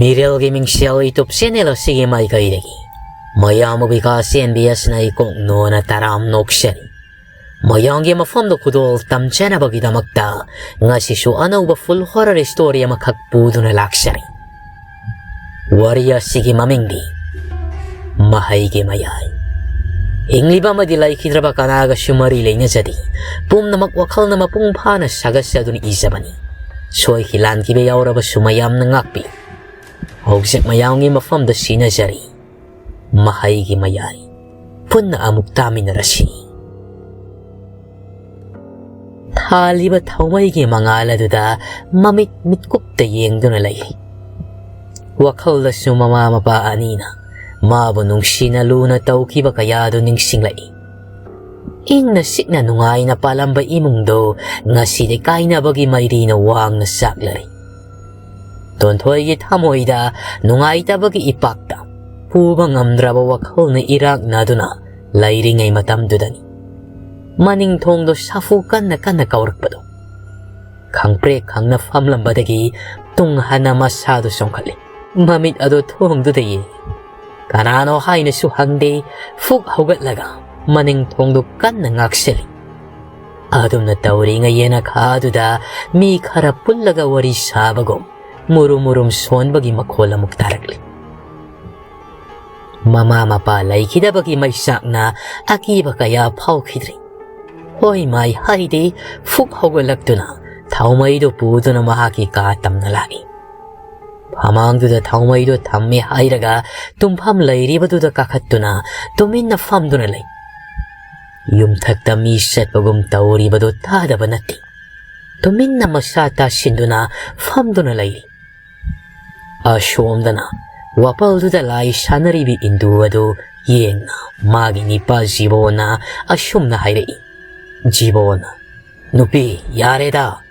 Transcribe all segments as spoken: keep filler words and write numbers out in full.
ꯃꯤꯔꯦꯜꯒꯤ ꯃꯤꯡꯁꯦꯜ YouTube channel ꯑꯁꯤꯒꯤ ꯃꯥꯏꯀꯩꯗꯒꯤ ꯃꯌꯥꯝꯕꯨ ꯕꯤꯀꯥꯁ ꯑꯦꯟ ꯕꯤ ꯑꯦꯁꯅ ꯏꯀꯣꯛ ꯅꯣꯅ ꯇꯔꯥꯝ ꯅꯣꯛꯆꯔꯤ꯫ ꯃꯌꯥꯝꯒꯤ ꯃꯐꯝꯗ ꯈꯨꯗꯣꯜ ꯇꯝꯖꯅꯕꯒꯤꯗꯃꯛꯇ ꯉꯁꯤꯁꯨ ꯑꯅꯧꯕ full horror story ꯑꯃꯈꯛ ꯄꯨꯗꯨꯅ ꯂꯥꯛꯆꯔꯤ꯫ ꯋꯥꯔꯤ ꯑꯁꯤꯒꯤ ꯃꯃꯤꯡꯗꯤ ꯃꯍꯩꯒꯤ ꯃꯌꯥꯏ꯫ ꯍꯤꯡꯂꯤꯕ ꯑꯃꯗꯤ ꯂꯩꯈꯤꯗ꯭ꯔꯕ ꯀꯅꯥꯒꯁꯨ ꯃꯔꯤ ꯂꯩꯅꯖꯗꯦ꯫ ꯄꯨꯝꯅꯃꯛ ꯋꯥꯈꯜꯅ ꯃꯄꯨꯡ ꯐꯥꯅ ꯁꯥꯒꯠꯆꯗꯨꯅ ꯏꯖꯕꯅꯤ꯫ ꯁꯣꯏꯈꯤ ꯂꯥꯟꯈꯤꯕ ꯌꯥꯎꯔꯕꯁꯨ ꯃꯌꯥꯝꯅ ꯉꯥꯛꯄꯤ꯫ ꯍꯧꯖꯤꯛ ꯃꯌꯥꯝꯒꯤ ꯃꯐꯝꯗ ꯁꯤꯟꯅꯖꯔꯤ ꯃꯍꯩꯒꯤ ꯃꯌꯥꯏ꯫ ꯄꯨꯟꯅ ꯑꯃꯨꯛ ꯇꯥꯃꯤꯟꯅꯔꯁꯤ꯫ ꯊꯥꯜꯂꯤꯕ ꯊꯥꯎꯃꯩꯒꯤ ꯃꯉꯥꯜ ꯑꯗꯨꯗ ꯃꯃꯤꯠ ꯃꯤꯠꯀꯨꯞꯇ ꯌꯦꯡꯗꯨꯅ ꯂꯩꯔꯤ꯫ ꯋꯥꯈꯜꯗꯁꯨ ꯃꯃꯥ ꯃꯄꯥ ꯑꯅꯤꯅ ꯃꯥꯕꯨ ꯅꯨꯡꯁꯤꯅ ꯂꯨꯅ ꯇꯧꯈꯤꯕ ꯀꯌꯥꯗꯨ ꯅꯤꯡꯁꯤꯡꯂꯛꯏ꯫ ꯏꯪꯅ ꯆꯤꯛꯅ ꯅꯨꯡꯉꯥꯏꯅ ꯄꯥꯜꯂꯝꯕ ꯏꯃꯨꯡꯗꯨ ꯉꯁꯤꯗꯤ ꯀꯥꯏꯅꯕꯒꯤ ꯃꯩꯔꯤꯅ ꯋꯥꯡꯅ ꯆꯥꯛꯂꯔꯤ꯫ ꯇꯣꯟꯊꯣꯏꯒꯤ ꯊꯃꯣꯏꯗ ꯅꯨꯡꯉꯥꯏꯇꯕꯒꯤ ꯏꯄꯥꯛꯇ ꯄꯨꯕ ꯉꯝꯗ꯭ꯔꯕ ꯋꯥꯈꯜꯅ ꯏꯔꯥꯛꯅꯗꯨꯅ ꯂꯩꯔꯤꯉꯩ ꯃꯇꯝꯗꯨꯗꯅꯤ ꯃꯅꯤꯡ ꯊꯣꯡꯗꯣ ꯁꯥꯐꯨ ꯀꯟꯅ ꯀꯟꯅ ꯀꯧꯔꯛꯄꯗꯣ꯫ ꯈꯪꯄ꯭ꯔꯦꯛ ꯈꯪꯅ ꯐꯝꯂꯝꯕꯗꯒꯤ ꯇꯨꯡ ꯍꯟꯅ ꯃꯁꯥꯗꯨ ꯆꯣꯡꯈꯠꯂꯤ꯫ ꯃꯃꯤꯠ ꯑꯗꯨ ꯊꯣꯡꯗꯨꯗ ꯌꯦꯡꯉꯤ꯫ ꯀꯅꯥꯅꯣ ꯍꯥꯏꯅꯁꯨ ꯍꯪꯗꯦ, ꯐꯨꯛ ꯍꯧꯒꯠꯂꯒ ꯃꯅꯤꯡ ꯊꯣꯡꯗꯨ ꯀꯟꯅ ꯉꯥꯛꯁꯤꯜꯂꯤ꯫ ꯑꯗꯨꯝꯅ ꯇꯧꯔꯤꯉꯩ ꯌꯦꯅꯈꯥꯗꯨꯗ ꯃꯤ ꯈꯔ ꯄꯨꯜꯂꯒ ꯋꯥꯔꯤ ꯁꯥꯕꯒꯨꯝ ꯃꯨꯔꯨꯝ ꯃꯨꯔꯨꯝ ꯁꯣꯟꯕꯒꯤ ꯃꯈꯣꯜ ꯑꯃꯨꯛ ꯇꯥꯔꯛꯂꯤ꯫ ꯃꯃꯥ ꯃꯄꯥ ꯂꯩꯈꯤꯗꯕꯒꯤ ꯃꯩꯆꯥꯛꯅ ꯑꯀꯤꯕ ꯀꯌꯥ ꯐꯥꯎꯈꯤꯗ꯭ꯔꯤ꯫ ꯍꯣꯏ ꯃꯥꯏ ꯍꯥꯏꯗꯦ, ꯐꯨꯛ ꯍꯧꯒꯠꯂꯛꯇꯨꯅ ꯊꯥꯎꯃꯩꯗꯨ ꯄꯨꯗꯨꯅ ꯃꯍꯥꯛꯀꯤ ꯀꯥ ꯇꯝꯅ ꯂꯥꯛꯏ꯫ ꯐꯃꯥꯡꯗꯨꯗ ꯊꯥꯎꯃꯩꯗꯨ ꯊꯝꯃꯦ ꯍꯥꯏꯔꯒ ꯇꯨꯝꯐꯝ ꯂꯩꯔꯤꯕꯗꯨꯗ ꯀꯥꯈꯠꯇꯨꯅ ꯇꯨꯃꯤꯟꯅ ꯐꯝꯗꯨꯅ ꯂꯩ꯫ ꯌꯨꯝꯊꯛꯇ ꯃꯤ ꯆꯠꯄꯒꯨꯝ ꯇꯧꯔꯤꯕꯗꯨ ꯇꯥꯗꯕ ꯅꯠꯇꯦ꯫ ꯇꯨꯃꯤꯟꯅ ꯃꯁꯥ ꯇꯥꯁꯤꯟꯗꯨꯅ ꯐꯝꯗꯨꯅ ꯂꯩꯔꯤ꯫ ꯑꯁꯣꯝꯗꯅ ꯋꯥꯄꯜꯗꯨꯗ ꯂꯥꯏ ꯁꯥꯟꯅꯔꯤꯕꯤ ꯏꯟꯗꯨ ꯑꯗꯨ ꯌꯦꯡꯅ ꯃꯥꯒꯤ ꯅꯤꯄꯥ ꯖꯤꯕꯣꯅ ꯑꯁꯨꯝꯅ ꯍꯥꯏꯔꯛꯏ, "ꯖꯤꯕꯣꯅ, ꯅꯨꯄꯤ, ꯌꯥꯔꯦꯗ,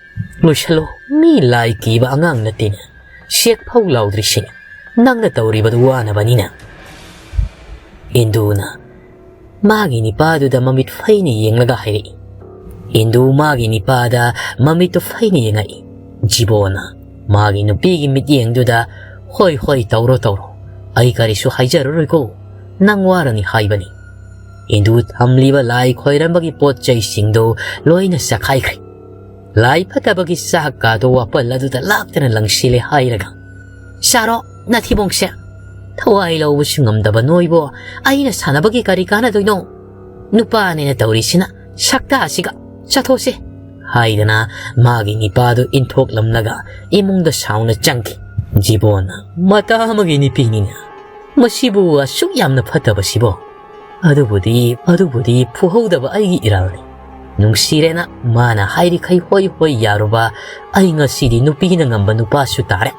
ꯂꯣꯏꯁꯜꯂꯣ, ꯃꯤ ꯂꯥꯏ ꯀꯤꯕ ꯑꯉꯥꯡ ꯅꯠꯇꯦꯅꯦ, ꯁꯦꯛ ꯐꯧ ꯂꯥꯎꯗ꯭ꯔꯤꯁꯤꯅꯦ, ꯅꯪꯅ ꯇꯧꯔꯤꯕꯗꯨ ꯋꯥꯅꯕꯅꯤꯅ"꯫ ꯏꯟꯗꯨꯅ ꯃꯥꯒꯤ ꯅꯤꯄꯥꯗꯨꯗ ꯃꯃꯤꯠ ꯐꯩꯅ ꯌꯦꯡꯂꯒ ꯍꯥꯏꯔꯛꯏ꯫ ꯏꯟꯗꯨ ꯃꯥꯒꯤ ꯅꯤꯄꯥꯗ ꯃꯃꯤꯠꯇꯨ ꯐꯩꯅ ꯌꯦꯡꯉꯛꯏ꯫ ꯖꯤꯕꯣꯅ ꯃꯥꯒꯤ ꯅꯨꯄꯤꯒꯤ ꯃꯤꯠꯌꯦꯡꯗꯨꯗ "ꯍꯣꯏ, ꯍꯣꯏ, ꯇꯧꯔꯣ, ꯇꯧꯔꯣ꯫ ꯑꯩ ꯀꯔꯤꯁꯨ ꯍꯥꯏꯖꯔꯔꯣꯏꯀꯣ꯫ ꯅꯪ ꯋꯥꯔꯅꯤ ꯍꯥꯏꯕꯅꯤ꯫" ꯍꯤꯟꯗꯨ ꯊꯝꯂꯤꯕ ꯂꯥꯏ ꯈꯣꯏꯔꯝꯕꯒꯤ ꯄꯣꯠ ꯆꯩꯁꯤꯡꯗꯨ ꯂꯣꯏꯅ ꯆꯈꯥꯏꯈ꯭ꯔꯦ꯫ ꯂꯥꯏ ꯐꯠꯇꯕꯒꯤ ꯆꯥꯛ ꯀꯥꯗꯣ ꯋꯥꯄꯜ ꯑꯗꯨꯗ ꯂꯥꯛꯇꯅ ꯂꯪꯁꯤꯜꯂꯦ ꯍꯥꯏꯔꯒ, "ꯆꯥꯔꯣ, ꯅꯊꯤꯕꯣꯡꯁꯦ꯫ ꯊꯋꯥꯏ ꯂꯧꯕꯁꯨ ꯉꯝꯗꯕ ꯅꯣꯏꯕꯨ ꯑꯩꯅ ꯁꯥꯟꯅꯕꯒꯤ ꯀꯔꯤ ꯀꯥꯟꯅꯗꯣꯏꯅꯣ? ꯅꯨꯄꯥꯅꯦꯅ ꯇꯧꯔꯤꯁꯤꯅ ꯁꯛꯇꯥꯁꯤꯒ꯫ ꯆꯠꯊꯣꯛꯁꯦ," ꯍꯥꯏꯗꯅ ꯃꯥꯒꯤ ꯅꯤꯄꯥꯗꯨ ꯏꯟꯊꯣꯛꯂꯝꯂꯒ ꯏꯃꯨꯡꯗ ꯁꯥꯎꯅ ꯆꯪꯈꯤ꯫ ꯖꯤꯕꯣꯟꯅ, "ꯃꯇꯥ ꯑꯃꯒꯤ ꯅꯨꯄꯤꯅꯤꯅ ꯃꯁꯤꯕꯨ ꯑꯁꯨꯛ ꯌꯥꯝꯅ ꯐꯠꯇꯕꯁꯤꯕꯣ? ꯑꯗꯨꯕꯨꯗꯤ, ꯑꯗꯨꯕꯨꯗꯤ ꯐꯨꯍꯧꯗꯕ ꯑꯩꯒꯤ ꯏꯔꯥꯜꯅꯤ꯫ ꯅꯨꯡꯁꯤꯔꯦꯅ ꯃꯥꯅ ꯍꯥꯏꯔꯤꯈꯩ ꯍꯣꯏ ꯍꯣꯏ ꯌꯥꯔꯨꯕ ꯑꯩ ꯉꯁꯤꯗꯤ ꯅꯨꯄꯤꯅ ꯉꯝꯕ ꯅꯨꯄꯥꯁꯨ ꯇꯥꯔꯦ꯫"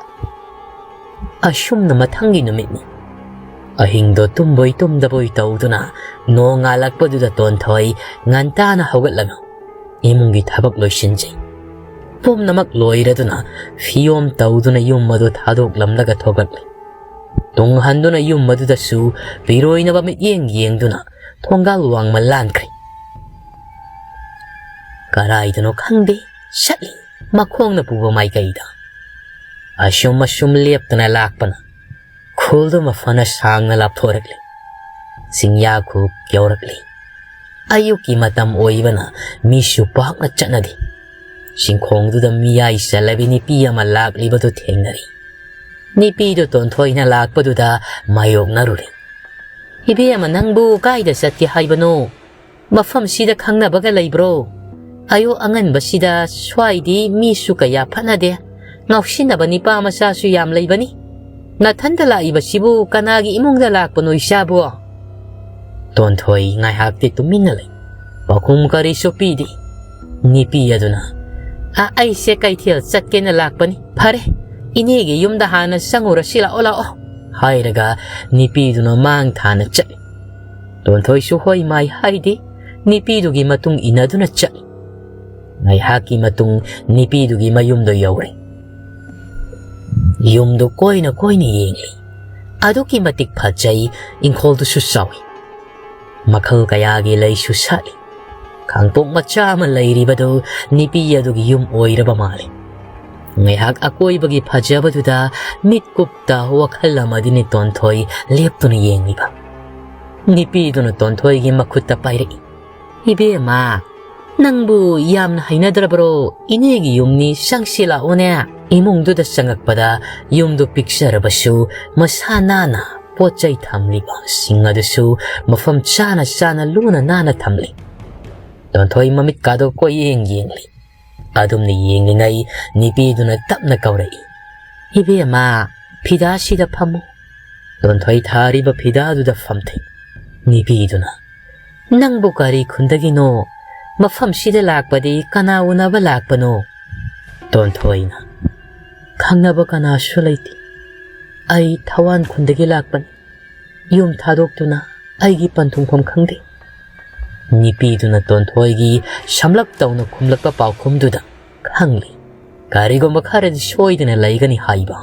ꯑꯁꯨꯝꯅ ꯃꯊꯪꯒꯤ ꯅꯨꯃꯤꯠꯅꯤ꯫ ꯑꯍꯤꯡꯗꯣ ꯇꯨꯝꯕꯣꯏ ꯇꯨꯝꯗꯕꯣꯏ ꯇꯧꯗꯨꯅ ꯅꯣꯡ ꯉꯥꯜꯂꯛꯄꯗꯨꯗ ꯇꯣꯟꯊꯣꯏ ꯉꯟꯇꯥꯅ ꯍꯧꯒꯠꯂꯒ ꯏꯃꯨꯡꯒꯤ ꯊꯕꯛ ꯂꯣꯏꯁꯤꯟꯖꯩ꯫ ꯄꯨꯝꯅꯃꯛ ꯂꯣꯏꯔꯗꯨꯅ ꯐꯤꯌꯣꯝ ꯇꯧꯗꯨꯅ ꯌꯨꯝ ꯑꯗꯨ ꯊꯥꯗꯣꯛꯂꯝꯂꯒ ꯊꯣꯛꯂꯛꯂꯤ꯫ ꯇꯨꯡ ꯍꯟꯗꯨꯅ ꯌꯨꯝ ꯑꯗꯨꯗꯁꯨ ꯄꯤꯔꯣꯏꯅꯕ ꯃꯤꯠꯌꯦꯡ ꯌꯦꯡꯗꯨꯅ ꯊꯣꯡꯒꯥꯜ ꯋꯥꯡꯃ ꯂꯥꯟꯈ꯭ꯔꯦ꯫ ꯀꯔꯥꯏꯗꯅꯣ ꯈꯪꯗꯦ ꯆꯠꯂꯤ, ꯃꯈꯣꯡꯅ ꯄꯨꯕ ꯃꯥꯏꯀꯩꯗ꯫ ꯑꯁꯨꯝ ꯑꯁꯨꯝ ꯂꯦꯞꯇꯅ ꯂꯥꯛꯄꯅ ꯈꯨꯜꯗꯨꯃ ꯐꯅ ꯁꯥꯡꯅ ꯂꯥꯞꯊꯣꯔꯛꯂꯤ꯫ ꯆꯤꯡꯌꯥ ꯈꯨꯛ ꯌꯧꯔꯛꯂꯤ꯫ ꯑꯌꯨꯛꯀꯤ ꯃꯇꯝ ꯑꯣꯏꯕꯅ ꯃꯤꯁꯨ ꯄꯥꯛꯅ ꯆꯠꯅꯗꯦ꯫ ꯆꯤꯡꯈꯣꯡꯗꯨꯗ ꯃꯤꯌꯥꯏ ꯆꯜꯂꯕꯤ ꯅꯨꯄꯤ ꯑꯃ ꯂꯥꯛꯂꯤꯕꯗꯨ ꯊꯦꯡꯅꯔꯤ꯫ ꯅꯨꯄꯤꯗꯨ ꯇꯣꯟꯊꯣꯏꯅ ꯂꯥꯛꯄꯗꯨꯗ ꯃꯥꯌꯣꯛꯅꯔꯨꯔꯦ꯫ "ꯏꯕꯦꯝꯃ, ꯅꯪꯕꯨ ꯀꯥꯏꯗ ꯆꯠꯀꯦ ꯍꯥꯏꯕꯅꯣ? ꯃꯐꯝꯁꯤꯗ ꯈꯪꯅꯕꯒ ꯂꯩꯕ꯭ꯔꯣ? ꯑꯌꯨꯛ ꯑꯉꯟꯕꯁꯤꯗ ꯁ꯭ꯋꯥꯏꯗꯤ ꯃꯤꯁꯨ ꯀꯌꯥ ꯐꯠꯅꯗꯦ꯫ ꯉꯥꯎꯁꯤꯟꯅꯕ ꯅꯤꯄꯥ ꯃꯆꯥꯁꯨ ꯌꯥꯝ ꯂꯩꯕꯅꯤ꯫ ꯅꯊꯟꯇ ꯂꯥꯛꯏꯕꯁꯤꯕꯨ ꯀꯅꯥꯒꯤ ꯏꯃꯨꯡꯗ ꯂꯥꯛꯄꯅꯣ ꯏꯆꯥꯕꯨ?" ꯇꯣꯟꯊꯣꯏ ꯉꯥꯏꯍꯥꯛꯇꯤ ꯇꯨꯃꯤꯟꯅ ꯂꯩ꯫ ꯄꯥꯎꯈꯨꯝ ꯀꯔꯤꯁꯨ ꯄꯤꯗꯦ꯫ ꯅꯨꯄꯤ ꯑꯗꯨꯅ, "ꯑ, ꯑꯩꯁꯦ ꯀꯩꯊꯦꯜ ꯆꯠꯀꯦꯅ ꯂꯥꯛꯄꯅꯤ꯫ ꯐꯔꯦ, ꯏꯅꯦꯒꯤ ꯌꯨꯝꯗ ꯍꯥꯟꯅ ꯆꯪꯉꯨꯔꯁꯤ, ꯂꯥꯛꯑꯣ, ꯂꯥꯛꯑꯣ," ꯍꯥꯏꯔꯒ ꯅꯨꯄꯤꯗꯨꯅ ꯃꯥꯡ ꯊꯥꯅ ꯆꯠꯂꯤ꯫ ꯇꯣꯟꯊꯣꯏꯁꯨ ꯍꯣꯏ ꯃꯥꯏ ꯍꯥꯏꯗꯦ, ꯅꯨꯄꯤꯗꯨꯒꯤ ꯃꯇꯨꯡ ꯏꯟꯅꯗꯨꯅ ꯆꯠꯂꯤ꯫ ꯉꯥꯏꯍꯥꯛꯀꯤ ꯃꯇꯨꯡ ꯅꯨꯄꯤꯗꯨꯒꯤ ꯃꯌꯨꯝꯗꯣ ꯌꯧꯔꯦ꯫ ꯌꯨꯝꯗꯨ ꯀꯣꯏꯅ ꯀꯣꯏꯅ ꯌꯦꯡꯂꯤ꯫ ꯑꯗꯨꯛꯀꯤ ꯃꯇꯤꯛ ꯐꯖꯩ, ꯏꯪꯈꯣꯜꯗꯨꯁꯨ ꯆꯥꯎꯏ꯫ ꯃꯈꯜ ꯀꯌꯥꯒꯤ ꯂꯩꯁꯨ ꯁꯥꯠꯂꯤ꯫ ꯈꯥꯡꯄꯣꯛ ꯃꯆꯥ ꯑꯃ ꯂꯩꯔꯤꯕꯗꯨ ꯅꯨꯄꯤ ꯑꯗꯨꯒꯤ ꯌꯨꯝ ꯑꯣꯏꯔꯕ ꯃꯥꯜꯂꯤ꯫ ꯉꯥꯏꯍꯥꯛ ꯑꯀꯣꯏꯕꯒꯤ ꯐꯖꯕꯗꯨꯗ ꯃꯤꯠ ꯀꯨꯞꯇ ꯋꯥꯈꯜ ꯑꯃꯗꯅꯤ ꯇꯣꯟꯊꯣꯏ ꯂꯦꯞꯇꯨꯅ ꯌꯦꯡꯂꯤꯕ꯫ ꯅꯤꯄꯤꯗꯨꯅ ꯇꯣꯟꯊꯣꯏꯒꯤ ꯃꯈꯨꯠꯇ ꯄꯥꯏꯔꯛꯏ꯫ "ꯏꯕꯦꯝꯃ, ꯅꯪꯕꯨ ꯌꯥꯝꯅ ꯍꯩꯅꯗ꯭ꯔꯕ꯭ꯔꯣ? ꯏꯅꯦꯒꯤ ꯌꯨꯝꯅꯤ, ꯆꯪꯁꯤ ꯂꯥꯛꯑꯣꯅꯦ꯫" ꯏꯃꯨꯡꯗꯨꯗ ꯆꯪꯉꯛꯄꯗ ꯌꯨꯝꯗꯨ ꯄꯤꯛꯆꯔꯕꯁꯨ ꯃꯁꯥ ꯅꯥꯟꯅ ꯄꯣꯠ ꯆꯩ ꯊꯝꯂꯤꯕꯁꯤꯡ ꯑꯗꯨꯁꯨ ꯃꯐꯝ ꯆꯥꯅ ꯆꯥꯅ ꯂꯨꯅ ꯅꯥꯟꯅ ꯊꯝꯂꯤ꯫ ꯇꯣꯟꯊꯣꯏ ꯃꯃꯤꯠꯀꯥꯗꯣ ꯀꯣꯏꯌꯦꯡ ꯌꯦꯡꯂꯤ꯫ ꯑꯗꯨꯝꯅ ꯌꯦꯡꯂꯤꯉꯩ ꯅꯤꯄꯤꯗꯨꯅ ꯇꯞꯅ ꯀꯧꯔꯛꯏ, "ꯏꯕꯦꯝꯃ, ꯐꯤꯗꯥꯁꯤꯗ ꯐꯝꯃꯨ꯫" ꯇꯣꯟꯊꯣꯏ ꯊꯥꯔꯤꯕ ꯐꯤꯗꯥꯗꯨꯗ ꯐꯝꯊꯩ꯫ ꯅꯤꯄꯤꯗꯨꯅ, "ꯅꯪꯕꯨ ꯀꯔꯤ ꯈꯨꯟꯗꯒꯤꯅꯣ? ꯃꯐꯝꯁꯤꯗ ꯂꯥꯛꯄꯗꯤ ꯀꯅꯥ ꯎꯅꯕ ꯂꯥꯛꯄꯅꯣ?" ꯇꯣꯟꯊꯣꯏꯅ, "ꯈꯪꯅꯕ ꯀꯅꯥꯁꯨ ꯂꯩꯇꯦ꯫ ꯑꯩ ꯊꯋꯥꯟ ꯈꯨꯟꯗꯒꯤ ꯂꯥꯛꯄꯅꯤ꯫ ꯌꯨꯝ ꯊꯥꯗꯣꯛꯇꯨꯅ ꯑꯩꯒꯤ ꯄꯟꯊꯨꯡꯐꯝ ꯈꯪꯗꯦ꯫" ꯅꯤꯄꯤꯗꯨꯅ ꯇꯣꯟꯊꯣꯏꯒꯤ ꯁꯝꯂꯞ ꯇꯧꯅ ꯈꯨꯝꯂꯛꯄ ꯄꯥꯎꯈꯨꯝꯗꯨꯗ ꯈꯪꯂꯤ꯫ ꯀꯔꯤꯒꯨꯝꯕ ꯈꯔꯗꯤ ꯁꯣꯏꯗꯅ ꯂꯩꯒꯅꯤ ꯍꯥꯏꯕ꯫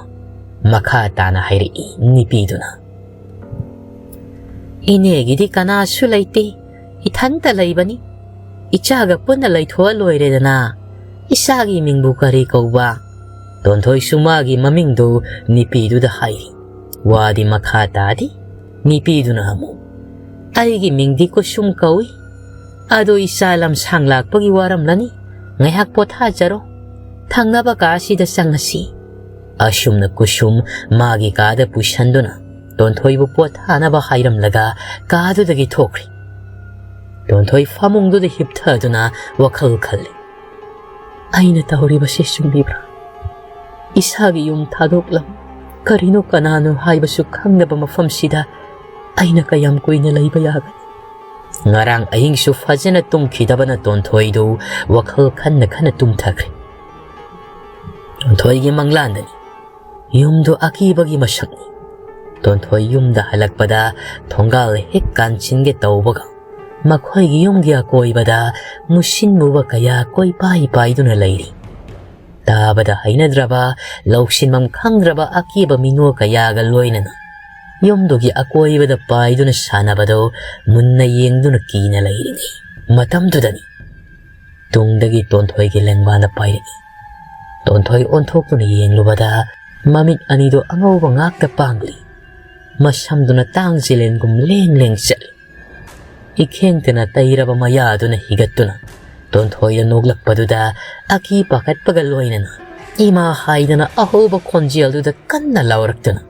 ꯃꯈꯥ ꯇꯥꯅ ꯍꯥꯏꯔꯛꯏ ꯅꯤꯄꯤꯗꯨꯅ, "ꯏꯅꯦꯒꯤꯗꯤ ꯀꯅꯥꯁꯨ ꯂꯩꯇꯦ, ꯏꯊꯟꯇ ꯂꯩꯕꯅꯤ꯫ ꯏꯆꯥꯒ ꯄꯨꯟꯅ ꯂꯩꯊꯣꯛꯑ ꯂꯣꯏꯔꯦꯗꯅ꯫ ꯏꯆꯥꯒꯤ ꯃꯤꯡꯕꯨ ꯀꯔꯤ ꯀꯧꯕ?" ꯇꯣꯟꯊꯣꯏꯁꯨ ꯃꯥꯒꯤ ꯃꯃꯤꯡꯗꯨ ꯅꯤꯄꯤꯗꯨꯗ ꯍꯥꯏꯔꯤ꯫ ꯋꯥꯗꯤ ꯃꯈꯥ ꯇꯥꯗꯦ꯫ ꯅꯤꯄꯤꯗꯨꯅ ꯑꯃꯨꯛ, "ꯑꯩꯒꯤ ꯃꯤꯡꯗꯤ ꯀꯨꯁꯨꯝ ꯀꯧꯏ꯫ ꯑꯗꯣ ꯏꯆꯥ ꯂꯝꯁꯥꯡ ꯂꯥꯛꯄꯒꯤ ꯋꯥꯔꯝꯂꯅꯤ꯫ ꯉꯥꯏꯍꯥꯛ ꯄꯣꯊꯥꯖꯔꯣ꯫ ꯊꯪꯅꯕ ꯀꯥꯁꯤꯗ ꯆꯪꯉꯁꯤ꯫" ꯑꯁꯨꯝꯅ ꯀꯨꯁꯨꯝ ꯃꯥꯒꯤ ꯀꯥꯗ ꯄꯨꯁꯟꯗꯨꯅ ꯇꯣꯟꯊꯣꯏꯕꯨ ꯄꯣꯊꯥꯅꯕ ꯍꯥꯏꯔꯝꯂꯒ ꯀꯥꯗꯨꯗꯒꯤ ꯊꯣꯛꯈ꯭ꯔꯦ꯫ ꯇꯣꯟꯊꯣꯏ ꯐꯃꯨꯡꯗꯨꯗ ꯍꯤꯞꯊꯗꯨꯅ ꯋꯥꯈꯜ ꯈꯜꯂꯤ꯫ "ꯑꯩꯅ ꯇꯧꯔꯤꯕꯁꯤ ꯆꯨꯝꯂꯤꯕ꯭ꯔꯥ? ꯏꯁꯥꯒꯤ ꯌꯨꯝ ꯊꯥꯗꯣꯛꯂꯝ, ꯀꯔꯤꯅꯣ ꯀꯅꯥꯅꯣ ꯍꯥꯏꯕꯁꯨ ꯈꯪꯗꯕ ꯃꯐꯝꯁꯤꯗ ꯑꯩꯅ ꯀꯌꯥꯝ ꯀꯨꯏꯅ ꯂꯩꯕ ꯌꯥꯒꯅꯤ?" ꯉꯔꯥꯡ ꯑꯍꯤꯡꯁꯨ ꯐꯖꯅ ꯇꯨꯝꯈꯤꯗꯕꯅ ꯇꯣꯟꯊꯣꯏꯗꯨ ꯋꯥꯈꯜ ꯈꯟꯅ ꯈꯟꯅ ꯇꯨꯝꯊꯈ꯭ꯔꯦ꯫ ꯇꯣꯟꯊꯣꯏꯒꯤ ꯃꯪꯂꯥꯟꯗꯅꯤ꯫ ꯌꯨꯝꯗꯨ ꯑꯀꯤꯕꯒꯤ ꯃꯁꯛꯅꯤ꯫ ꯇꯣꯟꯊꯣꯏ ꯌꯨꯝꯗ ꯍꯜꯂꯛꯄꯗ ꯊꯣꯡꯒꯥꯜ ꯍꯦꯛ ꯀꯥꯟꯁꯤꯟꯒꯦ ꯇꯧꯕꯒ ꯃꯈꯣꯏꯒꯤ ꯌꯨꯝꯒꯤ ꯑꯀꯣꯏꯕꯗ ꯃꯨꯁꯤꯟꯃꯨꯕ ꯀꯌꯥ ꯀꯣꯏꯄꯥꯏ ꯄꯥꯏꯗꯨꯅ ꯂꯩꯔꯤ꯫ ꯇꯥꯕꯗ ꯍꯩꯅꯗ꯭ꯔꯕ, ꯂꯧꯁꯤꯟꯐꯝ ꯈꯪꯗ꯭ꯔꯕ ꯑꯀꯤꯕ ꯃꯤꯅꯣ ꯀꯌꯥꯒ ꯂꯣꯏꯅꯅ ꯌꯨꯝꯗꯨꯒꯤ ꯑꯀꯣꯏꯕꯗ ꯄꯥꯏꯗꯨꯅ ꯁꯥꯟꯅꯕꯗꯨ ꯃꯨꯟꯅ ꯌꯦꯡꯗꯨꯅ ꯀꯤꯅ ꯂꯩꯔꯤꯉꯩ ꯃꯇꯝꯗꯨꯗꯅꯤ ꯇꯨꯡꯗꯒꯤ ꯇꯣꯟꯊꯣꯏꯒꯤ ꯂꯦꯡꯕꯥꯟꯗ ꯄꯥꯏꯔꯛꯏ꯫ ꯇꯣꯟꯊꯣꯏ ꯑꯣꯟꯊꯣꯛꯇꯨꯅ ꯌꯦꯡꯂꯨꯕꯗ ꯃꯃꯤꯠ ꯑꯅꯤꯗꯨ ꯑꯉꯧꯕ ꯉꯥꯛꯇ ꯄꯥꯡꯂꯤ꯫ ꯃꯁꯝꯗꯨꯅ ꯇꯥꯡ ꯖꯤꯂꯦꯟꯒꯨꯝ ꯂꯦꯡ ꯂꯦꯡ ꯆꯠꯂꯤ꯫ ꯏꯈꯦꯡꯇꯅ ꯇꯩꯔꯕ ꯃꯌꯥꯗꯨꯅ ꯍꯤꯒꯠꯇꯨꯅ ꯇꯣꯟꯊꯣꯏꯗ ꯅꯣꯛꯂꯛꯄꯗꯨꯗ ꯑꯀꯤ ꯄꯥꯈꯠꯄꯒ ꯂꯣꯏꯅꯅ ꯏꯃꯥ ꯍꯥꯏꯗꯅ ꯑꯍꯧꯕ ꯈꯣꯟꯖꯦꯜꯗꯨꯗ ꯀꯟꯅ ꯂꯥꯎꯔꯛꯇꯨꯅ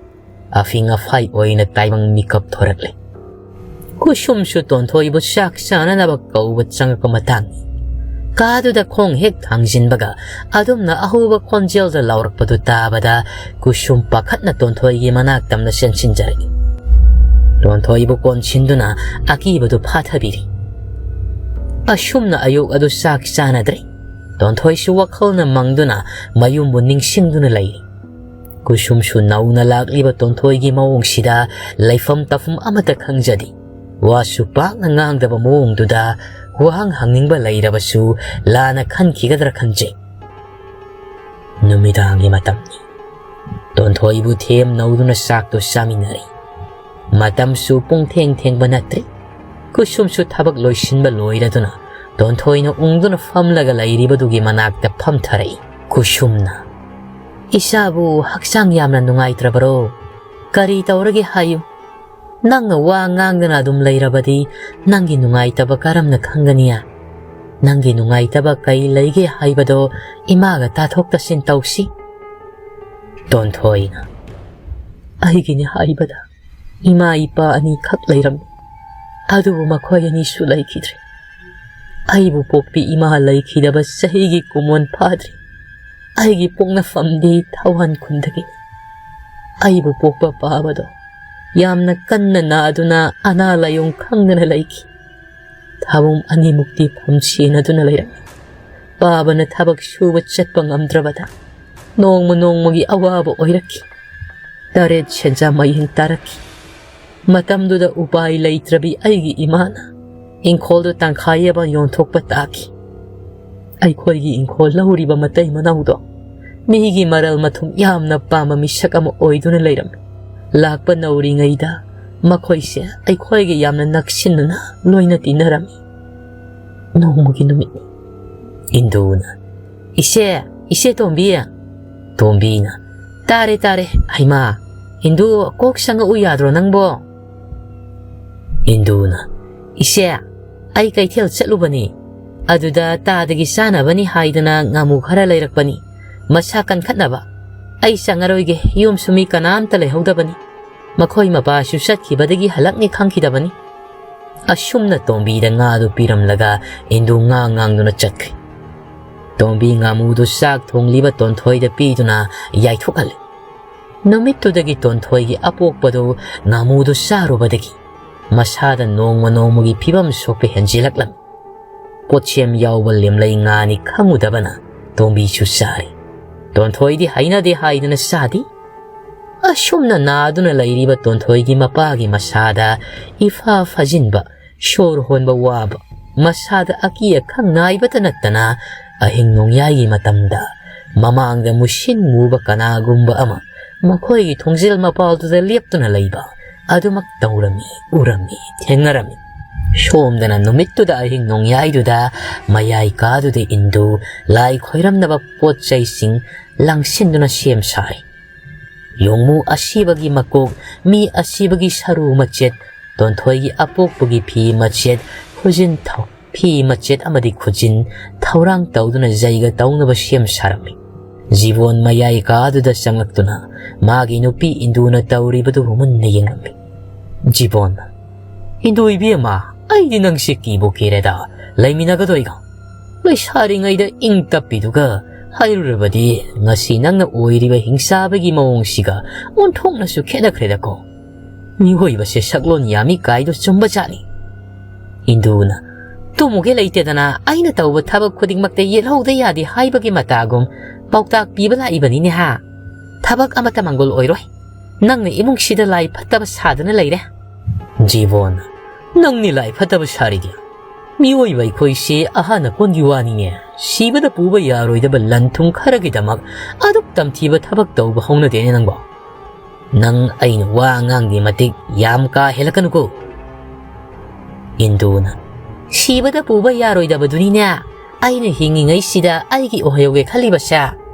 ꯑꯐꯤꯡ ꯑꯐꯥꯏ ꯑꯣꯏꯅ ꯇꯥꯏꯕꯪ ꯃꯤꯀꯞ ꯊꯣꯔꯛꯂꯦ꯫ ꯀꯨꯁꯨꯝꯁꯨ ꯇꯣꯟꯊꯣꯏꯕꯨ ꯆꯥꯛ ꯆꯥꯅꯅꯕ ꯀꯧꯕ ꯆꯪꯉꯛꯄ ꯃꯇꯥꯡꯅꯤ꯫ ꯀꯥꯗꯨꯗ ꯈꯣꯡ ꯍꯦꯛ ꯊꯥꯡꯖꯤꯟꯕꯒ ꯑꯗꯨꯝꯅ ꯑꯍꯧꯕ ꯈꯣꯟꯖꯦꯜꯗ ꯂꯥꯎꯔꯛꯄꯗꯨ ꯇꯥꯕꯗ ꯀꯨꯁꯨꯝ ꯄꯥꯈꯠꯅ ꯇꯣꯟꯊꯣꯏꯒꯤ ꯃꯅꯥꯛ ꯇꯝꯅ ꯆꯦꯟꯁꯤꯟꯖꯔꯛꯏ꯫ ꯇꯣꯟꯊꯣꯏꯕꯨ ꯀꯣꯟꯁꯤꯟꯗꯨꯅ ꯑꯀꯤꯕꯗꯨ ꯐꯥꯊꯕꯤꯔꯤ꯫ ꯑꯁꯨꯝꯅ ꯑꯌꯨꯛ ꯑꯗꯨ ꯆꯥꯛ ꯆꯥꯅꯗ꯭ꯔꯦ꯫ ꯇꯣꯟꯊꯣꯏꯁꯨ ꯋꯥꯈꯜꯅ ꯃꯪꯗꯨꯅ ꯃꯌꯨꯝꯕꯨ ꯅꯤꯡꯁꯤꯡꯗꯨꯅ ꯂꯩꯔꯤ꯫ ꯀꯨꯁꯨꯝꯁꯨ ꯅꯧꯅ ꯂꯥꯛꯂꯤꯕ ꯇꯣꯟꯊꯣꯏꯒꯤ ꯃꯑꯣꯡꯁꯤꯗ ꯂꯩꯐꯝ ꯇꯥꯐꯝ ꯑꯃꯠꯇ ꯈꯪꯖꯗꯦ꯫ ꯋꯥꯁꯨ ꯄꯥꯛꯅ ꯉꯥꯡꯗꯕ ꯃꯑꯣꯡꯗꯨꯗ ꯋꯥꯍꯪ ꯍꯪꯅꯤꯡꯕ ꯂꯩꯔꯕꯁꯨ ꯂꯥꯟꯅ ꯈꯟꯈꯤꯒꯗ꯭ꯔꯥ ꯈꯟꯖꯩ꯫ ꯅꯨꯃꯤꯗꯥꯡꯒꯤ ꯃꯇꯝꯅꯤ꯫ ꯇꯣꯟꯊꯣꯏꯕꯨ ꯊꯦꯝ ꯅꯧꯗꯨꯅ ꯆꯥꯛꯇꯨ ꯆꯥꯃꯤꯟꯅꯔꯤ꯫ ꯃꯇꯝꯁꯨ ꯄꯨꯡ ꯊꯦꯡ ꯊꯦꯡꯕ ꯅꯠꯇ꯭ꯔꯤ꯫ ꯀꯨꯁꯨꯝꯁꯨ ꯊꯕꯛ ꯂꯣꯏꯁꯤꯟꯕ ꯂꯣꯏꯔꯗꯨꯅ ꯇꯣꯟꯊꯣꯏꯅ ꯎꯪꯗꯨꯅ ꯐꯝꯂꯒ ꯂꯩꯔꯤꯕꯗꯨꯒꯤ ꯃꯅꯥꯛꯇ ꯐꯝꯊꯔꯛꯏ꯫ ꯀꯨꯁꯨꯝꯅ, "ꯏꯆꯥꯕꯨ ꯍꯛꯆꯥꯡ ꯌꯥꯝꯅ ꯅꯨꯡꯉꯥꯏꯇ꯭ꯔꯕꯔꯣ? ꯀꯔꯤ ꯇꯧꯔꯒꯦ ꯍꯥꯏꯌꯨ꯫ ꯅꯪꯅ ꯋꯥ ꯉꯥꯡꯗꯅ ꯑꯗꯨꯝ ꯂꯩꯔꯕꯗꯤ ꯅꯪꯒꯤ ꯅꯨꯡꯉꯥꯏꯇꯕ ꯀꯔꯝꯅ ꯈꯪꯒꯅꯤ? ꯅꯪꯒꯤ ꯅꯨꯡꯉꯥꯏꯇꯕ ꯀꯩ ꯂꯩꯒꯦ ꯍꯥꯏꯕꯗꯣ ꯏꯃꯥꯒ ꯇꯥꯊꯣꯛ ꯇꯥꯁꯤꯟ ꯇꯧꯁꯤ꯫" ꯇꯣꯟꯊꯣꯏꯅ, "ꯑꯩꯒꯤꯅꯤ ꯍꯥꯏꯕꯗ ꯏꯃꯥ ꯏꯄꯥ ꯑꯅꯤꯈꯛ ꯂꯩꯔꯝꯃꯤ꯫ ꯑꯗꯨꯕꯨ ꯃꯈꯣꯏ ꯑꯅꯤꯁꯨ ꯂꯩꯈꯤꯗ꯭ꯔꯦ꯫ ꯑꯩꯕꯨ ꯄꯣꯛꯄꯤ ꯏꯃꯥ ꯂꯩꯈꯤꯗꯕ ꯆꯍꯤꯒꯤ ꯀꯨꯃꯣꯟ ꯐꯥꯗ꯭ꯔꯤ꯫ ꯑꯩꯒꯤ ꯄꯣꯛꯅꯐꯝꯗꯤ ꯊꯋꯥꯟ ꯈꯨꯟꯗꯒꯤ꯫ ꯑꯩꯕꯨ ꯄꯣꯛꯄ ꯄꯥꯕꯗꯣ ꯌꯥꯝꯅ ꯀꯟꯅ ꯅꯥꯗꯨꯅ ꯑꯅꯥ ꯂꯥꯏꯌꯣꯡ ꯈꯪꯗꯅ ꯂꯩꯈꯤ꯫ ꯊꯥꯕꯨꯝ ꯑꯅꯤꯃꯨꯛꯇꯤ ꯐꯝ ꯁꯦꯟꯅꯗꯨꯅ ꯂꯩꯔꯝꯃꯤ꯫ ꯄꯥꯕꯅ ꯊꯕꯛ ꯁꯨꯕ ꯆꯠꯄ ꯉꯝꯗ꯭ꯔꯕꯗ ꯅꯣꯡꯃ ꯅꯣꯡꯃꯒꯤ ꯑꯋꯥꯕ ꯑꯣꯏꯔꯛꯈꯤ꯫ ꯇꯔꯦꯠ ꯁꯦꯟꯖꯥ ꯃꯌꯦꯡ ꯇꯥꯔꯛꯈꯤ꯫ ꯃꯇꯝꯗꯨꯗ ꯎꯄꯥꯏ ꯂꯩꯇ꯭ꯔꯕꯤ ꯑꯩꯒꯤ ꯏꯃꯥꯅ ꯏꯪꯈꯣꯜꯗꯨ ꯇꯪꯈꯥꯏ ꯑꯃ ꯌꯣꯟꯊꯣꯛꯄ ꯇꯥꯈꯤ꯫ ꯑꯩꯈꯣꯏꯒꯤ ꯏꯪꯈꯣꯜ ꯂꯧꯔꯤꯕ ꯃꯇꯩ ꯃꯅꯥꯎꯗꯣ ꯃꯤꯒꯤ ꯃꯔꯜ ꯃꯊꯨꯝ ꯌꯥꯝꯅ ꯄꯥꯝꯕ ꯃꯤꯁꯛ ꯑꯃ ꯑꯣꯏꯗꯨꯅ ꯂꯩꯔꯝꯃꯤ꯫ ꯂꯥꯛꯄ ꯅꯧꯔꯤꯉꯩꯗ ꯃꯈꯣꯏꯁꯦ ꯑꯩꯈꯣꯏꯒ ꯌꯥꯝꯅ ꯅꯛꯁꯤꯟꯅꯅ ꯂꯣꯏꯅ ꯇꯤꯟꯅꯔꯝꯃꯤ꯫ ꯅꯣꯡꯃꯒꯤ ꯅꯨꯃꯤꯠꯅꯤ꯫ ꯏꯟꯗꯨꯅ, "ꯏꯆꯦ, "ꯏꯆꯦ ꯇꯣꯝꯕꯤ!" ꯇꯣꯝꯕꯤꯅ, "ꯇꯥꯔꯦ, ꯇꯥꯔꯦ꯫ ꯍꯩꯃꯥ, ꯏꯟꯗꯨ, ꯀꯣꯛ ꯁꯪꯉꯛꯎ ꯌꯥꯗ꯭ꯔꯣ ꯅꯪꯕꯣ?" ꯏꯟꯗꯨꯅ, "ꯏꯆꯦ, ꯑꯩ ꯀꯩꯊꯦꯜ ꯆꯠꯂꯨꯕꯅꯤ꯫ ꯑꯗꯨꯗ ꯇꯥꯗꯒꯤ ꯆꯥꯅꯕꯅꯤ ꯍꯥꯏꯗꯅ ꯉꯥꯃꯨ ꯈꯔ ꯂꯩꯔꯛꯄꯅꯤ꯫ ꯃꯁꯥ ꯀꯟꯈꯠꯅꯕ꯫ ꯑꯩ ꯆꯪꯉꯔꯣꯏꯒꯦ, ꯌꯨꯝꯁꯨ ꯃꯤ ꯀꯅꯥꯝꯇ ꯂꯩꯍꯧꯗꯕꯅꯤ꯫ ꯃꯈꯣꯏ ꯃꯄꯥꯁꯨ ꯆꯠꯈꯤꯕꯗꯒꯤ ꯍꯜꯂꯛꯅꯤ ꯈꯪꯈꯤꯗꯕꯅꯤ꯫" ꯑꯁꯨꯝꯅ ꯇꯣꯝꯕꯤꯗ ꯉꯥꯗꯨ ꯄꯤꯔꯝꯂꯒ ꯏꯟꯗꯨ ꯉꯥꯡ ꯉꯥꯡꯗꯨꯅ ꯆꯠꯈ꯭ꯔꯦ꯫ ꯇꯣꯝꯕꯤ ꯉꯥꯃꯨꯗꯨ ꯆꯥꯛ ꯊꯣꯡꯂꯤꯕ ꯇꯣꯟꯊꯣꯏꯗ ꯄꯤꯗꯨꯅ ꯌꯥꯏꯊꯣꯛꯍꯜꯂꯦ꯫ ꯅꯨꯃꯤꯠꯇꯨꯗꯒꯤ ꯇꯣꯟꯊꯣꯏꯒꯤ ꯑꯄꯣꯛꯄꯗꯨ ꯉꯥꯃꯨꯗꯨ ꯆꯥꯔꯨꯕꯗꯒꯤ ꯃꯁꯥꯗ ꯅꯣꯡꯃ ꯅꯣꯡꯃꯒꯤ ꯐꯤꯕꯝ ꯁꯣꯛꯄ ꯍꯦꯟꯖꯤꯜꯂꯛꯂꯝꯃꯤ꯫ ꯄꯣꯠꯁꯦꯝ ꯌꯥꯎꯕ ꯂꯦꯝꯂꯩ ꯉꯥꯅꯤ ꯈꯪꯉꯨꯗꯕꯅ ꯇꯣꯝꯕꯤꯁꯨ ꯆꯥꯔꯤ꯫ ꯇꯣꯟꯊꯣꯏꯗꯤ ꯍꯩꯅꯗꯦ ꯍꯥꯏꯗꯅ ꯆꯥꯗꯦ꯫ ꯑꯁꯨꯝꯅ ꯅꯥꯗꯨꯅ ꯂꯩꯔꯤꯕ ꯇꯣꯟꯊꯣꯏꯒꯤ ꯃꯄꯥꯒꯤ ꯃꯁꯥꯗ ꯏꯐꯥ ꯐꯥꯖꯤꯟꯕ, ꯁꯣꯔ ꯍꯣꯟꯕ ꯋꯥꯕ, ꯃꯁꯥꯗ ꯑꯀꯤ ꯑꯈꯪ ꯅꯥꯏꯕꯇ ꯅꯠꯇꯅ ꯑꯍꯤꯡ ꯅꯣꯡꯌꯥꯏꯒꯤ ꯃꯇꯝꯗ ꯃꯃꯥꯡꯗ ꯃꯨꯁꯤꯟ ꯃꯨꯕ ꯀꯅꯥꯒꯨꯝꯕ ꯑꯃ ꯃꯈꯣꯏꯒꯤ ꯊꯣꯡꯖꯦꯜ ꯃꯄꯥꯜꯗꯨꯗ ꯂꯦꯞꯇꯨꯅ ꯂꯩꯕ ꯑꯗꯨꯃꯛ ꯇꯧꯔꯝꯃꯤ, ꯎꯔꯝꯃꯤ, ꯊꯦꯡꯅꯔꯝꯃꯤ꯫ ꯁꯣꯝꯗꯅ ꯅꯨꯃꯤꯠꯇꯨꯗ ꯑꯍꯤꯡ ꯅꯣꯡꯌꯥꯏꯗꯨꯗ ꯃꯌꯥꯏ ꯀꯥꯗꯨꯗ ꯏꯟꯗꯨ ꯂꯥꯏ ꯈꯣꯏꯔꯝꯅꯕ ꯄꯣꯠ ꯆꯩꯁꯤꯡ ꯂꯪꯁꯤꯟꯗꯨꯅ ꯁꯦꯝ ꯁꯥꯔꯤ꯫ ꯌꯣꯡꯃꯨ ꯑꯁꯤꯕꯒꯤ ꯃꯀꯣꯛ, ꯃꯤ ꯑꯁꯤꯕꯒꯤ ꯁꯔꯨ ꯃꯆꯦꯠ, ꯇꯣꯟꯊꯣꯏꯒꯤ ꯑꯄꯣꯛꯄꯒꯤ ꯐꯤ ꯃꯆꯦꯠ, ꯈꯨꯖꯤꯟ ꯊꯧ-, ꯐꯤ ꯃꯆꯦꯠ ꯑꯃꯗꯤ ꯈꯨꯖꯤꯟ ꯊꯧꯔꯥꯡ ꯇꯧꯗꯨꯅ ꯖꯩꯒ ꯇꯧꯅꯕ ꯁꯦꯝ ꯁꯥꯔꯝꯃꯤ꯫ ꯖꯤꯕꯣꯟ ꯃꯌꯥꯏ ꯀꯥꯗꯨꯗ ꯆꯪꯂꯛꯇꯨꯅ ꯃꯥꯒꯤ ꯅꯨꯄꯤ ꯏꯟꯗꯨꯅ ꯇꯧꯔꯤꯕꯗꯨꯕꯨ ꯃꯨꯟꯅ ꯌꯦꯡꯂꯝꯃꯤ꯫ ꯖꯤꯕꯣꯟꯅ, "ꯏꯟꯗꯨ ꯏꯕꯦꯝꯃ, ꯑꯩꯗꯤ ꯅꯪꯁꯦ ꯀꯤꯕꯨ ꯀꯤꯔꯦꯗ, ꯂꯩꯃꯤꯟꯅꯒꯗꯣꯏꯒ꯫ ꯂꯩꯁꯥꯔꯤꯉꯩꯗ ꯏꯪ ꯇꯞꯄꯤꯗꯨꯒ ꯍꯥꯏꯔꯨꯔꯕꯗꯤ ꯉꯁꯤ ꯅꯪꯅ ꯑꯣꯏꯔꯤꯕ ꯍꯤꯡꯆꯥꯕꯒꯤ ꯃꯑꯣꯡꯁꯤꯒ ꯑꯣꯟꯊꯣꯛꯅꯁꯨ ꯈꯦꯠꯅꯈ꯭ꯔꯦꯗꯀꯣ꯫ ꯃꯤꯑꯣꯏꯕꯁꯦ ꯁꯛꯂꯣꯟ ꯌꯥꯝꯃꯤ ꯀꯥꯏꯗꯣ ꯆꯨꯝꯕ ꯖꯥꯠꯅꯤ꯫" ꯏꯟꯗꯨꯅ, "ꯇꯨꯝꯃꯨꯒꯦ ꯂꯩꯇꯦꯗꯅ ꯑꯩꯅ ꯇꯧꯕ ꯊꯕꯛ ꯈꯨꯗꯤꯡꯃꯛꯇ ꯌꯦꯠꯍꯧꯗ ꯌꯥꯗꯦ ꯍꯥꯏꯕꯒꯤ ꯃꯇꯥꯒꯨꯝ ꯄꯥꯎꯇꯥꯛ ꯄꯤꯕ ꯂꯥꯛꯏꯕꯅꯤꯅꯦ ꯍꯥ꯫ ꯊꯕꯛ ꯑꯃꯠꯇ ꯃꯪꯒꯣꯜ ꯑꯣꯏꯔꯣꯏ꯫ ꯅꯪꯅ ꯏꯃꯨꯡꯁꯤꯗ ꯂꯥꯏ ꯐꯠꯇꯕ ꯁꯥꯗꯨꯅ ꯂꯩꯔꯦ꯫" ꯖꯤꯕꯣꯟ, "ꯅꯪꯅꯤ ꯂꯥꯏ ꯐꯠꯇꯕ ꯁꯥꯔꯤꯗꯤ꯫ ꯃꯤꯑꯣꯏꯕ ꯑꯩꯈꯣꯏꯁꯤ ꯑꯍꯥꯟ ꯑꯀꯣꯟꯒꯤ ꯋꯥꯅꯤꯅꯦ꯫ ꯁꯤꯕꯗ ꯄꯨꯕ ꯌꯥꯔꯣꯏꯗꯕ ꯂꯟ ꯊꯨꯝ ꯈꯔꯒꯤꯗꯃꯛ ꯑꯗꯨꯛ ꯇꯝꯊꯤꯕ ꯊꯕꯛ ꯇꯧꯕ ꯍꯧꯅꯗꯦꯅꯦ ꯅꯪꯕꯣ꯫ ꯅꯪ ꯑꯩꯅ ꯋꯥ ꯉꯥꯡꯗꯦ ꯃꯇꯤꯛ ꯌꯥꯝ ꯀꯥ ꯍꯦꯜꯂꯛꯀꯅꯨꯀꯣ꯫" ꯏꯟꯗꯨꯅ, "ꯁꯤꯕꯗ ꯄꯨꯕ ꯌꯥꯔꯣꯏꯗꯕꯗꯨꯅꯤꯅꯦ ꯑꯩꯅ ꯍꯤꯡꯉꯤꯉꯩꯁꯤꯗ ꯑꯩꯒꯤ ꯑꯣꯏꯍꯧꯒꯦ ꯈꯜꯂꯤꯕꯁꯦ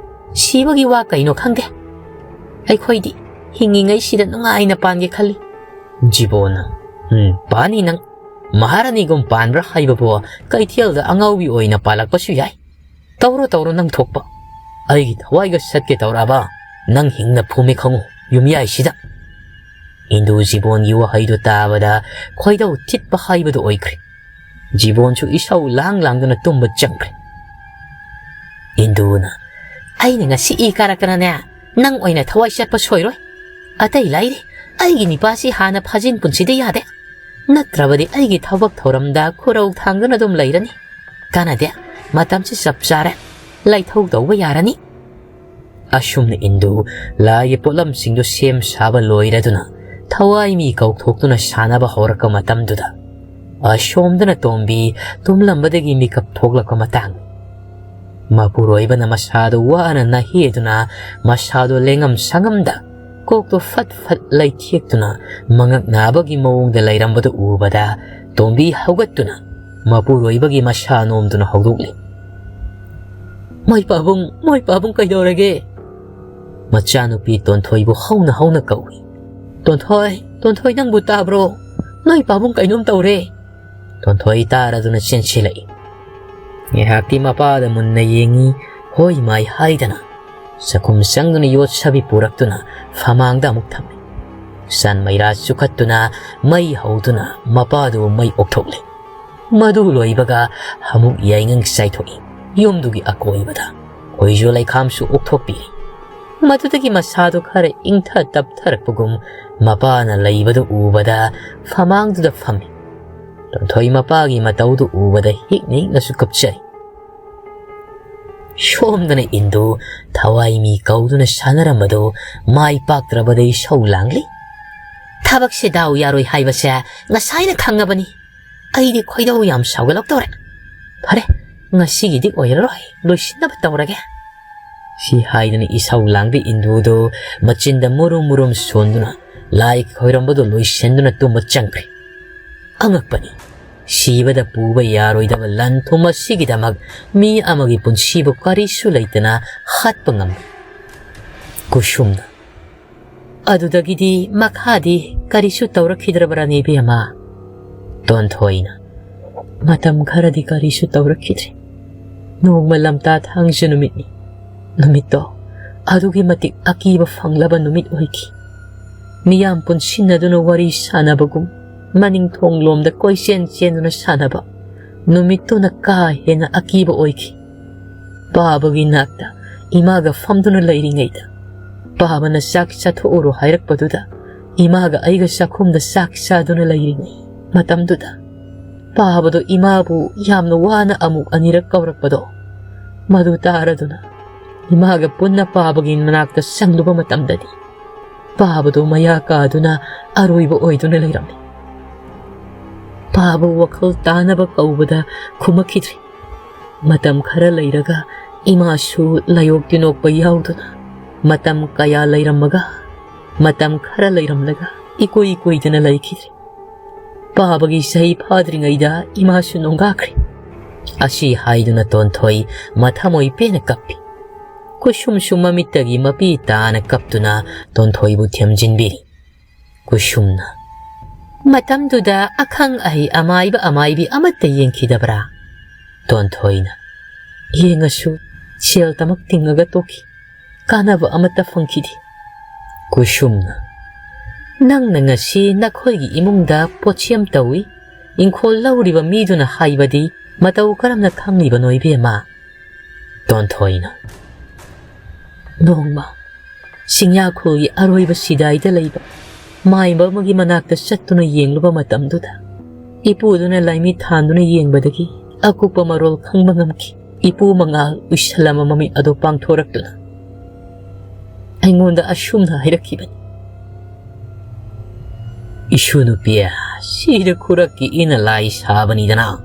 ꯁꯤꯕꯒꯤ ꯋꯥ ꯀꯩꯅꯣ ꯈꯪꯗꯦ꯫ ꯑꯩꯈꯣꯏꯗꯤ ꯍꯤꯡꯉꯤꯉꯩꯁꯤꯗ ꯅꯨꯡꯉꯥꯏꯅ ꯄꯥꯟꯒꯦ ꯈꯜꯂꯤ꯫ ꯖꯤꯕꯣꯟꯅ, "ꯎꯝ, ꯄꯥꯅꯤ ꯅꯪ꯫ ꯃꯍꯥꯔꯥꯅꯤꯒꯨꯝ ꯄꯥꯟꯕ꯭ꯔꯥ ꯍꯥꯏꯕꯕꯨ ꯀꯩꯊꯦꯜꯗ ꯑꯉꯥꯎꯕꯤ ꯑꯣꯏꯅ ꯄꯥꯜꯂꯛꯄꯁꯨ ꯌꯥꯏ꯫ ꯇꯧꯔꯣ, ꯇꯧꯔꯣ ꯅꯪ ꯊꯣꯛꯄ꯫ ꯑꯩꯒꯤ ꯊꯋꯥꯏꯒ ꯆꯠꯀꯦ ꯇꯧꯔꯛꯑꯕ ꯅꯪ ꯍꯤꯡꯅ ꯐꯨꯝꯃꯦ ꯈꯪꯉꯨ ꯌꯨꯝꯌꯥꯏꯁꯤꯗ"꯫ ꯏꯟꯗꯨ ꯖꯤꯕꯣꯟꯒꯤ ꯋꯥꯍꯩꯗꯨ ꯇꯥꯕꯗ ꯈꯣꯏꯗꯧ ꯊꯤꯠꯄ ꯍꯥꯏꯕꯗꯨ ꯑꯣꯏꯈ꯭ꯔꯦ꯫ ꯖꯤꯕꯣꯟꯁꯨ ꯏꯁꯧ ꯂꯥꯡ ꯂꯥꯡꯗꯨꯅ ꯇꯨꯝꯕ ꯆꯪꯈ꯭ꯔꯦ꯫ ꯏꯟꯗꯨꯅ, "ꯑꯩꯅ ꯉꯁꯤ ꯏ ꯀꯥꯔꯛꯇꯅꯅꯦ, ꯅꯪ ꯑꯣꯏꯅ ꯊꯋꯥꯏ ꯆꯠꯄ ꯁꯣꯏꯔꯣꯏ꯫ ꯑꯇꯩ ꯂꯥꯏꯔꯤ, ꯑꯩꯒꯤ ꯅꯤꯄꯥꯁꯤ ꯍꯥꯟꯅ ꯐꯥꯖꯤꯟ ꯄꯨꯟꯁꯤꯗ ꯌꯥꯗꯦ꯫ ꯅꯠꯇ꯭ꯔꯕꯗꯤ ꯑꯩꯒꯤ ꯊꯕꯛ ꯊꯧꯔꯝꯗ ꯈꯨꯔꯧ ꯊꯥꯡꯗꯨꯅ ꯑꯗꯨꯝ ꯂꯩꯔꯅꯤ꯫ ꯀꯥꯟꯅꯗꯦ, ꯃꯇꯝꯁꯤ ꯆꯞ ꯆꯥꯔꯦ, ꯂꯩꯊꯧ ꯇꯧꯕ ꯌꯥꯔꯅꯤ"꯫ ꯑꯁꯨꯝꯅ ꯏꯟꯗꯨ ꯂꯥꯏꯒꯤ ꯄꯣꯠꯂꯝꯁꯤꯡꯗꯨ ꯁꯦꯝ ꯁꯥꯕ ꯂꯣꯏꯔꯗꯨꯅ ꯊꯋꯥꯏ ꯃꯤ ꯀꯧꯊꯣꯛꯇꯨꯅ ꯁꯥꯟꯅꯕ ꯍꯧꯔꯛꯄ ꯃꯇꯝꯗꯨꯗ, ꯑꯁꯣꯝꯗꯅ ꯇꯣꯝꯕꯤ ꯇꯨꯝꯂꯝꯕꯗꯒꯤ ꯃꯤꯀꯞ ꯊꯣꯛꯂꯛꯄ ꯃꯇꯥꯡ꯫ ꯃꯄꯨꯔꯣꯏꯕꯅ ꯃꯁꯥꯗꯨ ꯋꯥꯅ ꯅꯥꯍꯦꯗꯨꯅ ꯃꯁꯥꯗꯨ ꯂꯦꯡꯉꯝ ꯁꯥꯉꯝꯗ ꯀꯣꯛꯇꯨ ꯐꯠ ꯐꯠ ꯂꯩꯊꯦꯛꯇꯨꯅ ꯃꯉꯛ ꯅꯥꯕꯒꯤ ꯃꯑꯣꯡꯗ ꯂꯩꯔꯝꯕꯗꯨ ꯎꯕꯗ ꯇꯣꯝꯕꯤ ꯍꯧꯒꯠꯇꯨꯅ ꯃꯄꯨꯔꯣꯏꯕꯒꯤ ꯃꯁꯥ ꯅꯣꯝꯗꯨꯅ ꯍꯧꯗꯣꯛꯂꯤ꯫ "ꯃꯣꯏ ꯄꯥꯕꯨꯡ, ꯃꯣꯏ ꯄꯥꯕꯨꯡ ꯀꯩꯗꯧꯔꯒꯦ?" ꯃꯆꯥꯅꯨꯄꯤ ꯇꯣꯟꯊꯣꯏꯕꯨ ꯍꯧꯅ ꯍꯧꯅ ꯀꯧꯏ꯫ "ꯇꯣꯟꯊꯣꯏ, ꯇꯣꯟꯊꯣꯏ ꯅꯪꯕꯨ ꯇꯥꯕ꯭ꯔꯣ? ꯅꯣꯏ ꯄꯥꯕꯨꯡ ꯀꯩꯅꯣꯝ ꯇꯧꯔꯦ"꯫ ꯇꯣꯟꯊꯣꯏ ꯇꯥꯔꯗꯨꯅ ꯆꯦꯟꯁꯤꯜꯂꯛꯏ꯫ ꯉꯥꯏꯍꯥꯛꯇꯤ ꯃꯄꯥꯗ ꯃꯨꯟꯅ ꯌꯦꯡꯉꯤ, ꯍꯣꯏ ꯃꯥꯏ ꯍꯥꯏꯗꯅ ꯆꯥꯛꯈꯨꯝ ꯆꯪꯗꯨꯅ ꯌꯣꯠ ꯁꯥꯕꯤ ꯄꯨꯔꯛꯇꯨꯅ ꯐꯃꯥꯡꯗ ꯑꯃꯨꯛ ꯊꯝꯃꯤ꯫ ꯁꯟ ꯃꯩꯔꯥ ꯆꯨꯈꯠꯇꯨꯅ ꯃꯩ ꯍꯧꯗꯨꯅ ꯃꯄꯥꯗꯨ ꯃꯩ ꯑꯣꯛꯊꯣꯛꯂꯦ꯫ ꯃꯗꯨ ꯂꯣꯏꯕꯒ ꯑꯃꯨꯛ ꯌꯥꯏꯉꯪ ꯆꯥꯏꯊꯣꯛꯏ꯫ ꯌꯨꯝꯗꯨꯒꯤ ꯑꯀꯣꯏꯕꯗ ꯈꯣꯏꯖꯨ ꯂꯩꯈꯥꯝꯁꯨ ꯑꯣꯛꯊꯣꯛꯄꯤꯔꯤ꯫ ꯃꯗꯨꯗꯒꯤ ꯃꯁꯥꯗꯨ ꯈꯔ ꯏꯪꯊ ꯇꯞꯊꯔꯛꯄꯒꯨꯝ ꯃꯄꯥꯅ ꯂꯩꯕꯗꯨ ꯎꯕꯗ ꯐꯃꯥꯡꯗꯨꯗ ꯐꯝꯃꯤ꯫ ꯇꯣꯟꯊꯣꯏ ꯃꯄꯥꯒꯤ ꯃꯇꯧꯗꯨ ꯎꯕꯗ ꯍꯤꯛꯅ ꯍꯤꯛꯅꯁꯨ ꯀꯞꯆꯔꯤ꯫ ꯁꯣꯝꯗꯅ ꯏꯟꯗꯨ ꯊꯋꯥꯏ ꯃꯤ ꯀꯧꯗꯨꯅ ꯁꯥꯟꯅꯔꯝꯕꯗꯨ ꯃꯥꯏ ꯄꯥꯛꯇ꯭ꯔꯕꯗ ꯏꯁꯧ ꯂꯥꯡꯂꯤ꯫ "ꯊꯕꯛꯁꯦ ꯗꯥꯎ ꯌꯥꯔꯣꯏ ꯍꯥꯏꯕꯁꯦ ꯉꯁꯥꯏꯅ ꯈꯪꯉꯕꯅꯤ꯫ ꯑꯩꯗꯤ ꯈꯣꯏꯗꯧ ꯌꯥꯝ ꯁꯥꯎꯒꯠꯂꯛꯇꯧꯔꯦ꯫ ꯐꯔꯦ, ꯉꯁꯤꯒꯤꯗꯤ ꯑꯣꯏꯔꯔꯣꯏ, ꯂꯣꯏꯁꯤꯟꯅꯕ ꯇꯧꯔꯒꯦ"꯫ ꯁꯤ ꯍꯥꯏꯗꯨꯅ ꯏꯁꯧ ꯂꯥꯡꯕꯤ ꯏꯟꯗꯨꯗꯨ ꯃꯆꯤꯟꯗ ꯃꯨꯔꯨꯝ ꯃꯨꯔꯨꯝ ꯁꯣꯟꯗꯨꯅ ꯂꯥꯏ ꯈꯣꯏꯔꯝꯕꯗꯨ ꯂꯣꯏꯁꯤꯟꯗꯨꯅ ꯇꯨꯝꯕ ꯆꯪꯈ꯭ꯔꯦ꯫ ꯑꯉꯛꯄꯅꯤ, ꯁꯤꯕꯗ ꯄꯨꯕ ꯌꯥꯔꯣꯏꯗꯕ ꯂꯟ ꯊꯨꯝ ꯑꯁꯤꯒꯤꯗꯃꯛ ꯃꯤ ꯑꯃꯒꯤ ꯄꯨꯟꯁꯤꯕꯨ ꯀꯔꯤꯁꯨ ꯂꯩꯇꯅ ꯍꯥꯠꯄ ꯉꯝꯃꯤ꯫ ꯀꯨꯁꯨꯝꯅ, "ꯑꯗꯨꯗꯒꯤꯗꯤ ꯃꯈꯥꯗꯤ ꯀꯔꯤꯁꯨ ꯇꯧꯔꯛꯈꯤꯗ꯭ꯔꯕ꯭ꯔꯥ, ꯏꯕꯦꯝꯃ?" ꯇꯣꯟꯊꯣꯏꯅ, "ꯃꯇꯝ ꯈꯔꯗꯤ ꯀꯔꯤꯁꯨ ꯇꯧꯔꯛꯈꯤꯗ꯭ꯔꯦ꯫ ꯅꯣꯡꯃ ꯂꯝꯇꯥ ꯊꯥꯡꯖ ꯅꯨꯃꯤꯠꯅꯤ꯫ ꯅꯨꯃꯤꯠꯇꯣ ꯑꯗꯨꯛꯀꯤ ꯃꯇꯤꯛ ꯑꯀꯤꯕ ꯐꯪꯂꯕ ꯅꯨꯃꯤꯠ ꯑꯣꯏꯈꯤ꯫ ꯃꯤꯌꯥꯝ ꯄꯨꯟꯁꯤꯟꯅꯗꯨꯅ ꯋꯥꯔꯤ ꯁꯥꯟꯅꯕꯒꯨꯝ, ꯃꯅꯤꯡ ꯊꯣꯡꯂꯣꯝꯗ ꯀꯣꯏꯆꯦꯟ ꯆꯦꯟꯗꯨꯅ ꯁꯥꯟꯅꯕ ꯅꯨꯃꯤꯠꯇꯨꯅ ꯀꯥ ꯍꯦꯟꯅ ꯑꯀꯤꯕ ꯑꯣꯏꯈꯤ꯫ ꯄꯥꯕꯒꯤ ꯅꯥꯛꯇ ꯏꯃꯥꯒ ꯐꯝꯗꯨꯅ ꯂꯩꯔꯤꯉꯩꯗ, ꯄꯥꯕꯅ ꯆꯥꯛ ꯆꯥꯊꯣꯛꯎꯔꯣ ꯍꯥꯏꯔꯛꯄꯗꯨꯗ, ꯏꯃꯥꯒ ꯑꯩꯒ ꯆꯥꯛꯈꯨꯝꯗ ꯆꯥꯛ ꯆꯥꯗꯨꯅ ꯂꯩꯔꯤꯉꯩ ꯃꯇꯝꯗꯨꯗ, ꯄꯥꯕꯗꯣ ꯏꯃꯥꯕꯨ ꯌꯥꯝꯅ ꯋꯥꯅ ꯑꯃꯨꯛ ꯑꯅꯤꯔꯛ ꯀꯧꯔꯛꯄꯗꯣ, ꯃꯗꯨ ꯇꯥꯔꯗꯨꯅ ꯏꯃꯥꯒ ꯄꯨꯟꯅ ꯄꯥꯕꯒꯤ ꯃꯅꯥꯛꯇ ꯆꯪꯂꯨꯕ ꯃꯇꯝꯗꯗꯤ, ꯄꯥꯕꯗꯣ ꯃꯌꯥ ꯀꯥꯗꯨꯅ ꯑꯔꯣꯏꯕ ꯑꯣꯏꯗꯨꯅ ꯂꯩꯔꯝꯃꯤ꯫ ꯄꯥꯕ ꯋꯥꯈꯜ ꯇꯥꯅꯕ ꯀꯧꯕꯗ ꯈꯨꯝꯃꯛꯈꯤꯗ꯭ꯔꯦ꯫ ꯃꯇꯝ ꯈꯔ ꯂꯩꯔꯒ ꯏꯃꯥꯁꯨ ꯂꯥꯏꯑꯣꯛ ꯇꯤꯟꯑꯣꯛꯄ ꯌꯥꯎꯗꯨꯅ ꯃꯇꯝ ꯀꯌꯥ ꯂꯩꯔꯝꯃꯒ, ꯃꯇꯝ ꯈꯔ ꯂꯩꯔꯝꯂꯒ ꯏꯀꯨꯏ ꯀꯨꯏꯗꯅ ꯂꯩꯈꯤꯗ꯭ꯔꯦ꯫ ꯄꯥꯕꯒꯤ ꯆꯍꯤ ꯐꯥꯗ꯭ꯔꯤꯉꯩꯗ ꯏꯃꯥꯁꯨ ꯅꯣꯡꯒꯥꯈ꯭ꯔꯦ꯫ ꯑꯁꯤ ꯍꯥꯏꯗꯨꯅ ꯇꯣꯟꯊꯣꯏ ꯃꯊꯃꯣꯏ ꯄꯦꯟꯅ ꯀꯞꯄꯤ꯫ ꯀꯨꯁꯨꯝꯁꯨ ꯃꯃꯤꯠꯇꯒꯤ ꯃꯄꯤ ꯇꯥꯅ ꯀꯞꯇꯨꯅ ꯇꯣꯟꯊꯣꯏꯕꯨ ꯊꯦꯝꯖꯤꯟꯕꯤꯔꯤ꯫ ꯀꯨꯁꯨꯝꯅ, "ꯃꯇꯝꯗꯨꯗ ꯑꯈꯪ ꯑꯍꯩ ꯑꯃꯥꯏꯕ ꯑꯃꯥꯏꯕꯤ ꯑꯃꯠꯇ ꯌꯦꯡꯈꯤꯗꯕ꯭ꯔꯥ?" ꯇꯣꯟꯊꯣꯏꯅ, "ꯌꯦꯡꯉꯁꯨ ꯁꯦꯜ ꯇꯃꯛ ꯇꯤꯡꯉꯒ ꯇꯣꯛꯈꯤ꯫ ꯀꯥꯟꯅꯕ ꯑꯃꯠꯇ ꯐꯪꯈꯤꯗꯦ꯫" ꯀꯨꯁꯨꯝꯅ, "ꯅꯪꯅ ꯉꯁꯤ ꯅꯈꯣꯏꯒꯤ ꯏꯃꯨꯡꯗ ꯄꯣꯠꯁꯦꯝ ꯇꯧꯏ, ꯏꯪꯈꯣꯜ ꯂꯧꯔꯤꯕ ꯃꯤꯗꯨꯅ ꯍꯥꯏꯕꯗꯤ ꯃꯇꯧ ꯀꯔꯝꯅ ꯈꯪꯂꯤꯕꯅꯣ, ꯏꯕꯦꯝꯃ?" ꯇꯣꯟꯊꯣꯏꯅ, "ꯅꯣꯡꯃ ꯆꯤꯡꯌꯥꯈꯨꯜꯒꯤ ꯑꯔꯣꯏꯕ ꯁꯤꯗꯥꯏꯗ ꯂꯩꯕ ꯃꯥꯏꯕ ꯑꯃꯒꯤ ꯃꯅꯥꯛꯇ ꯆꯠꯇꯨꯅ ꯌꯦꯡꯂꯨꯕ ꯃꯇꯝꯗꯨꯗ, ꯏꯄꯨꯗꯨꯅ ꯂꯥꯏꯃꯤꯠ ꯊꯥꯟꯗꯨꯅ ꯌꯦꯡꯕꯗꯒꯤ ꯑꯀꯨꯞꯄ ꯃꯔꯣꯜ ꯈꯪꯕ ꯉꯝꯈꯤ꯫ ꯏꯄꯨ ꯃꯉꯥꯜ ꯎꯏꯁꯜꯂꯝꯕ ꯃꯃꯤꯠ ꯑꯗꯨ ꯄꯥꯡꯊꯣꯔꯛꯇꯨꯅ ꯑꯩꯉꯣꯟꯗ ꯑꯁꯨꯝꯅ ꯍꯥꯏꯔꯛꯈꯤꯕꯅꯤ, 'ꯏꯁꯨ ꯅꯨꯄꯤ, ꯁꯤꯗ ꯈꯨꯔꯛꯀꯤ ꯏꯅ ꯂꯥꯏ ꯁꯥꯕꯅꯤꯗꯅ,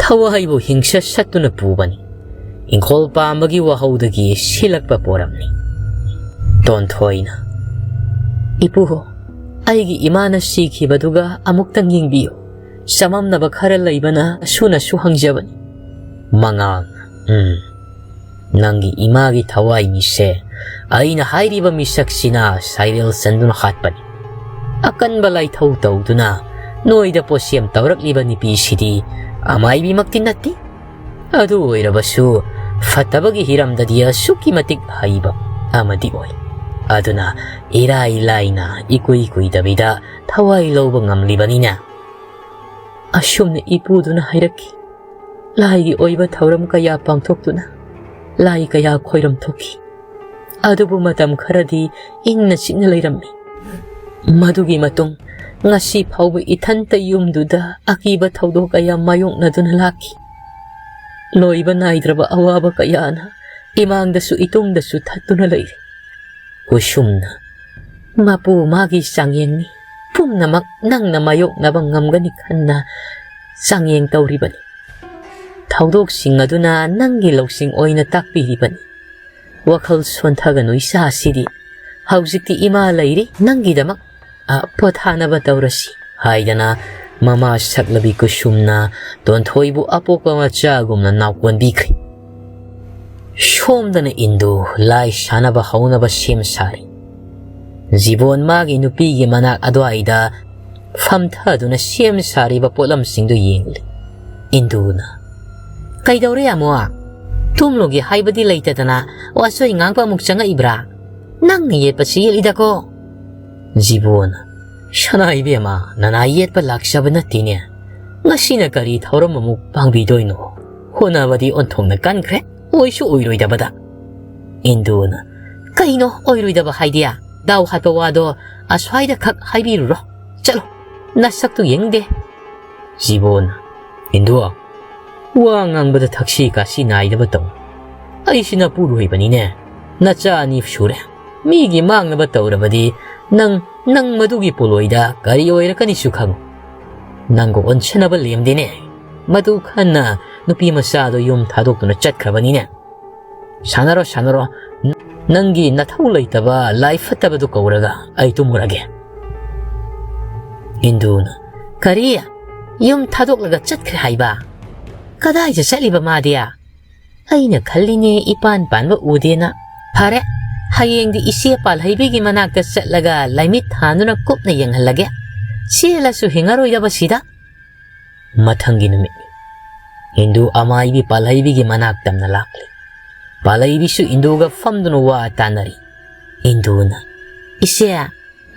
ꯊꯋꯥꯏꯕꯨ ꯍꯤꯡꯁ ꯁꯠꯇꯨꯅ ꯄꯨꯕꯅꯤ꯫ ꯏꯪꯈꯣꯜ ꯄꯥꯝꯕꯒꯤ ꯋꯥꯍꯧꯗꯒꯤ ꯁꯤꯜꯂꯛꯄ ꯄꯣꯔꯝꯅꯤ.'" ꯇꯣꯟꯊꯣꯏꯅ, "ꯏꯄꯨ, ꯑꯩꯒꯤ ꯏꯃꯥꯅ ꯁꯤꯈꯤꯕꯗꯨꯒ ꯑꯃꯨꯛꯇꯪ ꯌꯦꯡꯕꯤꯌꯨ꯫ ꯆꯃꯝꯅꯕ ꯈꯔ ꯂꯩꯕꯅ ꯑꯁꯨꯅꯁꯨ ꯍꯪꯖꯕꯅꯤ꯫ ꯃꯉꯥꯜ, ꯎꯝ, ꯅꯪꯒꯤ ꯏꯃꯥꯒꯤ ꯊꯋꯥꯏ ꯃꯤꯁꯦ ꯑꯩꯅ ꯍꯥꯏꯔꯤꯕ ꯃꯤꯁꯛꯁꯤꯅ ꯁꯥꯏꯔꯦꯜ ꯆꯟꯗꯨꯅ ꯍꯥꯠꯄꯅꯤ꯫ ꯑꯀꯟꯕ ꯂꯥꯏꯊꯧ ꯇꯧꯗꯨꯅ ꯅꯣꯏꯗ ꯄꯣꯠꯁꯦꯝ ꯇꯧꯔꯛꯂꯤꯕ ꯅꯨꯄꯤꯁꯤꯗꯤ ꯑꯃꯥꯏꯕꯤꯃꯛꯇꯤ ꯅꯠꯇꯦ꯫ ꯑꯗꯨ ꯑꯣꯏꯔꯕꯁꯨ ꯐꯠꯇꯕꯒꯤ ꯍꯤꯔꯝꯗꯗꯤ ꯑꯁꯨꯛꯀꯤ ꯃꯇꯤꯛ ꯍꯩꯕ ꯑꯃꯗꯤ ꯑꯣꯏ꯫ ꯑꯗꯨꯅ ꯏꯔꯥꯏ ꯂꯥꯏꯅ ꯏꯀꯨꯏ ꯀꯨꯏꯗꯕꯤꯗ ꯊꯋꯥꯏ ꯂꯧꯕ ꯉꯝꯂꯤꯕꯅꯤꯅ꯫ ꯑꯁꯨꯝꯅ ꯏꯄꯨꯗꯨꯅ ꯍꯥꯏꯔꯛꯈꯤ꯫ ꯂꯥꯏꯒꯤ ꯑꯣꯏꯕ ꯊꯧꯔꯝ ꯀꯌꯥ ꯄꯥꯡꯊꯣꯛꯇꯨꯅ ꯂꯥꯏ ꯀꯌꯥ ꯈꯣꯏꯔꯝ ꯊꯣꯛꯈꯤ꯫ ꯑꯗꯨꯕꯨ ꯃꯇꯝ ꯈꯔꯗꯤ ꯏꯪꯅ ꯆꯤꯛꯅ ꯂꯩꯔꯝꯃꯤ꯫ ꯃꯗꯨꯒꯤ ꯃꯇꯨꯡ ꯉꯁꯤ ꯐꯥꯎꯕ ꯏꯊꯟꯇ ꯌꯨꯝꯗꯨꯗ ꯑꯀꯤꯕ ꯊꯧꯗꯣꯛ ꯀꯌꯥ ꯃꯥꯌꯣꯛꯅꯗꯨꯅ ꯂꯥꯛꯈꯤ꯫ ꯂꯣꯏꯕ ꯅꯥꯏꯗ꯭ꯔꯕ ꯑꯋꯥꯕ ꯀꯌꯥꯅ ꯏꯃꯥꯡꯗꯁꯨ ꯏꯇꯨꯡꯗꯁꯨ ꯊꯠꯇꯨꯅ ꯂꯩꯔꯤ꯫ ꯀꯨꯁꯨꯝꯅ, ꯃꯄꯨ ꯃꯥꯒꯤ ꯆꯥꯡꯌꯦꯡꯅꯤ, ꯄꯨꯝꯅꯃꯛ ꯅꯪꯅ ꯃꯥꯌꯣꯛꯅꯕ ꯉꯝꯒꯅꯤ ꯈꯟꯅ ꯆꯥꯡꯌꯦꯡ ꯇꯧꯔꯤꯕꯅꯤ꯫ ꯊꯧꯗꯣꯛꯁꯤꯡ ꯑꯗꯨꯅ ꯅꯪꯒꯤ ꯂꯧꯁꯤꯡ ꯑꯣꯏꯅ ꯇꯥꯛꯄꯤꯔꯤꯕꯅꯤ꯫ ꯋꯥꯈꯜ ꯁꯣꯟꯊꯒꯅꯨ ꯏꯆꯥꯁꯤꯗꯤ꯫ ꯍꯧꯖꯤꯛꯇꯤ ꯏꯃꯥ ꯂꯩꯔꯤ ꯅꯪꯒꯤꯗꯃꯛ꯫ ꯑ, ꯄꯣꯊꯥꯅꯕ ꯇꯧꯔꯁꯤ꯫ ꯍꯥꯏꯗꯅ ꯃꯃꯥ ꯁꯛꯂꯕꯤ ꯀꯨꯁꯨꯝꯅ ꯇꯣꯟꯊꯣꯏꯕꯨ ꯑꯄꯣꯛꯄ ꯃꯆꯥꯒꯨꯝꯅ ꯅꯥꯎꯀꯣꯟꯕꯤꯈ꯭ꯔꯦ꯫ ꯁꯣꯝꯗꯅ ꯏꯟꯗꯨ ꯂꯥꯏ ꯁꯥꯟꯅꯕ ꯍꯧꯅꯕ ꯁꯦꯝ ꯁꯥꯔꯤ꯫ ꯖꯤꯕꯣꯟ ꯃꯥꯒꯤ ꯅꯨꯄꯤꯒꯤ ꯃꯅꯥꯛ ꯑꯗꯨꯋꯥꯏꯗ ꯐꯝꯊꯗꯨꯅ ꯁꯦꯝ ꯁꯥꯔꯤꯕ ꯄꯣꯠꯂꯝꯁꯤꯡꯗꯨ ꯌꯦꯡꯂꯤ꯫ ꯏꯟꯗꯨꯅ, "ꯀꯩꯗꯧꯔꯦ ꯑꯃꯨꯛ? ꯇꯨꯝꯂꯨꯒꯦ ꯍꯥꯏꯕꯗꯤ ꯂꯩꯇꯗꯅ ꯋꯥꯆꯣꯏ ꯉꯥꯡꯕ ꯑꯃꯨꯛ ꯆꯪꯉꯛꯏꯕ꯭ꯔꯥ? ꯅꯪꯅ ꯌꯦꯠꯄꯁꯤ ꯌꯦꯠꯂꯤꯗꯀꯣ?" ꯖꯤꯕꯣꯟ, "ꯁꯅꯥ ꯏꯕꯦꯝꯃ, ꯅꯅꯥ ꯌꯦꯠꯄ ꯂꯥꯛꯆꯕ ꯅꯠꯇꯦꯅꯦ꯫ ꯉꯁꯤꯅ ꯀꯔꯤ ꯊꯧꯔꯝ ꯑꯃꯨꯛ ꯄꯥꯡꯕꯤꯗꯣꯏꯅꯣ? ꯍꯣꯠꯅꯕꯗꯤ ꯑꯣꯟꯊꯣꯛꯅ ꯀꯟꯈ꯭ꯔꯦ, ꯑꯣꯏꯁꯨ ꯑꯣꯏꯔꯣꯏꯗꯕꯗ꯫" ꯏꯟꯗꯨꯅ, "ꯀꯩꯅꯣ ꯑꯣꯏꯔꯣꯏꯗꯕ ꯍꯥꯏꯗꯤ? ꯗꯥꯎ ꯍꯥꯠꯄ ꯋꯥꯗꯣ ꯑꯁ꯭ꯋꯥꯏꯗ ꯈꯛ ꯍꯥꯏꯕꯤꯔꯨꯔꯣ꯫ ꯆꯠꯂꯣ, ꯅꯁꯛꯇꯨ ꯌꯦꯡꯅꯤꯡꯗꯦ꯫" ꯖꯤꯕꯣꯟ, "ꯏꯟꯗꯨ, ꯋꯥ ꯉꯥꯡꯕꯗ ꯊꯛꯁꯤ ꯈꯥꯁꯤ ꯅꯥꯏꯗꯕ ꯇꯧ꯫ ꯑꯩꯁꯤ ꯅꯄꯨꯔꯣꯏꯕꯅꯤꯅꯦ꯫ ꯅꯆꯥ ꯑꯅꯤ ꯁꯨꯔꯦ꯫ ꯃꯤꯒꯤ ꯃꯥꯡꯅꯕ ꯇꯧꯔꯕꯗꯤ ꯅꯪ, ꯅꯪ ꯃꯗꯨꯒꯤ ꯄꯣꯂꯣꯏꯗ ꯀꯔꯤ ꯑꯣꯏꯔꯛꯀꯅꯤꯁꯨ ꯈꯪꯉꯨ꯫ ꯅꯪꯒ ꯑꯣꯟꯁꯤꯟꯅꯕ ꯂꯦꯝꯗꯦꯅꯦ꯫ ꯃꯗꯨ ꯈꯟꯅ ꯅꯨꯄꯤ ꯃꯆꯥꯗꯣ ꯌꯨꯝ ꯊꯥꯗꯣꯛꯇꯨꯅ ꯆꯠꯈ꯭ꯔꯕꯅꯤꯅꯦ꯫ ꯁꯥꯟꯅꯔꯣ, ꯁꯥꯟꯅꯔꯣ꯫ ꯅꯪꯒꯤ ꯅꯊꯧ ꯂꯩꯇꯕ ꯂꯥꯏ ꯐꯠꯇꯕꯗꯨ ꯀꯧꯔꯒ ꯑꯩ ꯇꯨꯝꯃꯨꯔꯒꯦ꯫" ꯏꯟꯗꯨꯅ, "ꯀꯔꯤ? ꯌꯨꯝ ꯊꯥꯗꯣꯛꯂꯒ ꯆꯠꯈ꯭ꯔꯦ ꯍꯥꯏꯕ? ꯀꯗꯥꯏꯗ ꯆꯠꯂꯤꯕ ꯃꯥꯗꯤ? ꯑꯩꯅ ꯈꯜꯂꯤꯅꯦ ꯏꯄꯥꯟ ꯄꯥꯟꯕ ꯎꯗꯦꯅ꯫ ꯐꯔꯦ, ꯍꯌꯦꯡꯗꯤ ꯏꯆꯦ ꯄꯥꯜꯍꯩꯕꯤꯒꯤ ꯃꯅꯥꯛꯇ ꯆꯠꯂꯒ ꯂꯥꯏꯃꯤꯠ ꯊꯥꯟꯗꯨꯅ ꯀꯨꯞꯅ ꯌꯦꯡꯍꯜꯂꯒꯦ꯫ ꯆꯦꯜꯂꯁꯨ ꯍꯤꯡꯉꯔꯣꯏꯗꯕꯁꯤꯗ꯫ ꯃꯊꯪꯒꯤ ꯅꯨꯃꯤꯠꯅꯤ꯫ ꯏꯟꯗꯨ ꯑꯃꯥꯏꯕꯤ ꯄꯥꯜꯍꯩꯕꯤꯒꯤ ꯃꯅꯥꯛ ꯇꯝꯅ ꯂꯥꯛꯂꯤ꯫ ꯄꯥꯜꯍꯩꯕꯤꯁꯨ ꯏꯟꯗꯨꯒ ꯐꯝꯗꯨꯅ ꯋꯥ ꯇꯥꯅꯔꯤ꯫ ꯏꯟꯗꯨꯅ, "ꯏꯆꯦ,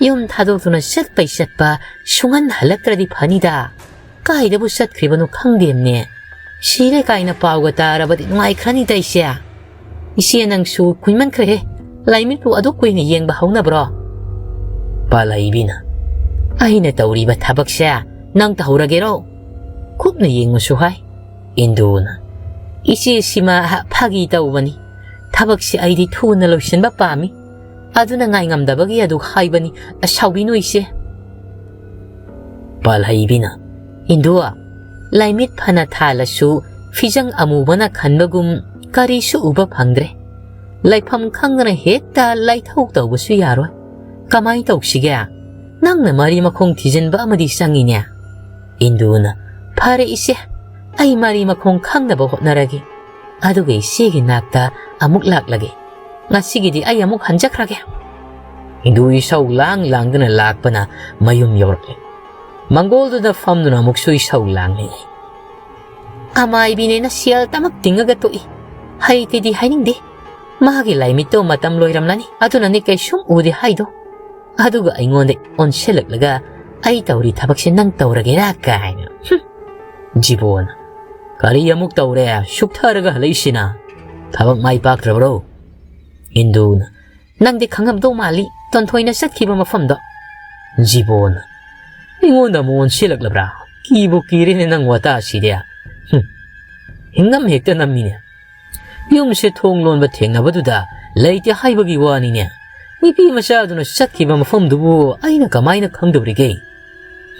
ꯌꯨꯝ ꯊꯥꯗꯣꯛꯇꯨꯅ ꯆꯠꯄꯩ ꯆꯠꯄ, ꯁꯨꯡꯍꯟ ꯍꯜꯂꯛꯇ꯭ꯔꯗꯤ ꯐꯅꯤꯗ꯫ ꯀꯥꯏꯗꯕꯨ ꯆꯠꯈ꯭ꯔꯤꯕꯅꯣ ꯈꯪꯗꯦꯝꯅꯦ꯫ ꯁꯤꯔꯦ ꯀꯥꯏꯅ ꯄꯥꯎꯒ ꯇꯥꯔꯕꯗꯤ ꯅꯨꯡꯉꯥꯏꯈ꯭ꯔꯅꯤꯗ ꯏꯆꯦ꯫ ꯏꯆꯦ ꯅꯪꯁꯨ ꯀꯨꯏꯃꯟꯈ꯭ꯔꯦꯍꯦ, ꯂꯥꯏꯃꯤꯠꯄꯨ ꯑꯗꯨꯛ ꯀꯨꯏꯅ ꯌꯦꯡꯕ ꯍꯧꯅꯕ꯭ꯔꯣ?" ꯄꯥꯜꯍꯩꯕꯤꯅ, "ꯑꯩꯅ ꯇꯧꯔꯤꯕ ꯊꯕꯛꯁꯦ ꯅꯪ ꯇꯧꯍꯧꯔꯒꯦꯔꯣ?" ꯀꯨꯞꯅ ꯌꯦꯡꯉꯨꯁꯨ ꯍꯥꯏ꯫ ꯏꯟꯗꯨꯅ, "ꯏꯆꯦ ꯁꯤꯃ ꯐꯥꯒꯤ ꯇꯧꯕꯅꯤ꯫ ꯊꯕꯛꯁꯦ ꯑꯩꯗꯤ ꯊꯨꯅ ꯂꯣꯏꯁꯤꯟꯕ ꯄꯥꯝꯃꯤ꯫ ꯑꯗꯨꯅ ꯉꯥꯏꯉꯝꯗꯕꯒꯤ ꯑꯗꯨ ꯍꯥꯏꯕꯅꯤ꯫ ꯁꯥꯎꯕꯤꯅꯨ ꯏꯆꯦ꯫" ꯄꯥꯜꯍꯩꯕꯤꯅ, "ꯏꯟꯗꯨ, ꯂꯥꯏꯃꯤꯠ ꯐꯅ ꯊꯥꯜꯂꯁꯨ ꯐꯤꯖꯪ ꯑꯃꯨꯕꯅ ꯈꯟꯕꯒꯨꯝ ꯀꯔꯤꯁꯨ ꯎꯕ ꯐꯪꯗ꯭ꯔꯦ꯫ ꯂꯩꯐꯝ ꯈꯪꯗꯅ ꯍꯦꯛꯇ ꯂꯥꯏꯊꯧ ꯇꯧꯕꯁꯨ ꯌꯥꯔꯣꯏ꯫ ꯀꯃꯥꯏ ꯇꯧꯁꯤꯒꯦ? ꯅꯪꯅ ꯃꯔꯤ ꯃꯈꯣꯡ ꯊꯤꯖꯤꯟꯕ ꯑꯃꯗꯤ ꯆꯪꯉꯤꯅꯦ꯫" ꯏꯟꯗꯨꯅ, "ꯐꯔꯦ ꯏꯆꯦ, ꯑꯩ ꯃꯔꯤ ꯃꯈꯣꯡ ꯈꯪꯅꯕ ꯍꯣꯠꯅꯔꯒꯦ꯫ ꯑꯗꯨꯒ ꯏꯆꯦꯒꯤ ꯅꯥꯛꯇ ꯑꯃꯨꯛ ꯂꯥꯛꯂꯒꯦ꯫ ꯉꯁꯤꯒꯤꯗꯤ ꯑꯩ ꯑꯃꯨꯛ ꯍꯟꯖꯈ꯭ꯔꯒꯦ꯫" ꯏꯟꯗꯨ ꯏꯁꯧ ꯂꯥꯡ ꯂꯥꯡꯗꯨꯅ ꯂꯥꯛꯄꯅ ꯃꯌꯨꯝ ꯌꯧꯔꯛꯂꯦ꯫ ꯃꯪꯒꯣꯜꯗꯨꯗ ꯐꯝꯗꯨꯅ ꯑꯃꯨꯛꯁꯨ ꯏꯁꯧ ꯂꯥꯡꯂꯤ꯫ "ꯑꯃꯥꯏꯕꯤꯅꯦꯅ ꯁꯦꯜ ꯇꯃꯛ ꯇꯤꯡꯉꯒ ꯇꯣꯛꯏ꯫ ꯍꯩꯇꯦꯗꯤ ꯍꯥꯏꯅꯤꯡꯗꯦ꯫ ꯃꯥꯒꯤ ꯂꯥꯏꯃꯤꯠꯇꯣ ꯃꯇꯝ ꯂꯣꯏꯔꯝꯂꯅꯤ꯫ ꯑꯗꯨꯅꯅꯤ ꯀꯩꯁꯨꯝ ꯎꯗꯦ ꯍꯥꯏꯗꯣ꯫ ꯑꯗꯨꯒ ꯑꯩꯉꯣꯟꯗ ꯑꯣꯟꯁꯤꯜꯂꯛꯂꯒ ꯑꯩ ꯇꯧꯔꯤ ꯊꯕꯛꯁꯦ ꯅꯪ ꯇꯧꯔꯒꯦꯔꯥ ꯀꯥꯏꯅ꯫ ꯍꯨꯝ꯫" ꯖꯤꯕꯣꯟ, "ꯀꯔꯤ ꯑꯃꯨꯛ ꯇꯧꯔꯦ? ꯁꯨꯛꯊꯔꯒ ꯍꯜꯂꯛꯏꯁꯤꯅ? ꯊꯕꯛ ꯃꯥꯏ ꯄꯥꯛꯇ꯭ꯔꯕ꯭ꯔꯣ?" ꯏꯟꯗꯨꯅ, "ꯅꯪꯗꯤ ꯈꯪꯉꯝꯗꯧ ꯃꯥꯜꯂꯤ, ꯇꯣꯟꯊꯣꯏꯅ ꯆꯠꯈꯤꯕ ꯃꯐꯝꯗꯣ꯫" ꯖꯤꯕꯣꯟ, "ꯑꯩꯉꯣꯟꯗ ꯑꯃꯨꯛ ꯑꯣꯟꯁꯤꯜꯂꯛꯂꯕ꯭ꯔꯥ? ꯀꯤꯕꯨ ꯀꯤꯔꯦꯅꯦ ꯅꯪ ꯋꯥꯇꯥꯁꯤꯗꯤ꯫ ꯍꯨꯝ, ꯍꯤꯡꯉꯝ ꯍꯦꯛꯇ ꯅꯝꯃꯤꯅꯦ꯫ ꯌꯨꯝꯁꯦ ꯊꯣꯡ ꯂꯣꯟꯕ ꯊꯦꯡꯅꯕꯗꯨꯗ ꯂꯩꯇꯦ ꯍꯥꯏꯕꯒꯤ ꯋꯥꯅꯤꯅꯦ꯫ ꯅꯨꯄꯤ ꯃꯆꯥꯗꯨꯅ ꯆꯠꯈꯤꯕ ꯃꯐꯝꯗꯨꯕꯨ ꯑꯩꯅ ꯀꯃꯥꯏꯅ ꯈꯪꯗꯧꯔꯤꯒꯦ?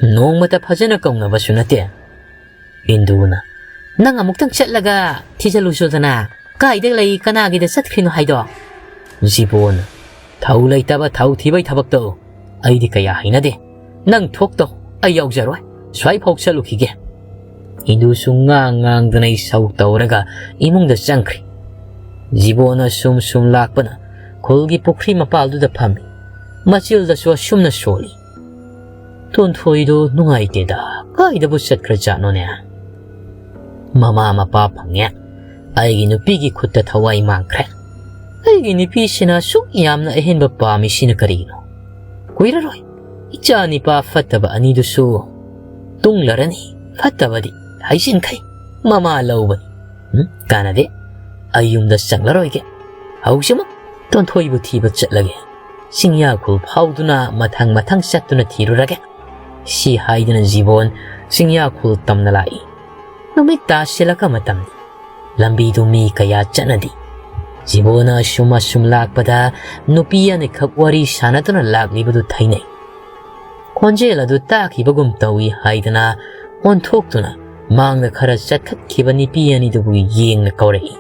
ꯅꯣꯡꯃꯇ ꯐꯖꯅ ꯀꯧꯅꯕꯁꯨ ꯅꯠꯇꯦ꯫" ꯏꯟꯗꯨꯅ, "ꯅꯪ ꯑꯃꯨꯛꯇꯪ ꯆꯠꯂꯒ ꯊꯤꯖꯤꯜꯂꯨꯆꯣꯗꯅ, ꯀꯥꯏꯗ ꯂꯩ, ꯀꯅꯥꯒꯤꯗ ꯆꯠꯈ꯭ꯔꯤꯅꯣ ꯍꯥꯏꯗꯣ꯫" ꯖꯤꯕꯣꯟ, "ꯊꯧ ꯂꯩꯇꯕ ꯊꯧ ꯊꯤꯕꯩ ꯊꯕꯛꯇꯣ ꯑꯩꯗꯤ ꯀꯌꯥ ꯍꯩꯅꯗꯦ꯫ ꯅꯪ ꯊꯣꯛꯇꯧ, ꯑꯩ ꯌꯥꯎꯖꯔꯣꯏ꯫" ꯁ꯭ꯋꯥꯏꯐꯥꯎ ꯆꯠꯂꯨꯈꯤꯒꯦ꯫" ꯏꯟꯗꯨꯁꯨ ꯉꯥꯡ ꯉꯥꯡꯗꯅ ꯏꯁꯧ ꯇꯧꯔꯒ ꯏꯃꯨꯡꯗ ꯆꯪꯈ꯭ꯔꯦ꯫ ꯖꯤꯕꯣꯟ ꯑꯁꯨꯝ ꯁꯨꯝ ꯂꯥꯛꯄꯅ ꯈꯨꯜꯒꯤ ꯄꯨꯈ꯭ꯔꯤ ꯃꯄꯥꯜꯗꯨꯗ ꯐꯝꯃꯤ꯫ ꯃꯆꯤꯜꯗꯁꯨ ꯑꯁꯨꯝꯅ ꯁꯣꯜꯂꯤ꯫ "ꯇꯣꯟꯊꯣꯏꯗꯣ ꯅꯨꯡꯉꯥꯏꯇꯦꯗ, ꯀꯥꯏꯗꯕꯨ ꯆꯠꯈ꯭ꯔꯖꯥꯠꯅꯣꯅꯦ? ꯃꯃꯥ ꯃꯄꯥ ꯐꯪꯉꯦ, ꯑꯩꯒꯤ ꯅꯨꯄꯤꯒꯤ ꯈꯨꯠꯇ ꯊꯋꯥꯏ ꯃꯥꯡꯈ꯭ꯔꯦ꯫ ꯑꯩꯒꯤ ꯅꯨꯄꯤꯁꯤꯅ ꯑꯁꯨꯛ ꯌꯥꯝꯅ ꯑꯍꯦꯟꯕ ꯄꯥꯝꯃꯤꯁꯤꯅ ꯀꯔꯤꯒꯤꯅꯣ? ꯀꯨꯏꯔꯔꯣꯏ ꯏꯆꯥ ꯅꯤꯄꯥ ꯐꯠꯇꯕ ꯑꯅꯤꯗꯨꯁꯨ ꯇꯨꯡꯂꯔꯅꯤ꯫ ꯐꯠꯇꯕꯗꯤ ꯍꯩꯖꯤꯟꯈꯩ ꯃꯃꯥ ꯂꯧꯕꯅꯤ꯫ ꯎꯝ, ꯀꯥꯟꯅꯗꯦ꯫ ꯑꯩ ꯌꯨꯝꯗ ꯆꯪꯂꯔꯣꯏꯒꯦ꯫ ꯍꯧꯖꯤꯛꯃꯛ ꯇꯣꯟꯊꯣꯏꯕꯨ ꯊꯤꯕ ꯆꯠꯂꯒꯦ꯫ ꯆꯤꯡꯌꯥꯈꯨꯜ ꯐꯥꯎꯗꯨꯅ ꯃꯊꯪ ꯃꯊꯪ ꯆꯠꯇꯨꯅ ꯊꯤꯔꯨꯔꯒꯦ꯫" ꯁꯤ ꯍꯥꯏꯗꯨꯅ ꯖꯤꯕꯣꯟ ꯆꯤꯡꯌꯥꯈꯨꯜ ꯇꯝꯅ ꯂꯥꯛꯏ꯫ ꯅꯨꯃꯤꯠ ꯇꯥꯁꯤꯜꯂꯛꯄ ꯃꯇꯝꯅꯤ꯫ ꯂꯝꯕꯤꯗꯨ ꯃꯤ ꯀꯌꯥ ꯆꯠꯅꯗꯦ꯫ ꯖꯤꯕꯣꯟꯅ ꯑꯁꯨꯝ ꯑꯁꯨꯝ ꯂꯥꯛꯄꯗ ꯅꯨꯄꯤ ꯑꯅꯤꯈꯛ ꯋꯥꯔꯤ ꯁꯥꯟꯅꯗꯨꯅ ꯂꯥꯛꯂꯤꯕꯗꯨ ꯊꯩꯅꯩ꯫ ꯈꯣꯟꯖꯦꯜ ꯑꯗꯨ ꯇꯥꯈꯤꯕꯒꯨꯝ ꯇꯧꯏ ꯍꯥꯏꯗꯅ ꯑꯣꯟꯊꯣꯛꯇꯨꯅ ꯃꯥꯡꯗ ꯈꯔ ꯆꯠꯈꯠꯈꯤꯕ ꯅꯨꯄꯤ ꯑꯅꯤꯗꯨꯕꯨ ꯌꯦꯡꯅ ꯀꯧꯔꯛꯏ꯫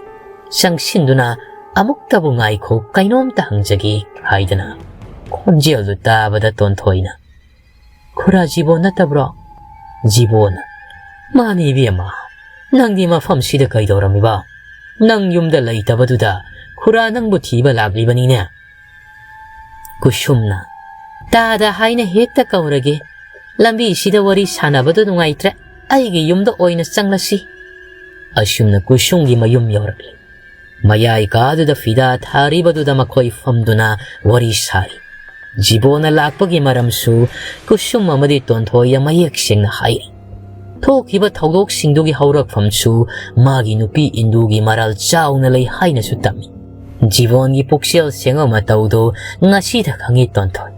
ꯆꯪꯁꯤꯟꯗꯨꯅ "ꯑꯃꯨꯛꯇꯕꯨ ꯉꯥꯏꯈꯣ, ꯀꯩꯅꯣꯝꯇ ꯍꯪꯖꯒꯦ" ꯍꯥꯏꯗꯅ꯫ ꯈꯣꯟꯖꯦꯜꯗꯨ ꯇꯥꯕꯗ ꯇꯣꯟꯊꯣꯏꯅ, "ꯈꯨꯔꯥ ꯖꯤꯕꯣꯟ ꯅꯠꯇꯕ꯭ꯔꯣ?" ꯖꯤꯕꯣꯟ, "ꯃꯥꯅꯤ ꯏꯕꯦꯝꯃ, ꯅꯪꯗꯤ ꯃꯐꯝꯁꯤꯗ ꯀꯩꯗꯧꯔꯝꯃꯤꯕ? ꯅꯪ ꯌꯨꯝꯗ ꯂꯩꯇꯕꯗꯨꯗ ꯈꯨꯔꯥ ꯅꯪꯕꯨ ꯊꯤꯕ ꯂꯥꯛꯂꯤꯕꯅꯤꯅꯦ꯫" ꯀꯨꯁꯨꯝꯅ, "ꯇꯥꯗ ꯍꯥꯏꯅ ꯍꯦꯛꯇ ꯀꯧꯔꯒꯦ, ꯂꯝꯕꯤꯁꯤꯗ ꯋꯥꯔꯤ ꯁꯥꯟꯅꯕꯗꯨ ꯅꯨꯡꯉꯥꯏꯇ꯭ꯔꯦ, ꯑꯩꯒꯤ ꯌꯨꯝꯗ ꯑꯣꯏꯅ ꯆꯪꯂꯁꯤ꯫" ꯑꯁꯨꯝꯅ ꯀꯨꯁꯨꯝꯒꯤ ꯃꯌꯨꯝ ꯌꯧꯔꯛꯂꯤ꯫ ꯃꯌꯥꯏ ꯀꯥꯗꯨꯗ ꯐꯤꯗꯥ ꯊꯥꯔꯤꯕꯗꯨꯗ ꯃꯈꯣꯏ ꯐꯝꯗꯨꯅ ꯋꯥꯔꯤ ꯁꯥꯔꯤ꯫ ꯖꯤꯕꯣꯅ ꯂꯥꯛꯄꯒꯤ ꯃꯔꯝꯁꯨ ꯀꯨꯁꯨꯝ ꯑꯃꯗꯤ ꯇꯣꯟꯊꯣꯏꯗ ꯃꯌꯦꯛ ꯁꯦꯡꯅ ꯍꯥꯏꯔꯤ꯫ ꯊꯣꯛꯈꯤꯕ ꯊꯧꯗꯣꯛꯁꯤꯡꯗꯨꯒꯤ ꯍꯧꯔꯛꯐꯝꯁꯨ ꯃꯥꯒꯤ ꯅꯨꯄꯤ ꯏꯟꯗꯨꯒꯤ ꯃꯔꯥꯜ ꯆꯥꯎꯅ ꯂꯩ ꯍꯥꯏꯅꯁꯨ ꯇꯝꯃꯤ꯫ ꯖꯤꯕꯣꯟꯒꯤ ꯄꯨꯛꯆꯦꯜ ꯁꯦꯡꯕ ꯃꯇꯧꯗꯨ ꯉꯁꯤꯗ ꯈꯪꯉꯤ ꯇꯣꯟꯊꯣꯏ꯫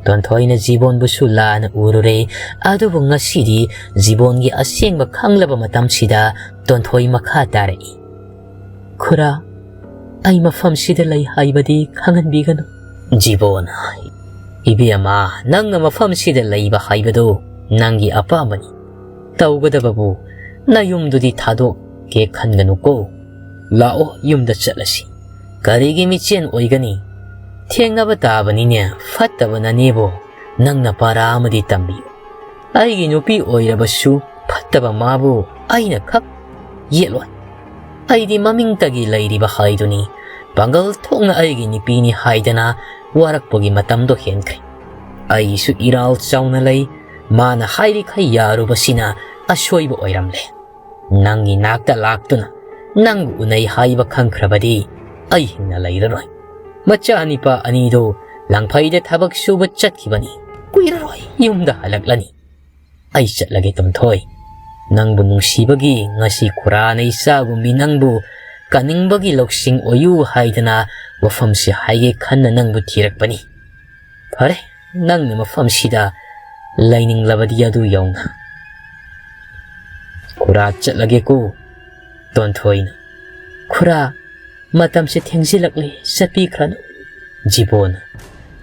ꯇꯣꯟꯊꯣꯏꯅ ꯖꯤꯕꯣꯟꯕꯨꯁꯨ ꯂꯥꯟꯅ ꯎꯔꯨꯔꯦ, ꯑꯗꯨꯕꯨ ꯉꯁꯤꯗꯤ ꯖꯤꯕꯣꯟꯒꯤ ꯑꯁꯦꯡꯕ ꯈꯪꯂꯕ ꯃꯇꯝꯁꯤꯗ ꯇꯣꯟꯊꯣꯏ ꯃꯈꯥ ꯇꯥꯔꯛꯏ꯫ "ꯈꯨꯔꯥ, ꯑꯩ ꯃꯐꯝꯁꯤꯗ ꯂꯩ ꯍꯥꯏꯕꯗꯤ ꯈꯪꯍꯟꯕꯤꯒꯅꯨ꯫" ꯖꯤꯕꯣꯟ, "ꯏꯕꯦꯝꯃ, ꯅꯪꯅ ꯃꯐꯝꯁꯤꯗ ꯂꯩꯕ ꯍꯥꯏꯕꯗꯨ ꯅꯪꯒꯤ ꯑꯄꯥꯝꯕꯅꯤ꯫ ꯇꯧꯒꯗꯕꯕꯨ ꯅꯌꯨꯝꯗꯨꯗꯤ ꯊꯥꯗꯣꯛꯀꯦ ꯈꯟꯒꯅꯨꯀꯣ꯫ ꯂꯥꯛꯑꯣ, ꯌꯨꯝꯗ ꯆꯠꯂꯁꯤ꯫ ꯀꯔꯤꯒꯤ ꯃꯤꯆꯦꯟ ꯑꯣꯏꯒꯅꯤ? ꯊꯦꯡꯅꯕ ꯇꯥꯕꯅꯤꯅꯦ, ꯐꯠꯇꯕ ꯅꯅꯦꯕꯨ ꯅꯪꯅ ꯄꯥꯔꯥ ꯑꯃꯗꯤ ꯇꯝꯕꯤꯌꯨ꯫ ꯑꯩꯒꯤ ꯅꯨꯄꯤ ꯑꯣꯏꯔꯕꯁꯨ ꯐꯠꯇꯕ ꯃꯥꯕꯨ ꯑꯩꯅ ꯈꯛ ꯌꯦꯠꯂꯣꯏ꯫ ꯑꯩꯗꯤ ꯃꯃꯤꯡꯇꯒꯤ ꯂꯩꯔꯤꯕ ꯍꯥꯏꯗꯨꯅꯤ꯫ ꯄꯥꯡꯒꯜ ꯊꯣꯛꯅ ꯑꯩꯒꯤ ꯅꯨꯄꯤꯅꯤ ꯍꯥꯏꯗꯅ ꯋꯥꯔꯛꯄꯒꯤ ꯃꯇꯝꯗꯣ ꯍꯦꯟꯈ꯭ꯔꯦ꯫ ꯑꯩꯒꯤꯁꯨ ꯏꯔꯥꯜ ꯆꯥꯎꯅ ꯂꯩ꯫ ꯃꯥꯅ ꯍꯥꯏꯔꯤꯈꯩ ꯌꯥꯔꯨꯕꯁꯤꯅ ꯑꯁꯣꯏꯕ ꯑꯣꯏꯔꯝꯂꯦ꯫ ꯅꯪꯒꯤ ꯅꯥꯛꯇ ꯂꯥꯛꯇꯨꯅ ꯅꯪꯕꯨ ꯎꯅꯩ ꯍꯥꯏꯕ ꯈꯪꯈ꯭ꯔꯕꯗꯤ ꯑꯩ ꯍꯤꯡꯅ ꯂꯩꯔꯔꯣꯏ꯫ ꯃꯆꯥꯅꯤꯄꯥ ꯑꯅꯤꯗꯨ ꯂꯪꯐꯩꯗ ꯊꯕꯛ ꯁꯨꯕ ꯆꯠꯈꯤꯕꯅꯤ꯫ ꯀꯨꯏꯔꯔꯣꯏ ꯌꯨꯝꯗ ꯍꯜꯂꯛꯂꯅꯤ꯫ ꯑꯩ ꯆꯠꯂꯒꯦ ꯇꯣꯟꯊꯣꯏ꯫ ꯅꯪꯕꯨ ꯅꯨꯡꯁꯤꯕꯒꯤ ꯉꯁꯤ ꯈꯨꯔꯥꯅ ꯏꯆꯥꯒꯨꯝꯕꯤ ꯅꯪꯕꯨ ꯀꯟꯅꯤꯡꯕꯒꯤ ꯂꯧꯁꯤꯡ ꯑꯣꯏꯌꯨ ꯍꯥꯏꯗꯅ ꯋꯥꯐꯝꯁꯤ ꯍꯥꯏꯒꯦ ꯈꯟꯅ ꯅꯪꯕꯨ ꯊꯤꯔꯛꯄꯅꯤ꯫ ꯐꯔꯦ, ꯅꯪꯅ ꯃꯐꯝꯁꯤꯗ ꯂꯩꯅꯤꯡꯂꯕꯗꯤ ꯑꯗꯨ ꯌꯧꯅ꯫ ꯈꯨꯔꯥ ꯆꯠꯂꯒꯦꯀꯣ ꯇꯣꯟꯊꯣꯏꯅ꯫ ꯈꯨꯔꯥ, ꯃꯇꯝꯁꯦ ꯊꯦꯡꯖꯤꯜꯂꯛꯂꯦ, ꯆꯠꯄꯤꯈ꯭ꯔꯅꯨ꯫ ꯖꯤꯕꯣꯟ,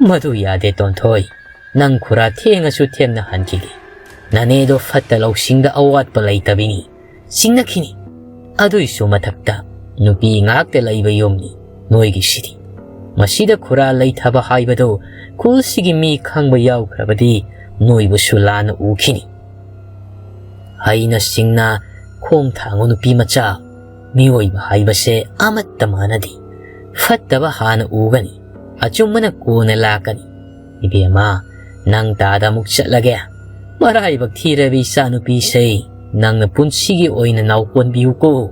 ꯃꯗꯨ ꯌꯥꯗꯦ ꯇꯣꯟꯊꯣꯏ꯫ ꯅꯪ ꯈꯨꯔꯥ ꯊꯦꯡꯉꯁꯨ ꯊꯦꯡꯅ ꯍꯟꯈꯤꯒꯦ꯫ ꯅꯅꯦꯗꯣ ꯐꯠꯇ ꯂꯧꯁꯤꯡꯗ ꯑꯋꯥꯠꯄ ꯂꯩꯇꯕꯤꯅꯤ꯫ ꯆꯤꯡꯅꯈꯤꯅꯤ꯫ ꯑꯗꯨꯏꯁꯨ ꯃꯊꯛꯇ ꯅꯨꯄꯤ ꯉꯥꯛꯇ ꯂꯩꯕ ꯌꯨꯝꯅꯤ ꯅꯣꯏꯒꯤꯁꯤꯗꯤ꯫ ꯃꯁꯤꯗ ꯈꯨꯔꯥ ꯂꯩꯊꯕ ꯍꯥꯏꯕꯗꯨ ꯈꯨꯜꯁꯤꯒꯤ ꯃꯤ ꯈꯪꯕ ꯌꯥꯎꯈ꯭ꯔꯕꯗꯤ ꯅꯣꯏꯕꯨꯁꯨ ꯂꯥꯟꯅ ꯎꯈꯤꯅꯤ꯫ ꯍꯩꯅ ꯁꯤꯡꯅ ꯈꯣꯡ ꯊꯥꯡꯉꯨ ꯅꯨꯄꯤ ꯃꯆꯥ꯫ ꯃꯤꯑꯣꯏꯕ ꯍꯥꯏꯕꯁꯦ ꯑꯃꯠꯇ ꯃꯥꯟꯅꯗꯦ꯫ ꯐꯠꯇꯕ ꯍꯥꯟꯅ ꯎꯒꯅꯤ, ꯑꯆꯨꯝꯕꯅ ꯀꯣꯟꯅ ꯂꯥꯛꯀꯅꯤ꯫ ꯏꯕꯦꯝꯃ, ꯅꯪ ꯇꯥꯗ ꯑꯃꯨꯛ ꯆꯠꯂꯒꯦ꯫ ꯃꯔꯥꯏꯕꯛ ꯊꯤꯔꯕ ꯏꯆꯥꯅꯨꯄꯤꯁꯦ ꯅꯪꯅ ꯄꯨꯟꯁꯤꯒꯤ ꯑꯣꯏꯅ ꯅꯥꯎꯀꯣꯟꯕꯤꯌꯨꯀꯣ꯫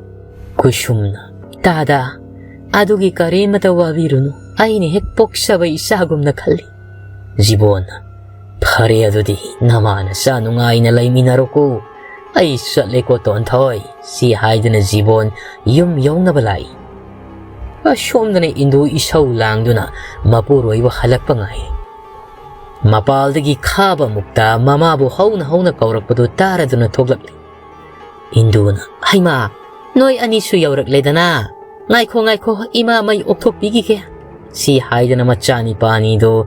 ꯀꯨꯁꯨꯝꯅ, ꯇꯥꯗ, ꯑꯗꯨꯒꯤ ꯀꯔꯤꯃꯇ ꯋꯥꯕꯤꯔꯨꯅꯨ, ꯑꯩꯅ ꯍꯦꯛ ꯄꯣꯛꯆꯕ ꯏꯆꯥꯒꯨꯝꯅ ꯈꯜꯂꯤ꯫ ꯖꯤꯕꯣꯟ, ꯐꯔꯦ ꯑꯗꯨꯗꯤ ꯅꯃꯥ ꯅꯆꯥ ꯅꯨꯡꯉꯥꯏꯅ ꯂꯩꯃꯤꯟꯅꯔꯣꯀꯣ꯫ ꯑꯩ ꯆꯠꯂꯦꯀꯣ ꯇꯣꯟꯊꯣꯏ꯫ ꯁꯤ ꯍꯥꯏꯗꯨꯅ ꯖꯤꯕꯣꯟ ꯌꯨꯝ ꯌꯧꯅꯕ ꯂꯥꯛꯏ꯫ ꯑꯁꯣꯝꯗꯅ ꯏꯟꯗꯨ ꯏꯁꯧ ꯂꯥꯡꯗꯨꯅ ꯃꯄꯨꯔꯣꯏꯕ ꯍꯜꯂꯛꯄ ꯉꯥꯏꯔꯤ꯫ ꯃꯄꯥꯜꯗꯒꯤ ꯈꯥꯕ ꯃꯨꯛꯇ ꯃꯃꯥꯕꯨ ꯍꯧꯅ ꯍꯧꯅ ꯀꯧꯔꯛꯄꯗꯨ ꯇꯥꯔꯗꯨꯅ ꯊꯣꯛꯂꯛꯂꯤ꯫ ꯏꯟꯗꯨꯅ, "ꯍꯩꯃꯥ, ꯅꯣꯏ ꯑꯅꯤꯁꯨ ꯌꯧꯔꯛꯂꯦꯗꯅ꯫ ꯉꯥꯏꯈꯣ, ꯉꯥꯏꯈꯣ, ꯏꯃꯥ ꯃꯩ ꯑꯣꯛꯊꯣꯛꯄꯤꯈꯤꯒꯦ꯫" ꯁꯤ ꯍꯥꯏꯗꯅ ꯃꯆꯥꯅꯤꯄꯥ ꯑꯅꯤꯗꯨ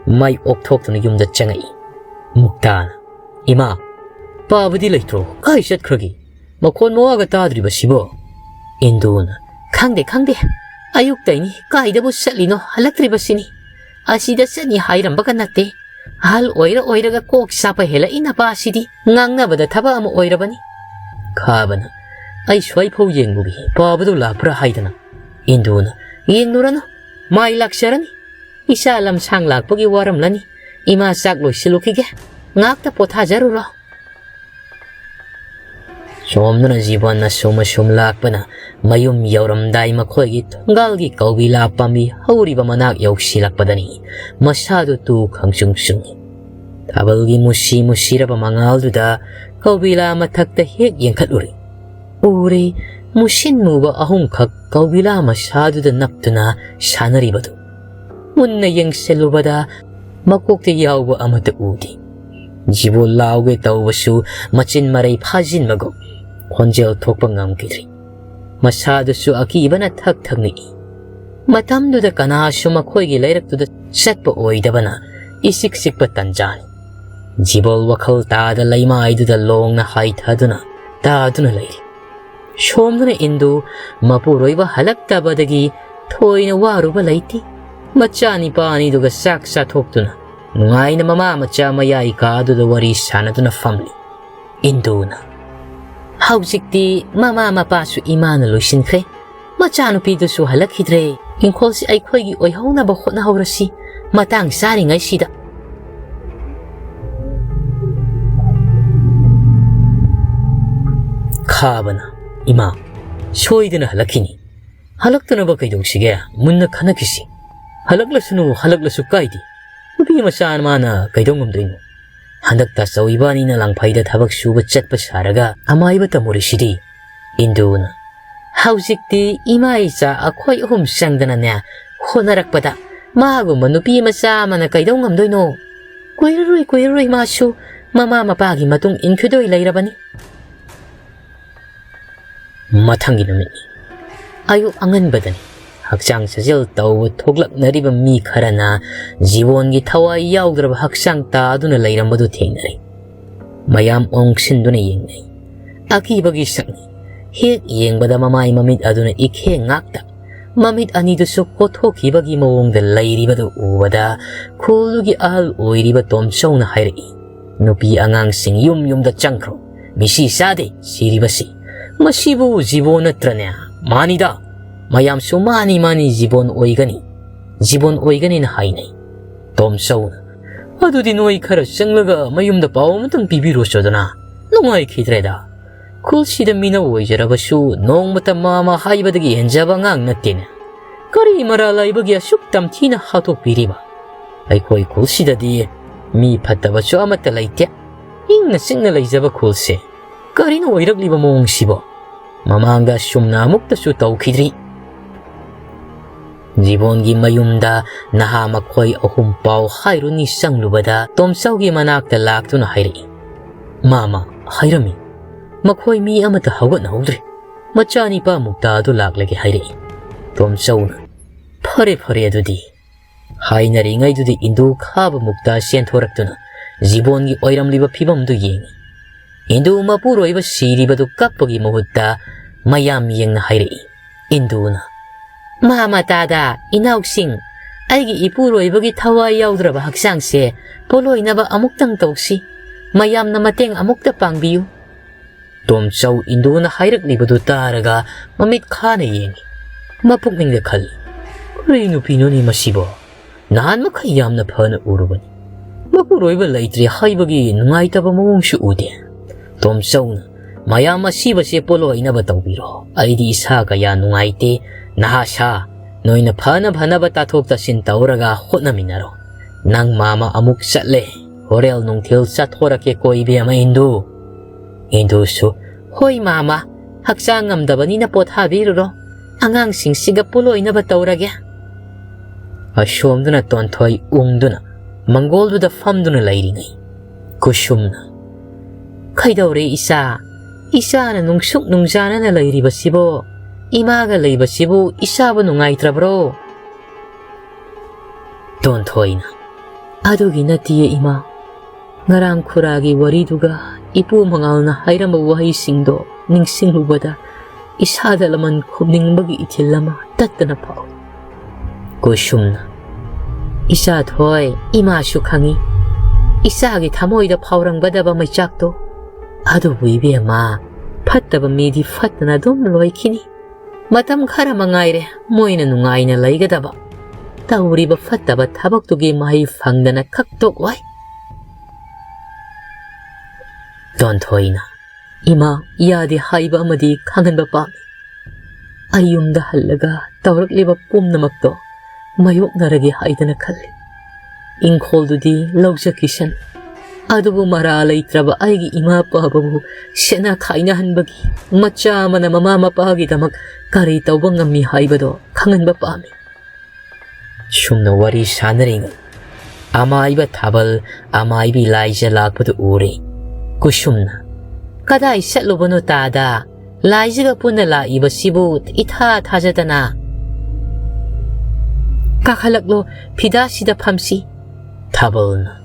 ꯃꯩ ꯑꯣꯛꯊꯣꯛꯇꯨꯅ ꯌꯨꯝꯗ ꯆꯪꯉꯛꯏ꯫ ꯃꯨꯛꯇꯥꯅ, "ꯏꯃꯥ, ꯄꯥꯕꯗꯤ ꯂꯩꯇ꯭ꯔꯣ? ꯀꯥꯏ ꯆꯠꯈ꯭ꯔꯒꯦ? ꯃꯈꯣꯟ ꯃꯋꯥꯒ ꯇꯥꯗ꯭ꯔꯤꯕꯁꯤꯕꯣ?" ꯏꯟꯗꯨꯅ, "ꯈꯪꯗꯦ, ꯈꯪꯗꯦ꯫ ꯑꯌꯨꯛꯇꯩꯅꯤ ꯀꯥꯏꯗꯕꯨ ꯆꯠꯂꯤꯅꯣ ꯍꯜꯂꯛꯇ꯭ꯔꯤꯕꯁꯤꯅꯤ꯫ ꯑꯁꯤꯗ ꯆꯠꯅꯤ ꯍꯥꯏꯔꯝꯕꯒ ꯅꯠꯇꯦ꯫ ꯑꯍꯜ ꯑꯣꯏꯔ ꯑꯣꯏꯔꯒ ꯀꯣꯛ ꯆꯥꯛꯄ ꯍꯦꯜꯂꯛꯏ ꯅꯄꯥꯁꯤꯗꯤ꯫ ꯉꯥꯡꯅꯕꯗ ꯊꯕꯛ ꯑꯃ ꯑꯣꯏꯔꯕꯅꯤ꯫ ꯈꯥꯕꯅ, "ꯑꯩ ꯁ꯭ꯋꯥꯏꯐꯥꯎ ꯌꯦꯡꯂꯨꯒꯦ, ꯄꯥꯕꯗꯨ ꯂꯥꯛꯄ꯭ꯔꯥ?" ꯍꯥꯏꯗꯅ ꯏꯟꯗꯨꯅ, "ꯌꯦꯡꯂꯨꯔꯅꯨ, ꯃꯥꯏ ꯂꯥꯛꯆꯔꯅꯤ꯫ ꯏꯆꯥ ꯂꯝꯁꯥꯡ ꯂꯥꯛꯄꯒꯤ ꯋꯥꯔꯝꯂꯅꯤ꯫ ꯏꯃꯥ ꯆꯥꯛ ꯂꯣꯏꯁꯤꯜꯂꯨꯈꯤꯒꯦ, ꯉꯥꯛꯇ ꯄꯣꯊꯥꯖꯔꯨꯔꯣ"꯫ ꯁꯣꯝꯗꯅ ꯖꯤꯕꯟꯅ ꯁꯨꯝ ꯑꯁꯨꯝ ꯂꯥꯛꯄꯅ ꯃꯌꯨꯝ ꯌꯧꯔꯝꯗꯥꯏ ꯃꯈꯣꯏꯒꯤ ꯊꯣꯡꯒꯥꯜꯒꯤ ꯀꯧꯕꯤꯂꯥ ꯄꯥꯝꯕꯤ ꯍꯧꯔꯤꯕ ꯃꯅꯥꯛ ꯌꯧꯁꯤꯜꯂꯛꯄꯗꯅꯤ ꯃꯁꯥꯗꯨ ꯇꯨ ꯈꯪꯁꯨꯡ ꯁꯨꯡꯏ꯫ ꯊꯥꯕꯜꯒꯤ ꯃꯨꯁꯤ ꯃꯨꯁꯤꯔꯕ ꯃꯉꯥꯜꯗꯨꯗ ꯀꯧꯕꯤꯂꯥ ꯃꯊꯛꯇ ꯍꯦꯛ ꯌꯦꯡꯈꯠꯂꯨꯔꯦ꯫ ꯎꯔꯦ, ꯃꯨꯁꯤꯟ ꯃꯨꯕ ꯑꯍꯨꯝꯈꯛ ꯀꯧꯕꯤꯂꯥ ꯃꯁꯥꯗꯨꯗ ꯅꯞꯇꯨꯅ ꯁꯥꯟꯅꯔꯤꯕꯗꯨ꯫ ꯃꯨꯟꯅ ꯌꯦꯡꯁꯤꯜꯂꯨꯕꯗ ꯃꯀꯣꯛꯇ ꯌꯥꯎꯕ ꯑꯃꯠꯇ ꯎꯗꯦ꯫ ꯖꯤꯕꯣ ꯂꯥꯎꯒꯦ ꯇꯧꯕꯁꯨ ꯃꯆꯤꯟ ꯃꯔꯩ ꯐꯥꯖꯤꯟꯕꯒꯨꯝ ꯈꯣꯟꯖꯦꯜ ꯊꯣꯛꯄ ꯉꯝꯈꯤꯗ꯭ꯔꯦ꯫ ꯃꯁꯥꯗꯨꯁꯨ ꯑꯀꯤꯕꯅ ꯊꯛ ꯊꯛ ꯅꯤꯛꯏ꯫ ꯃꯇꯝꯗꯨꯗ ꯀꯅꯥꯁꯨ ꯃꯈꯣꯏꯒꯤ ꯂꯩꯔꯛꯇꯨꯗ ꯆꯠꯄ ꯑꯣꯏꯗꯕꯅ ꯏꯆꯤꯛ ꯆꯤꯛꯄ ꯇꯟꯖꯥꯅꯤ꯫ ꯖꯤꯕꯣꯜ ꯋꯥꯈꯜ ꯇꯥꯗ ꯂꯩꯃꯥꯏꯗꯨꯗ ꯂꯣꯡꯅ ꯍꯥꯏꯊꯗꯨꯅ ꯇꯥꯗꯨꯅ ꯂꯩꯔꯤ꯫ ꯁꯣꯝꯗꯅ ꯏꯟꯗꯨ ꯃꯄꯨꯔꯣꯏꯕ ꯍꯜꯂꯛꯇꯕꯗꯒꯤ ꯊꯣꯏꯅ ꯋꯥꯔꯨꯕ ꯂꯩꯇꯦ꯫ ꯃꯆꯥ ꯅꯤꯄꯥ ꯑꯅꯤꯗꯨꯒ ꯆꯥꯛ ꯆꯥꯊꯣꯛꯇꯨꯅ ꯅꯨꯡꯉꯥꯏꯅ ꯃꯃꯥ ꯃꯆꯥ ꯃꯌꯥꯏ ꯀꯥꯗꯨꯗ ꯋꯥꯔꯤ ꯁꯥꯟꯅꯗꯨꯅ ꯐꯝꯂꯤ꯫ ꯏꯟꯗꯨꯅ, "ꯍꯧꯖꯤꯛꯇꯤ ꯃꯃꯥ ꯃꯄꯥꯁꯨ ꯏꯃꯥꯅ ꯂꯣꯏꯁꯤꯟꯈ꯭ꯔꯦ꯫ ꯃꯆꯥꯅꯨꯄꯤꯗꯨꯁꯨ ꯍꯜꯂꯛꯈꯤꯗ꯭ꯔꯦ꯫ ꯏꯪꯈꯣꯜꯁꯤ ꯑꯩꯈꯣꯏꯒꯤ ꯑꯣꯏꯍꯧꯅꯕ ꯍꯣꯠꯅꯍꯧꯔꯁꯤ ꯃꯇꯥꯡ ꯆꯥꯔꯤꯉꯩꯁꯤꯗ"꯫ ꯈꯥꯕꯅ, "ꯏꯃꯥ, ꯁꯣꯏꯗꯅ ꯍꯜꯂꯛꯈꯤꯅꯤ꯫ ꯍꯜꯂꯛꯇꯅꯕ ꯀꯩꯗꯧꯁꯤꯒꯦ? ꯃꯨꯟꯅ ꯈꯟꯅꯈꯤꯁꯤ꯫ ꯍꯜꯂꯛꯂꯁꯅꯨ, ꯍꯜꯂꯛꯂꯁꯨ ꯀꯥꯏꯗꯦ꯫ ꯅꯨꯄꯤ ꯃꯆꯥ ꯃꯥꯅ ꯀꯩꯗꯧ ꯉꯝꯗꯣꯏꯅꯣ? ꯍꯟꯗꯛ ꯇꯥꯆꯧ ꯏꯕꯥꯅꯤꯅ ꯂꯥꯡꯐꯩꯗ ꯊꯕꯛ ꯁꯨꯕ ꯆꯠꯄ ꯁꯥꯔꯒ ꯑꯃꯥꯏꯕ ꯇꯝꯃꯨꯔꯤꯁꯤꯗꯤ"꯫ ꯏꯟꯗꯨꯅ, "ꯍꯧꯖꯤꯛꯇꯤ ꯏꯃꯥ ꯏꯆꯥ ꯑꯩꯈꯣꯏ ꯑꯍꯨꯝ ꯆꯪꯗꯅꯅꯦ ꯍꯣꯠꯅꯔꯛꯄꯗ ꯃꯥꯒꯨꯝꯕ ꯅꯨꯄꯤ ꯃꯆꯥ ꯑꯃꯅ ꯀꯩꯗꯧ ꯉꯝꯗꯣꯏꯅꯣ? ꯀꯨꯏꯔꯔꯣꯏ, ꯀꯨꯏꯔꯔꯣꯏ ꯃꯥꯁꯨ ꯃꯃꯥ ꯃꯄꯥꯒꯤ ꯃꯇꯨꯡ ꯏꯟꯈꯤꯗꯣꯏ ꯂꯩꯔꯕꯅꯤ"꯫ ꯃꯊꯪꯒꯤ ꯅꯨꯃꯤꯠꯅꯤ꯫ ꯑꯌꯨꯛ ꯑꯉꯟꯕꯗꯅꯤ꯫ ꯍꯛꯆꯥꯡ ꯁꯥꯖꯦꯜ ꯇꯧꯕ ꯊꯣꯛꯂꯛꯅꯔꯤꯕ ꯃꯤ ꯈꯔꯅ ꯖꯤꯕꯣꯟꯒꯤ ꯊꯋꯥꯏ ꯌꯥꯎꯗ꯭ꯔꯕ ꯍꯛꯆꯥꯡ ꯇꯥꯗꯨꯅ ꯂꯩꯔꯝꯕꯗꯨ ꯊꯦꯡꯅꯔꯦ꯫ ꯃꯌꯥꯝ ꯑꯣꯟꯁꯤꯟꯗꯨꯅ ꯌꯦꯡꯅꯩ꯫ ꯑꯀꯤꯕꯒꯤ ꯁꯛꯅꯤ꯫ ꯍꯦꯛ ꯌꯦꯡꯕꯗ ꯃꯃꯥꯏ ꯃꯃꯤꯠ ꯑꯗꯨꯅ ꯏꯈꯦꯡ ꯉꯥꯛꯇ, ꯃꯃꯤꯠ ꯑꯅꯤꯗꯨꯁꯨ ꯀꯣꯠꯊꯣꯛꯈꯤꯕꯒꯤ ꯃꯑꯣꯡꯗ ꯂꯩꯔꯤꯕꯗꯨ ꯎꯕꯗ ꯈꯨꯜꯗꯨꯒꯤ ꯑꯍꯜ ꯑꯣꯏꯔꯤꯕ ꯇꯣꯝꯆꯧꯅ ꯍꯥꯏꯔꯛꯏ, "ꯅꯨꯄꯤ ꯑꯉꯥꯡꯁꯤꯡ ꯌꯨꯝ ꯌꯨꯝꯗ ꯆꯪꯈ꯭ꯔꯣ, ꯃꯤꯁꯤ ꯆꯥꯗꯦ ꯁꯤꯔꯤꯕꯁꯤ꯫ ꯃꯁꯤꯕꯨ ꯖꯤꯕꯣꯟ ꯅꯠꯇ꯭ꯔꯅꯦ?" "ꯃꯥꯅꯤꯗ, ꯃꯌꯥꯝꯁꯨ ꯃꯥꯅꯤ ꯃꯥꯅꯤ ꯖꯤꯕꯣꯟ ꯑꯣꯏꯒꯅꯤ, ꯖꯤꯕꯣꯟ ꯑꯣꯏꯒꯅꯤꯅ ꯍꯥꯏꯅꯩ"꯫ ꯇꯣꯝꯆꯧꯅ, "ꯑꯗꯨꯗꯤ ꯅꯣꯏ ꯈꯔ ꯆꯪꯂꯒ ꯃꯌꯨꯝꯗ ꯄꯥꯎ ꯑꯃꯇꯪ ꯄꯤꯕꯤꯔꯨꯆꯣꯗꯅ, ꯅꯨꯡꯉꯥꯏꯈꯤꯗ꯭ꯔꯦꯗ꯫ ꯈꯨꯜꯁꯤꯗ ꯃꯤꯅ ꯑꯣꯏꯖꯔꯕꯁꯨ ꯅꯣꯡꯃꯇ ꯃꯥꯃ ꯍꯥꯏꯕꯗꯒꯤ ꯍꯦꯟꯖꯕ ꯑꯉꯥꯡ ꯅꯠꯇꯦꯅꯦ꯫ ꯀꯔꯤ ꯃꯔꯥꯜ ꯂꯩꯕꯒꯤ ꯑꯁꯨꯛ ꯇꯝꯊꯤꯅ ꯍꯥꯠꯇꯣꯛꯄꯤꯔꯤꯕ? ꯑꯩꯈꯣꯏ ꯈꯨꯜꯁꯤꯗꯗꯤ ꯃꯤ ꯐꯠꯇꯕꯁꯨ ꯑꯃꯠꯇ ꯂꯩꯇꯦ꯫ ꯏꯪꯅ ꯆꯤꯛꯅ ꯂꯩꯖꯕ ꯈꯨꯜꯁꯦ ꯀꯔꯤꯅꯣ ꯑꯣꯏꯔꯛꯂꯤꯕ ꯃꯑꯣꯡꯁꯤꯕꯣ? ꯃꯃꯥꯡꯗ ꯑꯁꯨꯝꯅ ꯑꯃꯨꯛꯇꯁꯨ ꯇꯧꯈꯤꯗ꯭ꯔꯤ"꯫ ꯖꯤꯕꯣꯟꯒꯤ ꯃꯌꯨꯝꯗ ꯅꯍꯥ ꯃꯈꯣꯏ ꯑꯍꯨꯝ ꯄꯥꯎ ꯍꯥꯏꯔꯨꯅꯤ ꯆꯪꯂꯨꯕꯗ ꯇꯣꯝꯆꯧꯒꯤ ꯃꯅꯥꯛꯇ ꯂꯥꯛꯇꯨꯅ ꯍꯥꯏꯔꯛꯏ, "ꯃꯥꯃ ꯍꯥꯏꯔꯝꯃꯤ, ꯃꯈꯣꯏ ꯃꯤ ꯑꯃꯠꯇ ꯍꯧꯒꯠꯅꯍꯧꯗ꯭ꯔꯦ꯫ ꯃꯆꯥꯅꯤꯄꯥ ꯃꯨꯛꯇꯥ ꯑꯗꯨ ꯂꯥꯛꯂꯒꯦ" ꯍꯥꯏꯔꯛꯏ꯫ ꯇꯣꯝꯆꯧꯅ, "ꯐꯔꯦ ꯐꯔꯦ ꯑꯗꯨꯗꯤ"꯫ ꯍꯥꯏꯅꯔꯤꯉꯩꯗꯨꯗꯤ ꯏꯟꯗꯨ ꯈꯥꯕ ꯃꯨꯛꯇ ꯆꯦꯟꯊꯣꯔꯛꯇꯨꯅ ꯖꯤꯕꯣꯟꯒꯤ ꯑꯣꯏꯔꯝꯂꯤꯕ ꯐꯤꯕꯝꯗꯨ ꯌꯦꯡꯏ꯫ ꯏꯟꯗꯨ ꯃꯄꯨꯔꯣꯏꯕ ꯁꯤꯔꯤꯕꯗꯨ ꯀꯞꯄꯒꯤ ꯃꯍꯨꯠꯇ ꯃꯌꯥꯝ ꯌꯦꯡꯅ ꯍꯥꯏꯔꯛꯏ꯫ ꯏꯟꯗꯨꯅ, "ꯃꯥꯃ ꯇꯥꯗ, ꯏꯅꯥꯎꯁꯤꯡ, ꯑꯩꯒꯤ ꯏꯄꯨꯔꯣꯏꯕꯒꯤ ꯊꯋꯥꯏ ꯌꯥꯎꯗ꯭ꯔꯕ ꯍꯛꯆꯥꯡꯁꯦ ꯄꯣꯂꯣꯏꯅꯕ ꯑꯃꯨꯛꯇꯪ ꯇꯧꯁꯤ꯫ ꯃꯌꯥꯝꯅ ꯃꯇꯦꯡ ꯑꯃꯨꯛꯇ ꯄꯥꯡꯕꯤꯌꯨ"꯫ ꯇꯣꯝꯆꯧ ꯏꯟꯗꯨꯅ ꯍꯥꯏꯔꯛꯂꯤꯕꯗꯨ ꯇꯥꯔꯒ ꯃꯃꯤꯠ ꯈꯥꯅ ꯌꯦꯡꯏ꯫ ꯃꯄꯨꯛꯅꯤꯡꯗ ꯈꯜꯂꯤ, "ꯀꯔꯤ ꯅꯨꯄꯤꯅꯣꯅꯦ ꯃꯁꯤꯕꯣ? ꯅꯍꯥꯟ ꯃꯈꯩ ꯌꯥꯝꯅ ꯐꯅ ꯎꯔꯨꯕꯅꯤ꯫ ꯃꯄꯨꯔꯣꯏꯕ ꯂꯩꯇ꯭ꯔꯦ ꯍꯥꯏꯕꯒꯤ ꯅꯨꯡꯉꯥꯏꯇꯕ ꯃꯑꯣꯡꯁꯨ ꯎꯗꯦ"꯫ ꯇꯣꯝꯆꯧꯅ, "ꯃꯌꯥꯝ ꯑꯁꯤꯕꯁꯦ ꯄꯣꯂꯣꯏꯅꯕ ꯇꯧꯕꯤꯔꯣ꯫ ꯑꯩꯗꯤ ꯏꯁꯥ ꯀꯌꯥ ꯅꯨꯡꯉꯥꯏꯇꯦ꯫ ꯅꯍꯥ ꯁꯥ, ꯅꯣꯏꯅ ꯐꯅ ꯐꯅꯕ ꯇꯥꯊꯣꯛ ꯇꯥꯁꯤꯟ ꯇꯧꯔꯒ ꯍꯣꯠꯅꯃꯤꯟꯅꯔꯣ꯫ ꯅꯪ ꯃꯥꯃ ꯑꯃꯨꯛ ꯆꯠꯂꯦ꯫ ꯍꯣꯔꯦꯜ ꯅꯨꯡꯊꯤꯜ ꯆꯠꯊꯣꯔꯛꯀꯦꯀꯣ ꯏꯕꯦꯝꯃ ꯏꯟꯗꯨ"꯫ ꯏꯟꯗꯨꯁꯨ, "ꯍꯣꯏ ꯃꯥꯃ, ꯍꯛꯆꯥꯡ ꯉꯝꯗꯕꯅꯤꯅ ꯄꯣꯊꯥꯕꯤꯔꯨꯔꯣ꯫ ꯑꯉꯥꯡꯁꯤꯡꯁꯤꯒ ꯄꯣꯂꯣꯏꯅꯕ ꯇꯧꯔꯒꯦ"꯫ ꯑꯁꯣꯝꯗꯅ ꯇꯣꯟꯊꯣꯏ ꯎꯪꯗꯨꯅ ꯃꯪꯒꯣꯜꯗꯨꯗ ꯐꯝꯗꯨꯅ ꯂꯩꯔꯤꯉꯩ ꯀꯨꯁꯨꯝꯅ, "ꯀꯩꯗꯧꯔꯦ ꯏꯆꯥ? ꯏꯆꯥꯅ ꯅꯨꯡꯁꯨꯛ ꯅꯨꯡꯖꯥꯅꯅ ꯂꯩꯔꯤꯕꯁꯤꯕꯣ? ꯏꯃꯥꯒ ꯂꯩꯕꯁꯤꯕꯨ ꯏꯆꯥꯕꯨ ꯅꯨꯡꯉꯥꯏꯇ꯭ꯔꯕ꯭ꯔꯣ?" ꯇꯣꯟꯊꯣꯏꯅ, "ꯑꯗꯨꯒꯤ ꯅꯠꯇꯤꯌꯦ ꯏꯃꯥ꯫ ꯉꯔꯥꯡ ꯈꯨꯔꯥꯒꯤ ꯋꯥꯔꯤꯗꯨꯒ ꯏꯄꯨ ꯃꯉꯥꯜꯅ ꯍꯥꯏꯔꯝꯕ ꯋꯥꯍꯩꯁꯤꯡꯗꯣ ꯅꯤꯡꯁꯤꯡꯂꯨꯕꯗ ꯏꯁꯥꯗ ꯂꯃꯟ ꯈꯨꯝꯅꯤꯡꯕꯒꯤ ꯏꯊꯤꯜ ꯑꯃ ꯇꯠꯇꯅ ꯐꯥꯎꯏ꯫ ꯀꯨꯁꯨꯝꯅ, "ꯏꯆꯥ ꯊꯣꯏ, ꯏꯃꯥꯁꯨ ꯈꯪꯏ ꯏꯆꯥꯒꯤ ꯊꯃꯣꯏꯗ ꯐꯥꯎꯔꯝꯒꯗꯕ ꯃꯩꯆꯥꯛꯇꯣ꯫ ꯑꯗꯨꯕꯨ ꯏꯕꯦꯝꯃ, ꯐꯠꯇꯕ ꯃꯤꯗꯤ ꯐꯠꯇꯅ ꯑꯗꯨꯝ ꯂꯣꯏꯈꯤꯅꯤ꯫ ꯃꯇꯝ ꯈꯔ ꯃꯉꯥꯏꯔꯦ ꯃꯣꯏꯅ ꯅꯨꯡꯉꯥꯏꯅ ꯂꯩꯒꯗꯕ꯫ ꯇꯧꯔꯤꯕ ꯐꯠꯇꯕ ꯊꯕꯛꯇꯨꯒꯤ ꯃꯍꯩ ꯐꯪꯗꯅ ꯈꯛꯇꯣꯛꯂꯣꯏ꯫" ꯇꯣꯟꯊꯣꯏꯅ, "ꯏꯃꯥ, ꯌꯥꯗꯦ ꯍꯥꯏꯕ ꯑꯃꯗꯤ ꯈꯪꯍꯟꯕ ꯄꯥꯝꯃꯤ꯫ ꯑꯩ ꯌꯨꯝꯗ ꯍꯜꯂꯒ ꯇꯧꯔꯛꯂꯤꯕ ꯄꯨꯝꯅꯃꯛꯇꯣ ꯃꯥꯌꯣꯛꯅꯔꯒꯦ ꯍꯥꯏꯗꯅ ꯈꯜꯂꯤ꯫ ꯏꯪꯈꯣꯜꯗꯨꯗꯤ ꯂꯧꯖꯈꯤꯁꯅꯨ꯫ ꯑꯗꯨꯕꯨ ꯃꯔꯥ ꯂꯩꯇ꯭ꯔꯕ ꯑꯩꯒꯤ ꯏꯃꯥ ꯄꯥꯕꯕꯨ ꯁꯦꯠꯅ ꯈꯥꯏꯅꯍꯟꯕꯒꯤ ꯃꯆꯥ ꯑꯃꯅ ꯃꯃꯥ ꯃꯄꯥꯒꯤꯗꯃꯛ ꯀꯔꯤ ꯇꯧꯕ ꯉꯝꯃꯤ ꯍꯥꯏꯕꯗꯣ ꯈꯪꯍꯟꯕ ꯄꯥꯝꯃꯤ꯫" ꯁꯨꯝꯅ ꯋꯥꯔꯤ ꯁꯥꯟꯅꯔꯤꯉꯩ ꯑꯃꯥꯏꯕ ꯊꯥꯕꯜ, ꯑꯃꯥꯏꯕꯤ ꯂꯥꯏꯖ ꯂꯥꯛꯄꯗꯨ ꯎꯔꯦ꯫ ꯀꯨꯁꯨꯝꯅ, "ꯀꯗꯥꯏ ꯆꯠꯂꯨꯕꯅꯣ ꯇꯥꯗ? ꯂꯥꯏꯖꯒ ꯄꯨꯟꯅ ꯂꯥꯛꯏꯕꯁꯤꯕꯨ ꯏꯊꯥ ꯊꯥꯖꯗꯅ꯫ ꯀꯥꯈꯠꯂꯛꯂꯣ, ꯐꯤꯗꯥꯁꯤꯗ ꯐꯝꯁꯤ꯫" ꯊꯥꯕꯜꯅ,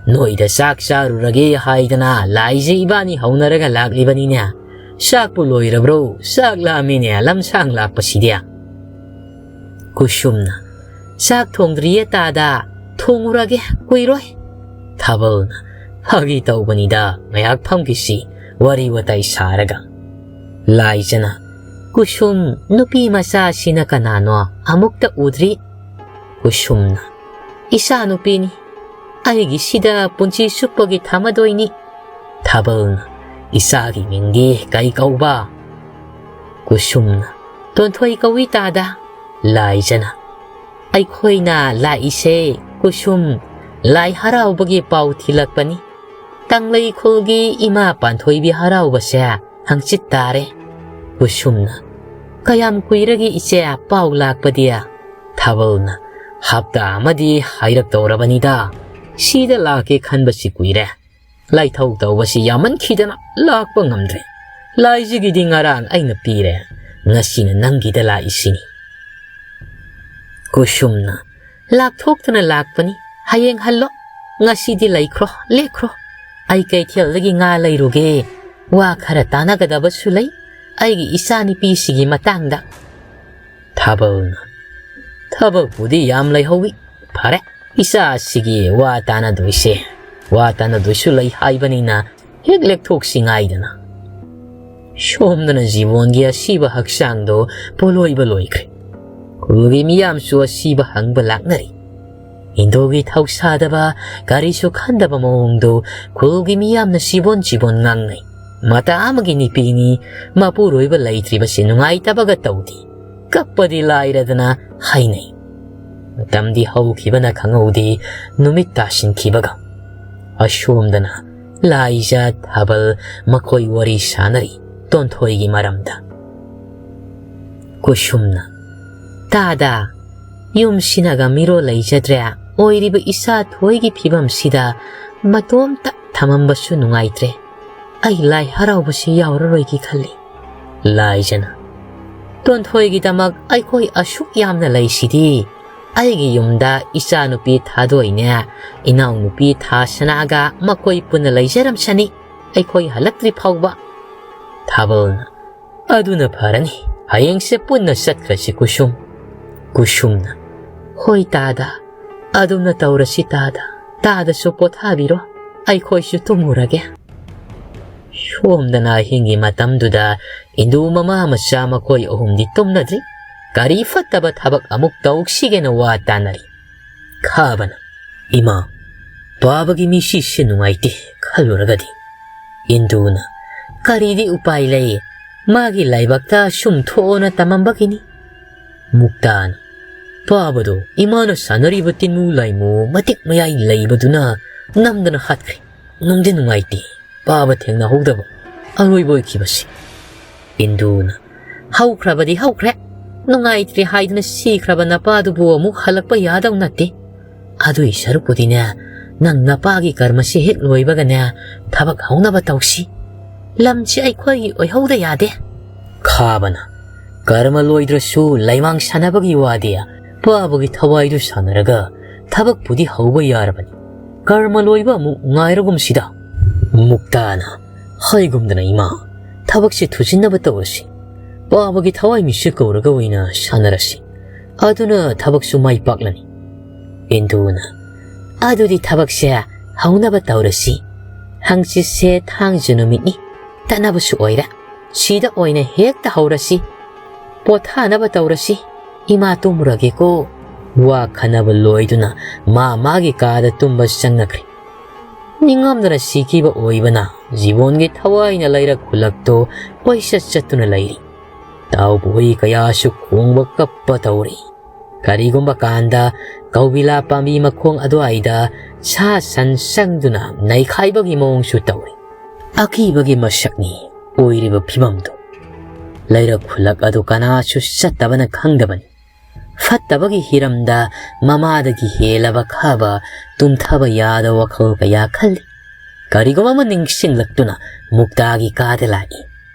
"ꯅꯣꯏꯗ ꯆꯥꯛ ꯆꯥꯔꯨꯔꯒꯦ ꯍꯥꯏꯗꯅ ꯂꯥꯏꯖ ꯏꯕꯥꯅꯤ ꯍꯧꯅꯔꯒ ꯂꯥꯛꯂꯤꯕꯅꯤꯅꯦ꯫ ꯆꯥꯛꯄꯨ ꯂꯣꯏꯔꯕ꯭ꯔꯣ? ꯆꯥꯛ ꯂꯥꯝꯃꯤꯅꯦ ꯂꯝꯁꯥꯡ ꯂꯥꯛꯄꯁꯤꯗꯤ꯫" ꯀꯨꯁꯨꯝꯅ, "ꯆꯥꯛ ꯊꯣꯡꯗ꯭ꯔꯤꯌꯦ ꯇꯥꯗ, ꯊꯣꯡꯉꯨꯔꯒꯦ ꯀꯨꯏꯔꯣꯏ꯫" ꯊꯥꯕꯜꯅ, "ꯐꯥꯒꯤ ꯇꯧꯕꯅꯤꯗ, ꯉꯥꯏꯍꯥꯛ ꯐꯝꯈꯤꯁꯤ ꯋꯥꯔꯤ ꯋꯥꯇꯥꯏ ꯁꯥꯔꯒ꯫" ꯂꯥꯏꯖꯅ, "ꯀꯨꯁꯨꯝ, ꯅꯨꯄꯤ ꯃꯆꯥꯁꯤꯅ ꯀꯅꯥꯅꯣ? ꯑꯃꯨꯛꯇ ꯎꯗ꯭ꯔꯤ꯫" ꯀꯨꯁꯨꯝꯅ, "ꯏꯆꯥ ꯅꯨꯄꯤꯅꯤ, ꯑꯩꯒꯤꯁꯤꯗ ꯄꯨꯟꯁꯤ ꯆꯨꯞꯄꯒꯤ ꯊꯝꯃꯗꯣꯏꯅꯤ꯫" ꯊꯥꯕꯜꯅ, "ꯏꯆꯥꯒꯤ ꯃꯤꯡꯗꯤ ꯀꯩ ꯀꯧꯕ?" ꯀꯨꯁꯨꯝꯅ, "ꯇꯣꯟꯊꯣꯏ ꯀꯧꯏ ꯇꯥꯗ꯫" ꯂꯥꯏꯖꯅ, "ꯑꯩꯈꯣꯏꯅ ꯂꯥꯛꯏꯁꯦ ꯀꯨꯁꯨꯝ, ꯂꯥꯏ ꯍꯔꯥꯎꯕꯒꯤ ꯄꯥꯎ ꯊꯤꯜꯂꯛꯄꯅꯤ꯫ ꯀꯪꯂꯩ ꯈꯨꯜꯒꯤ ꯏꯃꯥ ꯄꯥꯟꯊꯣꯏꯕꯤ ꯍꯔꯥꯎꯕꯁꯦ ꯍꯪꯆꯤꯠ ꯇꯥꯔꯦ꯫" ꯀꯨꯁꯨꯝꯅ, "ꯀꯌꯥꯝ ꯀꯨꯏꯔꯒꯦ ꯏꯆꯦ ꯄꯥꯎ ꯂꯥꯛꯄꯗꯤ?" ꯊꯥꯕꯜꯅ, "ꯍꯞꯇꯥ ꯑꯃꯗꯤ ꯍꯥꯏꯔꯛꯇꯧꯔꯕꯅꯤꯗ꯫ ꯁꯤꯗ ꯂꯥꯛꯀꯦ ꯈꯟꯕꯁꯤ ꯀꯨꯏꯔꯦ꯫ ꯂꯥꯏꯊꯧ ꯇꯧꯕꯁꯤ ꯌꯥꯝꯃꯟꯈꯤꯗꯅ ꯂꯥꯛꯄ ꯉꯝꯗ꯭ꯔꯦ꯫ ꯂꯥꯏꯖꯒꯤꯗꯤ ꯉꯔꯥꯡ ꯑꯩꯅ ꯄꯤꯔꯦ, ꯉꯁꯤꯅ ꯅꯪꯒꯤꯗ ꯂꯥꯛꯏꯁꯤꯅꯤ꯫" ꯀꯨꯁꯨꯝꯅ, "ꯂꯥꯛꯊꯣꯛꯇꯨꯅ ꯂꯥꯛꯄꯅꯤ, ꯍꯌꯦꯡ ꯍꯜꯂꯣ꯫ ꯉꯁꯤꯗꯤ ꯂꯩꯈ꯭ꯔꯣ, ꯂꯦꯛꯈ꯭ꯔꯣ꯫ ꯑꯩ ꯀꯩꯊꯦꯜꯗꯒꯤ ꯉꯥ ꯂꯩꯔꯨꯒꯦ꯫ ꯋꯥ ꯈꯔ ꯇꯥꯟꯅꯒꯗꯕꯁꯨ ꯂꯩ ꯑꯩꯒꯤ ꯏꯆꯥꯅꯨꯄꯤꯁꯤꯒꯤ ꯃꯇꯥꯡꯗ꯫" ꯊꯥꯕꯜꯅ, "ꯊꯕꯛꯄꯨꯗꯤ ꯌꯥꯝ ꯂꯩꯍꯧꯋꯤ꯫ ꯐꯔꯦ, ꯏꯆꯥꯁꯤꯒꯤ ꯋꯥ ꯇꯥꯅꯗꯣꯏꯁꯦ, ꯋꯥ ꯇꯥꯅꯗꯣꯏꯁꯨ ꯂꯩ ꯍꯥꯏꯕꯅꯤꯅ ꯍꯦꯛ ꯂꯦꯛꯊꯣꯛꯁꯤ ꯉꯥꯏꯗꯅ"꯫ ꯁꯣꯝꯗꯅ ꯖꯤꯕꯣꯟꯒꯤ ꯑꯁꯤꯕ ꯍꯛꯆꯥꯡꯗꯣ ꯄꯣꯂꯣꯏꯕ ꯂꯣꯏꯈ꯭ꯔꯦ꯫ ꯈꯨꯜꯒꯤ ꯃꯤꯌꯥꯝꯁꯨ ꯑꯁꯤꯕ ꯍꯪꯕ ꯂꯥꯛꯅꯔꯤ꯫ ꯏꯟꯗꯨꯒꯤ ꯊꯧꯁꯥꯗꯕ, ꯀꯔꯤꯁꯨ ꯈꯟꯗꯕ ꯃꯑꯣꯡꯗꯨ ꯈꯨꯜꯒꯤ ꯃꯤꯌꯥꯝꯅ ꯆꯤꯕꯣꯟ ꯆꯤꯕꯣꯟ ꯉꯥꯡꯅꯩ꯫ ꯃꯇꯥ ꯑꯃꯒꯤ ꯅꯨꯄꯤꯅꯤ, ꯃꯄꯨꯔꯣꯏꯕ ꯂꯩꯇ꯭ꯔꯤꯕꯁꯤ ꯅꯨꯡꯉꯥꯏꯇꯕꯒ ꯇꯧꯗꯦ꯫ ꯀꯞꯄꯗꯤ ꯂꯥꯏꯔꯗꯅ ꯍꯥꯏꯅꯩ꯫ ꯃꯇꯝꯗꯤ ꯍꯧꯈꯤꯕꯅ ꯈꯪꯍꯧꯗꯦ, ꯅꯨꯃꯤꯠ ꯇꯥꯁꯤꯟꯈꯤꯕꯒ꯫ ꯑꯁꯣꯝꯗꯅ ꯂꯥꯏꯖ, ꯊꯥꯕꯜ ꯃꯈꯣꯏ ꯋꯥꯔꯤ ꯁꯥꯅꯔꯤ ꯇꯣꯟꯊꯣꯏꯒꯤ ꯃꯔꯝꯗ꯫ ꯀꯨꯁꯨꯝꯅ, "ꯇꯥꯗ, ꯌꯨꯝꯁꯤꯅꯒ ꯃꯤꯔꯣꯜ ꯂꯩꯖꯗ꯭ꯔꯦ, ꯑꯣꯏꯔꯤꯕ ꯏꯆꯥ ꯊꯣꯏꯒꯤ ꯐꯤꯕꯝꯁꯤꯗ ꯃꯇꯣꯝꯇ ꯊꯝꯃꯝꯕꯁꯨ ꯅꯨꯡꯉꯥꯏꯇ꯭ꯔꯦ꯫ ꯑꯩ ꯂꯥꯏ ꯍꯔꯥꯎꯕꯁꯤ ꯌꯥꯎꯔꯔꯣꯏꯒꯦ ꯈꯜꯂꯤ"꯫ ꯂꯥꯏꯖꯅ, "ꯇꯣꯟꯊꯣꯏꯒꯤꯗꯃꯛ ꯑꯩꯈꯣꯏ ꯑꯁꯨꯛ ꯌꯥꯝꯅ ꯂꯩꯁꯤꯗꯤ꯫ ꯑꯩꯒꯤ ꯌꯨꯝꯗ ꯏꯆꯥꯅꯨꯄꯤ ꯊꯥꯗꯣꯏꯅꯦ, ꯏꯅꯥꯎꯅꯨꯄꯤ ꯊꯥꯁꯅꯥꯒ ꯃꯈꯣꯏ ꯄꯨꯟꯅ ꯂꯩꯖꯔꯝꯁꯅꯤ, ꯑꯩꯈꯣꯏ ꯍꯜꯂꯛꯇ꯭ꯔꯤ ꯐꯥꯎꯕ"꯫ ꯊꯥꯕꯜꯅ, "ꯑꯗꯨꯅ ꯐꯔꯅꯤ, ꯍꯌꯦꯡꯁꯦ ꯄꯨꯟꯅ ꯆꯠꯈ꯭ꯔꯁꯤ ꯀꯨꯁꯨꯝ"꯫ ꯀꯨꯁꯨꯝꯅ, "ꯍꯣꯏ ꯇꯥꯗ, ꯑꯗꯨꯝꯅ ꯇꯧꯔꯁꯤ ꯇꯥꯗ꯫ ꯇꯥꯗꯁꯨ ꯄꯣꯊꯥꯕꯤꯔꯣ, ꯑꯩꯈꯣꯏꯁꯨ ꯇꯨꯝꯃꯨꯔꯒꯦ"꯫ ꯁꯣꯝꯗꯅ ꯑꯍꯤꯡꯒꯤ ꯃꯇꯝꯗꯨꯗ ꯏꯟꯗꯨ ꯃꯃꯥ ꯃꯆꯥ ꯃꯈꯣꯏ ꯑꯍꯨꯝꯗꯤ ꯇꯨꯝꯅꯗ꯭ꯔꯤ꯫ ꯀꯔꯤ ꯐꯠꯇꯕ ꯊꯕꯛ ꯑꯃꯨꯛ ꯇꯧꯁꯤꯒꯦꯅ ꯋꯥ ꯇꯥꯅꯔꯤ꯫ ꯈꯥꯕꯅ, "ꯏꯃꯥ, ꯄꯥꯕꯒꯤ ꯃꯤꯁꯤꯁꯦ ꯅꯨꯡꯉꯥꯏꯇꯦ ꯈꯜꯂꯨꯔꯒꯗꯤ"꯫ ꯏꯟꯗꯨꯅ, "ꯀꯔꯤꯗꯤ ꯎꯄꯥꯏ ꯂꯩ, ꯃꯥꯒꯤ ꯂꯥꯏꯕꯛꯇ ꯁꯨꯝ ꯊꯣꯛꯑꯣꯅ ꯇꯝꯃꯝꯕꯒꯤꯅꯤ"꯫ ꯃꯨꯛꯇꯥꯅ, "ꯄꯥꯕꯗꯣ ꯏꯃꯥꯅ ꯁꯥꯟꯅꯔꯤꯕ ꯇꯤꯟꯃꯨ ꯂꯥꯏꯃꯨ ꯃꯇꯤꯛ ꯃꯌꯥꯏ ꯂꯩꯕꯗꯨꯅ ꯅꯝꯗꯅ ꯍꯥꯠꯈ꯭ꯔꯦ꯫ ꯅꯨꯡꯗꯤ ꯅꯨꯡꯉꯥꯏꯇꯦ ꯄꯥꯕ ꯊꯦꯡꯅꯍꯧꯗꯕ ꯑꯔꯣꯏꯕ ꯑꯣꯏꯈꯤꯕꯁꯤ"꯫ ꯏꯟꯗꯨꯅ, "ꯍꯧꯈ꯭ꯔꯕꯗꯤ ꯍꯧꯈ꯭ꯔꯦ, ꯅꯨꯡꯉꯥꯏꯇ꯭ꯔꯦ ꯍꯥꯏꯗꯨꯅ ꯁꯤꯈ꯭ꯔꯕ ꯅꯄꯥꯗꯨꯕꯨ ꯑꯃꯨꯛ ꯍꯜꯂꯛꯄ ꯌꯥꯗꯧ ꯅꯠꯇꯦ꯫ ꯑꯗꯨꯏ ꯁꯔꯨꯛꯄꯨꯗꯤꯅꯦ, ꯅꯪ ꯅꯄꯥꯒꯤ ꯀꯔꯃꯁꯤ ꯍꯦꯛ ꯂꯣꯏꯕꯒꯅꯦ ꯊꯕꯛ ꯍꯧꯅꯕ ꯇꯧꯁꯤ꯫ ꯂꯝꯁꯤ ꯑꯩꯈꯣꯏꯒꯤ ꯑꯣꯏꯍꯧꯗ ꯌꯥꯗꯦ"꯫ ꯈꯥꯕꯅ, "ꯀꯔꯃ ꯂꯣꯏꯗ꯭ꯔꯁꯨ ꯂꯩꯃꯥꯡ ꯁꯥꯟꯅꯕꯒꯤ ꯋꯥꯗꯤ ꯄꯥꯕꯒꯤ ꯊꯋꯥꯏꯗꯨ ꯁꯥꯟꯅꯔꯒ ꯊꯕꯛꯄꯨꯗꯤ ꯍꯧꯕ ꯌꯥꯔꯕꯅꯤ꯫ ꯀꯔꯃ ꯂꯣꯏꯕ ꯑꯃꯨꯛ ꯉꯥꯏꯔꯒꯨꯝꯁꯤꯗ"꯫ ꯃꯨꯛꯇꯥꯅ, "ꯍꯥꯏꯒꯨꯝꯗꯅ ꯏꯃꯥ, ꯊꯕꯛꯁꯦ ꯊꯨꯖꯤꯟꯅꯕ ꯇꯧꯔꯁꯤ꯫ ꯄꯥꯕꯒꯤ ꯊꯋꯥꯏ ꯃꯤꯠꯁꯦ ꯀꯧꯔꯒ ꯑꯣꯏꯅ ꯁꯥꯟꯅꯔꯁꯤ꯫ ꯑꯗꯨꯅ ꯊꯕꯛꯁꯨ ꯃꯥꯏ ꯄꯥꯛꯂꯅꯤ꯫ ꯏꯟꯗꯨꯅ, "ꯑꯗꯨꯗꯤ ꯊꯕꯛꯁꯦ ꯍꯧꯅꯕ ꯇꯧꯔꯁꯤ꯫ ꯍꯪꯆꯤꯠꯁꯦ ꯊꯥꯡꯖ ꯅꯨꯃꯤꯠꯅꯤ꯫ ꯇꯠꯅꯕꯁꯨ ꯑꯣꯏꯔꯦ꯫ ꯁꯤꯗ ꯑꯣꯏꯅ ꯍꯦꯛꯇ ꯍꯧꯔꯁꯤ꯫ ꯄꯣꯊꯥꯅꯕ ꯇꯧꯔꯁꯤ꯫ ꯏꯃꯥ ꯇꯨꯝꯃꯨꯔꯒꯦꯀꯣ꯫" ꯋꯥ ꯈꯟꯅꯕ ꯂꯣꯏꯗꯨꯅ ꯃꯥ ꯃꯥꯒꯤ ꯀꯥꯗ ꯇꯨꯝꯕ ꯆꯪꯅꯈ꯭ꯔꯦ꯫ ꯅꯤꯡꯉꯝꯗꯅ ꯁꯤꯈꯤꯕ ꯑꯣꯏꯕꯅ ꯖꯤꯕꯣꯟꯒꯤ ꯊꯋꯥꯏꯅ ꯂꯩꯔꯛ ꯈꯨꯜꯂꯛꯇꯨ ꯀꯣꯏꯆꯠ ꯆꯠꯇꯨꯅ ꯂꯩꯔꯤ꯫ ꯇꯥꯎꯕ ꯍꯨꯏ ꯀꯌꯥꯁꯨ ꯈꯣꯡꯕ ꯀꯞꯄ ꯇꯧꯔꯤ꯫ ꯀꯔꯤꯒꯨꯝꯕ ꯀꯥꯟꯗ ꯀꯧꯕꯤꯂꯥ ꯄꯥꯝꯕꯤ ꯃꯈꯣꯡ ꯑꯗꯨꯋꯥꯏꯗ ꯁꯥ ꯁꯟ ꯆꯪꯗꯨꯅ ꯅꯩꯈꯥꯏꯕꯒꯤ ꯃꯑꯣꯡꯁꯨ ꯇꯧꯔꯤ꯫ ꯑꯀꯤꯕꯒꯤ ꯃꯁꯛꯅꯤ ꯑꯣꯏꯔꯤꯕ ꯐꯤꯕꯝꯗꯨ꯫ ꯂꯩꯔꯛ ꯈꯨꯜꯂꯛ ꯑꯗꯨ ꯀꯅꯥꯁꯨ ꯆꯠꯇꯕꯅ ꯈꯪꯗꯕꯅꯤ꯫ ꯐꯠꯇꯕꯒꯤ ꯍꯤꯔꯝꯗ ꯃꯃꯥꯗꯒꯤ ꯍꯦꯜꯂꯕ ꯈꯥꯕ ꯇꯨꯝꯊꯕ ꯌꯥꯗꯕ ꯋꯥꯈꯜ ꯀꯌꯥ ꯈꯜꯂꯤ꯫ ꯀꯔꯤꯒꯨꯝꯕ ꯑꯃ ꯅꯤꯡꯁꯤꯡꯂꯛꯇꯨꯅ ꯃꯨꯛꯇꯥꯒꯤ ꯀꯥꯗ ꯂꯥꯛꯏ꯫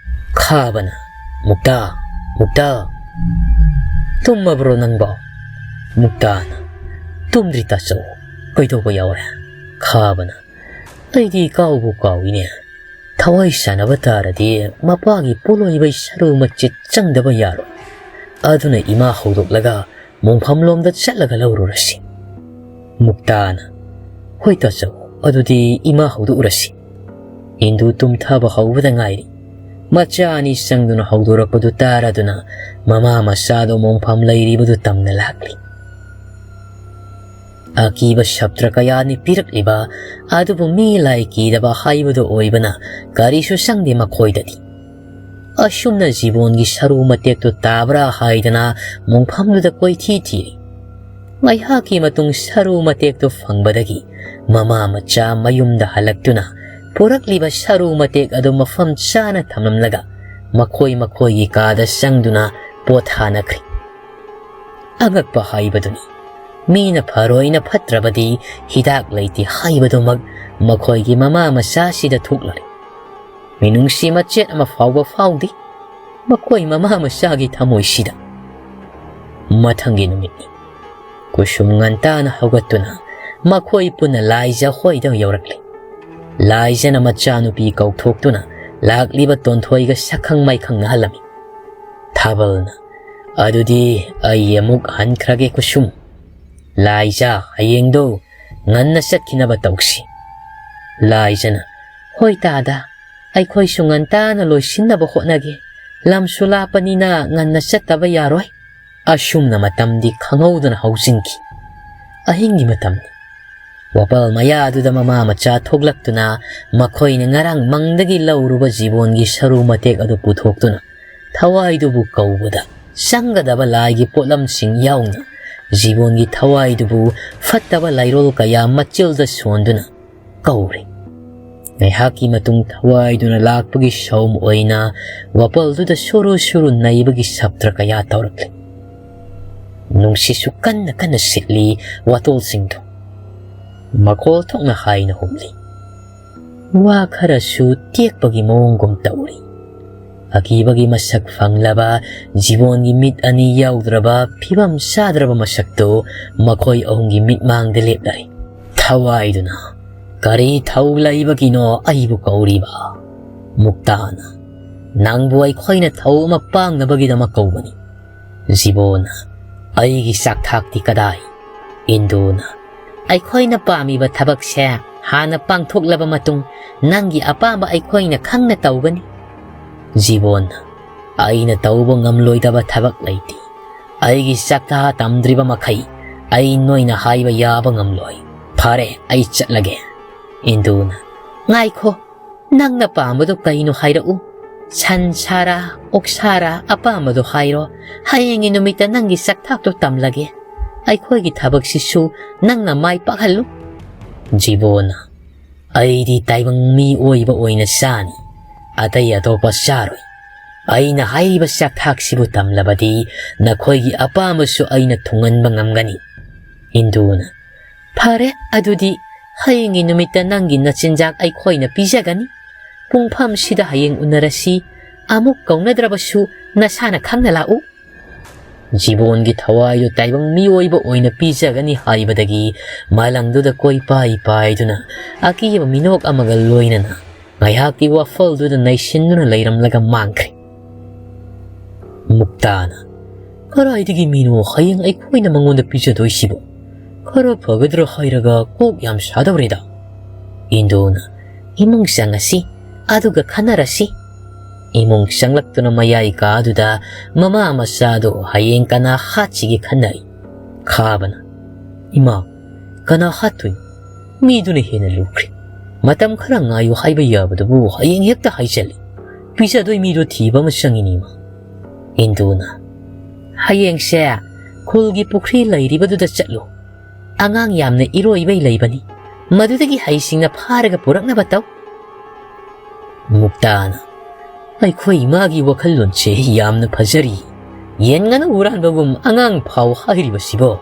ꯈꯥꯕꯅ, "ꯃꯨꯛꯇꯥ, ꯃꯨꯛꯇꯥ, ꯇꯨꯝꯃꯕ꯭ꯔꯣ ꯅꯪꯕꯣ?" ꯃꯨꯛꯇꯥꯅ, "ꯇꯨꯝꯗ꯭ꯔꯤ ꯇꯥꯆꯧ, ꯀꯩꯗꯧꯕ ꯌꯥꯎꯔꯦ?" ꯈꯥꯕꯅ, "ꯑꯩꯗꯤ ꯀꯥꯎꯕꯨ ꯀꯥꯎꯏꯅꯦ꯫ ꯊꯋꯥꯏ ꯁꯥꯟꯅꯕ ꯇꯥꯔꯗꯤ ꯃꯄꯥꯒꯤ ꯄꯣꯠꯂꯣꯏꯕꯩ ꯁꯔꯨ ꯃꯆꯦꯠ ꯆꯪꯗꯕ ꯌꯥꯔꯣꯏ꯫ ꯑꯗꯨꯅ ꯏꯃꯥ ꯍꯧꯗꯣꯛꯂꯒ ꯃꯣꯡꯐꯝꯂꯣꯝꯗ ꯆꯠꯂꯒ ꯂꯧꯔꯨꯔꯁꯤ꯫" ꯃꯨꯛꯇꯥꯅ, "ꯍꯣꯏ ꯇꯥꯆꯧ, ꯑꯗꯨꯗꯤ ꯏꯃꯥ ꯍꯧꯗꯣꯛꯎꯔꯁꯤ꯫" ꯏꯟꯗꯨ ꯇꯨꯝꯊꯕ ꯍꯧꯕꯗ ꯉꯥꯏꯔꯤ꯫ ꯃꯆꯥ ꯑꯅꯤ ꯆꯪꯗꯨꯅ ꯍꯧꯗꯣꯔꯛꯄꯗꯨ ꯇꯥꯔꯗꯨꯅ ꯃꯃꯥ ꯃꯆꯥꯗꯣ ꯃꯣꯡꯐꯝ ꯂꯩꯔꯤꯕꯗꯨ ꯇꯝꯅ ꯂꯥꯛꯂꯤ꯫ ꯑꯀꯤꯕ ꯁꯞꯇ꯭ꯔ ꯀꯌꯥꯅꯤ ꯄꯤꯔꯛꯂꯤꯕ, ꯑꯗꯨꯕꯨ ꯃꯤ ꯂꯥꯏ ꯀꯤꯗꯕ ꯍꯥꯏꯕꯗꯨ ꯑꯣꯏꯕꯅ ꯀꯔꯤꯁꯨ ꯆꯪꯗꯦ ꯃꯈꯣꯏꯗꯗꯤ꯫ ꯑꯁꯨꯝꯅ ꯖꯤꯕꯣꯟꯒꯤ ꯁꯔꯨ ꯃꯇꯦꯛꯇꯨ ꯇꯥꯕ꯭ꯔꯥ ꯍꯥꯏꯗꯅ ꯃꯣꯡꯐꯝꯗꯨꯗ ꯀꯣꯏꯊꯤ ꯊꯤꯔꯤ꯫ ꯉꯥꯏꯍꯥꯛꯀꯤ ꯃꯇꯨꯡ ꯁꯔꯨ ꯃꯇꯦꯛꯇꯨ ꯐꯪꯕꯗꯒꯤ ꯃꯃꯥ ꯃꯆꯥ ꯃꯌꯨꯝꯗ ꯍꯜꯂꯛꯇꯨꯅ ꯄꯨꯔꯛꯂꯤꯕ ꯁꯔꯨ ꯃꯇꯦꯛ ꯑꯗꯨ ꯃꯐꯝ ꯆꯥꯅ ꯊꯝꯂꯝꯂꯒ ꯃꯈꯣꯏ ꯃꯈꯣꯏꯒꯤ ꯀꯥꯗ ꯆꯪꯗꯨꯅ ꯄꯣꯊꯥꯅꯈ꯭ꯔꯦ꯫ ꯑꯉꯛꯄ ꯍꯥꯏꯕꯗꯨꯅꯤ꯫ ꯃꯤꯅ ꯐꯔꯣꯏꯅ ꯐꯠꯇ꯭ꯔꯕꯗꯤ ꯍꯤꯗꯥꯛ ꯂꯩꯇꯦ ꯍꯥꯏꯕꯗꯨꯃꯛ ꯃꯈꯣꯏꯒꯤ ꯃꯃꯥ ꯃꯆꯥꯁꯤꯗ ꯊꯣꯛꯂꯔꯦ꯫ ꯃꯤꯅꯨꯡꯁꯤ ꯃꯆꯦꯠ ꯑꯃ ꯐꯥꯎꯕ ꯐꯥꯎꯗꯦ ꯃꯈꯣꯏ ꯃꯃꯥ ꯃꯆꯥꯒꯤ ꯊꯃꯣꯏꯁꯤꯗ꯫ ꯃꯊꯪꯒꯤ ꯅꯨꯃꯤꯠꯅꯤ꯫ ꯀꯨꯁꯨꯝ ꯉꯟꯇꯥꯅ ꯍꯧꯒꯠꯇꯨꯅ ꯃꯈꯣꯏ ꯄꯨꯟꯅ ꯂꯥꯏꯖ ꯍꯣꯏꯗ ꯌꯧꯔꯛꯂꯦ꯫ ꯂꯥꯏꯖꯅ ꯃꯆꯥꯅꯨꯄꯤ ꯀꯧꯊꯣꯛꯇꯨꯅ ꯂꯥꯛꯂꯤꯕ ꯇꯣꯟꯊꯣꯏꯒ ꯁꯛꯈꯪ ꯃꯥꯏꯈꯪꯅꯍꯜꯂꯝꯃꯤ꯫ ꯊꯥꯕꯜꯅ, "ꯑꯗꯨꯗꯤ ꯑꯩ ꯑꯃꯨꯛ ꯍꯟꯈ꯭ꯔꯒꯦ ꯀꯨꯁꯨꯝ꯫ ꯂꯥꯏꯖꯥ, ꯍꯌꯦꯡꯗꯣ ꯉꯟꯅ ꯆꯠꯈꯤꯅꯕ ꯇꯧꯁꯤ꯫" ꯂꯥꯏꯖꯅ, "ꯍꯣꯏ ꯇꯥꯗ, ꯑꯩꯈꯣꯏꯁꯨ ꯉꯟꯇꯥꯅ ꯂꯣꯏꯁꯤꯟꯅꯕ ꯍꯣꯠꯅꯒꯦ꯫ ꯂꯝꯁꯨ ꯂꯥꯞꯄꯅꯤꯅ ꯉꯟꯅ ꯆꯠꯇꯕ ꯌꯥꯔꯣꯏ꯫" ꯑꯁꯨꯝꯅ ꯃꯇꯝꯗꯤ ꯈꯪꯍꯧꯗꯅ ꯍꯧꯖꯤꯟꯈꯤ꯫ ꯑꯍꯤꯡꯒꯤ ꯃꯇꯝꯅꯤ꯫ ꯋꯥꯄꯜ ꯃꯌꯥꯗꯨꯗ ꯃꯃꯥ ꯃꯆꯥ ꯊꯣꯛꯂꯛꯇꯨꯅ ꯃꯈꯣꯏꯅ ꯉꯔꯥꯡ ꯃꯪꯗꯒꯤ ꯂꯧꯔꯨꯕ ꯖꯤꯕꯣꯟꯒꯤ ꯁꯔꯨ ꯃꯇꯦꯛ ꯑꯗꯨ ꯄꯨꯊꯣꯛꯇꯨꯅ ꯊꯋꯥꯏꯗꯨꯕꯨ ꯀꯧꯕꯗ ꯆꯪꯒꯗꯕ ꯂꯥꯏꯒꯤ ꯄꯣꯠꯂꯝꯁꯤꯡ ꯌꯥꯎꯅ ꯖꯤꯕꯣꯟꯒꯤ ꯊꯋꯥꯏꯗꯨꯕꯨ ꯐꯠꯇꯕ ꯂꯥꯏꯔꯣꯜ ꯀꯌꯥ ꯃꯆꯤꯜꯗ ꯁꯣꯟꯗꯨꯅ ꯀꯧꯔꯤ꯫ ꯉꯥꯏꯍꯥꯛꯀꯤ ꯃꯇꯨꯡ ꯊꯋꯥꯏꯗꯨꯅ ꯂꯥꯛꯄꯒꯤ ꯁꯥꯎꯝ ꯑꯣꯏꯅ ꯋꯥꯄꯜꯗꯨꯗ ꯁꯨꯔꯨ ꯁꯨꯔꯨ ꯅꯩꯕꯒꯤ ꯁꯞꯇ꯭ꯔ ꯀꯌꯥ ꯇꯧꯔꯛꯂꯤ꯫ ꯅꯨꯡꯁꯤꯠꯁꯨ ꯀꯟꯅ ꯀꯟꯅ ꯁꯤꯠꯂꯤ, ꯋꯥꯇꯣꯜꯁꯤꯡꯗꯨ ꯃꯈꯣꯜ ꯊꯣꯛꯅ ꯍꯥꯏꯅ ꯍꯨꯝꯂꯤ꯫ ꯋꯥ ꯈꯔꯁꯨ ꯇꯦꯛꯄꯒꯤ ꯃꯑꯣꯡꯒꯨꯝ ꯇꯧꯔꯤ꯫ ꯑꯀꯤꯕꯒꯤ ꯃꯁꯛ ꯐꯪꯂꯕ ꯖꯤꯕꯣꯟꯒꯤ ꯃꯤꯠ ꯑꯅꯤ ꯌꯥꯎꯗ꯭ꯔꯕ ꯐꯤꯕꯝ ꯆꯥꯗ꯭ꯔꯕ ꯃꯁꯛꯇꯨ ꯃꯈꯣꯏ ꯑꯍꯨꯝꯒꯤ ꯃꯤꯠꯃꯥꯡꯗ ꯂꯦꯞꯂꯔꯤ꯫ ꯊꯋꯥꯏꯗꯨꯅ, "ꯀꯔꯤ ꯊꯧ ꯂꯩꯕꯒꯤꯅꯣ ꯑꯩꯕꯨ ꯀꯧꯔꯤꯕ?" ꯃꯨꯛꯇꯥꯅ, "ꯅꯪꯕꯨ ꯑꯩꯈꯣꯏꯅ ꯊꯧ ꯑꯃ ꯄꯥꯡꯅꯕꯒꯤꯗꯃꯛ ꯀꯧꯕꯅꯤ꯫" ꯖꯤꯕꯣꯟꯅ, "ꯑꯩꯒꯤ ꯆꯥꯛꯊꯥꯛꯇꯤ ꯀꯗꯥꯏ?" ꯏꯟꯗꯨꯅ, "ꯑꯩꯈꯣꯏꯅ ꯄꯥꯝꯃꯤꯕ ꯊꯕꯛꯁꯦ ꯍꯥꯟꯅ ꯄꯥꯡꯊꯣꯛꯂꯕ ꯃꯇꯨꯡ ꯅꯪꯒꯤ ꯑꯄꯥꯝꯕ ꯑꯩꯈꯣꯏꯅ ꯈꯪꯅ ꯇꯧꯒꯅꯤ꯫" ꯖꯤꯕꯣꯟꯅ, "ꯑꯩꯅ ꯇꯧꯕ ꯉꯝꯂꯣꯏꯗꯕ ꯊꯕꯛ ꯂꯩꯇꯦ꯫ ꯑꯩꯒꯤ ꯆꯥꯛꯊꯥ ꯇꯝꯗ꯭ꯔꯤꯕ ꯃꯈꯩ ꯑꯩ ꯅꯣꯏꯅ ꯍꯥꯏꯕ ꯌꯥꯕ ꯉꯝꯂꯣꯏ꯫ ꯐꯔꯦ, ꯑꯩ ꯆꯠꯂꯒꯦ꯫" ꯏꯟꯗꯨꯅ, "ꯉꯥꯏꯈꯣ, ꯅꯪꯅ ꯄꯥꯝꯕꯗꯨ ꯀꯩꯅꯣ ꯍꯥꯏꯔꯛꯎ꯫ ꯁꯟ ꯁꯥꯔꯥ, ꯑꯣꯛ ꯁꯥꯔꯥ, ꯑꯄꯥꯝꯕꯗꯨ ꯍꯥꯏꯔꯣ꯫ ꯍꯌꯦꯡꯒꯤ ꯅꯨꯃꯤꯠꯇ ꯅꯪꯒꯤ ꯆꯥꯛꯊꯥꯛꯇꯣ ꯇꯝꯂꯒꯦ꯫ ꯑꯩꯈꯣꯏꯒꯤ ꯊꯕꯛꯁꯤꯁꯨ ꯅꯪꯅ ꯃꯥꯏ ꯄꯥꯛꯍꯜꯂꯨ꯫" ꯖꯤꯕꯣꯟꯅ, "ꯑꯩꯗꯤ ꯇꯥꯏꯕꯪ ꯃꯤꯑꯣꯏꯕ ꯑꯣꯏꯅ ꯆꯥꯅꯤ, ꯑꯇꯩ ꯑꯇꯣꯞꯄ ꯆꯥꯔꯣꯏ꯫ ꯑꯩꯅ ꯍꯥꯏꯔꯤꯕ ꯆꯥꯛꯊꯥꯛꯁꯤꯕꯨ ꯇꯝꯂꯕꯗꯤ ꯅꯈꯣꯏꯒꯤ ꯑꯄꯥꯝꯕꯁꯨ ꯑꯩꯅ ꯊꯨꯡꯍꯟꯕ ꯉꯝꯒꯅꯤ꯫" ꯏꯟꯗꯨꯅ, "ꯐꯔꯦ, ꯑꯗꯨꯗꯤ ꯍꯌꯦꯡꯒꯤ ꯅꯨꯃꯤꯠꯇ ꯅꯪꯒꯤ ꯅꯆꯤꯟꯖꯥꯛ ꯑꯩꯈꯣꯏꯅ ꯄꯤꯖꯒꯅꯤ꯫ ꯄꯨꯡꯐꯝꯁꯤꯗ ꯍꯌꯦꯡ ꯎꯅꯔꯁꯤ꯫ ꯑꯃꯨꯛ ꯀꯧꯅꯗ꯭ꯔꯕꯁꯨ ꯅꯁꯥꯅ ꯈꯪꯅ ꯂꯥꯛꯎ꯫" ꯖꯤꯕꯣꯟꯒꯤ ꯊꯋꯥꯏꯗꯨ ꯇꯥꯏꯕꯪ ꯃꯤꯑꯣꯏꯕ ꯑꯣꯏꯅ ꯄꯤꯖꯒꯅꯤ ꯍꯥꯏꯕꯗꯒꯤ ꯃꯥꯂꯪꯗꯨꯗ ꯀꯣꯏꯄꯥꯏ ꯄꯥꯏꯗꯨꯅ ꯑꯀꯤꯕ ꯃꯤꯅꯣꯛ ꯑꯃꯒ ꯂꯣꯏꯅꯅ ꯉꯥꯏꯍꯥꯛꯀꯤ ꯋꯥꯐꯜꯗꯨꯗ ꯅꯩꯁꯤꯟꯗꯨꯅ ꯂꯩꯔꯝꯂꯒ ꯃꯥꯡꯈ꯭ꯔꯦ꯫ ꯃꯨꯛꯇꯥꯅ, "ꯀꯗꯥꯏꯗꯒꯤ ꯃꯤꯅꯣ ꯍꯌꯦꯡ ꯑꯩꯈꯣꯏꯅ ꯃꯉꯣꯟꯗ ꯄꯤꯖꯗꯣꯏꯁꯤꯕꯣ? ꯈꯔ ꯐꯒꯗ꯭ꯔꯥ ꯍꯥꯏꯔꯒ ꯀꯣꯛ ꯌꯥꯝ ꯁꯥꯗꯧꯔꯦꯗ꯫" ꯏꯟꯗꯨꯅ, "ꯏꯃꯨꯡ ꯆꯪꯉꯁꯤ, ꯑꯗꯨꯒ ꯈꯟꯅꯔꯁꯤ꯫" ꯏꯃꯨꯡ ꯆꯪꯂꯛꯇꯨꯅ ꯃꯌꯥꯏ ꯀꯥꯗꯨꯗ ꯃꯃꯥ ꯃꯆꯥꯗꯣ ꯍꯌꯦꯡ ꯀꯅꯥ ꯍꯥꯠꯁꯤꯒꯦ ꯈꯟꯅꯔꯤ꯫ ꯈꯥꯕꯅ, "ꯏꯃꯥ, ꯀꯅꯥ ꯍꯥꯠꯇꯣꯏꯅꯣ? ꯃꯤꯗꯨꯅ ꯍꯦꯟꯅ ꯂꯨꯈ꯭ꯔꯦ꯫ ꯃꯇꯝ ꯈꯔ ꯉꯥꯏꯌꯨ ꯍꯥꯏꯕ ꯌꯥꯕꯗꯨꯕꯨ ꯍꯌꯦꯡ ꯍꯦꯛꯇ ꯍꯥꯏꯖꯜꯂꯤ꯫ ꯄꯤꯖꯗꯣꯏ ꯃꯤꯗꯣ ꯊꯤꯕ ꯑꯃ ꯆꯪꯉꯤꯅꯤ, ꯏꯃꯥ꯫" ꯏꯟꯗꯨꯅ, "ꯍꯌꯦꯡꯁꯦ ꯈꯨꯜꯒꯤ ꯄꯨꯈ꯭ꯔꯤ ꯂꯩꯔꯤꯕꯗꯨꯗ ꯆꯠꯂꯨ꯫ ꯑꯉꯥꯡ ꯌꯥꯝꯅ ꯏꯔꯣꯏꯕꯩ ꯂꯩꯕꯅꯤ꯫ ꯃꯗꯨꯗꯒꯤ ꯍꯩꯁꯤꯡꯅ ꯐꯥꯔꯒ ꯄꯨꯔꯛꯅꯕ ꯇꯧ꯫" ꯃꯨꯛꯇꯥꯅ, "ꯑꯩꯈꯣꯏ ꯏꯃꯥꯒꯤ ꯋꯥꯈꯜꯂꯣꯟꯁꯦ ꯌꯥꯝꯅ ꯐꯖꯔꯤ꯫ ꯌꯦꯟ ꯉꯥꯅꯨ ꯍꯨꯔꯥꯟꯕꯒꯨꯝ ꯑꯉꯥꯡ ꯐꯥꯎ ꯍꯥꯏꯔꯤꯕꯁꯤꯕꯣ?"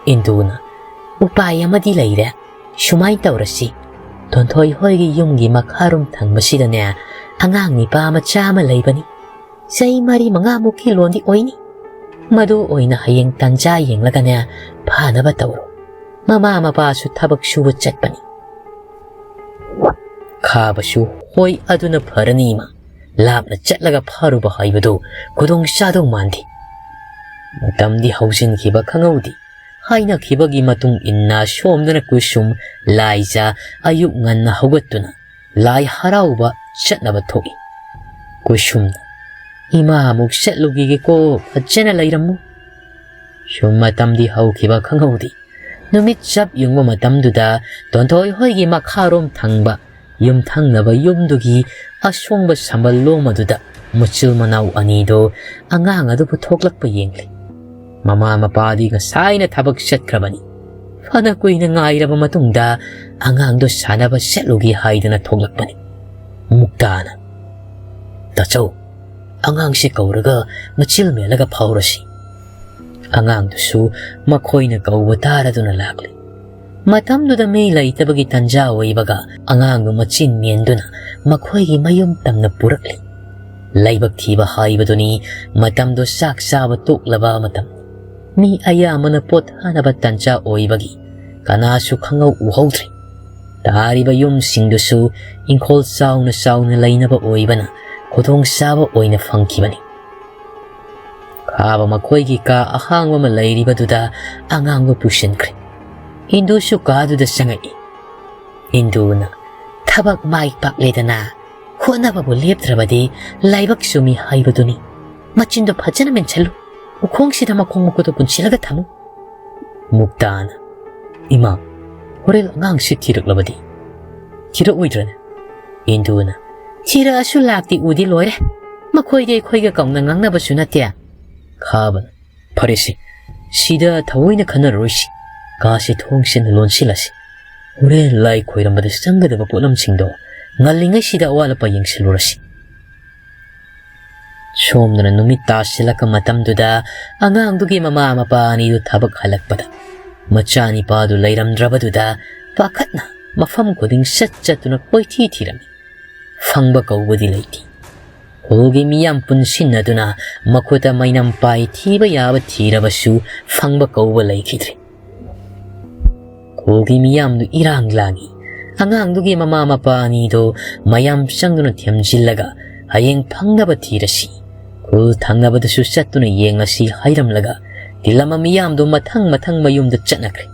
ꯏꯟꯗꯨꯅ, "ꯎꯄꯥꯏ ꯑꯃꯗꯤ ꯂꯩꯔꯦ꯫ ꯁꯨꯃꯥꯏꯅ ꯇꯧꯔꯁꯤ꯫ ꯇꯣꯟꯊꯣꯏ ꯍꯣꯏꯒꯤ ꯌꯨꯝꯒꯤ ꯃꯈꯥꯔꯣꯝ ꯊꯪꯕꯁꯤꯗꯅꯦ, ꯑꯉꯥꯡ ꯅꯤꯄꯥ ꯃꯆꯥ ꯑꯃ ꯂꯩꯕꯅꯤ꯫ ꯆꯍꯤ ꯃꯔꯤ ꯃꯉꯥꯃꯨꯛꯀꯤ ꯂꯣꯟꯗꯤ ꯑꯣꯏꯅꯤ꯫ ꯃꯗꯨ ꯑꯣꯏꯅ ꯍꯌꯦꯡ ꯇꯟꯖꯥ ꯌꯦꯡꯂꯒꯅꯦ, ꯐꯥꯅꯕ ꯇꯧꯔꯣ꯫ ꯃꯃꯥ ꯃꯄꯥꯁꯨ ꯊꯕꯛ ꯁꯨꯕ ꯆꯠꯄꯅꯤ꯫" ꯈꯥꯕꯁꯨ, "ꯍꯣꯏ, ꯑꯗꯨꯅ ꯐꯔꯅꯤ, ꯏꯃꯥ꯫ ꯂꯥꯞꯅ ꯆꯠꯂꯒ ꯐꯥꯔꯨꯕ ꯍꯥꯏꯕꯗꯨ ꯈꯨꯗꯣꯡ ꯆꯥꯗꯧ ꯃꯥꯟꯗꯦ꯫" ꯃꯇꯝꯗꯤ ꯍꯧꯖꯤꯟꯈꯤꯕ ꯈꯪꯍꯧꯗꯦ꯫ ꯍꯥꯏꯅꯈꯤꯕꯒꯤ ꯃꯇꯨꯡ ꯏꯟꯅ ꯁꯣꯝꯗꯅ ꯀꯨꯁꯨꯝ ꯂꯥꯏꯖ ꯑꯌꯨꯛ ꯉꯟꯅ ꯍꯧꯒꯠꯇꯨꯅ ꯂꯥꯏ ꯍꯔꯥꯎꯕ ꯆꯠꯅꯕ ꯊꯣꯛꯏ꯫ ꯀꯨꯁꯨꯝꯅ, "ꯏꯃꯥ ꯑꯃꯨꯛ ꯆꯠꯂꯨꯈꯤꯒꯦꯀꯣ, ꯐꯖꯅ ꯂꯩꯔꯝꯃꯨ꯫" ꯁꯨꯝ ꯃꯇꯝꯗꯤ ꯍꯧꯈꯤꯕ ꯈꯪꯍꯧꯗꯦ꯫ ꯅꯨꯃꯤꯠ ꯆꯞ ꯌꯨꯡꯕ ꯃꯇꯝꯗꯨꯗ ꯇꯣꯟꯊꯣꯏ ꯍꯣꯏꯒꯤ ꯃꯈꯥꯔꯣꯝ ꯊꯪꯕ ꯌꯨꯝꯊꯪꯅꯕ ꯌꯨꯝꯗꯨꯒꯤ ꯑꯁꯣꯡꯕ ꯁꯝꯕꯜ ꯂꯣꯝ ꯑꯗꯨꯗ ꯃꯆꯤꯜ ꯃꯅꯥꯎ ꯑꯅꯤꯗꯣ ꯑꯉꯥꯡ ꯑꯗꯨꯕꯨ ꯊꯣꯛꯂꯛꯄ ꯌꯦꯡꯂꯤ꯫ ꯃꯃꯥ ꯃꯄꯥꯗꯤ ꯉꯁꯥꯏꯅ ꯊꯕꯛ ꯆꯠꯈ꯭ꯔꯕꯅꯤ꯫ ꯐꯅ ꯀꯨꯏꯅ ꯉꯥꯏꯔꯕ ꯃꯇꯨꯡꯗ ꯑꯉꯥꯡꯗꯣ ꯁꯥꯟꯅꯕ ꯆꯠꯂꯨꯒꯦ ꯍꯥꯏꯗꯅ ꯊꯣꯛꯂꯛꯄꯅꯤ꯫ ꯃꯨꯛꯇꯥꯅ, "ꯇꯥꯆꯧ, ꯑꯉꯥꯡꯁꯦ ꯀꯧꯔꯒ ꯃꯆꯤꯜ ꯃꯦꯜꯂꯒ ꯐꯥꯎꯔꯁꯤ꯫" ꯑꯉꯥꯡꯗꯨꯁꯨ ꯃꯈꯣꯏꯅ ꯀꯧꯕ ꯇꯥꯔꯗꯨꯅ ꯂꯥꯛꯂꯤ꯫ ꯃꯇꯝꯗꯨꯗ ꯃꯤ ꯂꯩꯇꯕꯒꯤ ꯇꯟꯖꯥ ꯑꯣꯏꯕꯒ ꯑꯉꯥꯡꯗꯨ ꯃꯆꯤꯟ ꯃꯦꯟꯗꯨꯅ ꯃꯈꯣꯏꯒꯤ ꯃꯌꯨꯝ ꯇꯝꯅ ꯄꯨꯔꯛꯂꯤ꯫ ꯂꯥꯏꯕꯛ ꯊꯤꯕ ꯍꯥꯏꯕꯗꯨꯅꯤ, ꯃꯇꯝꯗꯨ ꯆꯥꯛ ꯆꯥꯕ ꯇꯣꯛꯂꯕ ꯃꯇꯝ꯫ ꯃꯤ ꯑꯌꯥꯝꯕꯅ ꯄꯣꯊꯥꯅꯕ ꯇꯟꯖꯥ ꯑꯣꯏꯕꯒꯤ ꯀꯅꯥꯁꯨ ꯈꯪꯍꯧ ꯎꯍꯧꯗ꯭ꯔꯦ꯫ ꯇꯥꯔꯤꯕ ꯌꯨꯝꯁꯤꯡꯗꯨꯁꯨ ꯏꯪꯈꯣꯜ ꯆꯥꯎꯅ ꯆꯥꯎꯅ ꯂꯩꯅꯕ ꯑꯣꯏꯕꯅ ꯈꯨꯗꯣꯡꯆꯥꯕ ꯑꯣꯏꯅ ꯐꯪꯈꯤꯕꯅꯤ꯫ ꯈꯥꯕ ꯃꯈꯣꯏꯒꯤ ꯀꯥ ꯑꯍꯥꯡꯕ ꯑꯃ ꯂꯩꯔꯤꯕꯗꯨꯗ ꯑꯉꯥꯡꯗꯨ ꯄꯨꯁꯤꯟꯈ꯭ꯔꯦ꯫ ꯏꯟꯗꯨꯁꯨ ꯀꯥꯗꯨꯗ ꯆꯪꯉꯛꯏ꯫ ꯏꯟꯗꯨꯅ, "ꯊꯕꯛ ꯃꯥꯏ ꯄꯥꯛꯂꯦꯗꯅ, ꯍꯣꯠꯅꯕꯕꯨ ꯂꯦꯞꯇ꯭ꯔꯕꯗꯤ ꯂꯥꯏꯕꯛ ꯆꯨꯝꯃꯤ ꯍꯥꯏꯕꯗꯨꯅꯤ꯫ ꯃꯆꯤꯟꯗꯣ ꯐꯖꯅ ꯃꯦꯟꯁꯤꯜꯂꯨ, ꯎꯈꯣꯡꯁꯤꯗ ꯃꯈꯣꯡ ꯃꯈꯨꯠꯇꯣ ꯄꯨꯟꯁꯤꯜꯂꯒ ꯊꯝꯃꯨ꯫" ꯃꯨꯛꯇꯥꯅ, "ꯏꯃꯥ, ꯍꯣꯔꯦꯟ ꯑꯉꯥꯡꯁꯤ ꯊꯤꯔꯛꯂꯕꯗꯤ?" "ꯊꯤꯔꯛꯑꯣꯏꯗ꯭ꯔꯅꯦ?" ꯏꯟꯗꯨꯅ, "ꯊꯤꯔꯛꯑꯁꯨ ꯂꯥꯛꯇꯤ ꯎꯗꯤ ꯂꯣꯏꯔꯦ꯫ ꯃꯈꯣꯏꯗꯤ ꯑꯩꯈꯣꯏꯒ ꯀꯧꯅ ꯉꯥꯡꯅꯕꯁꯨ ꯅꯠꯇꯦ꯫" ꯈꯥꯕꯅ, "ꯐꯔꯦꯁꯦ, ꯁꯤꯗ ꯊꯑꯣꯏꯅ ꯈꯟꯅꯔꯔꯣꯏꯁꯤ꯫ ꯀꯥꯁꯦ ꯊꯣꯡꯁꯤꯅ ꯂꯣꯟꯁꯤꯜꯂꯁꯤ꯫ ꯍꯣꯔꯦꯟ ꯂꯥꯏ ꯈꯣꯏꯔꯝꯕꯗ ꯆꯪꯒꯗꯕ ꯄꯣꯠꯂꯝꯁꯤꯡꯗꯣ ꯉꯜꯂꯤꯉꯩꯁꯤꯗ ꯑꯋꯥꯠ ꯑꯄꯥ ꯌꯦꯡꯁꯤꯜꯂꯨꯔꯁꯤ꯫" ꯁꯣꯝꯗꯅ ꯅꯨꯃꯤꯠ ꯇꯥꯁꯤꯜꯂꯛꯄ ꯃꯇꯝꯗꯨꯗ ꯑꯉꯥꯡꯗꯨꯒꯤ ꯃꯃꯥ ꯃꯄꯥ ꯑꯅꯤꯗꯨ ꯊꯕꯛ ꯍꯜꯂꯛꯄꯗ ꯃꯆꯥꯅꯤꯄꯥꯗꯨ ꯂꯩꯔꯝꯗ꯭ꯔꯕꯗꯨꯗ ꯄꯥꯈꯠꯅ ꯃꯐꯝ ꯈꯨꯗꯤꯡ ꯆꯠ ꯆꯠꯇꯨꯅ ꯀꯣꯏꯊꯤ ꯊꯤꯔꯝꯃꯤ꯫ ꯐꯪꯕ ꯀꯧꯕꯗꯤ ꯂꯩꯇꯦ꯫ ꯈꯨꯜꯒꯤ ꯃꯤꯌꯥꯝ ꯄꯨꯟꯁꯤꯟꯅꯗꯨꯅ ꯃꯈꯨꯠꯇ ꯃꯩꯅꯝ ꯄꯥꯏ ꯊꯤꯕ ꯌꯥꯕ ꯊꯤꯔꯕꯁꯨ ꯐꯪꯕ ꯀꯧꯕ ꯂꯩꯈꯤꯗ꯭ꯔꯦ꯫ ꯈꯨꯜꯒꯤ ꯃꯤꯌꯥꯝꯗꯨ ꯏꯔꯥꯡ ꯂꯥꯡꯏ꯫ ꯑꯉꯥꯡꯗꯨꯒꯤ ꯃꯃꯥ ꯃꯄꯥ ꯑꯅꯤꯗꯨ ꯃꯌꯥꯝ ꯆꯪꯗꯨꯅ ꯊꯦꯝꯖꯤꯜꯂꯒ ꯍꯌꯦꯡ ꯐꯪꯅꯕ ꯊꯤꯔꯁꯤ, ꯈꯨꯜ ꯊꯪꯅꯕꯗꯁꯨ ꯆꯠꯇꯨꯅ ꯌꯦꯡꯉꯁꯤ ꯍꯥꯏꯔꯝꯂꯒ ꯇꯤꯜꯂꯝꯕ ꯃꯤꯌꯥꯝꯗꯨ ꯃꯊꯪ ꯃꯊꯪ ꯃꯌꯨꯝꯗ ꯆꯠꯅꯈ꯭ꯔꯦ꯫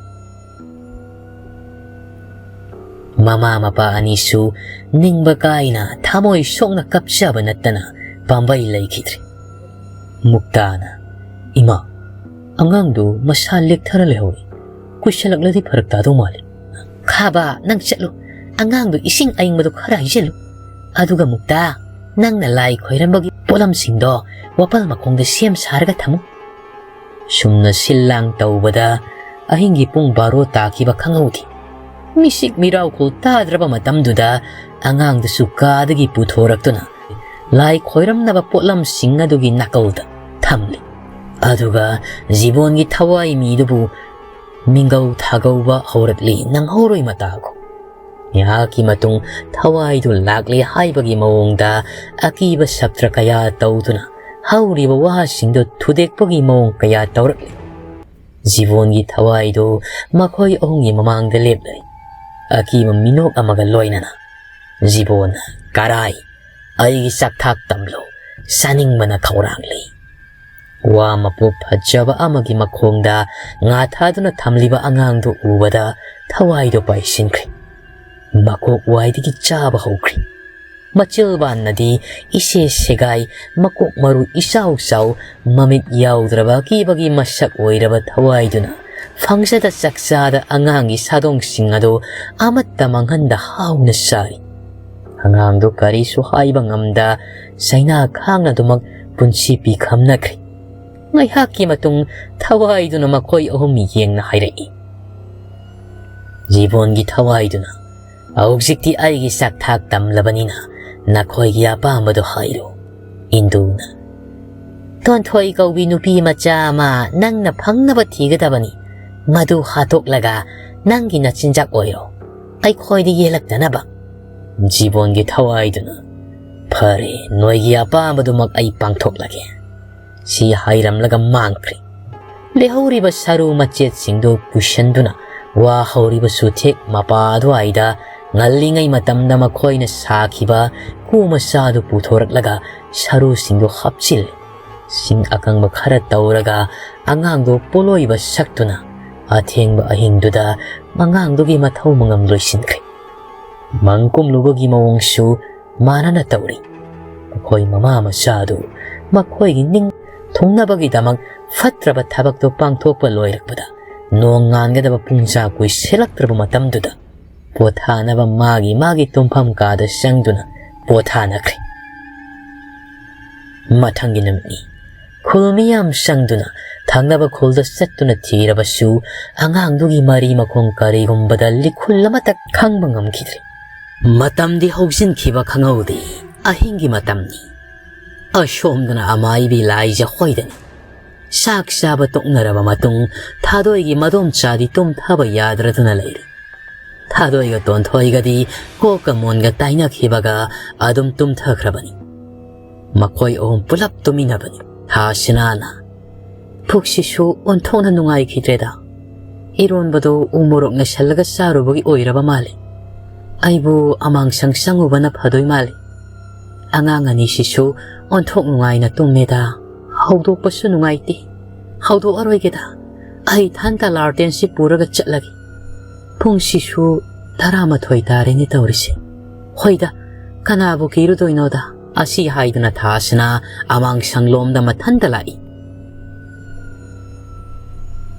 ꯃꯃꯥ ꯃꯄꯥ ꯑꯅꯤꯁꯨ ꯅꯤꯡꯕ ꯀꯥꯏꯅ ꯊꯃꯣꯏ ꯁꯣꯛꯅ ꯀꯞꯆꯕ ꯅꯠꯇꯅ ꯄꯥꯝꯕꯩ ꯂꯩꯈꯤꯗ꯭ꯔꯦ꯫ ꯃꯨꯛꯇꯥꯅ, "ꯏꯃꯥ, ꯑꯉꯥꯡꯗꯨ ꯃꯁꯥ ꯂꯦꯛꯊꯔ ꯂꯩꯍꯧꯔꯦ꯫ ꯀꯨꯏꯁꯜꯂꯛꯂꯗꯤ ꯐꯔꯛ ꯇꯥꯗꯧ ꯃꯥꯜꯂꯤ꯫" "ꯈꯥꯕ, ꯅꯪ ꯆꯠꯂꯨ꯫ ꯑꯉꯥꯡꯗꯨ ꯏꯁꯤꯡ ꯑꯏꯪꯕꯗꯨ ꯈꯔ ꯍꯩꯖꯤꯜꯂꯨ꯫ ꯑꯗꯨꯒ ꯃꯨꯛꯇꯥ, ꯅꯪꯅ ꯂꯥꯏ ꯈꯣꯏꯔꯝꯕꯒꯤ ꯄꯣꯠꯂꯝꯁꯤꯡꯗꯣ ꯋꯥꯄꯜ ꯃꯈꯣꯡꯗ ꯁꯦꯝ ꯁꯥꯔꯒ ꯊꯝꯃꯨ꯫" ꯁꯨꯝꯅ ꯁꯤꯜ ꯂꯥꯡ ꯇꯧꯕꯗ ꯑꯍꯤꯡꯒꯤ ꯄꯨꯡ ꯕꯥꯔꯣ ꯇꯥꯈꯤꯕ ꯈꯪꯍꯧꯗꯦ꯫ ꯃꯤꯁꯤꯛ ꯃꯤꯔꯥꯎꯈꯣꯜ ꯇꯥꯗ꯭ꯔꯕ ꯃꯇꯝꯗꯨꯗ ꯑꯉꯥꯡꯗꯨꯁꯨ ꯀꯥꯗꯒꯤ ꯄꯨꯊꯣꯔꯛꯇꯨꯅ ꯂꯥꯏ ꯈꯣꯏꯔꯝꯅꯕ ꯄꯣꯠꯂꯝꯁꯤꯡ ꯑꯗꯨꯒꯤ ꯅꯥꯀꯜꯗ ꯊꯝꯂꯤ꯫ ꯑꯗꯨꯒ ꯖꯤꯕꯣꯟꯒꯤ ꯊꯋꯥꯏ ꯃꯤꯗꯨꯕꯨ ꯃꯤꯡꯒꯧ ꯊꯥꯒꯧꯕ ꯍꯧꯔꯛꯂꯤ, ꯅꯪꯍꯧꯔꯣꯏ ꯃꯇꯥꯒꯨꯝ꯫ ꯉꯥꯏꯍꯥꯛꯀꯤ ꯃꯇꯨꯡ ꯊꯋꯥꯏꯗꯨ ꯂꯥꯛꯂꯦ ꯍꯥꯏꯕꯒꯤ ꯃꯑꯣꯡꯗ ꯑꯀꯤꯕ ꯁꯞꯇ꯭ꯔ ꯀꯌꯥ ꯇꯧꯗꯨꯅ ꯍꯧꯔꯤꯕ ꯋꯥꯁꯤꯡꯗꯨ ꯊꯨꯗꯦꯛꯄꯒꯤ ꯃꯑꯣꯡ ꯀꯌꯥ ꯇꯧꯔꯛꯂꯤ꯫ ꯖꯤꯕꯣꯟꯒꯤ ꯊꯋꯥꯏꯗꯨ ꯃꯈꯣꯏ ꯑꯍꯨꯝꯒꯤ ꯃꯃꯥꯡꯗ ꯂꯦꯞꯂꯦ꯫ ꯑꯀꯤꯕ ꯃꯤꯅꯣꯛ ꯑꯃꯒ ꯂꯣꯏꯅꯅ ꯖꯤꯕꯣꯟꯅ, "ꯀꯔꯥꯏ? ꯑꯩꯒꯤ ꯆꯥꯛꯊꯥꯛ ꯇꯝꯂꯨ, ꯆꯥꯅꯤꯡꯕꯅ ꯈꯧꯔꯥꯡꯂꯤ꯫" ꯋꯥ ꯃꯄꯣꯛ ꯐꯖꯕ ꯑꯃꯒꯤ ꯃꯈꯣꯡꯗ ꯉꯥ ꯊꯥꯗꯨꯅ ꯊꯝꯂꯤꯕ ꯑꯉꯥꯡꯗꯨ ꯎꯕꯗ ꯊꯋꯥꯏꯗꯨ ꯄꯥꯏꯁꯤꯟꯈ꯭ꯔꯦ꯫ ꯃꯀꯣꯛ ꯋꯥꯏꯗꯒꯤ ꯆꯥꯕ ꯍꯧꯈ꯭ꯔꯦ꯫ ꯃꯆꯤꯜꯕꯥꯟꯅꯗꯤ ꯏꯁꯦ ꯁꯦꯒꯥꯏ, ꯃꯀꯣꯛ ꯃꯔꯨ ꯏꯆꯥꯎ ꯆꯥꯎ, ꯃꯃꯤꯠ ꯌꯥꯎꯗ꯭ꯔꯕ ꯑꯀꯤꯕꯒꯤ ꯃꯁꯛ ꯑꯣꯏꯔꯕ ꯊꯋꯥꯏꯗꯨꯅ ꯐꯪꯖꯗ ꯆꯥꯛꯆꯥꯗ ꯑꯉꯥꯡꯒꯤ ꯁꯥꯗꯣꯡꯁꯤꯡ ꯑꯗꯨ ꯑꯃꯠꯇ ꯃꯥꯡꯍꯟꯗ ꯍꯥꯎꯅ ꯆꯥꯔꯤ꯫ ꯑꯉꯥꯡꯗꯨ ꯀꯔꯤꯁꯨ ꯍꯥꯏꯕ ꯉꯝꯗ ꯆꯩꯅꯥ ꯈꯥꯡꯅꯗꯨꯃꯛ ꯄꯨꯟꯁꯤ ꯄꯤꯈꯝꯅꯈ꯭ꯔꯦ꯫ ꯉꯥꯏꯍꯥꯛꯀꯤ ꯃꯇꯨꯡ ꯊꯋꯥꯏꯗꯨꯅ ꯃꯈꯣꯏ ꯑꯍꯨꯝ ꯌꯦꯡꯅ ꯍꯥꯏꯔꯛꯏ, "ꯖꯤꯕꯣꯟꯒꯤ ꯊꯋꯥꯏꯗꯨꯅ, ꯍꯧꯖꯤꯛꯇꯤ ꯑꯩꯒꯤ ꯆꯥꯛꯊꯥꯛ ꯇꯝꯂꯕꯅꯤꯅ ꯅꯈꯣꯏꯒꯤ ꯑꯄꯥꯝꯕꯗꯨ ꯍꯥꯏꯔꯨ꯫" ꯏꯟꯗꯨꯅ, "ꯇꯣꯟꯊꯣꯏ ꯀꯧꯕꯤ ꯅꯨꯄꯤ ꯃꯆꯥ ꯑꯃ ꯅꯪꯅ ꯐꯪꯅꯕ ꯊꯤꯒꯗꯕꯅꯤ꯫ ꯃꯗꯨ ꯍꯥꯠꯇꯣꯛꯂꯒ ꯅꯪꯒꯤ ꯅꯆꯤꯟꯖꯥꯛ ꯑꯣꯏꯔꯣ, ꯑꯩꯈꯣꯏꯗ ꯌꯦꯜꯂꯛꯇꯅꯕ꯫" ꯖꯤꯕꯣꯟꯒꯤ ꯊꯋꯥꯏꯗꯨꯅ, "ꯐꯔꯦ, ꯅꯣꯏꯒꯤ ꯑꯄꯥꯝꯕꯗꯨꯃꯛ ꯑꯩ ꯄꯥꯡꯊꯣꯛꯂꯒꯦ꯫" ꯁꯤ ꯍꯥꯏꯔꯝꯂꯒ ꯃꯥꯡꯈ꯭ꯔꯦ꯫ ꯂꯦꯍꯧꯔꯤꯕ ꯁꯔꯨ ꯃꯆꯦꯠꯁꯤꯡꯗꯨ ꯄꯨꯁꯟꯗꯨꯅ ꯋꯥ ꯍꯧꯔꯤꯕ ꯆꯨꯊꯦꯛ ꯃꯄꯥ ꯑꯗꯨꯋꯥꯏꯗ ꯉꯜꯂꯤꯉꯩ ꯃꯇꯝꯗ ꯃꯈꯣꯏꯅ ꯁꯥꯈꯤꯕ ꯀꯨ ꯃꯆꯥꯗꯨ ꯄꯨꯊꯣꯔꯛꯂꯒ ꯁꯔꯨꯁꯤꯡꯗꯨ ꯍꯥꯞꯆꯤꯜꯂꯤ꯫ ꯁꯤꯡ ꯑꯀꯪꯕ ꯈꯔ ꯇꯧꯔꯒ ꯑꯉꯥꯡꯗꯨ ꯄꯣꯂꯣꯏꯕ ꯁꯛꯇꯨꯅ ꯑꯊꯦꯡꯕ ꯑꯍꯤꯡꯗꯨꯗ ꯑꯉꯥꯡꯗꯨꯒꯤ ꯃꯊꯧ ꯃꯉꯝ ꯂꯣꯏꯁꯤꯟꯈ꯭ꯔꯦ꯫ ꯃꯪ ꯀꯨꯝꯂꯨꯕꯒꯤ ꯃꯑꯣꯡꯁꯨ ꯃꯥꯟꯅꯅ ꯇꯧꯔꯤ꯫ ꯃꯈꯣꯏ ꯃꯃꯥ ꯃꯆꯥꯗꯨ ꯃꯈꯣꯏꯒꯤ ꯅꯤꯡ ꯊꯨꯡꯅꯕꯒꯤꯗꯃꯛ ꯐꯠꯇ꯭ꯔꯕ ꯊꯕꯛꯇꯨ ꯄꯥꯡꯊꯣꯛꯄ ꯂꯣꯏꯔꯛꯄꯗ, ꯅꯣꯡ ꯉꯥꯟꯒꯗꯕ ꯄꯨꯡꯖꯥ ꯀꯨꯏꯁꯤꯜꯂꯛꯇ꯭ꯔꯕ ꯃꯇꯝꯗꯨꯗ, ꯄꯣꯊꯥꯅꯕ ꯃꯥꯒꯤ ꯃꯥꯒꯤ ꯇꯨꯝꯐꯝ ꯀꯥꯗ ꯆꯪꯗꯨꯅ ꯄꯣꯊꯥꯅꯈ꯭ꯔꯦ꯫ ꯃꯊꯪꯒꯤ ꯅꯨꯃꯤꯠꯅꯤ꯫ ꯈꯨꯜ ꯃꯤꯌꯥꯝ ꯆꯪꯗꯨꯅ ꯊꯪꯅꯕ ꯈꯨꯜꯗ ꯆꯠꯇꯨꯅ ꯊꯤꯔꯕꯁꯨ, ꯑꯉꯥꯡꯗꯨꯒꯤ ꯃꯔꯤ ꯃꯈꯣꯡ ꯀꯔꯤꯒꯨꯝꯕꯗ ꯂꯤꯈꯨꯜ ꯑꯃꯠꯇ ꯈꯪꯕ ꯉꯝꯈꯤꯗ꯭ꯔꯦ꯫ ꯃꯇꯝꯗꯤ ꯍꯧꯖꯤꯟꯈꯤꯕ ꯈꯪꯍꯧꯗꯦ꯫ ꯑꯍꯤꯡꯒꯤ ꯃꯇꯝꯅꯤ꯫ ꯑꯁꯣꯝꯗꯅ ꯑꯃꯥꯏꯕꯤ ꯂꯥꯏꯖ ꯍꯣꯏꯗꯅꯤ꯫ ꯆꯥꯛ ꯆꯥꯕ ꯇꯣꯛꯅꯔꯕ ꯃꯇꯨꯡ, ꯊꯥꯗꯣꯏꯒꯤ ꯃꯗꯣꯝꯆꯥꯗꯤ ꯇꯨꯝꯊꯕ ꯌꯥꯗ꯭ꯔꯗꯨꯅ ꯂꯩꯔꯦ꯫ ꯊꯥꯗꯣꯏꯒ ꯇꯣꯟꯊꯣꯏꯒꯗꯤ ꯀꯣꯛꯀ ꯃꯣꯟꯒ ꯇꯥꯏꯅꯈꯤꯕꯒ ꯑꯗꯨꯝ ꯇꯨꯝꯊꯈ꯭ꯔꯕꯅꯤ꯫ ꯃꯈꯣꯏ ꯑꯍꯨꯝ ꯄꯨꯂꯞ ꯇꯨꯃꯤꯟꯅꯕꯅꯤ꯫ ꯍꯥꯁꯤꯅꯥꯅ, "ꯄꯨꯛꯁꯤꯁꯨ ꯑꯣꯟꯊꯣꯛꯅ ꯅꯨꯡꯉꯥꯏꯈꯤꯗ꯭ꯔꯦꯗ꯫ ꯏꯔꯣꯟꯕꯗꯣ ꯎ ꯃꯣꯔꯣꯛ ꯅꯩꯁꯜꯂꯒ ꯆꯥꯔꯨꯕꯒꯤ ꯑꯣꯏꯔꯕ ꯃꯥꯜꯂꯦ꯫ ꯑꯩꯕꯨ ꯑꯃꯥꯡꯁꯪ ꯆꯪꯉꯨꯕꯅ ꯐꯗꯣꯏ ꯃꯥꯜꯂꯦ꯫ ꯑꯉꯥꯡ ꯑꯅꯤꯁꯤꯁꯨ ꯑꯣꯟꯊꯣꯛ ꯅꯨꯡꯉꯥꯏꯅ ꯇꯨꯝꯃꯦꯗ"꯫ ꯍꯧꯗꯣꯛꯄꯁꯨ ꯅꯨꯡꯉꯥꯏꯇꯦ꯫ ꯍꯧꯗꯣꯛꯑꯔꯣꯏꯒꯦꯗ꯫ ꯑꯩ ꯏꯊꯟꯇ ꯂꯥꯔꯇꯦꯟꯁꯤ ꯄꯨꯔꯒ ꯆꯠꯂꯒꯦ꯫ ꯄꯨꯡꯁꯤꯁꯨ ꯇꯔꯥꯃꯥꯊꯣꯏ ꯇꯥꯔꯦꯅꯦ ꯇꯧꯔꯤꯁꯦ꯫ ꯍꯣꯏꯗ, ꯀꯅꯥꯕꯨ ꯀꯤꯔꯨꯗꯣꯏꯅꯣꯗ꯫ ꯑꯁꯤ ꯍꯥꯏꯗꯨꯅ ꯊꯥꯁꯅꯥ ꯑꯃꯥꯡ ꯁꯪꯂꯣꯝꯗ ꯃꯊꯟꯇ ꯂꯥꯛꯏ꯫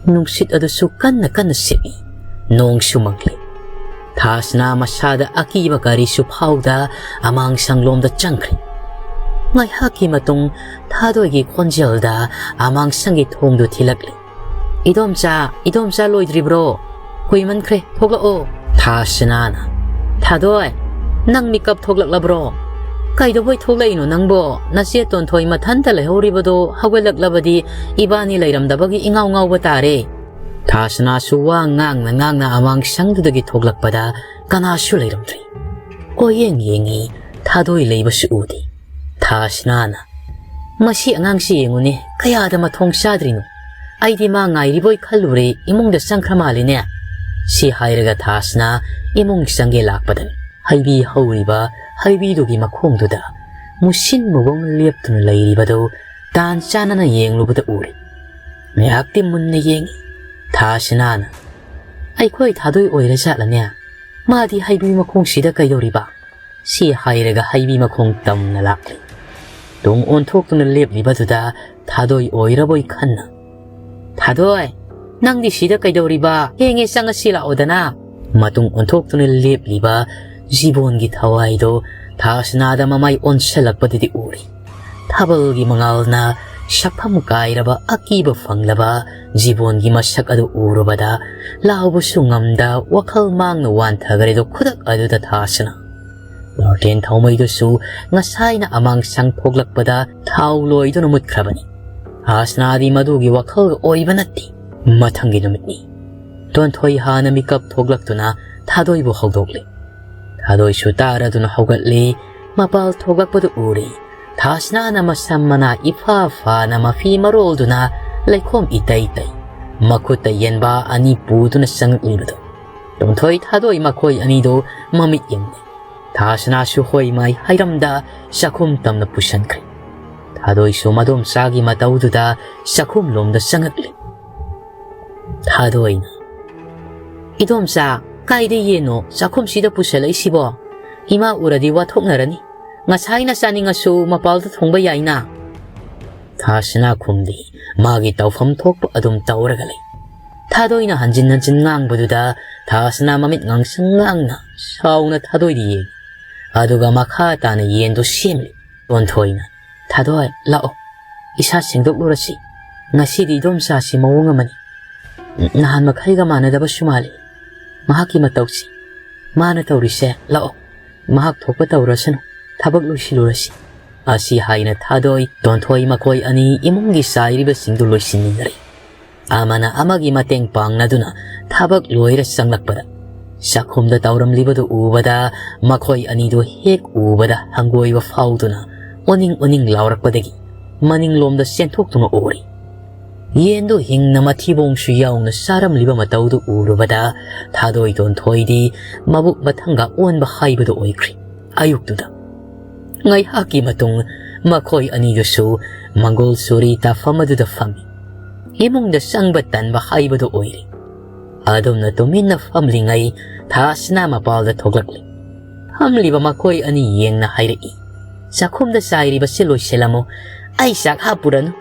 ꯅꯨꯡꯁꯤꯠ ꯑꯗꯨꯁꯨ ꯀꯟꯅ ꯀꯟꯅ ꯁꯤꯠꯂꯤ꯫ ꯅꯣꯡꯁꯨ ꯃꯪꯂꯤ꯫ ꯊꯥꯁꯅꯥ ꯃꯁꯥꯗ ꯑꯀꯤꯕ ꯀꯔꯤꯁꯨ ꯐꯥꯎꯗ ꯑꯃꯥꯡ ꯁꯪꯂꯣꯝꯗ ꯆꯪꯈ꯭ꯔꯦ꯫ ꯉꯥꯏꯍꯥꯛꯀꯤ ꯃꯇꯨꯡ ꯊꯥꯗꯣꯏꯒꯤ ꯈꯣꯟꯖꯦꯜꯗ ꯑꯃꯥꯡ ꯁꯪꯒꯤ ꯊꯣꯡꯗꯨ ꯊꯤꯜꯂꯛꯂꯤ꯫ "ꯏꯗꯣꯝꯆꯥ, ꯏꯗꯣꯝꯆꯥ ꯂꯣꯏꯗ꯭ꯔꯤꯕ꯭ꯔꯣ? ꯀꯨꯏꯃꯟꯈ꯭ꯔꯦ, ꯊꯣꯛꯂꯛꯑꯣ꯫" ꯊꯥꯁꯅꯥꯅ, "ꯊꯥꯗꯣꯏ, ꯅꯪ ꯃꯤꯀꯞ ꯊꯣꯛꯂꯛꯂꯕ꯭ꯔꯣ? ꯀꯩꯗꯧꯕꯩ ꯊꯣꯛꯂꯛꯏꯅꯣ ꯅꯪꯕꯣ? ꯅꯆꯦ ꯇꯣꯟꯊꯣꯏ ꯃꯊꯟꯇ ꯂꯩꯍꯧꯔꯤꯕꯗꯣ ꯍꯧꯒꯠꯂꯛꯂꯕꯗꯤ ꯏꯕꯥꯅꯤ ꯂꯩꯔꯝꯗꯕꯒꯤ ꯏꯉꯥꯎ ꯉꯥꯎꯕ ꯇꯥꯔꯦ꯫" ꯊꯥꯁꯅꯥꯁꯨ ꯋꯥ ꯉꯥꯡꯅ ꯉꯥꯡꯅ ꯑꯃꯥꯡ ꯁꯪꯗꯨꯗꯒꯤ ꯊꯣꯛꯂꯛꯄꯗ ꯀꯅꯥꯁꯨ ꯂꯩꯔꯝꯗ꯭ꯔꯤ꯫ ꯀꯣꯏꯌꯦꯡ ꯌꯦꯡꯉꯤ, ꯊꯥꯗꯣꯏ ꯂꯩꯕꯁꯨ ꯎꯗꯦ꯫ ꯊꯥꯁꯅꯥꯅ, "ꯃꯁꯤ ꯑꯉꯥꯡꯁꯤ ꯌꯦꯡꯉꯨꯅꯦ, ꯀꯌꯥꯗ ꯃꯊꯣꯡ ꯆꯥꯗ꯭ꯔꯤꯅꯣ? ꯑꯩꯗꯤ ꯃꯥ ꯉꯥꯏꯔꯤꯕꯣꯏ ꯈꯜꯂꯨꯔꯦ, ꯏꯃꯨꯡꯗ ꯆꯪꯈ꯭ꯔ ꯃꯥꯜꯂꯤꯅꯦ꯫" ꯁꯤ ꯍꯥꯏꯔꯒ ꯊꯥꯁꯅꯥ ꯏꯃꯨꯡ ꯆꯪꯒꯦ ꯂꯥꯛꯄꯗꯅꯤ꯫ ꯍꯩꯕꯤ ꯍꯧꯔꯤꯕ ꯍꯩꯕꯤꯗꯨꯒꯤ ꯃꯈꯣꯡꯗꯨꯗ ꯃꯨꯁꯤꯟ ꯃꯨꯕꯧꯅ ꯂꯦꯞꯇꯨꯅ ꯂꯩꯔꯤꯕꯗꯨ ꯇꯥꯟ ꯆꯥꯅꯅ ꯌꯦꯡꯂꯨꯕꯗ ꯎꯔꯦ꯫ ꯉꯥꯏꯍꯥꯛꯇꯤ ꯃꯨꯟꯅ ꯌꯦꯡꯉꯤ꯫ ꯊꯥꯁꯅꯥꯅ, "ꯑꯩꯈꯣꯏ ꯊꯥꯗꯣꯏ ꯑꯣꯏꯔ ꯖꯥꯠꯂꯅꯦ? ꯃꯥꯗꯤ ꯍꯩꯕꯤ ꯃꯈꯣꯡꯁꯤꯗ ꯀꯩꯗꯧꯔꯤꯕ?" ꯁꯤ ꯍꯥꯏꯔꯒ ꯍꯩꯕꯤ ꯃꯈꯣꯡ ꯇꯝꯅ ꯂꯥꯛꯂꯤ꯫ ꯇꯨꯡ ꯑꯣꯟꯊꯣꯛꯇꯨꯅ ꯂꯦꯞꯂꯤꯕꯗꯨꯗ ꯊꯥꯗꯣꯏ ꯑꯣꯏꯔꯕꯣꯏ ꯈꯟꯅ, "ꯊꯥꯗꯣꯏ, ꯅꯪꯗꯤ ꯁꯤꯗ ꯀꯩꯗꯧꯔꯤꯕ? ꯊꯦꯡꯉꯦ, ꯆꯪꯉꯁꯤ ꯂꯥꯛꯑꯣꯗꯅ꯫" ꯃꯇꯨꯡ ꯑꯣꯟꯊꯣꯛꯇꯨꯅ ꯂꯦꯞꯂꯤꯕ ꯖꯤꯕꯣꯟꯒꯤ ꯊꯋꯥꯏꯗꯣ ꯊꯥꯁꯅꯥꯗ ꯃꯃꯥꯏ ꯑꯣꯟꯁꯤꯜꯂꯛꯄꯗꯨꯗꯤ ꯎꯔꯤ꯫ ꯊꯥꯕꯜꯒꯤ ꯃꯉꯥꯜꯅ ꯁꯛꯐꯝ ꯀꯥꯏꯔꯕ ꯑꯀꯤꯕ ꯐꯪꯂꯕ ꯖꯤꯕꯣꯟꯒꯤ ꯃꯁꯛ ꯑꯗꯨ ꯎꯔꯨꯕꯗ ꯂꯥꯎꯕꯁꯨ ꯉꯝꯗ ꯋꯥꯈꯜ ꯃꯥꯡꯅ ꯋꯥꯟꯊꯈ꯭ꯔꯦꯗꯣ ꯈꯨꯗꯛ ꯑꯗꯨꯗ ꯊꯥꯁꯅꯥ꯫ ꯂꯥꯔꯇꯦꯟ ꯊꯥꯎꯃꯩꯗꯨꯁꯨ ꯉꯁꯥꯏꯅ ꯑꯃꯥꯡ ꯁꯪ ꯊꯣꯛꯂꯛꯄꯗ ꯊꯥꯎ ꯂꯣꯏꯗꯨꯅ ꯃꯨꯠꯈ꯭ꯔꯕꯅꯤ꯫ ꯊꯥꯁꯅꯥꯗꯤ ꯃꯗꯨꯒꯤ ꯋꯥꯈꯜꯒ ꯑꯣꯏꯕ ꯅꯠꯇꯦ꯫ ꯃꯊꯪꯒꯤ ꯅꯨꯃꯤꯠꯅꯤ꯫ ꯇꯣꯟꯊꯣꯏ ꯍꯥꯟꯅ ꯃꯤꯀꯞ ꯊꯣꯛꯂꯛꯇꯨꯅ ꯊꯥꯗꯣꯏꯕꯨ ꯍꯧꯗꯣꯛꯂꯦ꯫ ꯊꯥꯗꯣꯏꯁꯨ ꯇꯥꯔꯗꯨꯅ ꯍꯧꯒꯠꯂꯦ꯫ ꯃꯄꯥꯜ ꯊꯣꯛꯂꯛꯄꯗꯨ ꯎꯔꯦ꯫ ꯊꯥꯁꯅꯥꯅ ꯃꯁꯝ ꯃꯅꯥ ꯏꯐꯥ ꯐꯥꯅ ꯃꯐꯤ ꯃꯔꯣꯜꯗꯨꯅ ꯂꯩꯈꯣꯝ ꯏꯇꯩ ꯇꯩ꯫ ꯃꯈꯨꯠꯇ ꯌꯦꯟꯕꯥ ꯑꯅꯤ ꯄꯨꯗꯨꯅ ꯆꯪꯂꯛꯂꯤꯕꯗꯨ꯫ ꯇꯣꯟꯊꯣꯏ ꯊꯥꯗꯣꯏ ꯃꯈꯣꯏ ꯑꯅꯤꯗꯨ ꯃꯃꯤꯠ ꯌꯦꯡꯂꯦ꯫ ꯊꯥꯁꯅꯥꯁꯨ ꯍꯣꯏ ꯃꯥꯏ ꯍꯥꯏꯔꯝꯗ ꯆꯥꯛꯈꯨꯝ ꯇꯝꯅ ꯄꯨꯁꯟꯈ꯭ꯔꯦ꯫ ꯊꯥꯗꯣꯏꯁꯨ ꯃꯗꯣꯝꯆꯥꯒꯤ ꯃꯇꯧꯗꯨꯗ ꯆꯥꯛꯈꯨꯝꯂꯣꯝꯗ ꯆꯪꯉꯛꯂꯦ꯫ ꯊꯥꯗꯣꯏꯅ, "ꯏꯗꯣꯝꯆꯥ, ꯀꯥꯏꯗ ꯌꯦꯟꯅꯣ ꯆꯥꯛꯈꯨꯝꯁꯤꯗ ꯄꯨꯁꯜꯂꯛꯏꯁꯤꯕꯣ? ꯏꯃꯥ ꯎꯔꯗꯤ ꯋꯥꯊꯣꯛꯅꯔꯅꯤ꯫ ꯉꯁꯥꯏꯅ ꯆꯥꯅꯤꯡꯉꯁꯨ ꯃꯄꯥꯜꯗ ꯊꯣꯡꯕ ꯌꯥꯏꯅ?" ꯊꯥꯁꯅꯥ ꯈꯨꯝꯗꯦ꯫ ꯃꯥꯒꯤ ꯇꯧꯐꯝ ꯊꯣꯛꯄ ꯑꯗꯨꯝ ꯇꯧꯔꯒ ꯂꯩ꯫ ꯊꯥꯗꯣꯏꯅ ꯍꯟꯖꯤꯟ ꯍꯟꯖꯤꯟ ꯉꯥꯡꯕꯗꯨꯗ ꯊꯥꯁꯅꯥ ꯃꯃꯤꯠ ꯉꯥꯡꯁꯪ ꯉꯥꯡꯅ ꯁꯥꯎꯅ ꯊꯥꯗꯣꯏꯗ ꯌꯦꯡꯉꯤ꯫ ꯑꯗꯨꯒ ꯃꯈꯥ ꯇꯥꯅ ꯌꯦꯟꯗꯨ ꯁꯦꯝꯂꯤ꯫ ꯇꯣꯟꯊꯣꯏꯅ, "ꯊꯥꯗꯣꯏ, ꯂꯥꯛꯑꯣ, ꯏꯁꯥ ꯁꯦꯡꯗꯣꯛꯂꯨꯔꯁꯤ꯫ ꯉꯁꯤꯗꯤ ꯏꯗꯣꯝꯆꯥꯁꯤ ꯃꯑꯣꯡ ꯑꯃꯅꯤ꯫ ꯅꯍꯥꯟ ꯃꯈꯩꯒ ꯃꯥꯟꯅꯗꯕꯁꯨ ꯃꯥꯜꯂꯤ ꯃꯍꯥꯛꯀꯤ ꯃꯇꯧꯁꯤ꯫ ꯃꯥꯅ ꯇꯧꯔꯤꯁꯦ, ꯂꯥꯛꯑꯣ, ꯃꯍꯥꯛ ꯊꯣꯛꯄ ꯇꯧꯔꯁꯅꯨ, ꯊꯕꯛ ꯂꯣꯏꯁꯤꯜꯂꯨꯔꯁꯤ"꯫ ꯑꯁꯤ ꯍꯥꯏꯅ ꯊꯥꯗꯣꯏ, ꯇꯣꯟꯊꯣꯏ ꯃꯈꯣꯏ ꯑꯅꯤ ꯏꯃꯨꯡꯒꯤ ꯆꯥꯏꯔꯤꯕꯁꯤꯡꯗꯨ ꯂꯣꯏꯁꯤꯟꯃꯤꯟꯅꯔꯦ꯫ ꯑꯃꯅ ꯑꯃꯒꯤ ꯃꯇꯦꯡ ꯄꯥꯡꯅꯗꯨꯅ ꯊꯕꯛ ꯂꯣꯏꯔ ꯆꯪꯂꯛꯄꯗ, ꯆꯥꯛꯈꯨꯝꯗ ꯇꯧꯔꯝꯂꯤꯕꯗꯨ ꯎꯕꯗ, ꯃꯈꯣꯏ ꯑꯅꯤꯗꯨ ꯍꯦꯛ ꯎꯕꯗ ꯍꯪꯒꯣꯏꯕ ꯐꯥꯎꯗꯨꯅ ꯑꯣꯅꯤꯡ ꯑꯣꯅꯤꯡ ꯂꯥꯎꯔꯛꯄꯗꯒꯤ ꯃꯅꯤꯡꯂꯣꯝꯗ ꯆꯦꯟꯊꯣꯛꯇꯨꯅ ꯑꯣꯔꯤ꯫ ꯌꯦꯟꯗꯨ ꯍꯤꯡꯅ ꯃꯊꯤꯕꯣꯡꯁꯨ ꯌꯥꯎꯅ ꯆꯥꯔꯝꯂꯤꯕ ꯃꯇꯧꯗꯨ ꯎꯔꯨꯕꯗ, ꯊꯥꯗꯣꯏ ꯇꯣꯟꯊꯣꯏꯗꯤ ꯃꯕꯨꯛ ꯃꯊꯪꯒ ꯑꯣꯟꯕ ꯍꯥꯏꯕꯗꯨ ꯑꯣꯏꯈ꯭ꯔꯦ꯫ ꯑꯌꯨꯛꯇꯨꯗ ꯉꯥꯏꯍꯥꯛꯀꯤ ꯃꯇꯨꯡ ꯃꯈꯣꯏ ꯑꯅꯤꯗꯨꯁꯨ ꯃꯪꯒꯣꯜ ꯆꯨꯔꯤ ꯇꯥꯐꯝ ꯑꯗꯨꯗ ꯐꯝꯃꯤ꯫ ꯏꯃꯨꯡꯗ ꯆꯪꯕ ꯇꯟꯕ ꯍꯥꯏꯕꯗꯨ ꯑꯣꯏꯔꯦ꯫ ꯑꯗꯨꯝꯅ ꯇꯨꯃꯤꯟꯅ ꯐꯝꯂꯤꯉꯩ ꯊꯥꯁꯅꯥ ꯃꯄꯥꯜꯗ ꯊꯣꯛꯂꯛꯂꯤ꯫ ꯐꯝꯂꯤꯕ ꯃꯈꯣꯏ ꯑꯅꯤ ꯌꯦꯡꯅ ꯍꯥꯏꯔꯛꯏ, "ꯆꯥꯛꯈꯨꯝꯗ ꯆꯥꯏꯔꯤꯕꯁꯤ ꯂꯣꯏꯁꯤꯜꯂꯝꯃꯨ꯫ ꯑꯩ ꯆꯥꯛ ꯍꯥꯞꯄꯨꯔꯅꯨ꯫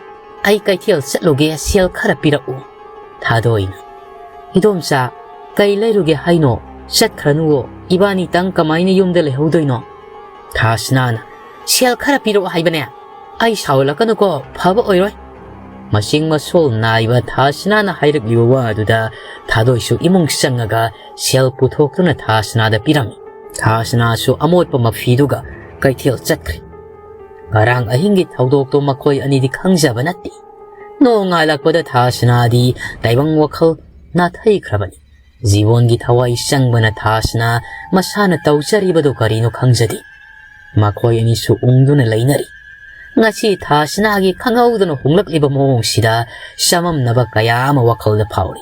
ꯑꯩ ꯀꯩꯊꯦꯜ ꯆꯠꯂꯨꯒꯦ, ꯁꯦꯜ ꯈꯔ ꯄꯤꯔꯛꯎ"꯫ ꯊꯥꯗꯣꯏꯅ, "ꯏꯗꯣꯝꯆꯥ, ꯀꯩ ꯂꯩꯔꯨꯒꯦ ꯍꯥꯏꯅꯣ? ꯆꯠꯈ꯭ꯔꯅꯨꯋꯣ, ꯏꯕꯥꯅꯤꯇꯪ ꯀꯃꯥꯏꯅ ꯌꯨꯝꯗ ꯂꯩꯍꯧꯗꯣꯏꯅꯣ?" ꯊꯥꯁꯅꯥꯅ, "ꯁꯦꯜ ꯈꯔ ꯄꯤꯔꯛꯑꯣ ꯍꯥꯏꯕꯅꯦ, ꯑꯩ ꯁꯥꯎꯍꯜꯂꯛꯀꯅꯨꯀꯣ, ꯐꯕ ꯑꯣꯏꯔꯣꯏ"꯫ ꯃꯁꯤꯡ ꯃꯁꯣꯜ ꯅꯥꯏꯕ ꯊꯥꯁꯅꯥꯅ ꯍꯥꯏꯔꯛꯂꯤꯕ ꯋꯥ ꯑꯗꯨꯗ ꯊꯥꯗꯣꯏꯁꯨ ꯏꯃꯨꯡ ꯆꯪꯉꯒ ꯁꯦꯜ ꯄꯨꯊꯣꯛꯇꯨꯅ ꯊꯥꯁꯅꯥꯗ ꯄꯤꯔꯝꯃꯤ꯫ ꯊꯥꯁꯅꯥꯁꯨ ꯑꯃꯣꯠꯄ ꯃꯐꯤꯗꯨꯒ ꯀꯩꯊꯦꯜ ꯆꯠꯈ꯭ꯔꯦ꯫ ꯉꯔꯥꯡ ꯑꯍꯤꯡꯒꯤ ꯊꯧꯗꯣꯛꯇꯣ ꯃꯈꯣꯏ ꯑꯅꯤꯗꯤ ꯈꯪꯖꯕ ꯅꯠꯇꯦ꯫ ꯅꯣꯡꯉꯥꯜꯂꯛꯄꯗ ꯊꯥꯁꯅꯥꯗꯤ ꯇꯥꯏꯕꯪ ꯋꯥꯈꯜ ꯅꯥꯊꯩꯈ꯭ꯔꯕꯅꯤ꯫ ꯖꯤꯕꯣꯟꯒꯤ ꯊꯋꯥꯏ ꯆꯪꯕꯅ ꯊꯥꯁꯅꯥ ꯃꯁꯥꯅ ꯇꯧꯖꯔꯤꯕꯗꯨ ꯀꯔꯤꯅꯣ ꯈꯪꯖꯗꯦ꯫ ꯃꯈꯣꯏ ꯑꯅꯤꯁꯨ ꯎꯪꯗꯨꯅ ꯂꯩꯅꯔꯤ꯫ ꯉꯁꯤ ꯊꯥꯁꯅꯥꯒꯤ ꯈꯪꯍꯧꯗꯅ ꯍꯣꯡꯂꯛꯂꯤꯕ ꯃꯑꯣꯡꯁꯤꯗ ꯆꯃꯝꯅꯕ ꯀꯌꯥ ꯑꯃ ꯋꯥꯈꯜꯗ ꯐꯥꯎꯔꯤ꯫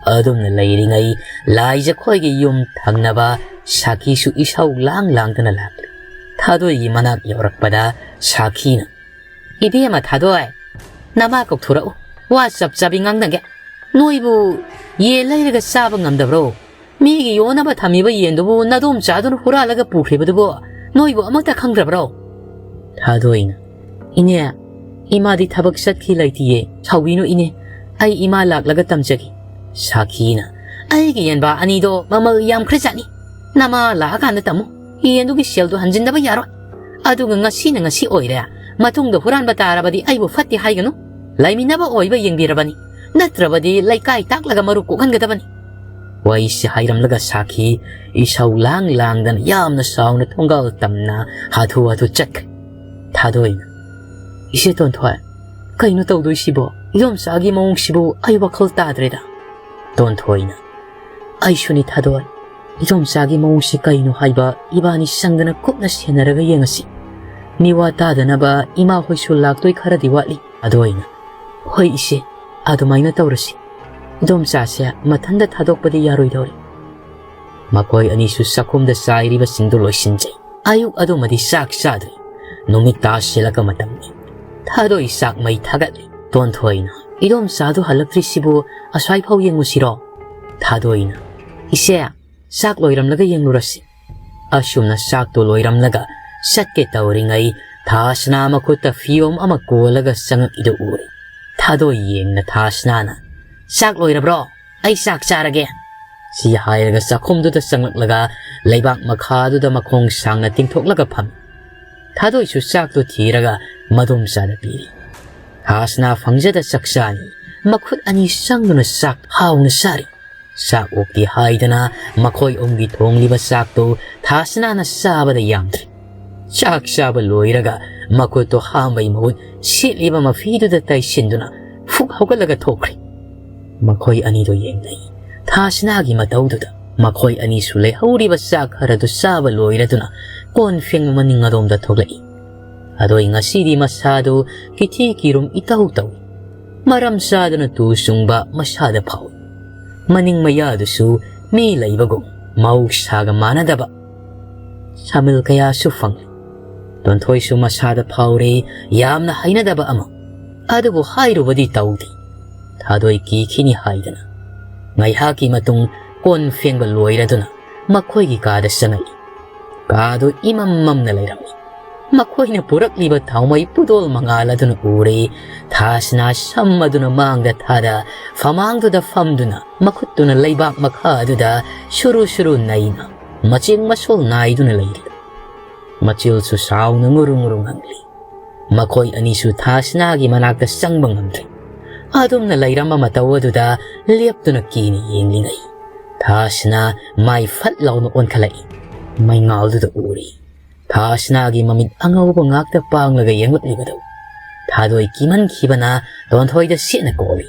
ꯑꯗꯨꯝꯅ ꯂꯩꯔꯤꯉꯩ ꯂꯥꯏꯖꯈꯣꯏꯒꯤ ꯌꯨꯝ ꯊꯪꯅꯕ ꯁꯥꯈꯤꯁꯨ ꯏꯁꯧ ꯂꯥꯡ ꯂꯥꯡꯗꯨꯅ ꯂꯥꯛꯂꯤ꯫ ꯊꯥꯗꯣꯏꯒꯤ ꯃꯅꯥꯛ ꯌꯧꯔꯛꯄꯗ ꯁꯥꯈꯤꯅ, "ꯏꯕꯦꯝꯃ ꯊꯥꯗꯣꯏ, ꯅꯃꯥ ꯀꯧꯊꯣꯔꯛꯎ, ꯋꯥ ꯆꯞ ꯆꯥꯕꯤ ꯉꯥꯡꯅꯒꯦ꯫ ꯅꯣꯏꯕꯨ ꯌꯦꯟ ꯂꯩꯔꯒ ꯆꯥꯕ ꯉꯝꯗꯕ꯭ꯔꯣ? ꯃꯤꯒꯤ ꯌꯣꯟꯅꯕ ꯊꯝꯃꯤꯕ ꯌꯦꯟꯗꯨꯕꯨ ꯅꯗꯣꯝꯆꯥꯗꯨꯅ ꯍꯨꯔꯥꯜꯂꯒ ꯄꯨꯈ꯭ꯔꯤꯕꯗꯨꯕꯨ ꯅꯣꯏꯕꯨ ꯑꯃꯠꯇ ꯈꯪꯗ꯭ꯔꯕ꯭ꯔꯣ?" ꯊꯥꯗꯣꯏꯅ, "ꯏꯅꯦ, ꯏꯃꯥꯗꯤ ꯊꯕꯛ ꯆꯠꯈꯤ ꯂꯩꯇꯤꯌꯦ꯫ ꯁꯥꯎꯕꯤꯅꯨ ꯏꯅꯦ, ꯑꯩ ꯏꯃꯥ ꯂꯥꯛꯂꯒ ꯇꯝꯖꯒꯦ꯫" ꯁꯥꯈꯤꯅ, "ꯑꯩꯒꯤ ꯌꯦꯟꯕꯥ ꯑꯅꯤꯗꯣ ꯃꯃꯜ ꯌꯥꯝꯈ꯭ꯔꯖꯥꯠꯅꯤ꯫ ꯅꯃꯥ ꯂꯥꯛꯑꯀꯥꯟꯗ ꯇꯝꯃꯨ꯫ ꯌꯦꯟꯗꯨꯒꯤ ꯁꯦꯜꯗꯣ ꯍꯟꯖꯤꯟꯗꯕ ꯌꯥꯔꯣꯏ꯫ ꯑꯗꯨꯒ ꯉꯁꯤꯅ ꯉꯁꯤ ꯑꯣꯏꯔꯦ, ꯃꯇꯨꯡꯗ ꯍꯨꯔꯥꯟꯕ ꯇꯥꯔꯕꯗꯤ ꯑꯩꯕꯨ ꯐꯠꯇꯦ ꯍꯥꯏꯒꯅꯨ꯫ ꯂꯩꯃꯤꯟꯅꯕ ꯑꯣꯏꯕ ꯌꯦꯡꯕꯤꯔꯕꯅꯤ꯫ ꯅꯠꯇ꯭ꯔꯕꯗꯤ ꯂꯩꯀꯥꯏ ꯇꯥꯛꯂꯒ ꯃꯔꯨꯞ ꯀꯣꯛꯍꯟꯒꯗꯕꯅꯤ꯫" ꯋꯥꯔꯤꯁꯤ ꯍꯥꯏꯔꯝꯂꯒ ꯁꯥꯈꯤ ꯏꯁꯧ ꯂꯥꯡ ꯂꯥꯡꯗꯅ ꯌꯥꯝꯅ ꯁꯥꯎꯅ ꯊꯣꯡꯒꯥꯜ ꯇꯝꯅ ꯍꯥꯊꯨ ꯍꯥꯊꯨ ꯆꯠꯈ꯭ꯔꯦ꯫ ꯊꯥꯗꯣꯏꯅ, "ꯏꯆꯦ ꯇꯣꯟꯊꯣꯏ, ꯀꯩꯅꯣ ꯇꯧꯗꯣꯏꯁꯤꯕꯣ? ꯏꯗꯣꯝꯆꯥꯒꯤ ꯃꯑꯣꯡꯁꯤꯕꯨ ꯑꯩ ꯋꯥꯈꯜ ꯇꯥꯗ꯭ꯔꯦꯗ꯫" ꯇꯣꯟꯊꯣꯏꯅ, "ꯑꯩꯁꯨꯅꯤ ꯊꯥꯗꯣꯏ, ꯏꯗꯣꯝꯆꯥꯒꯤ ꯃꯑꯣꯡꯁꯤ ꯀꯩꯅꯣ ꯍꯥꯏꯕ ꯏꯕꯥꯅꯤ ꯆꯪꯗꯅ ꯀꯨꯞꯅ ꯁꯦꯟꯅꯔꯒ ꯌꯦꯡꯉꯁꯤ꯫ ꯃꯤꯋꯥ ꯇꯥꯗꯅꯕ ꯏꯃꯥ ꯍꯣꯏꯁꯨ ꯂꯥꯛꯇꯣꯏ ꯈꯔꯗꯤ ꯋꯥꯠꯂꯤ꯫" ꯊꯥꯗꯣꯏꯅ, "ꯍꯣꯏ ꯏꯆꯦ, ꯑꯗꯨꯃꯥꯏꯅ ꯇꯧꯔꯁꯤ꯫ ꯏꯗꯣꯝꯆꯥꯁꯦ ꯃꯊꯟꯇ ꯊꯥꯗꯣꯛꯄꯗꯤ ꯌꯥꯔꯣꯏꯗꯧꯔꯤ꯫" ꯃꯈꯣꯏ ꯑꯅꯤꯁꯨ ꯆꯥꯛꯈꯨꯝꯗ ꯆꯥꯏꯔꯤꯕꯁꯤꯡꯗꯨ ꯂꯣꯏꯁꯤꯟꯖꯩ꯫ ꯑꯌꯨꯛ ꯑꯗꯨꯃꯗꯤ ꯆꯥꯛ ꯆꯥꯗ꯭ꯔꯤ꯫ ꯅꯨꯃꯤꯠ ꯇꯥꯁꯤꯜꯂꯛꯄ ꯃꯇꯝꯅꯤ꯫ ꯊꯥꯗꯣꯏ ꯆꯥꯛ ꯃꯩ ꯊꯥꯒꯠꯂꯤ꯫ ꯇꯣꯟꯊꯣꯏꯅ, "ꯏꯗꯣꯝꯆꯥꯗꯨ ꯍꯜꯂꯛꯇ꯭ꯔꯤꯁꯤꯕꯨ ꯑꯁ꯭ꯋꯥꯏꯐꯥꯎ ꯌꯦꯡꯉꯨꯁꯤꯔꯣ?" ꯊꯥꯗꯣꯏꯅ, "ꯏꯆꯦ, ꯆꯥꯛ ꯂꯣꯏꯔꯝꯂꯒ ꯌꯦꯡꯂꯨꯔꯁꯤ꯫" ꯑꯁꯨꯝꯅ ꯆꯥꯛꯇꯨ ꯂꯣꯏꯔꯝꯂꯒ ꯆꯠꯀꯦ ꯇꯧꯔꯤꯉꯩ ꯊꯥꯁꯅꯥ ꯃꯈꯨꯠꯇ ꯐꯤꯌꯣꯝ ꯑꯃ ꯀꯣꯜꯂꯒ ꯆꯪꯉꯛꯏꯗꯨ ꯎꯔꯦ꯫ ꯊꯥꯗꯣꯏ ꯌꯦꯡꯅ ꯊꯥꯁꯅꯥꯅ, "ꯆꯥꯛ ꯂꯣꯏꯔꯕ꯭ꯔꯣ? ꯑꯩ ꯆꯥꯛ ꯆꯥꯔꯒꯦ꯫" ꯁꯤ ꯍꯥꯏꯔꯒ ꯆꯥꯛꯈꯨꯝꯗꯨꯗ ꯆꯪꯂꯛꯂꯒ ꯂꯩꯕꯥꯛ ꯃꯈꯥꯗꯨꯗ ꯃꯈꯣꯡ ꯁꯥꯡꯅ ꯇꯤꯡꯊꯣꯛꯂꯒ ꯐꯝꯃꯤ꯫ ꯊꯥꯗꯣꯏꯁꯨ ꯆꯥꯛꯇꯨ ꯊꯤꯔꯒ ꯃꯗꯣꯝꯆꯥꯗ ꯄꯤꯔꯤ꯫ ꯊꯥꯁꯅꯥ ꯐꯪꯖꯗ ꯆꯥꯛꯆꯥꯅꯤ ꯃꯈꯨꯠ ꯑꯅꯤ ꯆꯪꯗꯨꯅ ꯆꯥꯛ ꯍꯥꯎꯅ ꯆꯥꯔꯤ꯫ ꯆꯥꯛ ꯑꯣꯛꯇꯦ ꯍꯥꯏꯗꯅ ꯃꯈꯣꯏ ꯑꯍꯨꯝꯒꯤ ꯊꯣꯡꯂꯤꯕ ꯆꯥꯛꯇꯨ ꯊꯥꯁꯅꯥꯅ ꯆꯥꯕꯗ ꯌꯥꯝꯗ꯭ꯔꯦ꯫ ꯆꯥꯛ ꯆꯥꯕ ꯂꯣꯏꯔꯒ ꯃꯈꯨꯠꯇꯨ ꯍꯥꯝꯕꯩ ꯃꯍꯨꯠ ꯁꯦꯠꯂꯤꯕ ꯃꯐꯤꯗꯨꯗ ꯇꯩꯁꯤꯟꯗꯨꯅ ꯐꯨꯛ ꯍꯧꯒꯠꯂꯒ ꯊꯣꯛꯈ꯭ꯔꯦ꯫ ꯃꯈꯣꯏ ꯑꯅꯤꯗꯨ ꯌꯦꯡꯅꯩ꯫ ꯊꯥꯁꯅꯥꯒꯤ ꯃꯇꯧꯗꯨꯗ ꯃꯈꯣꯏ ꯑꯅꯤꯁꯨ ꯂꯩꯍꯧꯔꯤꯕ ꯆꯥꯛ ꯈꯔꯗꯨ ꯆꯥꯕ ꯂꯣꯏꯔꯗꯨꯅ ꯀꯣꯟ ꯐꯦꯡꯕ ꯃꯅꯤꯡ ꯑꯗꯣꯝꯗ ꯊꯣꯛꯂꯛꯏ꯫ ꯑꯗꯣ ꯉꯁꯤꯗꯤ ꯃꯁꯥꯗꯨ ꯀꯤꯊꯤ ꯀꯤꯔꯨꯝ ꯏꯇꯧ ꯇꯧꯏ꯫ ꯃꯔꯝ ꯆꯥꯗꯅ ꯇꯨ ꯆꯨꯡꯕ ꯃꯁꯥꯗ ꯐꯥꯎꯏ꯫ ꯃꯅꯤꯡ ꯃꯌꯥꯗꯨꯁꯨ ꯃꯤ ꯂꯩꯕꯒꯨꯝ ꯃꯍꯧꯁꯥꯒ ꯃꯥꯟꯅꯗꯕ ꯁꯥꯃꯤꯜ ꯀꯌꯥꯁꯨ ꯐꯪꯂꯤ꯫ ꯇꯣꯟꯊꯣꯏꯁꯨ ꯃꯁꯥꯗ ꯐꯥꯎꯔꯦ ꯌꯥꯝꯅ ꯍꯩꯅꯗꯕ ꯑꯃ꯫ ꯑꯗꯨꯕꯨ ꯍꯥꯏꯔꯨꯕꯗꯤ ꯇꯧꯗꯦ꯫ ꯊꯥꯗꯣꯏ ꯀꯤꯈꯤꯅꯤ ꯍꯥꯏꯗꯅ꯫ ꯉꯥꯏꯍꯥꯛꯀꯤ ꯃꯇꯨꯡ ꯀꯣꯟ ꯐꯦꯡꯕ ꯂꯣꯏꯔꯗꯨꯅ ꯃꯈꯣꯏꯒꯤ ꯀꯥꯗ ꯆꯪꯉꯛꯏ꯫ ꯀꯥꯗꯨ ꯏꯃꯝ ꯃꯝꯅ ꯂꯩꯔꯝꯃꯤ꯫ ꯃꯈꯣꯏꯅ ꯄꯨꯔꯛꯂꯤꯕ ꯊꯥꯎꯃꯩ ꯄꯨꯗꯣꯜ ꯃꯉꯥꯜ ꯑꯗꯨꯅ ꯎꯔꯦ꯫ ꯊꯥꯁꯅꯥ ꯁꯝ ꯑꯗꯨꯅ ꯃꯥꯡꯗ ꯊꯥꯗ ꯐꯃꯥꯡꯗꯨꯗ ꯐꯝꯗꯨꯅ ꯃꯈꯨꯠꯇꯨꯅ ꯂꯩꯕꯥꯛ ꯃꯈꯥ ꯑꯗꯨꯗ ꯁꯨꯔꯨ ꯁꯨꯔꯨ ꯅꯩꯅ ꯃꯆꯦꯡ ꯃꯁꯣꯜ ꯅꯥꯏꯗꯨꯅ ꯂꯩꯔꯤ꯫ ꯃꯆꯤꯜꯁꯨ ꯁꯥꯎꯅ ꯉꯨꯔꯨ ꯉꯨꯔꯨ ꯉꯪꯂꯤ꯫ ꯃꯈꯣꯏ ꯑꯅꯤꯁꯨ ꯊꯥꯁꯅꯥꯒꯤ ꯃꯅꯥꯛꯇ ꯆꯪꯕ ꯉꯝꯗ꯭ꯔꯦ꯫ ꯑꯗꯨꯝꯅ ꯂꯩꯔꯝꯕ ꯃꯇꯧ ꯑꯗꯨꯗ ꯂꯦꯞꯇꯨꯅ ꯀꯤꯅ ꯌꯦꯡꯂꯤꯉꯩ ꯊꯥꯁꯅꯥ ꯃꯥꯏ ꯐꯠ ꯂꯥꯎꯅ ꯑꯣꯟꯈꯠꯂꯛꯏ꯫ ꯃꯩꯉꯥꯜꯗꯨꯗ ꯎꯔꯤ ꯊꯥꯁꯅꯥꯒꯤ ꯃꯃꯤꯠ ꯑꯉꯧꯕ ꯉꯥꯛꯇ ꯄꯥꯡꯂꯒ ꯌꯦꯡꯂꯛꯂꯤꯕꯗꯨ꯫ ꯊꯥꯗꯣꯏ ꯀꯤꯃꯟꯈꯤꯕꯅ ꯇꯣꯟꯊꯣꯏꯗ ꯁꯦꯠꯅ ꯀꯣꯜꯂꯤ꯫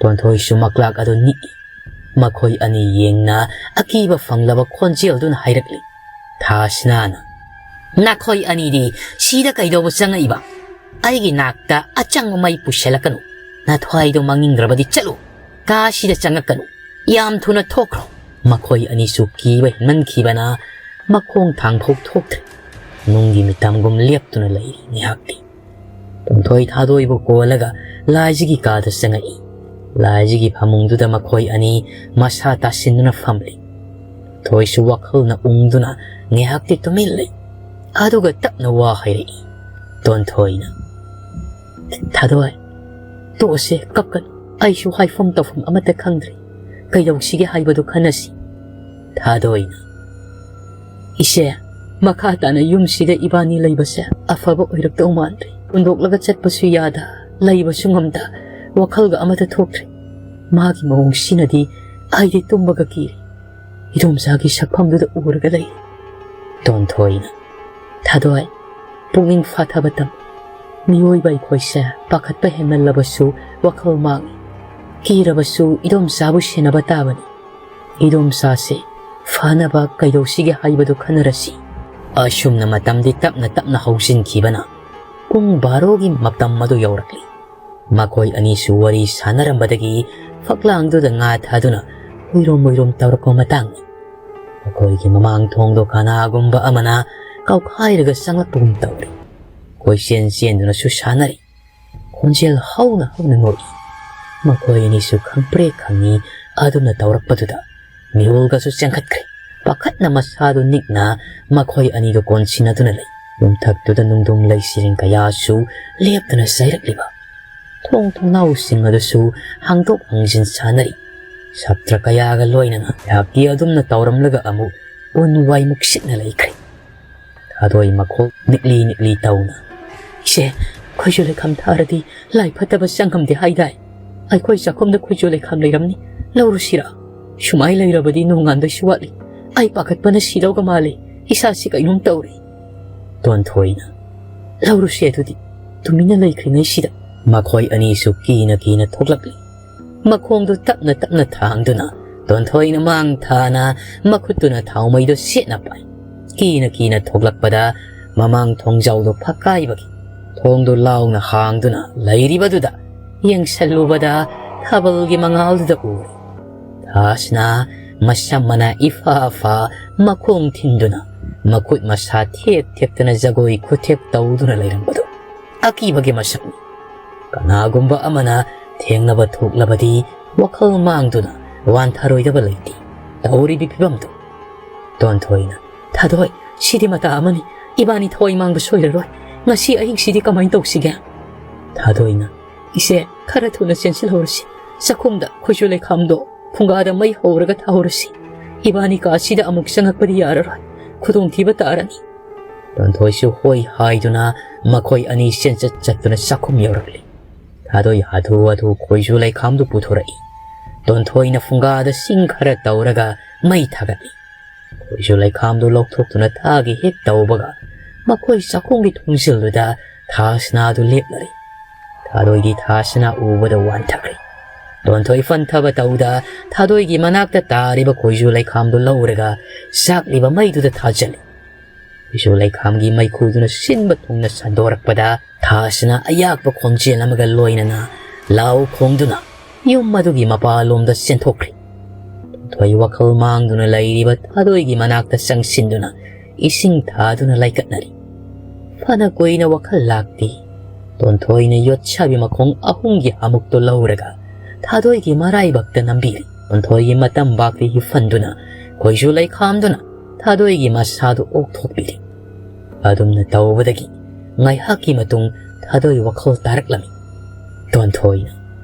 ꯇꯣꯟꯊꯣꯏꯁꯨ ꯃꯀ꯭ꯂꯥꯛ ꯑꯗꯨ ꯅꯤꯛꯏ꯫ ꯃꯈꯣꯏ ꯑꯅꯤ ꯌꯦꯡꯅ ꯑꯀꯤꯕ ꯐꯪꯂꯕ ꯈꯣꯟꯖꯦꯜꯗꯨꯅ ꯍꯥꯏꯔꯛꯂꯤ꯫ ꯊꯥꯁꯅꯥꯅ, "ꯅꯈꯣꯏ ꯑꯅꯤꯗꯤ ꯁꯤꯗ ꯀꯩꯗꯧꯕ ꯆꯪꯉꯛꯏꯕ? ꯑꯩꯒꯤ ꯅꯥꯛꯇ ꯑꯆꯪꯕ ꯃꯩ ꯄꯨꯁꯤꯜꯂꯛꯀꯅꯨ꯫ ꯅꯊ꯭ꯋꯥꯏꯗꯣ ꯃꯥꯡꯅꯤꯡꯗ꯭ꯔꯕꯗꯤ ꯆꯠꯂꯨ꯫ ꯀꯥꯁꯤꯗ ꯆꯪꯉꯛꯀꯅꯨ꯫ ꯌꯥꯝ ꯊꯨꯅ ꯊꯣꯛꯈ꯭ꯔꯣ꯫" ꯃꯈꯣꯏ ꯑꯅꯤꯁꯨ ꯀꯤꯕ ꯍꯦꯟꯃꯟꯈꯤꯕꯅ ꯃꯈꯣꯡ ꯊꯥꯡꯐꯧ ꯊꯣꯛꯇ꯭ꯔꯦ꯫ ꯅꯨꯡꯒꯤ ꯃꯤꯇꯝꯒꯨꯝ ꯂꯦꯞꯇꯨꯅ ꯂꯩꯔꯤ ꯉꯥꯏꯍꯥꯛꯇꯤ꯫ ꯇꯣꯟꯊꯣꯏ ꯊꯥꯗꯣꯏꯕꯨ ꯀꯣꯜꯂꯒ ꯂꯥꯏꯖꯒꯤ ꯀꯥꯗ ꯆꯪꯉꯛꯏ꯫ ꯂꯥꯏꯖꯒꯤ ꯐꯃꯨꯡꯗꯨꯗ ꯃꯈꯣꯏ ꯑꯅꯤ ꯃꯁꯥ ꯇꯥꯁꯤꯟꯗꯨꯅ ꯐꯝꯂꯤ꯫ ꯇꯣꯟꯊꯣꯏꯁꯨ ꯋꯥꯈꯜꯅ ꯎꯪꯗꯨꯅ ꯉꯥꯏꯍꯥꯛꯇꯤ ꯇꯨꯃꯤꯟ ꯂꯩ꯫ ꯑꯗꯨꯒ ꯇꯞꯅ ꯋꯥ ꯍꯥꯏꯔꯛꯏ꯫ ꯇꯣꯟꯊꯣꯏꯅ, "ꯊꯥꯗꯣꯏ, ꯇꯣꯛꯑꯁꯦ, ꯀꯞꯀꯅꯨ꯫ ꯑꯩꯁꯨ ꯍꯥꯏꯐꯝ ꯇꯧꯐꯝ ꯑꯃꯠꯇ ꯈꯪꯗ꯭ꯔꯦ꯫ ꯀꯩꯗꯧꯁꯤꯒꯦ ꯍꯥꯏꯕꯗꯨ ꯈꯟꯅꯁꯤ꯫" ꯊꯥꯗꯣꯏꯅ, "ꯏꯆꯦ, ꯃꯈꯥ ꯇꯥꯅ ꯌꯨꯝꯁꯤꯗ ꯏꯕꯥꯅꯤ ꯂꯩꯕꯁꯦ ꯑꯐꯕ ꯑꯣꯏꯔꯛꯇꯧ ꯃꯥꯟꯗ꯭ꯔꯦ꯫ ꯍꯨꯟꯗꯣꯛꯂꯒ ꯆꯠꯄꯁꯨ ꯌꯥꯗ, ꯂꯩꯕꯁꯨ ꯉꯝꯗ, ꯋꯥꯈꯜꯒ ꯑꯃꯠꯇ ꯊꯣꯛꯇ꯭ꯔꯦ꯫ ꯃꯥꯒꯤ ꯃꯑꯣꯡꯁꯤꯅꯗꯤ ꯑꯩꯗꯤ ꯇꯨꯝꯕꯒ ꯀꯤꯔꯦ꯫ ꯏꯗꯣꯝꯆꯥꯒꯤ ꯁꯛꯐꯝꯗꯨꯗ ꯎꯔꯒ ꯂꯩ꯫" ꯇꯣꯟꯊꯣꯏꯅ, "ꯊꯥꯗꯣꯏ, ꯄꯨꯛꯅꯤꯡ ꯐꯥꯊꯕ ꯇꯝ꯫ ꯃꯤꯑꯣꯏꯕ ꯑꯩꯈꯣꯏꯁꯦ ꯄꯥꯈꯠꯄ ꯍꯦꯟꯃꯜꯂꯕꯁꯨ ꯋꯥꯈꯜ ꯃꯥꯡꯏ꯫ ꯀꯤꯔꯕꯁꯨ ꯏꯗꯣꯝꯆꯥꯕꯨ ꯁꯦꯟꯅꯕ ꯇꯥꯕꯅꯤ꯫ ꯏꯗꯣꯝꯆꯥꯁꯦ ꯐꯅꯕ ꯀꯩꯗꯧꯁꯤꯒꯦ ꯍꯥꯏꯕꯗꯨ ꯈꯟꯅꯔꯁꯤ꯫" ꯑꯁꯨꯝꯅ ꯃꯇꯝꯗꯤ ꯇꯞꯅ ꯇꯞꯅ ꯍꯧꯖꯤꯟꯈꯤꯕꯅ ꯄꯨꯡ ꯕꯥꯔꯣꯒꯤ ꯃꯇꯝ ꯑꯗꯨ ꯌꯧꯔꯛꯂꯤ꯫ ꯃꯈꯣꯏ ꯑꯅꯤꯁꯨ ꯋꯥꯔꯤ ꯁꯥꯟꯅꯔꯝꯕꯗꯒꯤ ꯐꯛꯂꯥꯡꯗꯨꯗ ꯉꯥ ꯊꯥꯗꯨꯅ ꯍꯨꯏꯔꯣꯝ ꯃꯨꯏꯔꯣꯝ ꯇꯧꯔꯛꯄ ꯃꯇꯥꯡꯅꯤ꯫ ꯃꯈꯣꯏꯒꯤ ꯃꯃꯥꯡ ꯊꯣꯡꯗꯣ ꯀꯅꯥꯒꯨꯝꯕ ꯑꯃꯅ ꯀꯥꯎꯈꯥꯏꯔꯒ ꯆꯪꯂꯛꯄꯒꯨꯝ ꯇꯧꯔꯦ꯫ ꯀꯣꯏꯆꯦꯟ ꯆꯦꯟꯗꯨꯅꯁꯨ ꯁꯥꯟꯅꯔꯤ꯫ ꯈꯣꯟꯖꯦꯜ ꯍꯧꯅ ꯍꯧꯅ ꯅꯣꯛꯏ꯫ ꯃꯈꯣꯏ ꯑꯅꯤꯁꯨ ꯈꯪꯄ꯭ꯔꯦꯛ ꯈꯪꯉꯤ ꯑꯗꯨꯝꯅ ꯇꯧꯔꯛꯄꯗꯨꯗ꯫ ꯃꯤꯍꯨꯜꯒꯁꯨ ꯆꯦꯟꯈꯠꯈ꯭ꯔꯦ꯫ ꯄꯥꯈꯠꯅ ꯃꯁꯥꯗꯨ ꯅꯤꯛꯅ ꯃꯈꯣꯏ ꯑꯅꯤꯗꯨ ꯀꯣꯟꯁꯤꯟꯅꯗꯨꯅ ꯂꯩ꯫ ꯌꯨꯝꯊꯛꯇꯨꯗ ꯅꯨꯡꯗꯨꯝ ꯂꯩꯁꯤꯔꯦꯡ ꯀꯌꯥꯁꯨ ꯂꯦꯞꯇꯅ ꯆꯩꯔꯛꯂꯤꯕ꯫ ꯊꯣꯡ ꯊꯣꯡꯅꯥꯎꯁꯤꯡ ꯑꯗꯨꯁꯨ ꯍꯥꯡꯗꯣꯛ ꯍꯥꯡꯖꯤꯟ ꯁꯥꯟꯅꯔꯤ꯫ ꯁꯥꯇ꯭ꯔ ꯀꯌꯥꯒ ꯂꯣꯏꯅꯅ ꯉꯥꯏꯍꯥꯛꯀꯤ ꯑꯗꯨꯝꯅ ꯇꯧꯔꯝꯂꯒ ꯑꯃꯨꯛ ꯎꯟ ꯋꯥꯏ ꯃꯨꯛꯁꯤꯠꯅ ꯂꯩꯈ꯭ꯔꯦ꯫ ꯊꯥꯗꯣꯏ ꯃꯈꯣꯜ ꯅꯤꯛꯂꯤ ꯅꯤꯛꯂꯤ ꯇꯧꯅ, "ꯏꯆꯦ, ꯈꯣꯏꯖꯨ ꯂꯩꯈꯥꯝ ꯊꯥꯔꯗꯤ ꯂꯥꯏ ꯐꯠꯇꯕ ꯆꯪꯉꯝꯗꯦ ꯍꯥꯏꯗꯥꯏ? ꯑꯩꯈꯣꯏ ꯆꯥꯛꯈꯨꯝꯗ ꯈꯣꯏꯖꯨ ꯂꯩꯈꯥꯝ ꯂꯩꯔꯝꯅꯤ, ꯂꯧꯔꯨꯁꯤꯔꯥ? ꯁꯨꯃꯥꯏ ꯂꯩꯔꯕꯗꯤ ꯅꯣꯡꯉꯥꯟꯗꯣꯏꯁꯨ ꯋꯥꯠꯂꯤ꯫ ꯑꯩ ꯄꯥꯈꯠꯄꯅ ꯁꯤꯗꯧꯒ ꯃꯥꯜꯂꯤ꯫ ꯏꯁꯥꯁꯤ ꯀꯩꯅꯣꯝ ꯇꯧꯔꯦ꯫" ꯇꯣꯟꯊꯣꯏꯅ, "ꯂꯧꯔꯨꯁꯦ ꯑꯗꯨꯗꯤ, ꯇꯨꯃꯤꯟꯅ ꯂꯩꯈ꯭ꯔꯤꯉꯩꯁꯤꯗ꯫" ꯃꯈꯣꯏ ꯑꯅꯤꯁꯨ ꯀꯤꯅ ꯀꯤꯅ ꯊꯣꯛꯂꯛꯂꯤ꯫ ꯃꯈꯣꯡꯗꯨ ꯇꯞꯅ ꯇꯞꯅ ꯊꯥꯡꯗꯨꯅ ꯇꯣꯟꯊꯣꯏꯅ ꯃꯥꯡ ꯊꯥꯅ ꯃꯈꯨꯠꯇꯨꯅ ꯊꯥꯎꯃꯩꯗꯨ ꯁꯦꯠꯅ ꯄꯥꯏ꯫ ꯀꯤꯅ ꯀꯤꯅ ꯊꯣꯛꯂꯛꯄꯗ ꯃꯃꯥꯡ ꯊꯣꯡꯖꯥꯎꯗꯨ ꯐꯛꯀꯥꯏꯕꯒꯤ ꯊꯣꯡꯗꯨ ꯂꯥꯎꯅ ꯍꯥꯡꯗꯨꯅ ꯂꯩꯔꯤꯕꯗꯨꯗ ꯌꯦꯡꯁꯜꯂꯨꯕꯗ ꯊꯥꯕꯜꯒꯤ ꯃꯉꯥꯜꯗꯨꯗ ꯎꯔꯦ꯫ ꯊꯥꯁꯅ ꯃꯁꯝ ꯃꯅꯥ ꯏꯐꯥ ꯐꯥ ꯃꯈꯣꯡ ꯊꯤꯟꯗꯨꯅ ꯃꯈꯨꯠ ꯃꯁꯥ ꯊꯦꯛ ꯊꯦꯛꯇꯅ ꯖꯒꯣꯏ ꯈꯨꯊꯦꯛ ꯇꯧꯗꯨꯅ ꯂꯩꯔꯝꯕꯗꯨ ꯑꯀꯤꯕꯒꯤ ꯃꯁꯛꯅꯤ꯫ ꯀꯅꯥꯒꯨꯝꯕ ꯑꯃꯅ ꯊꯦꯡꯅꯕ ꯊꯣꯛꯂꯕꯗꯤ ꯋꯥꯈꯜ ꯃꯥꯡꯗꯨꯅ ꯋꯥꯟꯊꯔꯣꯏꯗꯕ ꯂꯩꯇꯦ ꯇꯧꯔꯤꯕꯤ ꯐꯤꯕꯝꯗꯨ꯫ ꯇꯣꯟꯊꯣꯏꯅ, "ꯊꯥꯗꯣꯏ, ꯁꯤꯗꯤ ꯃꯇꯥ ꯑꯃꯅꯤ꯫ ꯏꯕꯥꯅꯤ ꯊꯋꯥꯏ ꯃꯥꯡꯕ ꯁꯣꯏꯔꯔꯣꯏ꯫ ꯉꯁꯤ ꯑꯍꯤꯡꯁꯤꯗꯤ ꯀꯃꯥꯏꯅ ꯇꯧꯁꯤꯒꯦ?" ꯊꯥꯗꯣꯏꯅ, "ꯏꯆꯦ, ꯈꯔ ꯊꯨꯅ ꯆꯦꯟꯁꯤꯜꯍꯧꯔꯁꯤ꯫ ꯆꯥꯛꯈꯨꯝꯗ ꯈꯣꯏꯖꯨ ꯂꯩꯈꯥꯝꯗꯣ ꯐꯨꯡꯒꯥꯗ ꯃꯩ ꯍꯧꯔꯒ ꯊꯥꯍꯧꯔꯁꯤ꯫ ꯏꯕꯥꯅꯤ ꯀꯥꯁꯤꯗ ꯑꯃꯨꯛ ꯆꯪꯉꯛꯄꯗꯤ ꯌꯥꯔꯔꯣꯏ꯫ ꯈꯨꯗꯣꯡꯊꯤꯕ ꯇꯥꯔꯅꯤ꯫" ꯇꯣꯟꯊꯣꯏꯁꯨ ꯍꯣꯏ ꯍꯥꯏꯗꯨꯅ ꯃꯈꯣꯏ ꯑꯅꯤ ꯆꯦꯟꯆꯠ ꯆꯠꯇꯨꯅ ꯆꯥꯛꯈꯨꯝ ꯌꯧꯔꯛꯂꯤ꯫ ꯊꯥꯗꯣꯏ ꯍꯥꯊꯨ ꯍꯥꯊꯨ ꯈꯣꯏꯖꯨ ꯂꯩꯈꯥꯝꯗꯨ ꯄꯨꯊꯣꯔꯛꯏ꯫ ꯇꯣꯟꯊꯣꯏꯅ ꯐꯨꯡꯒꯥꯗ ꯁꯤꯡ ꯈꯔ ꯇꯧꯔꯒ ꯃꯩ ꯊꯥꯒꯠꯂꯤ꯫ ꯈꯣꯏꯖꯨ ꯂꯩꯈꯥꯝꯗꯨ ꯂꯧꯊꯣꯛꯇꯨꯅ ꯊꯥꯒꯤ ꯍꯦꯛ ꯇꯧꯕꯒ ꯃꯈꯣꯏ ꯆꯥꯛꯈꯨꯝꯒꯤ ꯊꯣꯡꯖꯤꯜꯗꯨꯗ ꯊꯥꯁꯅꯥꯗꯨ ꯂꯦꯞꯂꯔꯦ꯫ ꯊꯥꯗꯣꯏꯒꯤ ꯊꯥꯁꯅꯥ ꯎꯕꯗ ꯋꯥꯟꯊꯈ꯭ꯔꯦ꯫ ꯇꯣꯟꯊꯣꯏ ꯐꯟꯊꯕ ꯇꯧꯗ ꯊꯥꯗꯣꯏꯒꯤ ꯃꯅꯥꯛꯇ ꯇꯥꯔꯤꯕ ꯈꯣꯏꯖꯨ ꯂꯩꯈꯥꯝꯗꯨ ꯂꯧꯔꯒ ꯆꯥꯛꯂꯤꯕ ꯃꯩꯗꯨꯗ ꯊꯥꯖꯤꯜꯂꯤ꯫ ꯈꯣꯏꯖꯨ ꯂꯩꯈꯥꯝꯒꯤ ꯃꯩꯈꯨꯗꯨꯅ ꯁꯤꯟꯕ ꯊꯨꯡꯅ ꯁꯟꯗꯣꯔꯛꯄꯗ ꯊꯥꯁꯅꯥ ꯑꯌꯥꯛꯄ ꯈꯣꯟꯖꯦꯜ ꯑꯃꯒ ꯂꯣꯏꯅꯅ ꯂꯥꯎ ꯈꯣꯡꯗꯨꯅ ꯌꯨꯝ ꯑꯗꯨꯒꯤ ꯃꯄꯥꯂꯣꯝꯗ ꯆꯦꯟꯊꯣꯛꯈ꯭ꯔꯦ꯫ ꯇꯣꯟꯊꯣꯏ ꯋꯥꯈꯜ ꯃꯥꯡꯗꯨꯅ ꯂꯩꯔꯤꯕ ꯊꯥꯗꯣꯏꯒꯤ ꯃꯅꯥꯛꯇ ꯆꯪꯁꯤꯟꯗꯨꯅ ꯏꯁꯤꯡ ꯊꯥꯗꯨꯅ ꯂꯩꯀꯠꯅꯔꯤ꯫ ꯐꯅ ꯀꯨꯏꯅ ꯋꯥꯈꯜ ꯂꯥꯛꯇꯦ꯫ ꯇꯣꯟꯊꯣꯏꯅ ꯌꯣꯠꯁꯥꯕꯤ ꯃꯈꯣꯡ ꯑꯍꯨꯝꯒꯤ ꯍꯥꯃꯨꯛꯇꯨ ꯂꯧꯔꯒ ꯊꯥꯗꯣꯏꯒꯤ ꯃꯔꯥꯏꯕꯛꯇ ꯅꯝꯕꯤꯔꯤ꯫ ꯇꯣꯟꯊꯣꯏꯒꯤ ꯃꯇꯝꯕꯥꯛꯇ ꯍꯤꯞꯐꯟꯗꯨꯅ ꯈꯣꯏꯖꯨ ꯂꯩꯈꯥꯝꯗꯨꯅ ꯊꯥꯗꯣꯏꯒꯤ ꯃꯁꯥꯗꯨ ꯑꯣꯛꯊꯣꯛꯄꯤꯔꯤ꯫ ꯑꯗꯨꯝꯅ ꯇꯧꯕꯗꯒꯤ ꯉꯥꯏꯍꯥꯛꯀꯤ ꯃꯇꯨꯡ ꯊꯥꯗꯣꯏ ꯋꯥꯈꯜ ꯇꯥꯔꯛꯂꯝꯃꯤ꯫ ꯇꯣꯟꯊꯣꯏꯅ,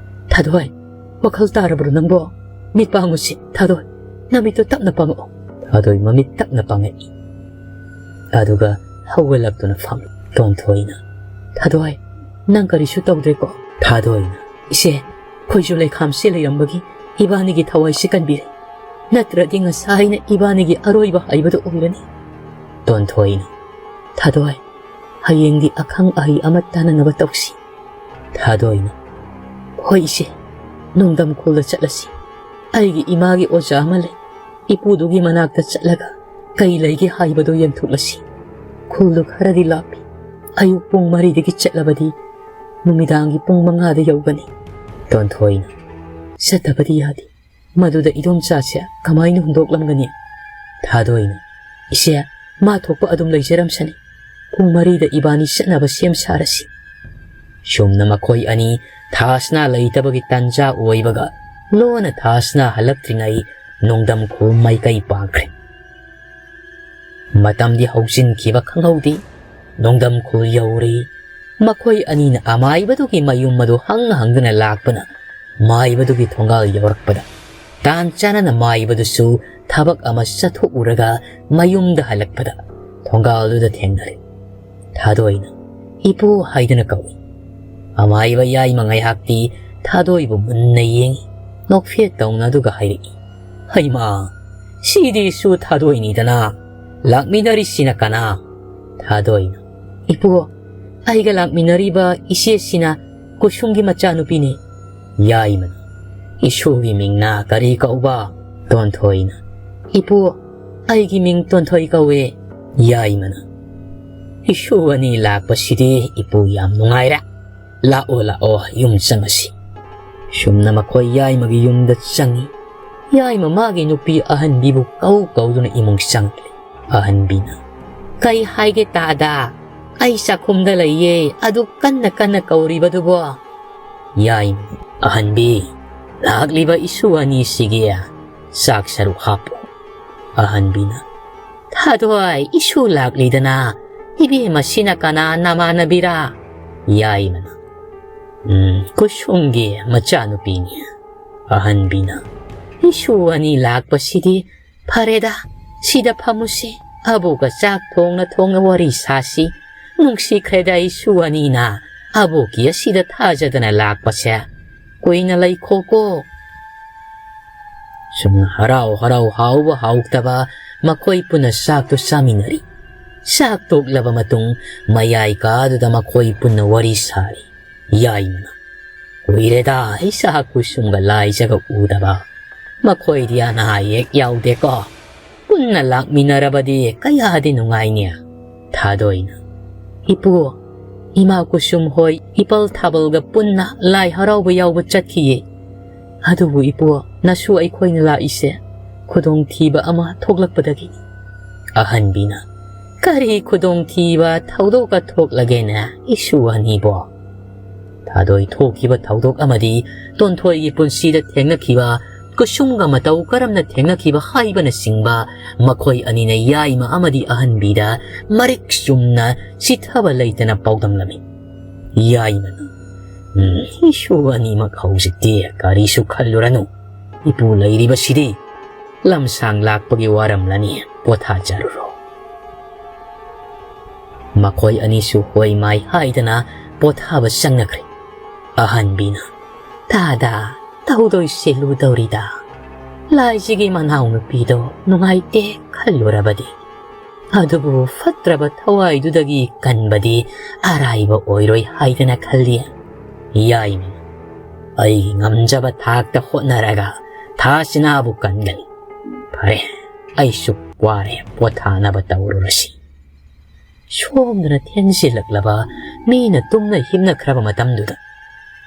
"ꯊꯥꯗꯣꯏ, ꯋꯥꯈꯜ ꯇꯥꯔꯕ꯭ꯔꯣ ꯅꯪꯕꯣ? ꯃꯤꯠ ꯄꯥꯡꯉꯨꯁꯤ, ꯊꯥꯗꯣꯏ, ꯅꯃꯤꯠꯇꯨ ꯇꯞꯅ ꯄꯥꯡꯉꯛꯑꯣ꯫" ꯊꯥꯗꯣꯏ ꯃꯃꯤꯠ ꯇꯞꯅ ꯄꯥꯡꯉꯛꯏ꯫ ꯑꯗꯨꯒ ꯍꯧꯒꯠꯂꯛꯇꯨꯅ ꯐꯝꯃꯤ꯫ ꯇꯣꯟꯊꯣꯏꯅ, "ꯊꯥꯗꯣꯏ, ꯅꯪ ꯀꯔꯤꯁꯨ ꯇꯧꯗ꯭ꯔꯦꯀꯣ?" ꯊꯥꯗꯣꯏꯅ, "ꯏꯆꯦ, ꯈꯣꯏꯖꯨ ꯂꯩꯈꯥꯝꯁꯦ ꯂꯩꯔꯝꯕꯒꯤ ꯏꯕꯥꯅꯤꯒꯤ ꯊꯋꯥꯏꯁꯤ ꯀꯟꯕꯤꯔꯦ꯫ ꯅꯠꯇ꯭ꯔꯗꯤ ꯉꯁꯥꯏꯅ ꯏꯕꯥꯅꯤꯒꯤ ꯑꯔꯣꯏꯕ ꯍꯥꯏꯕꯗꯨ ꯑꯣꯏꯔꯅꯤ꯫" ꯇꯣꯟꯊꯣꯏꯅ, "ꯊꯥꯗꯣꯏ, ꯍꯌꯦꯡꯗꯤ ꯑꯈꯪ ꯑꯍꯩ ꯑꯃ ꯇꯥꯟꯅꯅꯕ ꯇꯧꯁꯤ꯫" ꯊꯥꯗꯣꯏꯅ, "ꯍꯣꯏ ꯏꯆꯦ, ꯅꯣꯡꯗꯝ ꯈꯨꯜꯗ ꯆꯠꯂꯁꯤ꯫ ꯑꯩꯒꯤ ꯏꯃꯥꯒꯤ ꯑꯣꯖꯥ ꯑꯃ ꯂꯩ꯫ ꯏꯄꯨꯗꯨꯒꯤ ꯃꯅꯥꯛꯇ ꯆꯠꯂꯒ ꯀꯩ ꯂꯩꯒꯦ ꯍꯥꯏꯕꯗꯨ ꯌꯦꯡꯊꯣꯛꯂꯁꯤ꯫ ꯈꯨꯜꯗꯨ ꯈꯔꯗꯤ ꯂꯥꯞꯄꯤ꯫ ꯑꯌꯨꯛ ꯄꯨꯡ ꯃꯔꯤꯗꯒꯤ ꯆꯠꯂꯕꯗꯤ ꯅꯨꯃꯤꯗꯥꯡꯒꯤ ꯄꯨꯡ ꯃꯉꯥꯗ ꯌꯧꯒꯅꯤ꯫" ꯇꯣꯟꯊꯣꯏꯅ, "ꯆꯠꯇꯕꯗꯤ ꯌꯥꯗꯦ꯫ ꯃꯗꯨꯗ ꯏꯗꯣꯝꯆꯥꯁꯦ ꯀꯃꯥꯏꯅ ꯍꯨꯟꯗꯣꯛꯂꯝꯒꯅꯤ?" ꯊꯥꯗꯣꯏꯅ, "ꯏꯆꯦ, ꯃꯥ ꯊꯣꯛꯄ ꯑꯗꯨꯝ ꯂꯩꯖꯔꯝꯁꯅꯤ꯫ ꯄꯨꯡ ꯃꯔꯤꯗ ꯏꯕꯥꯅꯤ ꯆꯠꯅꯕ ꯁꯦꯝ ꯁꯥꯔꯁꯤ꯫" ꯆꯨꯝꯅ ꯃꯈꯣꯏ ꯑꯅꯤ ꯊꯥꯁꯅꯥ ꯂꯩꯇꯕꯒꯤ ꯇꯟꯖꯥ ꯑꯣꯏꯕꯒ ꯂꯣꯟꯅ ꯊꯥꯁꯅꯥ ꯍꯜꯂꯛꯇ꯭ꯔꯤꯉꯩ ꯅꯣꯡꯗꯝ ꯈꯨꯜ ꯃꯥꯏꯀꯩ ꯄꯥꯡꯈ꯭ꯔꯦ꯫ ꯃꯇꯝꯗꯤ ꯍꯧꯖꯤꯟꯈꯤꯕ ꯈꯪꯍꯧꯗꯦ꯫ ꯅꯣꯡꯗꯝ ꯈꯨꯜ ꯌꯧꯔꯦ꯫ ꯃꯈꯣꯏ ꯑꯅꯤꯅ ꯑꯃꯥꯏꯕꯗꯨꯒꯤ ꯃꯌꯨꯝ ꯑꯗꯨ ꯍꯪ ꯍꯪꯗꯨꯅ ꯂꯥꯛꯄꯅ ꯃꯥꯏꯕꯗꯨꯒꯤ ꯊꯣꯡꯒꯥꯜ ꯌꯧꯔꯛꯄꯗ ꯇꯥꯟ ꯆꯥꯅꯅ ꯃꯥꯏꯕꯗꯨꯁꯨ ꯊꯕꯛ ꯑꯃ ꯆꯠꯊꯣꯛꯎꯔꯒ ꯃꯌꯨꯝꯗ ꯍꯜꯂꯛꯄꯗ ꯊꯣꯡꯒꯥꯜꯗꯨꯗ ꯊꯦꯡꯅꯔꯦ꯫ ꯊꯥꯗꯣꯏꯅ "ꯏꯄꯨ" ꯍꯥꯏꯗꯨꯅ ꯀꯧꯏ꯫ ꯑꯃꯥꯏꯕ ꯌꯥꯏꯃ ꯉꯥꯏꯍꯥꯛꯇꯤ ꯊꯥꯗꯣꯏꯕꯨ ꯃꯨꯟꯅ ꯌꯦꯡꯉꯤ꯫ ꯅꯣꯛꯐꯦꯠ ꯇꯧꯅ ꯑꯗꯨꯒ ꯍꯥꯏꯔꯛꯏ, "ꯍꯩꯃꯥ, ꯁꯤꯗꯤ ꯁꯨ ꯊꯥꯗꯣꯏꯅꯤꯗꯅ꯫ ꯂꯥꯛꯃꯤꯟꯅꯔꯤꯁꯤꯅ ꯀꯅꯥ?" ꯊꯥꯗꯣꯏꯅ, "ꯏꯄꯨ, ꯑꯩꯒ ꯂꯥꯛꯃꯤꯟꯅꯔꯤꯕ ꯏꯆꯦꯁꯤꯅ ꯀꯨꯁꯨꯝꯒꯤ ꯃꯆꯥꯅꯨꯄꯤꯅꯤ꯫" ꯌꯥꯏꯃꯅ, "ꯏꯁꯨꯒꯤ ꯃꯤꯡꯅ ꯀꯔꯤ ꯀꯧꯕ?" ꯇꯣꯟꯊꯣꯏꯅ, "ꯏꯄꯨ, ꯑꯩꯒꯤ ꯃꯤꯡ ꯇꯣꯟꯊꯣꯏ ꯀꯧꯋꯦ꯫" ꯌꯥꯏꯃꯅ, "ꯏꯁꯨ ꯑꯅꯤ ꯂꯥꯛꯄꯁꯤꯗꯤ ꯏꯄꯨ ꯌꯥꯝ ꯅꯨꯡꯉꯥꯏꯔꯦ꯫ ꯂꯥꯛꯑꯣ, ꯂꯥꯛꯑꯣ, ꯌꯨꯝ ꯆꯪꯉꯁꯤ꯫" ꯁꯨꯝꯅ ꯃꯈꯣꯏ ꯌꯥꯏꯃꯒꯤ ꯌꯨꯝꯗ ꯆꯪꯉꯤ꯫ ꯌꯥꯏꯃ ꯃꯥꯒꯤ ꯅꯨꯄꯤ ꯑꯍꯟꯕꯤꯕꯨ ꯀꯧ ꯀꯧꯗꯨꯅ ꯏꯃꯨꯡ ꯆꯪꯂꯦ꯫ ꯑꯍꯟꯕꯤꯅ, "ꯀꯩ ꯍꯥꯏꯒꯦ ꯇꯥꯗ? ꯑꯩ ꯆꯥꯛꯈꯨꯝꯗ ꯂꯩꯌꯦ, ꯑꯗꯨ ꯀꯟꯅ ꯀꯟꯅ ꯀꯧꯔꯤꯕꯗꯨꯕꯣ?" ꯌꯥꯏ, ꯑꯍꯟꯕꯤ, ꯂꯥꯛꯂꯤꯕ ꯏꯁꯨ ꯑꯅꯤꯁꯤꯒꯤ ꯆꯥꯛ ꯁꯔꯨꯛ ꯍꯥꯞꯄꯨ꯫ ꯑꯍꯟꯕꯤꯅ, "ꯊꯥꯗꯣꯏ, ꯏꯁꯨ ꯂꯥꯛꯂꯤꯗꯅ, ꯏꯕꯦꯝꯃꯁꯤꯅ ꯀꯅꯥ ꯅꯃꯥꯟꯅꯕꯤꯔꯥ?" ꯌꯥꯏꯃꯅ, "ꯎꯝ, ꯀꯨꯁꯨꯝꯒꯤ ꯃꯆꯥꯅꯨꯄꯤꯅꯤ꯫" ꯑꯍꯟꯕꯤꯅ, "ꯏꯁꯨ ꯑꯅꯤ ꯂꯥꯛꯄꯁꯤꯗꯤ ꯐꯔꯦꯗ, ꯁꯤꯗ ꯐꯝꯃꯨꯁꯤ, ꯑꯕꯣꯛꯀ ꯆꯥꯛ ꯊꯣꯡꯅ ꯊꯣꯡꯅ ꯋꯥꯔꯤ ꯁꯥꯁꯤ꯫ ꯅꯨꯡꯁꯤꯈ꯭ꯔꯦꯗ ꯏꯁꯨ ꯑꯅꯤꯅ ꯑꯕꯣꯛꯀꯤ ꯑꯁꯤꯗ ꯊꯥꯖꯗꯅ ꯂꯥꯛꯄꯁꯦ꯫ ꯀꯨꯏꯅ ꯂꯩꯈꯣꯀꯣ꯫" ꯁꯨꯝ ꯍꯔꯥꯎ ꯍꯔꯥꯎ, ꯍꯥꯎꯕ ꯍꯥꯎꯇꯕ, ꯃꯈꯣꯏ ꯄꯨꯟꯅ ꯆꯥꯛꯇꯨ ꯆꯥꯃꯤꯟꯅꯔꯤ꯫ ꯆꯥꯛ ꯇꯣꯛꯂꯕ ꯃꯇꯨꯡ, ꯃꯌꯥꯏ ꯀꯥꯗꯨꯗ ꯃꯈꯣꯏ ꯄꯨꯟꯅ ꯋꯥꯔꯤ ꯁꯥꯔꯤ꯫ ꯌꯥꯏꯃꯅ, "ꯀꯨꯏꯔꯦꯗ ꯏꯆꯥ ꯀꯨꯁꯨꯝꯒ ꯂꯥꯏꯖꯒ ꯎꯗꯕ꯫ ꯃꯈꯣꯏꯗꯤ ꯑꯅꯥ ꯑꯌꯦꯛ ꯌꯥꯎꯗꯦꯀꯣ? ꯄꯨꯟꯅ ꯂꯥꯛꯃꯤꯟꯅꯔꯕꯗꯤ ꯀꯌꯥꯗꯤ ꯅꯨꯡꯉꯥꯏꯅꯤ꯫" ꯊꯥꯗꯣꯏꯅ, "ꯏꯄꯨ, ꯏꯃꯥ ꯀꯨꯁꯨꯝ ꯍꯣꯏ ꯏꯄꯜ ꯊꯥꯕꯜꯒ ꯄꯨꯟꯅ ꯂꯥꯏ ꯍꯔꯥꯎꯕ ꯌꯥꯎꯕ ꯆꯠꯈꯤꯌꯦ꯫ ꯑꯗꯨꯕꯨ ꯏꯄꯨ, ꯅꯁꯨ ꯑꯩꯈꯣꯏꯅ ꯂꯥꯛꯏꯁꯦ ꯈꯨꯗꯣꯡꯊꯤꯕ ꯑꯃ ꯊꯣꯛꯂꯛꯄꯗꯒꯤꯅꯤ꯫" ꯑꯍꯟꯕꯤꯅ, "ꯀꯔꯤ ꯈꯨꯗꯣꯡꯊꯤꯕ ꯊꯧꯗꯣꯛꯀ ꯊꯣꯛꯂꯒꯦꯅꯦ ꯏꯁꯨ ꯑꯅꯤꯕꯣ?" ꯊꯥꯗꯣꯏ, ꯊꯣꯛꯈꯤꯕ ꯊꯧꯗꯣꯛ ꯑꯃꯗꯤ ꯇꯣꯟꯊꯣꯏꯒꯤ ꯄꯨꯟꯁꯤꯗ ꯊꯦꯡꯅꯈꯤꯕ, ꯀꯨꯁꯨꯝꯒ ꯃꯇꯧ ꯀꯔꯝꯅ ꯊꯦꯡꯅꯈꯤꯕ ꯍꯥꯏꯕꯅꯆꯤꯡꯕ, ꯃꯈꯣꯏ ꯑꯅꯤꯅ ꯌꯥꯏꯃ ꯑꯃꯗꯤ ꯑꯍꯟꯕꯤꯗ ꯃꯔꯤꯛ ꯆꯨꯝꯅ ꯆꯤꯊꯕ ꯂꯩꯇꯅ ꯄꯥꯎꯗꯝꯂꯝꯃꯤ꯫ ꯌꯥꯏꯃꯅ, "ꯎꯝ, ꯏꯁꯨ ꯑꯅꯤꯃꯛ ꯍꯧꯖꯤꯛꯇꯤ ꯀꯔꯤꯁꯨ ꯈꯜꯂꯨꯔꯅꯨ꯫ ꯏꯄꯨ ꯂꯩꯔꯤꯕꯁꯤꯗꯤ ꯂꯝꯁꯥꯡ ꯂꯥꯛꯄꯒꯤ ꯋꯥꯔꯝꯂꯅꯤ, ꯄꯣꯊꯥꯖꯔꯨꯔꯣ꯫" ꯃꯈꯣꯏ ꯑꯅꯤꯁꯨ ꯍꯣꯏ ꯃꯥꯏ ꯍꯥꯏꯗꯅ ꯄꯣꯊꯥꯕ ꯆꯪꯅꯈ꯭ꯔꯦ꯫ ꯑꯍꯟꯕꯤꯅ, "ꯇꯥꯗ, ꯇꯧꯗꯣꯏꯁꯦ ꯂꯨꯗꯧꯔꯤꯗ꯫ ꯂꯥꯏꯖꯒꯤ ꯃꯅꯥꯎꯅꯨꯄꯤꯗꯣ ꯅꯨꯡꯉꯥꯏꯇꯦ ꯈꯜꯂꯨꯔꯕꯗꯤ꯫ ꯑꯗꯨꯕꯨ ꯐꯠꯇ꯭ꯔꯕ ꯊꯋꯥꯏꯗꯨꯗꯒꯤ ꯀꯟꯕꯗꯤ ꯑꯔꯥꯏꯕ ꯑꯣꯏꯔꯣꯏ ꯍꯥꯏꯗꯅ ꯈꯜꯂꯤ꯫" ꯌꯥꯏꯃ, "ꯑꯩꯒꯤ ꯉꯝꯖꯕ ꯊꯥꯛꯇ ꯍꯣꯠꯅꯔꯒ ꯊꯥꯁꯤꯅꯥꯕꯨ ꯀꯟꯒꯅꯤ꯫ ꯐꯔꯦ, ꯑꯩꯁꯨ ꯋꯥꯔꯦ, ꯄꯣꯊꯥꯅꯕ ꯇꯧꯔꯨꯔꯁꯤ꯫" ꯁꯣꯝꯗꯅ ꯊꯦꯡꯖꯤꯜꯂꯛꯂꯕ, ꯃꯤꯅ ꯇꯨꯝꯅ ꯍꯤꯞꯅꯈ꯭ꯔꯕ ꯃꯇꯝꯗꯨꯗ,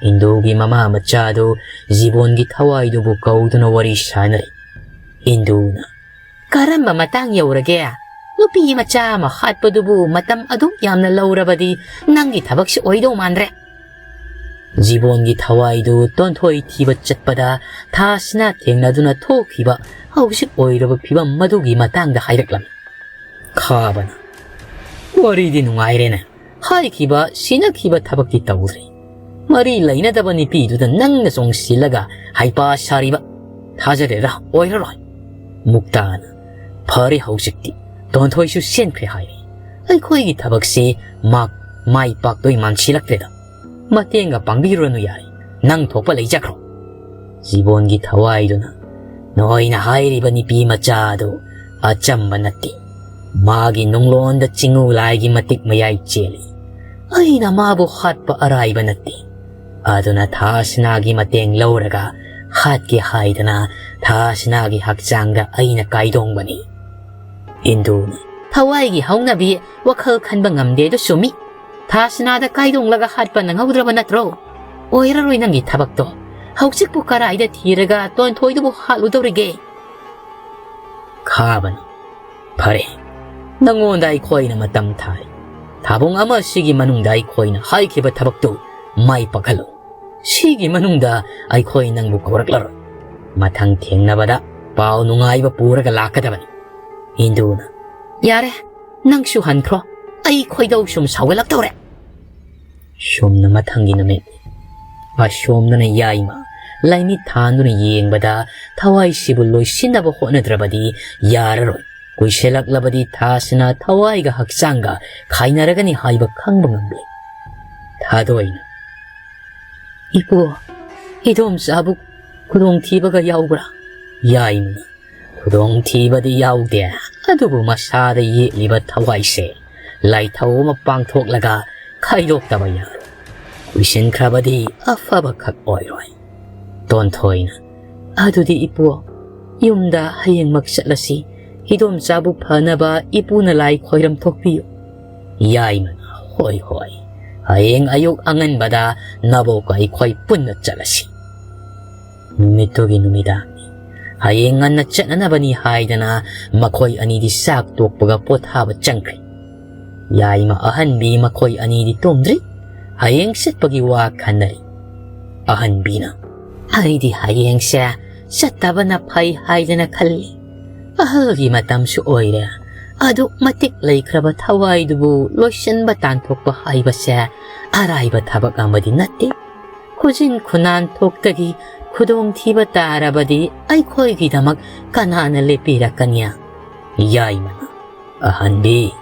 ꯏꯟꯗꯨꯒꯤ ꯃꯃꯥ ꯃꯆꯥꯗꯨ ꯖꯤꯕꯣꯟꯒꯤ ꯊꯋꯥꯏꯗꯨꯕꯨ ꯀꯧꯗꯨꯅ ꯋꯥꯔꯤ ꯁꯥꯅꯔꯤ꯫ ꯏꯟꯗꯨꯅ, "ꯀꯔꯝꯕ ꯃꯇꯥꯡ ꯌꯧꯔꯒꯦ? ꯅꯨꯄꯤ ꯃꯆꯥ ꯑꯃ ꯍꯥꯠꯄꯗꯨꯕꯨ ꯃꯇꯝ ꯑꯗꯨꯛ ꯌꯥꯝꯅ ꯂꯧꯔꯕꯗꯤ ꯅꯪꯒꯤ ꯊꯕꯛꯁꯤ ꯑꯣꯏꯗꯧ ꯃꯥꯟꯗ꯭ꯔꯦ꯫ ꯖꯤꯕꯣꯟꯒꯤ ꯊꯋꯥꯏꯗꯨ ꯇꯣꯟꯊꯣꯏ ꯊꯤꯕ ꯆꯠꯄꯗ ꯊꯥꯁꯤꯅ ꯊꯦꯡꯅꯗꯨꯅ ꯊꯣꯛꯈꯤꯕ ꯍꯧꯖꯤꯛ ꯑꯣꯏꯔꯕ ꯐꯤꯕꯝ ꯃꯗꯨꯒꯤ ꯃꯇꯥꯡꯗ ꯍꯥꯏꯔꯛꯂꯝꯃꯤ꯫ ꯈꯥꯕꯅ, "ꯋꯥꯔꯤꯗꯤ ꯅꯨꯡꯉꯥꯏꯔꯦꯅꯦ꯫ ꯍꯥꯏꯈꯤꯕ ꯁꯤꯟꯅꯈꯤꯕ ꯊꯕꯛꯇꯤ ꯇꯧꯗ꯭ꯔꯤ꯫ ꯃꯔꯤ ꯂꯩꯅꯗꯕ ꯅꯨꯄꯤꯗꯨꯗ ꯅꯪꯅ ꯆꯣꯡꯁꯤꯜꯂꯒ ꯍꯩꯄꯥ ꯁꯥꯔꯤꯕ꯫ ꯊꯥꯖꯗꯦꯗ, ꯑꯣꯏꯔꯔꯣꯏ꯫" ꯃꯨꯛꯇꯥꯅ, "ꯐꯔꯦ ꯍꯧꯖꯤꯛꯇꯤ꯫ ꯇꯣꯟꯊꯣꯏꯁꯨ ꯆꯦꯟꯈ꯭ꯔꯦ ꯍꯥꯏꯔꯦ꯫ ꯑꯩꯈꯣꯏꯒꯤ ꯊꯕꯛꯁꯤ ꯃꯥ-, ꯃꯥꯏ ꯄꯥꯛꯇꯣꯏ ꯃꯥꯟꯁꯤꯜꯂꯛꯇ꯭ꯔꯦꯗ꯫ ꯃꯇꯦꯡꯒ ꯄꯥꯡꯕꯤꯔꯨꯔꯅꯨ ꯌꯥꯔꯦ꯫ ꯅꯪ ꯊꯣꯛꯄ ꯂꯩꯖꯈ꯭ꯔꯣ꯫" ꯖꯤꯕꯣꯟꯒꯤ ꯊꯋꯥꯏꯗꯨꯅ, "ꯅꯣꯏꯅ ꯍꯥꯏꯔꯤꯕ ꯅꯨꯄꯤ ꯃꯆꯥ ꯑꯗꯨ ꯑꯆꯝꯕ ꯅꯠꯇꯦ꯫ ꯃꯥꯒꯤ ꯅꯨꯡꯂꯣꯟꯗ ꯆꯤꯡꯉꯨ ꯂꯥꯏꯒꯤ ꯃꯇꯤꯛ ꯃꯌꯥꯏ ꯆꯦꯜꯂꯤ꯫ ꯑꯩꯅ ꯃꯥꯕꯨ ꯍꯥꯠꯄ ꯑꯔꯥꯏꯕ ꯅꯠꯇꯦ꯫ ꯑꯗꯨꯅ ꯊꯥꯁꯅꯥꯒꯤ ꯃꯇꯦꯡ ꯂꯧꯔꯒ ꯍꯥꯠꯀꯦ ꯍꯥꯏꯗꯅ ꯊꯥꯁꯅꯥꯒꯤ ꯍꯛꯆꯥꯡꯗ ꯑꯩꯅ ꯀꯥꯏꯗꯣꯡꯕꯅꯤ꯫" ꯏꯟꯗꯨꯅ, "ꯊꯋꯥꯏꯒꯤ ꯍꯧꯅꯕꯤ ꯋꯥꯈꯜ ꯈꯟꯕ ꯉꯝꯗꯦ, ꯑꯗꯨ ꯆꯨꯝꯃꯤ꯫ ꯊꯥꯁꯅꯥꯗ ꯀꯥꯏꯗꯣꯡꯂꯒ ꯍꯥꯠꯄ ꯅꯪꯍꯧꯗ꯭ꯔꯕ ꯅꯠꯇ꯭ꯔꯣ? ꯑꯣꯏꯔꯔꯣꯏ ꯅꯪꯒꯤ ꯊꯕꯛꯇꯣ꯫ ꯍꯧꯖꯤꯛꯄꯨ ꯀꯔꯥꯏꯗ ꯊꯤꯔꯒ ꯇꯣꯟꯊꯣꯏꯗꯨꯕꯨ ꯍꯥꯠꯂꯨꯗꯧꯔꯤꯒꯦ?" ꯈꯥꯕꯅ, "ꯐꯔꯦ, ꯅꯪꯉꯣꯟꯗ ꯑꯩꯈꯣꯏꯅ ꯃꯇꯝ ꯊꯥꯔꯤ꯫ ꯊꯥꯕꯨꯡ ꯑꯃ ꯑꯁꯤꯒꯤ ꯃꯅꯨꯡꯗ ꯑꯩꯈꯣꯏꯅ ꯍꯥꯏꯈꯤꯕ ꯊꯕꯛꯇꯨ ꯃꯥꯏ ꯄꯥꯛꯍꯜꯂꯨ꯫ ꯁꯤꯒꯤ ꯃꯅꯨꯡꯗ ꯑꯩꯈꯣꯏ ꯅꯪꯕꯨ ꯀꯧꯔꯛꯂꯔꯣꯏ꯫ ꯃꯊꯪ ꯊꯦꯡꯅꯕꯗ ꯄꯥꯎ ꯅꯨꯡꯉꯥꯏꯕ ꯄꯨꯔꯒ ꯂꯥꯛꯀꯗꯕꯅꯤ꯫" ꯏꯟꯗꯨꯅ, "ꯌꯥꯔꯦ, ꯅꯪꯁꯨ ꯍꯟꯈ꯭ꯔꯣ꯫ ꯑꯩ ꯈꯣꯏꯗꯧ ꯁꯨꯝ ꯁꯥꯎꯒꯠꯂꯛꯇꯧꯔꯦ꯫" ꯁꯣꯝꯅ ꯃꯊꯪꯒꯤ ꯅꯨꯃꯤꯠ꯫ ꯑꯁꯣꯝꯗꯅ ꯌꯥꯏꯃ ꯂꯥꯏꯃꯤꯠ ꯊꯥꯟꯗꯨꯅ ꯌꯦꯡꯕꯗ ꯊꯋꯥꯏꯁꯤꯕꯨ ꯂꯣꯏꯁꯤꯟꯅꯕ ꯍꯣꯠꯅꯗ꯭ꯔꯕꯗꯤ ꯌꯥꯔꯔꯣꯏ꯫ ꯀꯨꯏꯁꯜꯂꯛꯂꯕꯗꯤ ꯊꯥꯁꯤꯅ ꯊꯋꯥꯏꯒ ꯍꯛꯆꯥꯡꯒ ꯈꯥꯏꯅꯔꯒꯅꯤ ꯍꯥꯏꯕ ꯈꯪꯕ ꯉꯝꯂꯦ꯫ ꯊꯥꯗꯣꯏꯅ, "ꯏꯄꯨ, ꯏꯗꯣꯝꯆꯥꯕꯨ ꯈꯨꯗꯣꯡꯊꯤꯕꯒ ꯌꯥꯎꯕ꯭ꯔꯥ?" ꯌꯥꯏꯃꯅ, "ꯈꯨꯗꯣꯡꯊꯤꯕꯗꯤ ꯌꯥꯎꯗꯦ, ꯑꯗꯨꯕꯨ ꯃꯁꯥꯗ ꯌꯦꯛꯂꯤꯕ ꯊꯋꯥꯏꯁꯦ ꯂꯥꯏꯊꯧ ꯑꯃ ꯄꯥꯡꯊꯣꯛꯂꯒ ꯈꯥꯏꯗꯣꯛꯇꯕ ꯌꯥꯔꯣꯏ꯫ ꯀꯨꯏꯁꯤꯟꯈ꯭ꯔꯕꯗꯤ ꯑꯐꯕꯈꯛ ꯑꯣꯏꯔꯣꯏ꯫" ꯇꯣꯟꯊꯣꯏꯅ, "ꯑꯗꯨꯗꯤ ꯏꯄꯨ, ꯌꯨꯝꯗ ꯍꯌꯦꯡꯃꯛ ꯆꯠꯂꯁꯤ꯫ ꯏꯗꯣꯝꯆꯥꯕꯨ ꯐꯅꯕ ꯏꯄꯨꯅ ꯂꯥꯏ ꯈꯣꯏꯔꯝ ꯊꯣꯛꯄꯤꯌꯨ꯫" ꯌꯥꯏꯃꯅ, "ꯍꯣꯏ, ꯍꯣꯏ, ꯍꯌꯦꯡ ꯑꯌꯨꯛ ꯑꯉꯟꯕꯗ ꯅꯕꯣꯛꯀ ꯑꯩꯈꯣꯏ ꯄꯨꯟꯅ ꯆꯠꯂꯁꯤ꯫" ꯅꯨꯃꯤꯠꯇꯨꯒꯤ ꯅꯨꯃꯤꯗꯥꯡꯅꯤ꯫ ꯍꯌꯦꯡ ꯉꯟꯅ ꯆꯠꯅꯅꯕꯅꯤ ꯍꯥꯏꯗꯅ ꯃꯈꯣꯏ ꯑꯅꯤꯗꯤ ꯆꯥꯛ ꯇꯣꯛꯄꯒ ꯄꯣꯊꯥꯕ ꯆꯪꯈ꯭ꯔꯦ꯫ ꯌꯥꯏꯃ ꯑꯍꯟꯕꯤ ꯃꯈꯣꯏ ꯑꯅꯤꯗꯤ ꯇꯨꯝꯗ꯭ꯔꯤ꯫ ꯍꯌꯦꯡ ꯆꯠꯄꯒꯤ ꯋꯥ ꯈꯟꯅꯔꯤ꯫ ꯑꯍꯟꯕꯤꯅ, "ꯑꯩꯗꯤ ꯍꯌꯦꯡꯁꯦ ꯆꯠꯇꯕꯅ ꯐꯩ ꯍꯥꯏꯗꯅ ꯈꯜꯂꯤ꯫ ꯑꯍꯜꯒꯤ ꯃꯇꯝꯁꯨ ꯑꯣꯏꯔꯦ꯫ ꯑꯗꯨꯛ ꯃꯇꯤꯛ ꯂꯩꯈ꯭ꯔꯕ ꯊꯋꯥꯏꯗꯨꯕꯨ ꯂꯣꯏꯁꯤꯟꯕ ꯇꯥꯟꯊꯣꯛꯄ ꯍꯥꯏꯕꯁꯦ ꯑꯔꯥꯏꯕ ꯊꯕꯛ ꯑꯃꯗꯤ ꯅꯠꯇꯦ꯫ ꯈꯨꯖꯤꯟ ꯈꯨꯅꯥꯟ ꯊꯣꯛꯇꯒꯤ ꯈꯨꯗꯣꯡꯊꯤꯕ ꯇꯥꯔꯕꯗꯤ ꯑꯩꯈꯣꯏꯒꯤꯗꯃꯛ ꯀꯅꯥꯅ ꯂꯦꯞꯄꯤꯔꯛꯀꯅꯤ?" ꯌꯥꯏꯃꯅ, "ꯑꯍꯟꯕꯤ,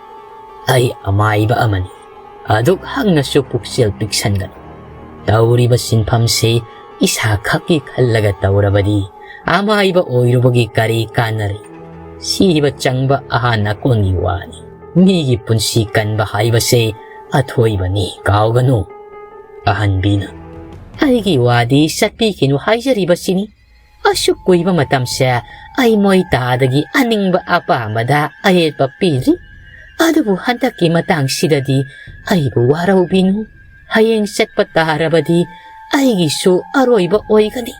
ꯑꯩ ꯑꯃꯥꯏꯕ ꯑꯃꯅꯤ꯫ ꯑꯗꯨꯛ ꯍꯛꯅꯁꯨ ꯄꯨꯛꯆꯦꯜ ꯄꯤꯛꯁꯟꯒꯅꯨ꯫ ꯇꯧꯔꯤꯕ ꯁꯤꯟꯐꯝꯁꯤ ꯏꯁꯥꯈꯛꯀꯤ ꯈꯜꯂꯒ ꯇꯧꯔꯕꯗꯤ ꯑꯃꯥꯏꯕ ꯑꯣꯏꯔꯨꯕꯒꯤ ꯀꯔꯤ ꯀꯥꯟꯅꯔꯤ? ꯁꯤꯕ ꯆꯪꯕ ꯑꯍꯥꯟ ꯑꯀꯣꯟꯒꯤ ꯋꯥꯅꯤ꯫ ꯃꯤꯒꯤ ꯄꯨꯟꯁꯤ ꯀꯟꯕ ꯍꯥꯏꯕꯁꯦ ꯑꯊꯣꯏꯕꯅꯤ, ꯀꯥꯎꯒꯅꯨ꯫" ꯑꯍꯟꯕꯤꯅ, "ꯑꯩꯒꯤ ꯋꯥꯗꯤ ꯆꯠꯄꯤꯈꯤꯅꯨ ꯍꯥꯏꯖꯔꯤꯕꯁꯤꯅꯤ꯫ ꯑꯁꯨꯛ ꯀꯨꯏꯕ ꯃꯇꯝꯁꯦ ꯑꯩ ꯃꯣꯏ ꯇꯥꯗꯒꯤ ꯑꯅꯤꯡꯕ ꯑꯄꯥꯝꯕꯗ ꯑꯌꯦꯠꯄ ꯄꯤꯔꯤ꯫ ꯑꯗꯨꯕꯨ ꯍꯟꯗꯛꯀꯤ ꯃꯇꯥꯡꯁꯤꯗꯗꯤ ꯑꯩꯕꯨ ꯋꯥꯔꯧꯕꯤꯅꯨ꯫ ꯍꯌꯦꯡ ꯆꯠꯄ ꯇꯥꯔꯕꯗꯤ ꯑꯩꯒꯤꯁꯨ ꯑꯔꯣꯏꯕ ꯑꯣꯏꯒꯅꯤ꯫"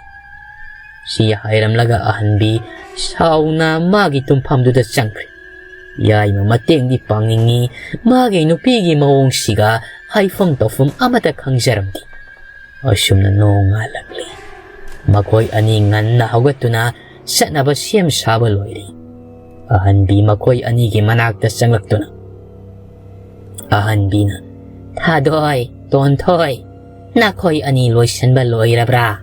ꯁꯤ ꯍꯥꯏꯔꯝꯂꯒ ꯑꯍꯟꯕꯤ ꯁꯥꯎꯅ ꯃꯥꯒꯤ ꯇꯨꯝꯐꯝꯗꯨꯗ ꯆꯪꯈ꯭ꯔꯦ꯫ ꯌꯥꯏꯃ ꯃꯇꯦꯡꯗꯤ ꯄꯥꯡꯅꯤꯡꯉꯤ, ꯃꯥꯒꯤ ꯅꯨꯄꯤꯒꯤ ꯃꯑꯣꯡꯁꯤꯒ ꯍꯥꯏꯐꯝ ꯇꯧꯐꯝ ꯑꯃꯠꯇ ꯈꯪꯖꯔꯝꯗꯦ꯫ ꯑꯁꯨꯝꯅ ꯅꯣꯡꯉꯥꯜꯂꯛꯂꯤ꯫ ꯃꯈꯣꯏ ꯑꯅꯤ ꯉꯟꯅ ꯍꯧꯒꯠꯇꯨꯅ ꯆꯠꯅꯕ ꯁꯦꯝ ꯁꯥꯕ ꯂꯣꯏꯔꯦ꯫ ꯑꯍꯟꯕꯤ ꯃꯈꯣꯏ ꯑꯅꯤꯒꯤ ꯃꯅꯥꯛꯇ ꯆꯪꯂꯛꯇꯨꯅ ꯑꯍꯟꯕꯤꯅ, "ꯊꯥꯗꯣꯏ, ꯇꯣꯟꯊꯣꯏ, ꯅꯈꯣꯏ ꯑꯅꯤ ꯂꯣꯏꯁꯤꯟꯕ ꯂꯣꯏꯔꯕ꯭ꯔꯥ?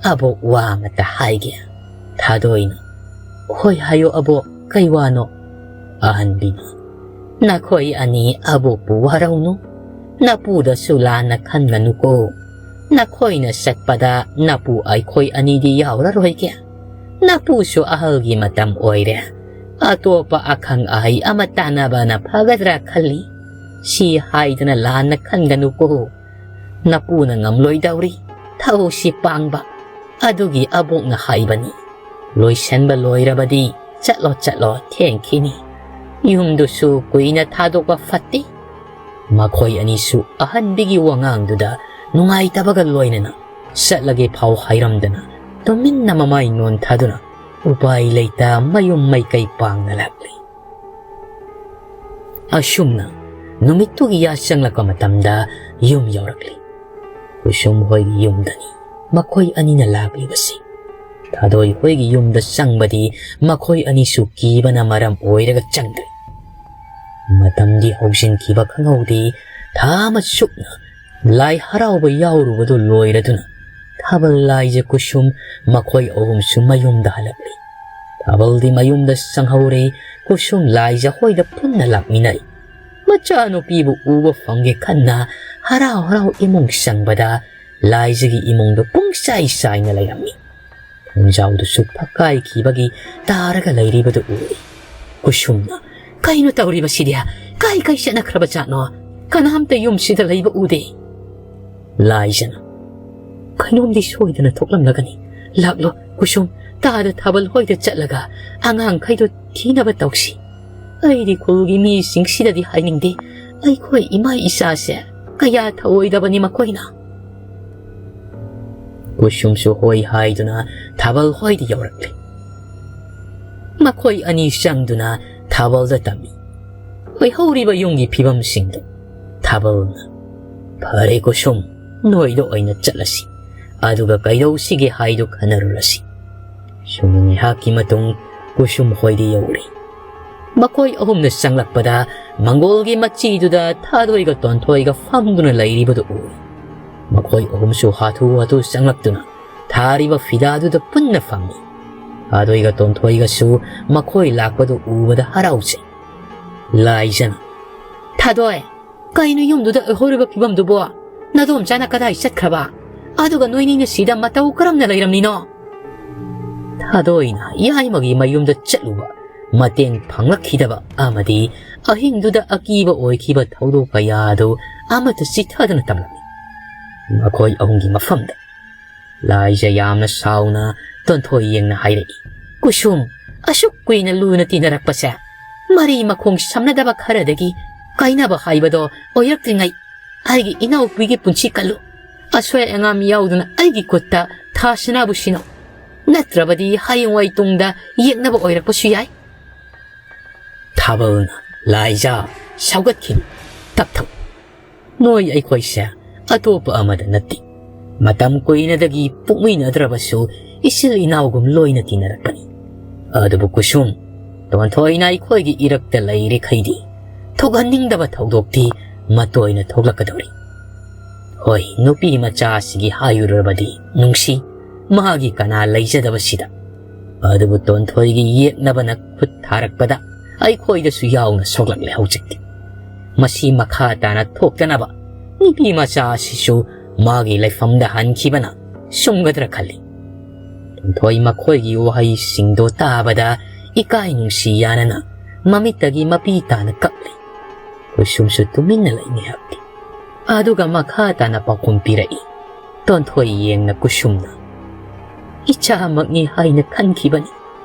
ꯑꯕꯣꯛ ꯋꯥ ꯑꯃꯇ ꯍꯥꯏꯒꯦ꯫" ꯊꯥꯗꯣꯏꯅ, "ꯍꯣꯏ ꯍꯥꯏꯌꯣ ꯑꯕꯣꯛ, ꯀꯩ ꯋꯥꯅꯣ?" ꯑꯍꯟꯕꯤꯅ, "ꯅꯈꯣꯏ ꯑꯅꯤ ꯑꯕꯣꯛꯄꯨ ꯋꯥꯔꯧꯅꯨ꯫ ꯅꯄꯨꯗꯁꯨ ꯂꯥꯟꯅ ꯈꯟꯒꯅꯨꯀꯣ꯫ ꯅꯈꯣꯏꯅ ꯆꯠꯄꯗ ꯅꯄꯨ ꯑꯩꯈꯣꯏ ꯑꯅꯤꯗꯤ ꯌꯥꯎꯔꯔꯣꯏꯒꯦ꯫ ꯅꯄꯨꯁꯨ ꯑꯍꯜꯒꯤ ꯃꯇꯝ ꯑꯣꯏꯔꯦ꯫ ꯑꯇꯣꯞꯄ ꯑꯈꯪ ꯑꯍꯩ ꯑꯃ ꯇꯥꯟꯅꯕꯅ ꯐꯒꯗ꯭ꯔꯥ ꯈꯜꯂꯤ꯫ ꯁꯤ ꯍꯥꯏꯗꯅ ꯂꯥꯟꯅ ꯈꯟꯒꯅꯨꯀꯣ꯫ ꯅꯄꯨꯅ ꯉꯝꯂꯣꯏꯗꯧꯔꯤ꯫ ꯊꯧꯁꯤ ꯄꯥꯡꯕ꯫ ꯑꯗꯨꯒꯤ ꯑꯕꯣꯛꯅ ꯍꯥꯏꯕꯅꯤ꯫ ꯂꯣꯏꯁꯟꯕ ꯂꯣꯏꯔꯕꯗꯤ ꯆꯠꯂꯣ, ꯆꯠꯂꯣ, ꯊꯦꯡꯈꯤꯅꯤ꯫ ꯌꯨꯝꯗꯨꯁꯨ ꯀꯨꯏꯅ ꯊꯥꯗꯣꯛꯄ ꯐꯠꯇꯦ꯫" ꯃꯈꯣꯏ ꯑꯅꯤꯁꯨ ꯑꯍꯟꯕꯤꯒꯤ ꯋꯥꯉꯥꯡꯗꯨꯗ ꯅꯨꯡꯉꯥꯏꯇꯕꯒ ꯂꯣꯏꯅꯅ ꯆꯠꯂꯒꯦ ꯐꯥꯎ ꯍꯥꯏꯔꯝꯗꯅ ꯇꯨꯃꯤꯟꯅ ꯃꯃꯥꯏ ꯅꯣꯟꯊꯗꯨꯅ ꯎꯄꯥꯏ ꯂꯩꯇ ꯃꯌꯨꯝ ꯃꯥꯏꯀꯩ ꯄꯥꯡꯅ ꯂꯥꯛꯂꯤ꯫ ꯑꯁꯨꯝꯅ ꯅꯨꯃꯤꯠꯇꯨꯒꯤ ꯌꯥꯆꯪꯂꯛꯄ ꯃꯇꯝꯗ ꯌꯨꯝ ꯌꯧꯔꯛꯂꯤ꯫ ꯀꯨꯁꯨꯝ ꯍꯣꯏꯒꯤ ꯌꯨꯝꯗꯅꯤ ꯃꯈꯣꯏ ꯑꯅꯤꯅ ꯂꯥꯛꯂꯤꯕꯁꯤ꯫ ꯊꯥꯗꯣꯏ ꯍꯣꯏꯒꯤ ꯌꯨꯝꯗ ꯆꯪꯕꯗꯤ ꯃꯈꯣꯏ ꯑꯅꯤꯁꯨ ꯀꯤꯕꯅ ꯃꯔꯝ ꯑꯣꯏꯔꯒ ꯆꯪꯗ꯭ꯔꯦ꯫ ꯃꯇꯝꯗꯤ ꯍꯧꯖꯤꯟꯈꯤꯕ ꯈꯪꯍꯧꯗꯦ꯫ ꯊꯥ ꯑꯃ ꯆꯨꯞꯅ ꯂꯥꯏ ꯍꯔꯥꯎꯕ ꯌꯥꯎꯔꯨꯕꯗꯨ ꯂꯣꯏꯔꯗꯨꯅ ꯊꯥꯕꯜ, ꯂꯥꯏꯖ, ꯀꯨꯁꯨꯝ ꯃꯈꯣꯏ ꯑꯍꯨꯝꯁꯨ ꯃꯌꯨꯝꯗ ꯍꯜꯂꯛꯂꯤ꯫ ꯊꯥꯕꯜꯗꯤ ꯃꯌꯨꯝꯗ ꯆꯪꯍꯧꯔꯦ꯫ ꯀꯨꯁꯨꯝ ꯂꯥꯏꯖ ꯍꯣꯏꯗ ꯄꯨꯟꯅ ꯂꯥꯛꯃꯤꯟꯅꯩ꯫ ꯃꯆꯥꯅꯨꯄꯤꯕꯨ ꯎꯕ ꯐꯪꯒꯦ ꯈꯟꯅ ꯍꯔꯥꯎ ꯍꯔꯥꯎ ꯏꯃꯨꯡ ꯆꯪꯕꯗ ꯂꯥꯏꯖꯒꯤ ꯏꯃꯨꯡꯗꯨ ꯄꯨꯡꯆꯥꯏ ꯆꯥꯏꯅ ꯂꯩꯔꯝꯃꯤ꯫ ꯊꯣꯡꯖꯥꯎꯗꯨꯁꯨ ꯐꯛꯀꯥꯏꯈꯤꯕꯒꯤ ꯇꯥꯔꯒ ꯂꯩꯔꯤꯕꯗꯨ ꯎꯏ꯫ ꯀꯨꯁꯨꯝꯅ, "ꯀꯩꯅꯣ ꯇꯧꯔꯤꯕꯁꯤꯗꯤ? ꯀꯥꯏ ꯀꯥꯏ ꯆꯠꯅꯈ꯭ꯔꯕ ꯖꯥꯠꯅꯣ? ꯀꯅꯥꯝꯇ ꯌꯨꯝꯁꯤꯗ ꯂꯩꯕ ꯎꯗꯦ꯫" ꯂꯥꯏꯖꯅ, "ꯀꯩꯅꯣꯝꯗꯤ ꯁꯣꯏꯗꯅ ꯊꯣꯛꯂꯝꯂꯒꯅꯤ꯫ ꯂꯥꯛꯂꯣ ꯀꯨꯁꯨꯝ, ꯇꯥꯗ ꯊꯥꯕꯜ ꯍꯣꯏꯗ ꯆꯠꯂꯒ ꯑꯉꯥꯡꯈꯩꯗꯣ ꯊꯤꯅꯕ ꯇꯧꯁꯤ꯫ ꯑꯩꯗꯤ ꯈꯨꯜꯒꯤ ꯃꯤꯁꯤꯡꯁꯤꯗꯗꯤ ꯍꯥꯏꯅꯤꯡꯗꯦ꯫ ꯑꯩꯈꯣꯏ ꯏꯃꯥ ꯏꯆꯥꯁꯦ ꯀꯌꯥ ꯊꯧꯑꯣꯏꯗꯕꯅꯤ ꯃꯈꯣꯏꯅ꯫" ꯀꯨꯁꯨꯝꯁꯨ ꯍꯣꯏ ꯍꯥꯏꯗꯨꯅ ꯊꯥꯕꯜ ꯍꯣꯏꯗ ꯌꯧꯔꯛꯂꯦ꯫ ꯃꯈꯣꯏ ꯑꯅꯤ ꯆꯪꯗꯨꯅ ꯊꯥꯕꯜꯗ ꯇꯝꯃꯤ꯫ ꯑꯣꯏꯍꯧꯔꯤꯕ ꯌꯨꯝꯒꯤ ꯐꯤꯕꯝꯁꯤꯡꯗꯨ ꯊꯥꯕꯜꯅ, "ꯐꯔꯦ ꯀꯨꯁꯨꯝ, ꯅꯣꯏꯗ ꯑꯣꯏꯅ ꯆꯠꯂꯁꯤ꯫ ꯑꯗꯨꯒ ꯀꯩꯗꯧꯁꯤꯒꯦ ꯍꯥꯏꯗꯨ ꯈꯟꯅꯔꯨꯔꯁꯤ꯫" ꯁꯨꯝꯅ ꯉꯥꯏꯍꯥꯛꯀꯤ ꯃꯇꯨꯡ ꯀꯨꯁꯨꯝ ꯍꯣꯏꯗ ꯌꯧꯔꯦ꯫ ꯃꯈꯣꯏ ꯑꯍꯨꯝꯅ ꯆꯪꯂꯛꯄꯗ ꯃꯪꯒꯣꯜꯒꯤ ꯃꯆꯤꯗꯨꯗ ꯊꯥꯗꯣꯏꯒ ꯇꯣꯟꯊꯣꯏꯒ ꯐꯝꯗꯨꯅ ꯂꯩꯔꯤꯕꯗꯨ ꯎꯏ꯫ ꯃꯈꯣꯏ ꯑꯍꯨꯝꯁꯨ ꯍꯥꯊꯨ ꯍꯥꯊꯨ ꯆꯪꯂꯛꯇꯨꯅ ꯊꯥꯔꯤꯕ ꯐꯤꯗꯥꯗꯨꯗ ꯄꯨꯟꯅ ꯐꯝꯃꯤ꯫ ꯊꯥꯗꯣꯏꯒ ꯇꯣꯟꯊꯣꯏꯒꯁꯨ ꯃꯈꯣꯏ ꯂꯥꯛꯄꯗꯨ ꯎꯕꯗ ꯍꯔꯥꯎꯖꯩ꯫ ꯂꯥꯏꯖꯅ, "ꯊꯥꯗꯣꯏ, ꯀꯩꯅꯣ ꯌꯨꯝꯗꯨꯗ ꯑꯣꯏꯍꯧꯔꯤꯕ ꯐꯤꯕꯝꯗꯨꯕꯣ? ꯅꯗꯣꯝꯆꯥꯅ ꯀꯗꯥꯏ ꯆꯠꯈ꯭ꯔꯕ? ꯑꯗꯨꯒ ꯅꯣꯏꯅꯤꯅ ꯁꯤꯗ ꯃꯇꯧ ꯀꯔꯝꯅ ꯂꯩꯔꯝꯂꯤꯅꯣ?" ꯊꯥꯗꯣꯏꯅ ꯌꯥꯏꯃꯒꯤ ꯃꯌꯨꯝꯗ ꯆꯠꯂꯨꯕ, ꯃꯇꯦꯡ ꯐꯪꯂꯛꯈꯤꯗꯕ ꯑꯃꯗꯤ ꯑꯍꯤꯡꯗꯨꯗ ꯑꯀꯤꯕ ꯑꯣꯏꯈꯤꯕ ꯊꯧꯗꯣꯛ ꯀꯌꯥ ꯑꯗꯨ ꯑꯃꯠꯇ ꯆꯤꯊꯗꯅ ꯇꯝꯂꯝꯃꯤ꯫ ꯃꯈꯣꯏ ꯑꯍꯨꯝꯒꯤ ꯃꯐꯝꯗ ꯂꯥꯏꯖ ꯌꯥꯝꯅ ꯁꯥꯎꯅ ꯇꯣꯟꯊꯣꯏ ꯌꯦꯡꯅ ꯍꯥꯏꯔꯛꯏ, "ꯀꯨꯁꯨꯝ, ꯑꯁꯨꯛ ꯀꯨꯏꯅ ꯂꯨꯅ ꯇꯤꯟꯅꯔꯛꯄꯁꯦ ꯃꯔꯤ ꯃꯈꯣꯡ ꯁꯝꯅꯗꯕ ꯈꯔꯗꯒꯤ ꯀꯥꯏꯅꯕ ꯍꯥꯏꯕꯗꯣ ꯑꯣꯏꯔꯛꯇ꯭ꯔꯤꯉꯩ ꯑꯩꯒꯤ ꯏꯅꯥꯎꯄꯤꯒꯤ ꯄꯨꯟꯁꯤ ꯀꯜꯂꯨ꯫ ꯑꯁꯣꯏ ꯑꯉꯥꯝ ꯌꯥꯎꯗꯅ ꯑꯩꯒꯤ ꯈꯨꯠꯇ ꯊꯥ ꯁꯅꯥꯕꯨ ꯁꯤꯅꯧ꯫" ꯅꯠꯇ꯭ꯔꯕꯗꯤ ꯍꯌꯦꯡꯋꯥꯏ ꯇꯨꯡꯗ ꯌꯦꯛꯅꯕ ꯑꯣꯏꯔꯛꯄꯁꯨ ꯌꯥꯏ꯫ ꯊꯥꯕꯜꯅ ꯂꯥꯏꯖꯥ ꯁꯧꯒꯠꯈꯤꯅꯤ꯫ ꯇꯞꯊꯧ꯫ ꯅꯣꯏ ꯑꯩꯈꯣꯏꯁꯦ ꯑꯇꯣꯞꯄ ꯑꯃꯗ ꯅꯠꯇꯦ꯫ ꯃꯇꯝ ꯀꯨꯏꯅꯗꯒꯤ ꯄꯣꯛꯃꯤꯟꯅꯗ꯭ꯔꯕꯁꯨ ꯏꯆꯤꯜ ꯏꯅꯥꯎꯒꯨꯝ ꯂꯣꯏꯅ ꯇꯤꯟꯅꯔꯛꯄꯅꯤ꯫ ꯑꯗꯨꯕꯨ ꯀꯨꯁꯨꯝ, ꯇꯣꯟꯊꯣꯏꯅ ꯑꯩꯈꯣꯏꯒꯤ ꯏꯔꯛꯇ ꯂꯩꯔꯤꯈꯩꯗꯤ ꯊꯣꯛꯍꯟꯅꯤꯡꯗꯕ ꯊꯧꯗꯣꯛꯇꯤ ꯃꯇꯣꯏꯅ ꯊꯣꯛꯂꯛꯀꯗꯧꯔꯤ꯫ ꯍꯣꯏ, ꯅꯨꯄꯤ ꯃꯆꯥ ꯑꯁꯤꯒꯤ ꯍꯥꯏꯔꯨꯔꯕꯗꯤ ꯅꯨꯡꯁꯤ, ꯃꯥꯒꯤ ꯀꯅꯥ ꯂꯩꯖꯗꯕꯁꯤꯗ꯫ ꯑꯗꯨꯕꯨ ꯇꯣꯟꯊꯣꯏꯒꯤ ꯌꯦꯛꯅꯕꯅ ꯈꯨꯠ ꯊꯥꯔꯛꯄꯗ ꯑꯩꯈꯣꯏꯗꯁꯨ ꯌꯥꯎꯅ ꯁꯣꯛꯂꯛꯂꯦ ꯍꯧꯖꯤꯛꯇꯤ꯫ ꯃꯁꯤ ꯃꯈꯥ ꯇꯥꯅ ꯊꯣꯛꯇꯅꯕ ꯅꯨꯄꯤ ꯃꯆꯥ ꯑꯁꯤꯁꯨ ꯃꯥꯒꯤ ꯂꯩꯐꯝꯗ ꯍꯟꯈꯤꯕꯅ ꯆꯨꯝꯒꯗ꯭ꯔꯥ ꯈꯜꯂꯤ꯫ ꯇꯣꯟꯊꯣꯏ ꯃꯈꯣꯏꯒꯤ ꯋꯥꯍꯩꯁꯤꯡꯗꯣ ꯇꯥꯕꯗ ꯏꯀꯥꯏ ꯅꯨꯡꯁꯤ ꯌꯥꯅꯅ ꯃꯃꯤꯠꯇꯒꯤ ꯃꯄꯤ ꯇꯥꯅ ꯀꯞꯂꯤ꯫ ꯀꯨꯁꯨꯝꯁꯨ ꯇꯨꯃꯤꯟꯅ ꯂꯩ ꯉꯥꯏꯍꯥꯛꯇꯤ꯫ ꯑꯗꯨꯒ ꯃꯈꯥ ꯇꯥꯅ ꯄꯥꯎꯈꯨꯝ ꯄꯤꯔꯛꯏ꯫ ꯇꯣꯟꯊꯣꯏ ꯌꯦꯡꯅ ꯀꯨꯁꯨꯝꯅ, "ꯏꯆꯥꯃꯛꯅꯤ ꯍꯥꯏꯅ ꯈꯟꯈꯤꯕꯅꯤ꯫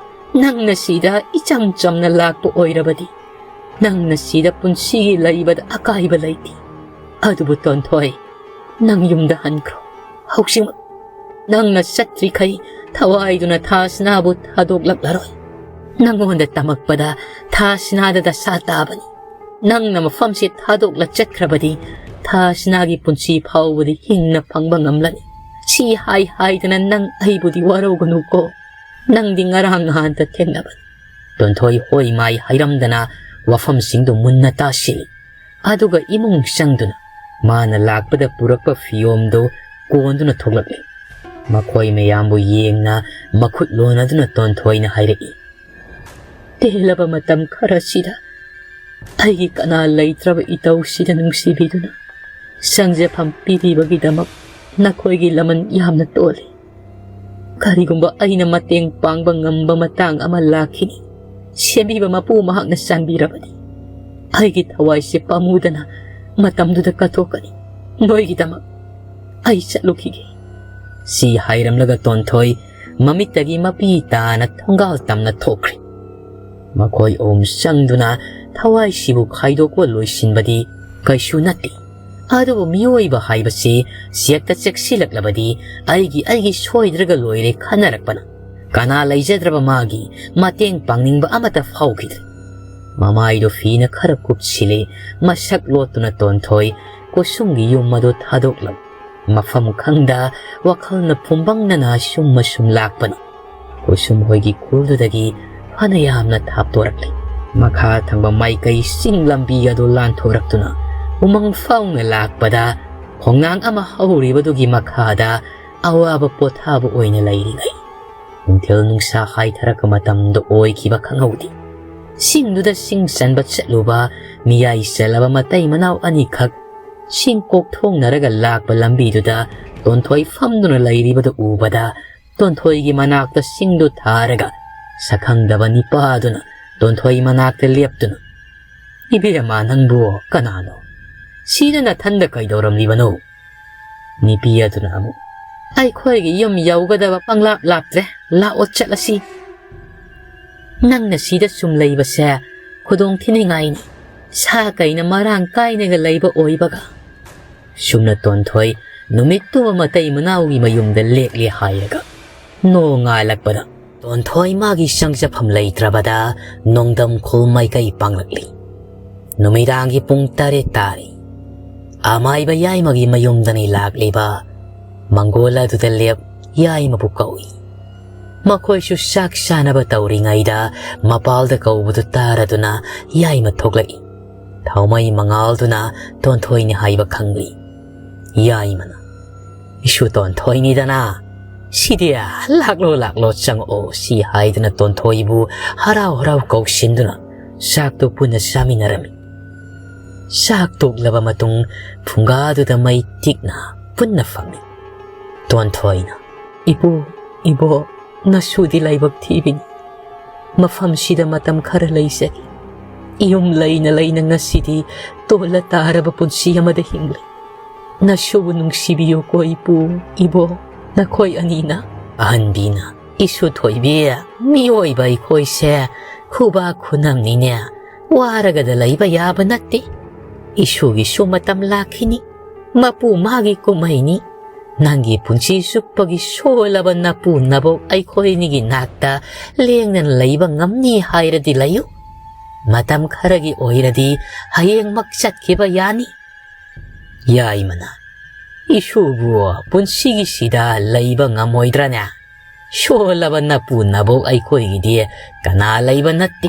ꯅꯪꯅ ꯁꯤꯗ ꯏꯆꯝ ꯆꯝꯅ ꯂꯥꯛꯄ ꯑꯣꯏꯔꯕꯗꯤ, ꯅꯪꯅ ꯁꯤꯗ ꯄꯨꯟꯁꯤꯒꯤ ꯂꯩꯕꯗ ꯑꯀꯥꯏꯕ ꯂꯩꯇꯦ꯫ ꯑꯗꯨꯕꯨ ꯇꯣꯟꯊꯣꯏ, ꯅꯪ ꯌꯨꯝꯗ ꯍꯟꯈ꯭ꯔꯣ꯫ ꯍꯧꯖꯤꯛꯃꯛ ꯅꯪꯅ ꯆꯠꯇ꯭ꯔꯤꯈꯩ ꯊꯋꯥꯏꯗꯨꯅ ꯊꯥꯁꯅꯥꯕꯨ ꯊꯥꯗꯣꯛꯂꯛꯂꯔꯣꯏ꯫ ꯅꯪꯉꯣꯟꯗ ꯇꯝꯃꯛꯄꯗ ꯊꯥꯁꯅꯥꯗ ꯗꯁꯥ ꯇꯥꯕꯅꯤ꯫ ꯅꯪꯅ ꯃꯐꯝꯁꯤ ꯊꯥꯗꯣꯛꯂ ꯆꯠꯈ꯭ꯔꯕꯗꯤ ꯊꯥꯁꯅꯥꯒꯤ ꯄꯨꯟꯁꯤ ꯐꯥꯎꯕꯗꯤ ꯍꯤꯡꯅ ꯐꯪꯕ ꯉꯝꯂꯅꯤ꯫ ꯁꯤ ꯍꯥꯏ ꯍꯥꯏꯗꯅ ꯅꯪ ꯑꯩꯕꯨꯗꯤ ꯋꯥꯔꯧꯒꯅꯨꯀꯣ꯫ ꯅꯪꯗꯤ ꯉꯔꯥꯡ ꯅꯍꯥꯟꯇ ꯊꯦꯡꯅꯕꯅꯤ꯫" ꯇꯣꯟꯊꯣꯏ ꯍꯣꯏ ꯃꯥꯏ ꯍꯥꯏꯔꯝꯗꯅ ꯋꯥꯐꯝꯁꯤꯡꯗꯨ ꯃꯨꯟꯅ ꯇꯥꯁꯤꯜꯂꯤ꯫ ꯑꯗꯨꯒ ꯏꯃꯨꯡ ꯆꯪꯗꯨꯅ ꯃꯥꯅ ꯂꯥꯛꯄꯗ ꯄꯨꯔꯛꯄ ꯐꯤꯌꯣꯝꯗꯨ ꯀꯣꯟꯗꯨꯅ ꯊꯣꯛꯂꯛꯂꯤ꯫ ꯃꯈꯣꯏ ꯃꯌꯥꯝꯕꯨ ꯌꯦꯡꯅ ꯃꯈꯨꯠ ꯂꯣꯟꯅꯗꯨꯅ ꯇꯣꯟꯊꯣꯏꯅ ꯍꯥꯏꯔꯛꯏ, "ꯇꯦꯜꯂꯕ ꯃꯇꯝ ꯈꯔꯁꯤꯗ ꯑꯩꯒꯤ ꯀꯅꯥ ꯂꯩꯇ꯭ꯔꯕ ꯏꯇꯧꯁꯤꯗ ꯅꯨꯡꯁꯤꯕꯤꯗꯨꯅ ꯁꯪꯖꯐꯝ ꯄꯤꯕꯤꯕꯒꯤꯗꯃꯛ ꯅꯈꯣꯏꯒꯤ ꯂꯃꯟ ꯌꯥꯝꯅ ꯇꯣꯜꯂꯤ꯫ ꯀꯔꯤꯒꯨꯝꯕ ꯑꯩꯅ ꯃꯇꯦꯡ ꯄꯥꯡꯕ ꯉꯝꯕ ꯃꯇꯥꯡ ꯑꯃ ꯂꯥꯛꯈꯤꯅꯤ꯫ ꯁꯦꯝꯕꯤꯕ ꯃꯄꯨ ꯃꯍꯥꯛꯅ ꯆꯥꯟꯕꯤꯔꯕꯗꯤ ꯑꯩꯒꯤ ꯊꯋꯥꯏꯁꯦ ꯄꯥꯝꯃꯨꯗꯅ ꯃꯇꯝꯗꯨꯗ ꯀꯠꯊꯣꯛꯀꯅꯤ ꯅꯣꯏꯒꯤꯗꯃꯛ꯫ ꯑꯩ ꯆꯠꯂꯨꯈꯤꯒꯦ꯫" ꯁꯤ ꯍꯥꯏꯔꯝꯂꯒ ꯇꯣꯟꯊꯣꯏ ꯃꯃꯤꯠꯇꯒꯤ ꯃꯄꯤ ꯇꯥꯅ ꯊꯣꯡꯒꯥꯜ ꯇꯝꯅ ꯊꯣꯛꯈ꯭ꯔꯦ꯫ ꯃꯈꯣꯏ ꯑꯍꯨꯝ ꯆꯪꯗꯨꯅ ꯊꯋꯥꯏꯁꯤꯕꯨ ꯈꯥꯏꯗꯣꯛꯄ ꯂꯣꯏꯁꯤꯟꯕꯗꯤ ꯀꯩꯁꯨ ꯅꯠꯇꯦ꯫ ꯑꯗꯨꯕꯨ ꯃꯤꯑꯣꯏꯕ ꯍꯥꯏꯕꯁꯤ ꯆꯦꯛꯇ ꯆꯦꯛꯁꯤꯜꯂꯛꯂꯕꯗꯤ ꯑꯩꯒꯤ ꯑꯩꯒꯤ ꯁꯣꯏꯗ꯭ꯔꯒ ꯂꯣꯏꯔꯦ ꯈꯟꯅꯔꯛꯄꯅ ꯀꯅꯥ ꯂꯩꯖꯗ꯭ꯔꯕ ꯃꯥꯒꯤ ꯃꯇꯦꯡ ꯄꯥꯡꯅꯤꯡꯕ ꯑꯃꯠꯇ ꯐꯥꯎꯈꯤꯗ꯭ꯔꯦ꯫ ꯃꯃꯥꯏꯗꯣ ꯐꯤꯅ ꯈꯔ ꯀꯨꯞꯁꯤꯜꯂꯦ, ꯃꯁꯛ ꯂꯣꯠꯇꯨꯅ ꯇꯣꯟꯊꯣꯏ ꯀꯨꯁꯨꯝꯒꯤ ꯌꯨꯝ ꯑꯗꯨ ꯊꯥꯗꯣꯛꯂꯝ꯫ ꯃꯐꯝ ꯈꯪꯗ ꯋꯥꯈꯜꯅ ꯐꯨꯝꯕꯪꯅꯅ ꯁꯨꯝ ꯑꯁꯨꯝ ꯂꯥꯛꯄꯅꯤ꯫ ꯀꯨꯁꯨꯝ ꯍꯣꯏꯒꯤ ꯈꯨꯜꯗꯨꯗꯒꯤ ꯐꯅ ꯌꯥꯝꯅ ꯊꯥꯞꯇꯣꯔꯛꯂꯤ꯫ ꯃꯈꯥ ꯊꯪꯕ ꯃꯥꯏꯀꯩ ꯆꯤꯡ ꯂꯝꯕꯤ ꯑꯗꯨ ꯂꯥꯟꯊꯣꯔꯛꯇꯨꯅ ꯎꯃꯪ ꯐꯥꯎꯅ ꯂꯥꯛꯄꯗ ꯈꯣꯡꯅꯥꯡ ꯑꯃ ꯍꯧꯔꯤꯕꯗꯨꯒꯤ ꯃꯈꯥꯗ ꯑꯋꯥꯕ ꯄꯣꯊꯥꯕ ꯑꯣꯏꯅ ꯂꯩꯔꯤꯉꯩ ꯅꯨꯡꯊꯤꯜ ꯅꯨꯡꯁꯥ ꯍꯥꯏꯊꯔꯛꯄ ꯃꯇꯝꯗ ꯑꯣꯏꯈꯤꯕ ꯈꯪꯍꯧꯗꯦ꯫ ꯆꯤꯡꯗꯨꯗ ꯆꯤꯡ ꯆꯟꯕ ꯆꯠꯂꯨꯕ ꯃꯤꯌꯥꯏ ꯆꯜꯂꯕ ꯃꯇꯩ ꯃꯅꯥꯎ ꯑꯅꯤꯈꯛ ꯆꯤꯡ ꯀꯣꯛꯊꯣꯡꯅꯔꯒ ꯂꯥꯛꯄ ꯂꯝꯕꯤꯗꯨꯗ ꯇꯣꯟꯊꯣꯏ ꯐꯝꯗꯨꯅ ꯂꯩꯔꯤꯕꯗꯨ ꯎꯕꯗ ꯇꯣꯟꯊꯣꯏꯒꯤ ꯃꯅꯥꯛꯇ ꯆꯤꯡꯗꯨ ꯊꯥꯔꯒ ꯁꯛꯈꯪꯗꯕ ꯅꯤꯄꯥꯗꯨꯅ ꯇꯣꯟꯊꯣꯏ ꯃꯅꯥꯛꯇ ꯂꯦꯞꯇꯨꯅ, "ꯏꯕꯦꯝꯃ, ꯅꯪꯕꯨ ꯀꯅꯥꯅꯣ? ꯁꯤꯗ ꯅꯊꯟꯗ ꯀꯩꯗꯧꯔꯝꯂꯤꯕꯅꯣ?" ꯅꯨꯄꯤ ꯑꯗꯨꯅ ꯑꯃꯨꯛ, "ꯑꯩꯈꯣꯏꯒꯤ ꯌꯨꯝ ꯌꯧꯒꯗꯕ ꯄꯪꯂꯥꯞ ꯂꯥꯞꯇ꯭ꯔꯦ, ꯂꯥꯛꯑꯣ ꯆꯠꯂꯁꯤ꯫ ꯅꯪꯅ ꯁꯤꯗ ꯁꯨꯝ ꯂꯩꯕꯁꯦ ꯈꯨꯗꯣꯡ ꯊꯤꯅꯤꯡꯉꯥꯏꯅꯤ, ꯁꯥ ꯀꯩꯅ ꯃꯔꯥꯡ ꯀꯥꯏꯅꯒ ꯂꯩꯕ ꯑꯣꯏꯕꯒ꯫" ꯁꯨꯝꯅ ꯇꯣꯟꯊꯣꯏ ꯅꯨꯃꯤꯠꯇꯨꯃ ꯃꯇꯩ ꯃꯅꯥꯎꯒꯤ ꯃꯌꯨꯝꯗ ꯂꯦꯛꯂꯦ ꯍꯥꯏꯔꯒ ꯅꯣꯡꯉꯥꯜꯂꯛꯄꯗ ꯇꯣꯟꯊꯣꯏ ꯃꯥꯒꯤ ꯆꯪꯖꯐꯝ ꯂꯩꯇ꯭ꯔꯕꯗ ꯅꯣꯡꯗꯝꯈꯣꯜ ꯃꯥꯏꯀꯩ ꯄꯥꯡꯂꯛꯂꯤ꯫ ꯅꯨꯃꯤꯗꯥꯡꯒꯤ ꯄꯨꯡ ꯇꯔꯦꯠ ꯇꯥꯔꯦ꯫ ꯑꯃꯥꯏꯕ ꯌꯥꯏꯃꯒꯤ ꯃꯌꯨꯝꯗꯅꯤ ꯂꯥꯛꯂꯤꯕ꯫ ꯃꯪꯒꯣꯜ ꯑꯗꯨꯗ ꯂꯦꯞ ꯌꯥꯏꯃꯕꯨ ꯀꯧꯏ꯫ ꯃꯈꯣꯏꯁꯨ ꯆꯥꯛ ꯆꯥꯅꯕ ꯇꯧꯔꯤꯉꯩꯗ ꯃꯄꯥꯜꯗ ꯀꯧꯕꯗꯨ ꯇꯥꯔꯗꯨꯅ ꯌꯥꯏꯃ ꯊꯣꯛꯂꯛꯏ꯫ ꯊꯥꯎꯃꯩ ꯃꯉꯥꯜꯗꯨꯅ ꯇꯣꯟꯊꯣꯏꯅꯤ ꯍꯥꯏꯕ ꯈꯪꯂꯤ꯫ ꯌꯥꯏꯃꯅ, "ꯏꯁꯨ ꯇꯣꯟꯊꯣꯏꯅꯤꯗꯅ, ꯁꯤꯗꯤ ꯂꯥꯛꯂꯣ, ꯂꯥꯛꯂꯣ, ꯆꯪꯉꯛꯑꯣ," ꯁꯤ ꯍꯥꯏꯗꯨꯅ ꯇꯣꯟꯊꯣꯏꯕꯨ ꯍꯔꯥꯎ ꯍꯔꯥꯎ ꯀꯧꯁꯤꯟꯗꯨꯅ ꯆꯥꯛꯇꯨ ꯄꯨꯟꯅ ꯆꯥꯃꯤꯟꯅꯔꯝꯃꯤ꯫ ꯆꯥꯛ ꯇꯣꯛꯂꯕ ꯃꯇꯨꯡ ꯐꯨꯡꯒꯥꯗꯨꯗ ꯃꯩ ꯇꯤꯛꯅ ꯄꯨꯟꯅ ꯐꯝꯃꯤ꯫ ꯇꯣꯟꯊꯣꯏꯅ, "ꯏꯄꯨ, ꯏꯕꯣꯛ, ꯅꯁꯨꯗꯤ ꯂꯥꯏꯕꯛ ꯊꯤꯕꯤꯅꯤ꯫ ꯃꯐꯝꯁꯤꯗ ꯃꯇꯝ ꯈꯔ ꯂꯩꯖꯒꯦ꯫ ꯌꯨꯝ ꯂꯩꯅ ꯂꯩꯅ ꯉꯁꯤꯗꯤ ꯇꯣꯜꯂ ꯇꯥꯔꯕ ꯄꯨꯟꯁꯤ ꯑꯃꯗ ꯍꯤꯡꯂꯤ꯫ ꯅꯁꯨꯕꯨ ꯅꯨꯡꯁꯤꯕꯤꯌꯨꯀꯣ ꯏꯄꯨ, ꯏꯕꯣꯛ, ꯅꯈꯣꯏ ꯑꯅꯤꯅ꯫" ꯑꯍꯟꯕꯤꯅ, "ꯏꯁꯨ ꯊꯣꯏꯕꯤ, ꯃꯤꯑꯣꯏꯕ ꯑꯩꯈꯣꯏꯁꯦ ꯈꯨꯕꯥꯛ ꯈꯨꯅꯝꯅꯤꯅꯦ꯫ ꯋꯥꯔꯒꯗ ꯂꯩꯕ ꯌꯥꯕ ꯅꯠꯇꯦ꯫ ꯏꯁꯨꯒꯤꯁꯨ ꯃꯇꯝ ꯂꯥꯛꯈꯤꯅꯤ꯫ ꯃꯄꯨ ꯃꯥꯒꯤ ꯀꯨꯝꯍꯩꯅꯤ꯫ ꯅꯪꯒꯤ ꯄꯨꯟꯁꯤ ꯆꯨꯞꯄꯒꯤ ꯁꯣꯜꯂꯕ ꯅꯄꯨ ꯅꯕꯣꯛ ꯑꯩꯈꯣꯏꯅꯤꯒꯤ ꯅꯥꯛꯇ ꯂꯦꯡꯗꯅ ꯂꯩꯕ ꯉꯝꯅꯤ ꯍꯥꯏꯔꯗꯤ ꯂꯩꯌꯨ꯫ ꯃꯇꯝ ꯈꯔꯒꯤ ꯑꯣꯏꯔꯗꯤ ꯍꯌꯦꯡꯃꯛ ꯆꯠꯈꯤꯕ ꯌꯥꯅꯤ꯫ ꯌꯥꯏꯃꯅ, ꯏꯁꯨꯕꯨ ꯄꯨꯟꯁꯤꯒꯤꯁꯤꯗ ꯂꯩꯕ ꯉꯝꯃꯣꯏꯗ꯭ꯔꯅꯦ? ꯁꯣꯜꯂꯕ ꯅꯄꯨ ꯅꯕꯣꯛ ꯑꯩꯈꯣꯏꯒꯤꯗꯤ ꯀꯅꯥ ꯂꯩꯕ ꯅꯠꯇꯦ꯫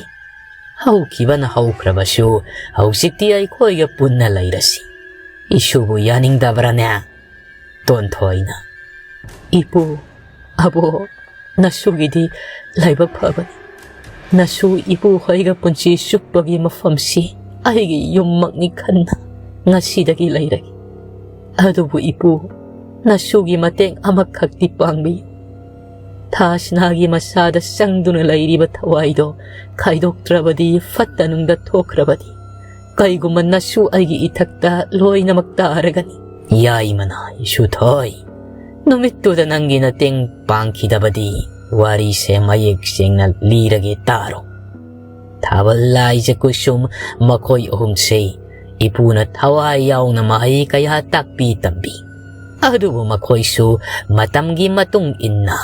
ꯍꯧꯈꯤꯕꯅ ꯍꯧꯈ꯭ꯔꯕꯁꯨ ꯍꯧꯖꯤꯛꯇꯤ ꯑꯩꯈꯣꯏꯒ ꯄꯨꯟꯅ ꯂꯩꯔꯁꯤ꯫ ꯏꯁꯨꯕꯨ ꯌꯥꯅꯤꯡꯗꯕ꯭ꯔꯅꯦ? ꯇꯣꯟꯊꯣꯏꯅ, ꯏꯄꯨ, ꯑꯕꯣꯛ, ꯅꯁꯨꯒꯤꯗꯤ ꯂꯥꯏꯕꯛ ꯐꯕꯅꯤ꯫ ꯅꯁꯨ ꯏꯄꯨ ꯍꯣꯏꯒ ꯄꯨꯟꯁꯤ ꯆꯨꯞꯄꯒꯤ ꯃꯐꯝꯁꯤ ꯑꯩꯒꯤ ꯌꯨꯝꯃꯛꯅꯤ ꯈꯟꯅ ꯉꯁꯤꯗꯒꯤ ꯂꯩꯔꯒꯦ꯫ ꯑꯗꯨꯕꯨ ꯏꯄꯨ, ꯅꯁꯨꯒꯤ ꯃꯇꯦꯡ ꯑꯃꯈꯛꯇꯤ ꯄꯥꯡꯕꯤꯌꯨ꯫ ꯊꯥꯁꯅꯥꯒꯤ ꯃꯁꯥꯗ ꯆꯪꯗꯨꯅ ꯂꯩꯔꯤꯕ ꯊꯋꯥꯏꯗꯣ ꯈꯥꯏꯗꯣꯛꯇ꯭ꯔꯕꯗꯤ, ꯐꯠꯇ ꯅꯨꯡꯗ ꯊꯣꯛꯈ꯭ꯔꯕꯗꯤ, ꯀꯩꯒꯨꯝꯕ ꯅꯁꯨ ꯑꯩꯒꯤ ꯏꯊꯛꯇ ꯂꯣꯏꯅꯃꯛ ꯇꯥꯔꯒꯅꯤ꯫ ꯌꯥꯏꯃꯅ, ꯏꯁꯨꯊꯣꯏ, ꯅꯨꯃꯤꯠꯇꯨꯗ ꯅꯪꯒꯤ ꯅꯇꯦꯡ ꯄꯥꯡꯈꯤꯗꯕꯗꯤ ꯋꯥꯔꯤꯁꯦ ꯃꯌꯦꯛ ꯁꯦꯡꯅ ꯂꯤꯔꯒꯦ ꯇꯥꯔꯣ꯫ ꯊꯥꯕꯜ, ꯂꯥꯏꯖ, ꯀꯨꯁꯨꯝ, ꯃꯈꯣꯏ ꯑꯍꯨꯝꯁꯦ ꯏꯄꯨꯅ ꯊꯋꯥꯏ ꯌꯥꯎꯅ ꯃꯍꯩ ꯀꯌꯥ ꯇꯥꯛꯄꯤ ꯇꯝꯕꯤ꯫ ꯑꯗꯨꯕꯨ ꯃꯈꯣꯏꯁꯨ ꯃꯇꯝꯒꯤ ꯃꯇꯨꯡ ꯏꯟꯅ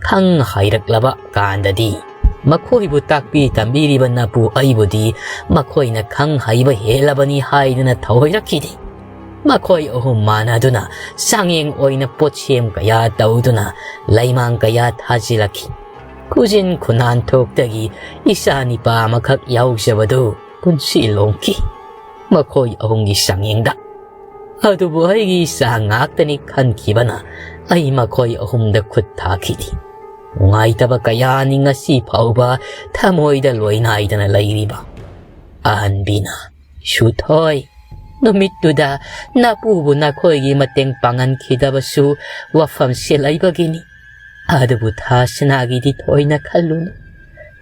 ꯈꯪ ꯍꯩꯔꯛꯂꯕ ꯀꯥꯟꯗꯗꯤ ꯃꯈꯣꯏꯕꯨ ꯇꯥꯛꯄꯤ ꯇꯝꯕꯤꯔꯤꯕ ꯅꯄꯨ ꯑꯩꯕꯨꯗꯤ ꯃꯈꯣꯏꯅ ꯈꯪ ꯍꯩꯕ ꯍꯦꯜꯂꯕꯅꯤ ꯍꯥꯏꯗꯨꯅ ꯊꯧꯑꯣꯏꯔꯛꯈꯤꯗꯦ꯫ ꯃꯈꯣꯏ ꯑꯍꯨꯝ ꯃꯥꯟꯅꯗꯨꯅ ꯆꯥꯡꯌꯦꯡ ꯑꯣꯏꯅ ꯄꯣꯠꯁꯦꯝ ꯀꯌꯥ ꯇꯧꯗꯨꯅ ꯂꯩꯃꯥꯡ ꯀꯌꯥ ꯊꯥꯖꯤꯜꯂꯛꯈꯤ꯫ ꯈꯨꯖꯤꯟ ꯈꯨꯅꯥꯟ ꯊꯣꯛꯇꯒꯤ ꯏꯆꯥ ꯅꯤꯄꯥ ꯑꯃꯈꯛ ꯌꯥꯎꯖꯕꯗꯨ ꯄꯨꯟꯁꯤ ꯂꯣꯡꯈꯤ ꯃꯈꯣꯏ ꯑꯍꯨꯝꯒꯤ ꯆꯥꯡꯌꯦꯡꯗ꯫ ꯑꯗꯨꯕꯨ ꯑꯩꯒꯤ ꯏꯆꯥ ꯉꯥꯛꯇꯅꯤ ꯈꯟꯈꯤꯕꯅ ꯑꯩ ꯃꯈꯣꯏ ꯑꯍꯨꯝꯗ ꯈꯨꯠ ꯊꯥꯈꯤꯗꯦ꯫ ꯅꯨꯡꯉꯥꯏꯇꯕ ꯀꯌꯥꯅꯤ ꯉꯁꯤ ꯐꯥꯎꯕ ꯊꯃꯣꯏꯗ ꯂꯣꯏꯅꯥꯏꯗꯅ ꯂꯩꯔꯤꯕ꯫ ꯑꯍꯟꯕꯤꯅ, ꯁꯨꯊꯣꯏ, ꯅꯨꯃꯤꯠꯇꯨꯗ ꯅꯄꯨꯕꯨ ꯅꯈꯣꯏꯒꯤ ꯃꯇꯦꯡ ꯄꯥꯡꯍꯟꯈꯤꯗꯕꯁꯨ ꯋꯥꯐꯝꯁꯦ ꯂꯩꯕꯒꯤꯅꯤ꯫ ꯑꯗꯨꯕꯨ ꯊꯥꯁꯅꯥꯒꯤꯗꯤ ꯊꯣꯏꯅ ꯈꯜꯂꯨꯅꯨ꯫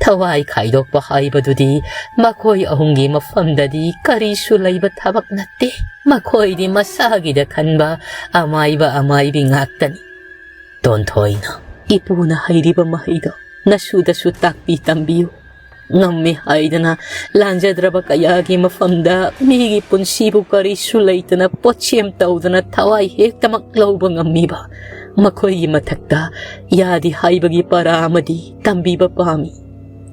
ꯊꯋꯥꯏ ꯈꯥꯏꯗꯣꯛꯄ ꯍꯥꯏꯕꯗꯨꯗꯤ ꯃꯈꯣꯏ ꯑꯍꯨꯝꯒꯤ ꯃꯐꯝꯗꯗꯤ ꯀꯔꯤꯁꯨ ꯂꯩꯕ ꯊꯕꯛ ꯅꯠꯇꯦ꯫ ꯃꯈꯣꯏꯗꯤ ꯃꯁꯥꯒꯤꯗ ꯈꯟꯕ ꯑꯃꯥꯏꯕ ꯑꯃꯥꯏꯕꯤ ꯉꯥꯛꯇꯅꯤ꯫ ꯇꯣꯟꯊꯣꯏꯅ, ꯏꯄꯨꯅ ꯍꯩꯔꯤꯕ ꯃꯍꯩꯗꯣ ꯅꯁꯨꯗꯁꯨ ꯇꯥꯛꯄꯤ ꯇꯝꯕꯤꯌꯨ꯫ ꯉꯝꯃꯤ ꯍꯥꯏꯗꯅ ꯂꯥꯟꯖꯗ꯭ꯔꯕ ꯀꯌꯥꯒꯤ ꯃꯐꯝꯗ ꯃꯤꯒꯤ ꯄꯨꯟꯁꯤꯕꯨ ꯀꯔꯤꯁꯨ ꯂꯩꯇꯅ ꯄꯣꯠꯁꯦꯝ ꯇꯧꯗꯅ ꯊꯋꯥꯏ ꯍꯦꯛꯇꯃꯛ ꯂꯧꯕ ꯉꯝꯃꯤꯕ ꯃꯈꯣꯏꯒꯤ ꯃꯊꯛꯇ ꯌꯥꯗꯦ ꯍꯥꯏꯕꯒꯤ ꯄꯔꯥ ꯑꯃꯗꯤ ꯇꯝꯕꯤꯕ ꯄꯥꯝꯃꯤ꯫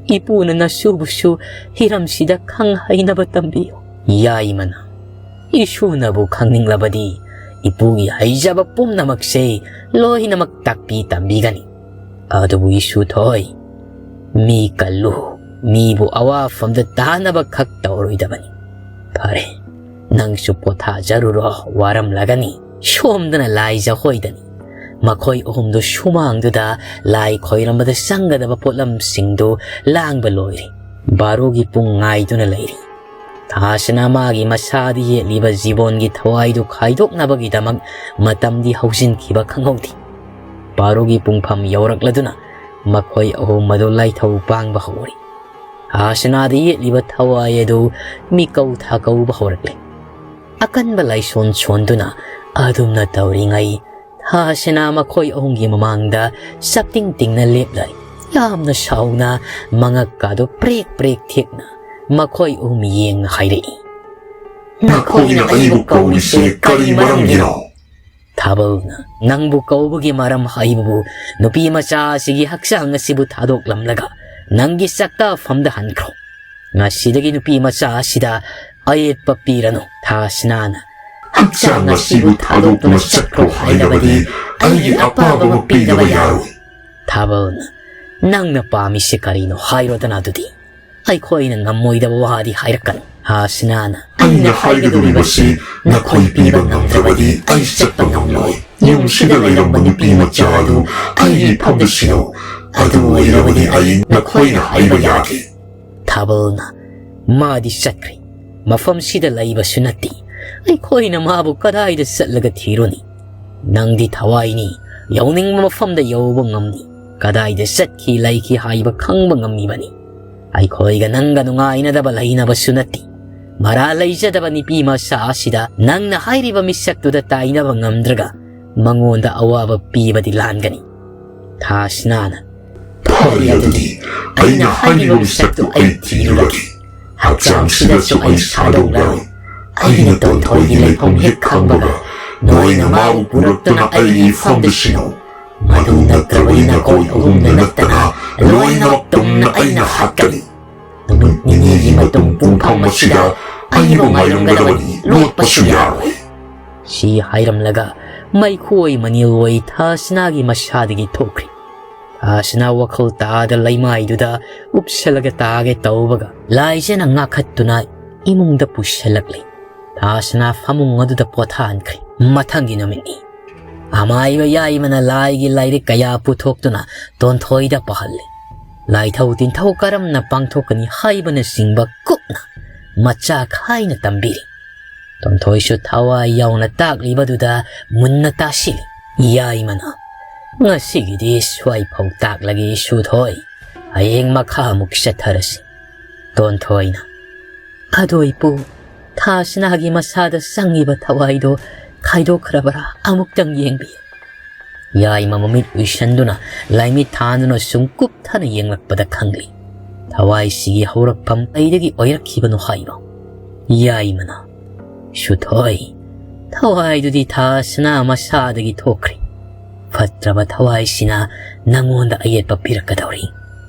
ꯏꯄꯨꯅ ꯅꯁꯨꯕꯨꯁꯨ ꯍꯤꯔꯝꯁꯤꯗ ꯈꯪ ꯍꯩꯅꯕ ꯇꯝꯕꯤꯌꯨ꯫ ꯌꯥꯏꯃꯅ, ꯏꯁꯨꯅꯕꯨ ꯈꯪꯅꯤꯡꯂꯕꯗꯤ ꯏꯄꯨꯒꯤ ꯍꯩꯖꯕ ꯄꯨꯝꯅꯃꯛꯁꯦ ꯂꯣꯏꯅꯃꯛ ꯇꯥꯛꯄꯤ ꯇꯝꯕꯤꯒꯅꯤ꯫ ꯑꯗꯨꯕꯨ ꯏꯁꯨ ꯊꯣꯏ, ꯃꯤ ꯀꯜꯂꯨ, ꯃꯤꯕꯨ ꯑꯋꯥꯐꯝꯗ ꯇꯥꯅꯕ ꯈꯛ ꯇꯧꯔꯣꯏꯗꯕꯅꯤ꯫ ꯐꯔꯦ, ꯅꯪꯁꯨ ꯄꯣꯊꯥꯖꯔꯨꯔꯣ, ꯋꯥꯔꯝꯂꯒꯅꯤ꯫ ꯁꯣꯝꯗꯅ ꯂꯥꯏꯖ ꯍꯣꯏꯗꯅꯤ꯫ ꯃꯈꯣꯏ ꯑꯍꯨꯝꯗꯨ ꯁꯨꯃꯥꯡꯗꯨꯗ ꯂꯥꯏ ꯈꯣꯏꯔꯝꯕꯗ ꯆꯪꯒꯗꯕ ꯄꯣꯠꯂꯝꯁꯤꯡꯗꯨ ꯂꯥꯡꯕ ꯂꯣꯏꯔꯦ꯫ ꯕꯥꯔꯣꯒꯤ ꯄꯨꯡ ꯉꯥꯏꯗꯨꯅ ꯂꯩꯔꯤ꯫ ꯊꯥꯁꯤꯅ ꯃꯥꯒꯤ ꯃꯁꯥꯗ ꯌꯦꯠꯂꯤꯕ ꯖꯤꯕꯣꯟꯒꯤ ꯊꯋꯥꯏꯗꯨ ꯈꯥꯏꯗꯣꯛꯅꯕꯒꯤꯗꯃꯛ ꯃꯇꯝꯗꯤ ꯍꯧꯖꯤꯟꯈꯤꯕ ꯈꯪꯍꯧꯗꯦ꯫ ꯕꯥꯔꯣꯒꯤ ꯄꯨꯡꯐꯝ ꯌꯧꯔꯛꯂꯗꯨꯅ ꯃꯈꯣꯏ ꯑꯍꯨꯝ ꯑꯗꯨ ꯂꯥꯏꯊꯧ ꯄꯥꯡꯕ ꯍꯧꯔꯤ꯫ ꯊꯥꯁꯤꯅꯥꯗ ꯌꯦꯠꯂꯤꯕ ꯊꯋꯥꯏ ꯑꯗꯨ ꯃꯤꯀꯧ ꯊꯥꯀꯧꯕ ꯍꯧꯔꯛꯂꯦ꯫ ꯑꯀꯟꯕ ꯂꯥꯏꯁꯣꯟ ꯁꯣꯟꯗꯨꯅ ꯑꯗꯨꯝꯅ ꯇꯧꯔꯤꯉꯩ, ꯊꯥꯁꯤꯅꯥ ꯃꯈꯣꯏ ꯑꯍꯨꯝꯒꯤ ꯃꯃꯥꯡꯗ ꯆꯞꯇꯤꯡ ꯇꯤꯡꯅ ꯂꯦꯞꯂꯩ꯫ ꯌꯥꯝꯅ ꯁꯥꯎꯅ ꯃꯉꯛꯀꯥꯗꯨ ꯄ꯭ꯔꯦꯛ ꯄ꯭ꯔꯦꯛ ꯊꯦꯛꯅ ꯃꯈꯣꯏ ꯑꯍꯨꯝ ꯌꯦꯡꯅ ꯍꯥꯏꯔꯛꯏ꯫ "ꯅꯈꯣꯏꯅ ꯑꯩꯕꯨ ꯀꯧꯔꯤꯁꯦ ꯀꯔꯤ ꯃꯔꯝꯒꯤꯅꯣ?" ꯊꯥꯕꯜꯅ, "ꯅꯪꯕꯨ ꯀꯧꯕꯒꯤ ꯃꯔꯝ ꯍꯥꯏꯕꯕꯨ ꯅꯨꯄꯤ ꯃꯆꯥ ꯑꯁꯤꯒꯤ ꯍꯛꯆꯥꯡ ꯑꯁꯤꯕꯨ ꯊꯥꯗꯣꯛꯂꯝꯂꯒ ꯅꯪꯒꯤ ꯆꯥꯛꯇꯥꯐꯝꯗ ꯍꯟꯈ꯭ꯔꯣ꯫ ꯉꯁꯤꯗꯒꯤ ꯅꯨꯄꯤ ꯃꯆꯥ ꯑꯁꯤꯗ ꯑꯌꯦꯠꯄ ꯄꯤꯔꯅꯨ꯫" ꯊꯥꯁꯤꯅꯥꯅ, "ꯍꯛꯆꯥꯡ ꯑꯁꯤꯕꯨ ꯊꯥꯗꯣꯛꯇꯨꯅ ꯆꯠꯈ꯭ꯔꯣ ꯍꯥꯏꯔꯕꯗꯤ ꯑꯩꯒꯤ ꯑꯄꯥꯝꯕ ꯑꯃ ꯄꯤꯗꯕ ꯌꯥꯔꯣꯏ꯫" ꯊꯥꯕꯜꯅ, "ꯅꯪꯅ ꯄꯥꯝꯃꯤꯁꯦ ꯀꯔꯤꯅꯣ ꯍꯥꯏꯔꯣꯗꯅ ꯑꯗꯨꯗꯤ? ꯑꯩꯈꯣꯏꯅ ꯉꯝꯃꯣꯏꯗꯕ ꯋꯥꯗꯤ ꯍꯥꯏꯔꯛꯀꯅꯨ꯫" ꯊꯥꯁꯤꯅꯥꯅ, "ꯑꯩꯅ ꯍꯥꯏꯒꯗꯧꯔꯤꯕꯁꯤ ꯅꯈꯣꯏ ꯄꯤꯕ ꯉꯝꯗ꯭ꯔꯕꯗꯤ ꯑꯩ ꯆꯠꯄ ꯉꯝꯂꯣꯏ꯫ ꯌꯨꯝꯁꯤꯗ ꯂꯩꯔꯝꯕ ꯅꯨꯄꯤ ꯃꯆꯥ ꯑꯗꯨ ꯑꯩꯒꯤ ꯐꯝꯗ ꯁꯤꯅꯧ꯫ ꯑꯗꯨ ꯑꯣꯏꯔꯕꯗꯤ ꯑꯩ ꯅꯈꯣꯏꯅ ꯍꯥꯏꯕ ꯌꯥꯒꯦ꯫" ꯊꯥꯕꯜꯅ, "ꯃꯥꯗꯤ ꯆꯠꯈ꯭ꯔꯦ꯫ ꯃꯐꯝꯁꯤꯗ ꯂꯩꯕꯁꯨ ꯅꯠꯇꯦ꯫ ꯑꯩꯈꯣꯏꯅ ꯃꯥꯕꯨ ꯀꯗꯥꯏꯗ ꯆꯠꯂꯒ ꯊꯤꯔꯨꯅꯤ? ꯅꯪꯗꯤ ꯊꯋꯥꯏꯅꯤ, ꯌꯧꯅꯤꯡꯕ ꯃꯐꯝꯗ ꯌꯧꯕ ꯉꯝꯅꯤ꯫ ꯀꯗꯥꯏꯗ ꯆꯠꯈꯤ ꯂꯩꯈꯤ ꯍꯥꯏꯕ ꯈꯪꯕ ꯉꯝꯃꯤꯕꯅꯤ꯫ ꯑꯩꯈꯣꯏꯒ ꯅꯪꯒ ꯅꯨꯡꯉꯥꯏꯅꯗꯕ ꯂꯩꯅꯕꯁꯨ ꯅꯠꯇꯦ꯫ ꯃꯔꯥ ꯂꯩꯖꯗꯕ ꯅꯨꯄꯤ ꯃꯆꯥ ꯑꯁꯤꯗ ꯅꯪꯅ ꯍꯥꯏꯔꯤꯕ ꯃꯤꯁꯛꯇꯨꯗ ꯇꯥꯏꯅꯕ ꯉꯝꯗ꯭ꯔꯒ ꯃꯉꯣꯟꯗ ꯑꯋꯥꯕ ꯄꯤꯕꯗꯤ ꯂꯥꯟꯒꯅꯤ꯫" ꯊꯥꯁꯤꯅꯥꯅ, "ꯐꯔꯦ, ꯑꯗꯨꯗꯤ ꯑꯩꯅ ꯍꯥꯏꯔꯤꯕ ꯃꯤꯁꯛꯇꯨ ꯑꯩ ꯊꯤꯔꯨꯔꯒꯦ꯫ ꯍꯛꯆꯥꯡꯁꯤꯗꯁꯨ ꯑꯩ ꯁꯥꯗꯣꯛꯂꯔꯣꯏ꯫ ꯑꯩꯅ ꯇꯣꯟꯊꯣꯏꯒꯤ ꯂꯩꯐꯝ ꯍꯦꯛ ꯈꯪꯕꯒ ꯅꯣꯏꯅ ꯃꯥꯕꯨ ꯄꯨꯔꯛꯇꯨꯅ ꯑꯩꯒꯤ ꯏꯐꯝꯗ ꯁꯤꯟꯅꯧ꯫ ꯃꯗꯨ ꯅꯠꯇ꯭ꯔꯕꯗꯤ ꯅꯈꯣꯏ ꯑꯍꯨꯝꯗ ꯅꯠꯇꯅ ꯂꯣꯏꯅꯃꯛ ꯇꯨꯝꯅ ꯑꯩꯅ ꯍꯥꯠꯀꯅꯤ꯫ ꯅꯨꯃꯤꯠ ꯅꯤꯅꯤꯒꯤ ꯃꯇꯨꯡ ꯄꯨꯡꯐꯝ ꯑꯁꯤꯗ ꯑꯩꯕꯨ ꯉꯥꯏꯔꯝꯒꯗꯕꯅꯤ, ꯂꯣꯠꯄꯁꯨ ꯌꯥꯔꯣꯏ"꯫ ꯁꯤ ꯍꯥꯏꯔꯝꯂꯒ ꯃꯩꯈꯣꯏ ꯃꯅꯤꯜ ꯑꯣꯏ ꯊꯥꯁꯅꯥꯒꯤ ꯃꯁꯥꯗꯒꯤ ꯊꯣꯛꯈ꯭ꯔꯤ꯫ ꯊꯥꯁꯅꯥ ꯋꯥꯈꯜ ꯇꯥꯗ ꯂꯩꯃꯥꯏꯗꯨꯗ ꯎꯞꯁꯜꯂꯒ ꯇꯥꯒꯦ ꯇꯧꯕꯒ ꯂꯥꯏꯖꯅ ꯉꯥꯈꯠꯇꯨꯅ ꯏꯃꯨꯡꯗ ꯄꯨꯁꯜꯂꯛꯂꯤ꯫ ꯊꯥꯁꯅꯥ ꯐꯃꯨꯡ ꯑꯗꯨꯗ ꯄꯣꯊꯥꯍꯟꯈ꯭ꯔꯦ꯫ ꯃꯊꯪꯒꯤ ꯅꯨꯃꯤꯠꯅꯤ꯫ ꯑꯃꯥꯏꯕ ꯌꯥꯏꯃꯅ ꯂꯥꯏꯒꯤ ꯂꯥꯏꯔꯤꯛ ꯀꯌꯥ ꯄꯨꯊꯣꯛꯇꯨꯅ ꯇꯣꯟꯊꯣꯏꯗ ꯄꯥꯍꯜꯂꯤ꯫ ꯂꯥꯏꯊꯧ ꯇꯤꯟꯊꯧ ꯀꯔꯝꯅ ꯄꯥꯡꯊꯣꯛꯀꯅꯤ ꯍꯥꯏꯕꯅꯆꯤꯡꯕ ꯀꯨꯞꯅ ꯃꯆꯥ ꯈꯥꯏꯅ ꯇꯝꯕꯤꯔꯤ꯫ ꯇꯣꯟꯊꯣꯏꯁꯨ ꯊꯋꯥꯏ ꯌꯥꯎꯅ ꯇꯥꯛꯂꯤꯕꯗꯨꯗ ꯃꯨꯟꯅ ꯇꯥꯁꯤꯜꯂꯤ꯫ ꯌꯥꯏꯃꯅ, "ꯉꯁꯤꯒꯤꯗꯤ ꯁ꯭ꯋꯥꯏꯐꯥꯎ ꯇꯥꯛꯂꯒꯦ ꯏꯁꯨꯊꯣꯏ, ꯍꯌꯦꯡ ꯃꯈꯥ ꯑꯃꯨꯛ ꯆꯠꯊꯔꯁꯤ"꯫ ꯇꯣꯟꯊꯣꯏꯅ, "ꯑꯗꯣ ꯏꯄꯨ, ꯊꯥꯁꯅꯥꯒꯤ ꯃꯁꯥꯗ ꯆꯪꯉꯤꯕ ꯊꯋꯥꯏꯗꯣ ꯈꯥꯏꯗꯣꯛꯈ꯭ꯔꯕ꯭ꯔꯥ? ꯑꯃꯨꯛꯇꯪ ꯌꯦꯡꯕꯤꯌꯨ"꯫ ꯌꯥꯏꯃ ꯃꯃꯤꯠ ꯎꯏꯁꯟꯗꯨꯅ ꯂꯥꯏꯃꯤꯠ ꯊꯥꯟꯗꯨꯅ ꯁꯨꯝ ꯀꯨꯞꯊꯅ ꯌꯦꯡꯂꯛꯄꯗ ꯈꯪꯂꯤ꯫ ꯊꯋꯥꯏꯁꯤꯒꯤ ꯍꯧꯔꯛꯐꯝ ꯀꯩꯗꯒꯤ ꯑꯣꯏꯔꯛꯈꯤꯕꯅꯣ ꯍꯥꯏꯕ꯫ ꯌꯥꯏꯃꯅ, "ꯁꯨꯊꯣꯏ, ꯊꯋꯥꯏꯗꯨꯗꯤ ꯊꯥꯁꯅꯥ ꯃꯁꯥꯗꯒꯤ ꯊꯣꯛꯈ꯭ꯔꯦ꯫ ꯐꯠꯇ꯭ꯔꯕ ꯊꯋꯥꯏꯁꯤꯅ ꯅꯪꯉꯣꯟꯗ ꯑꯌꯦꯠꯄ ꯄꯤꯔꯛꯀꯗꯧꯔꯤ"꯫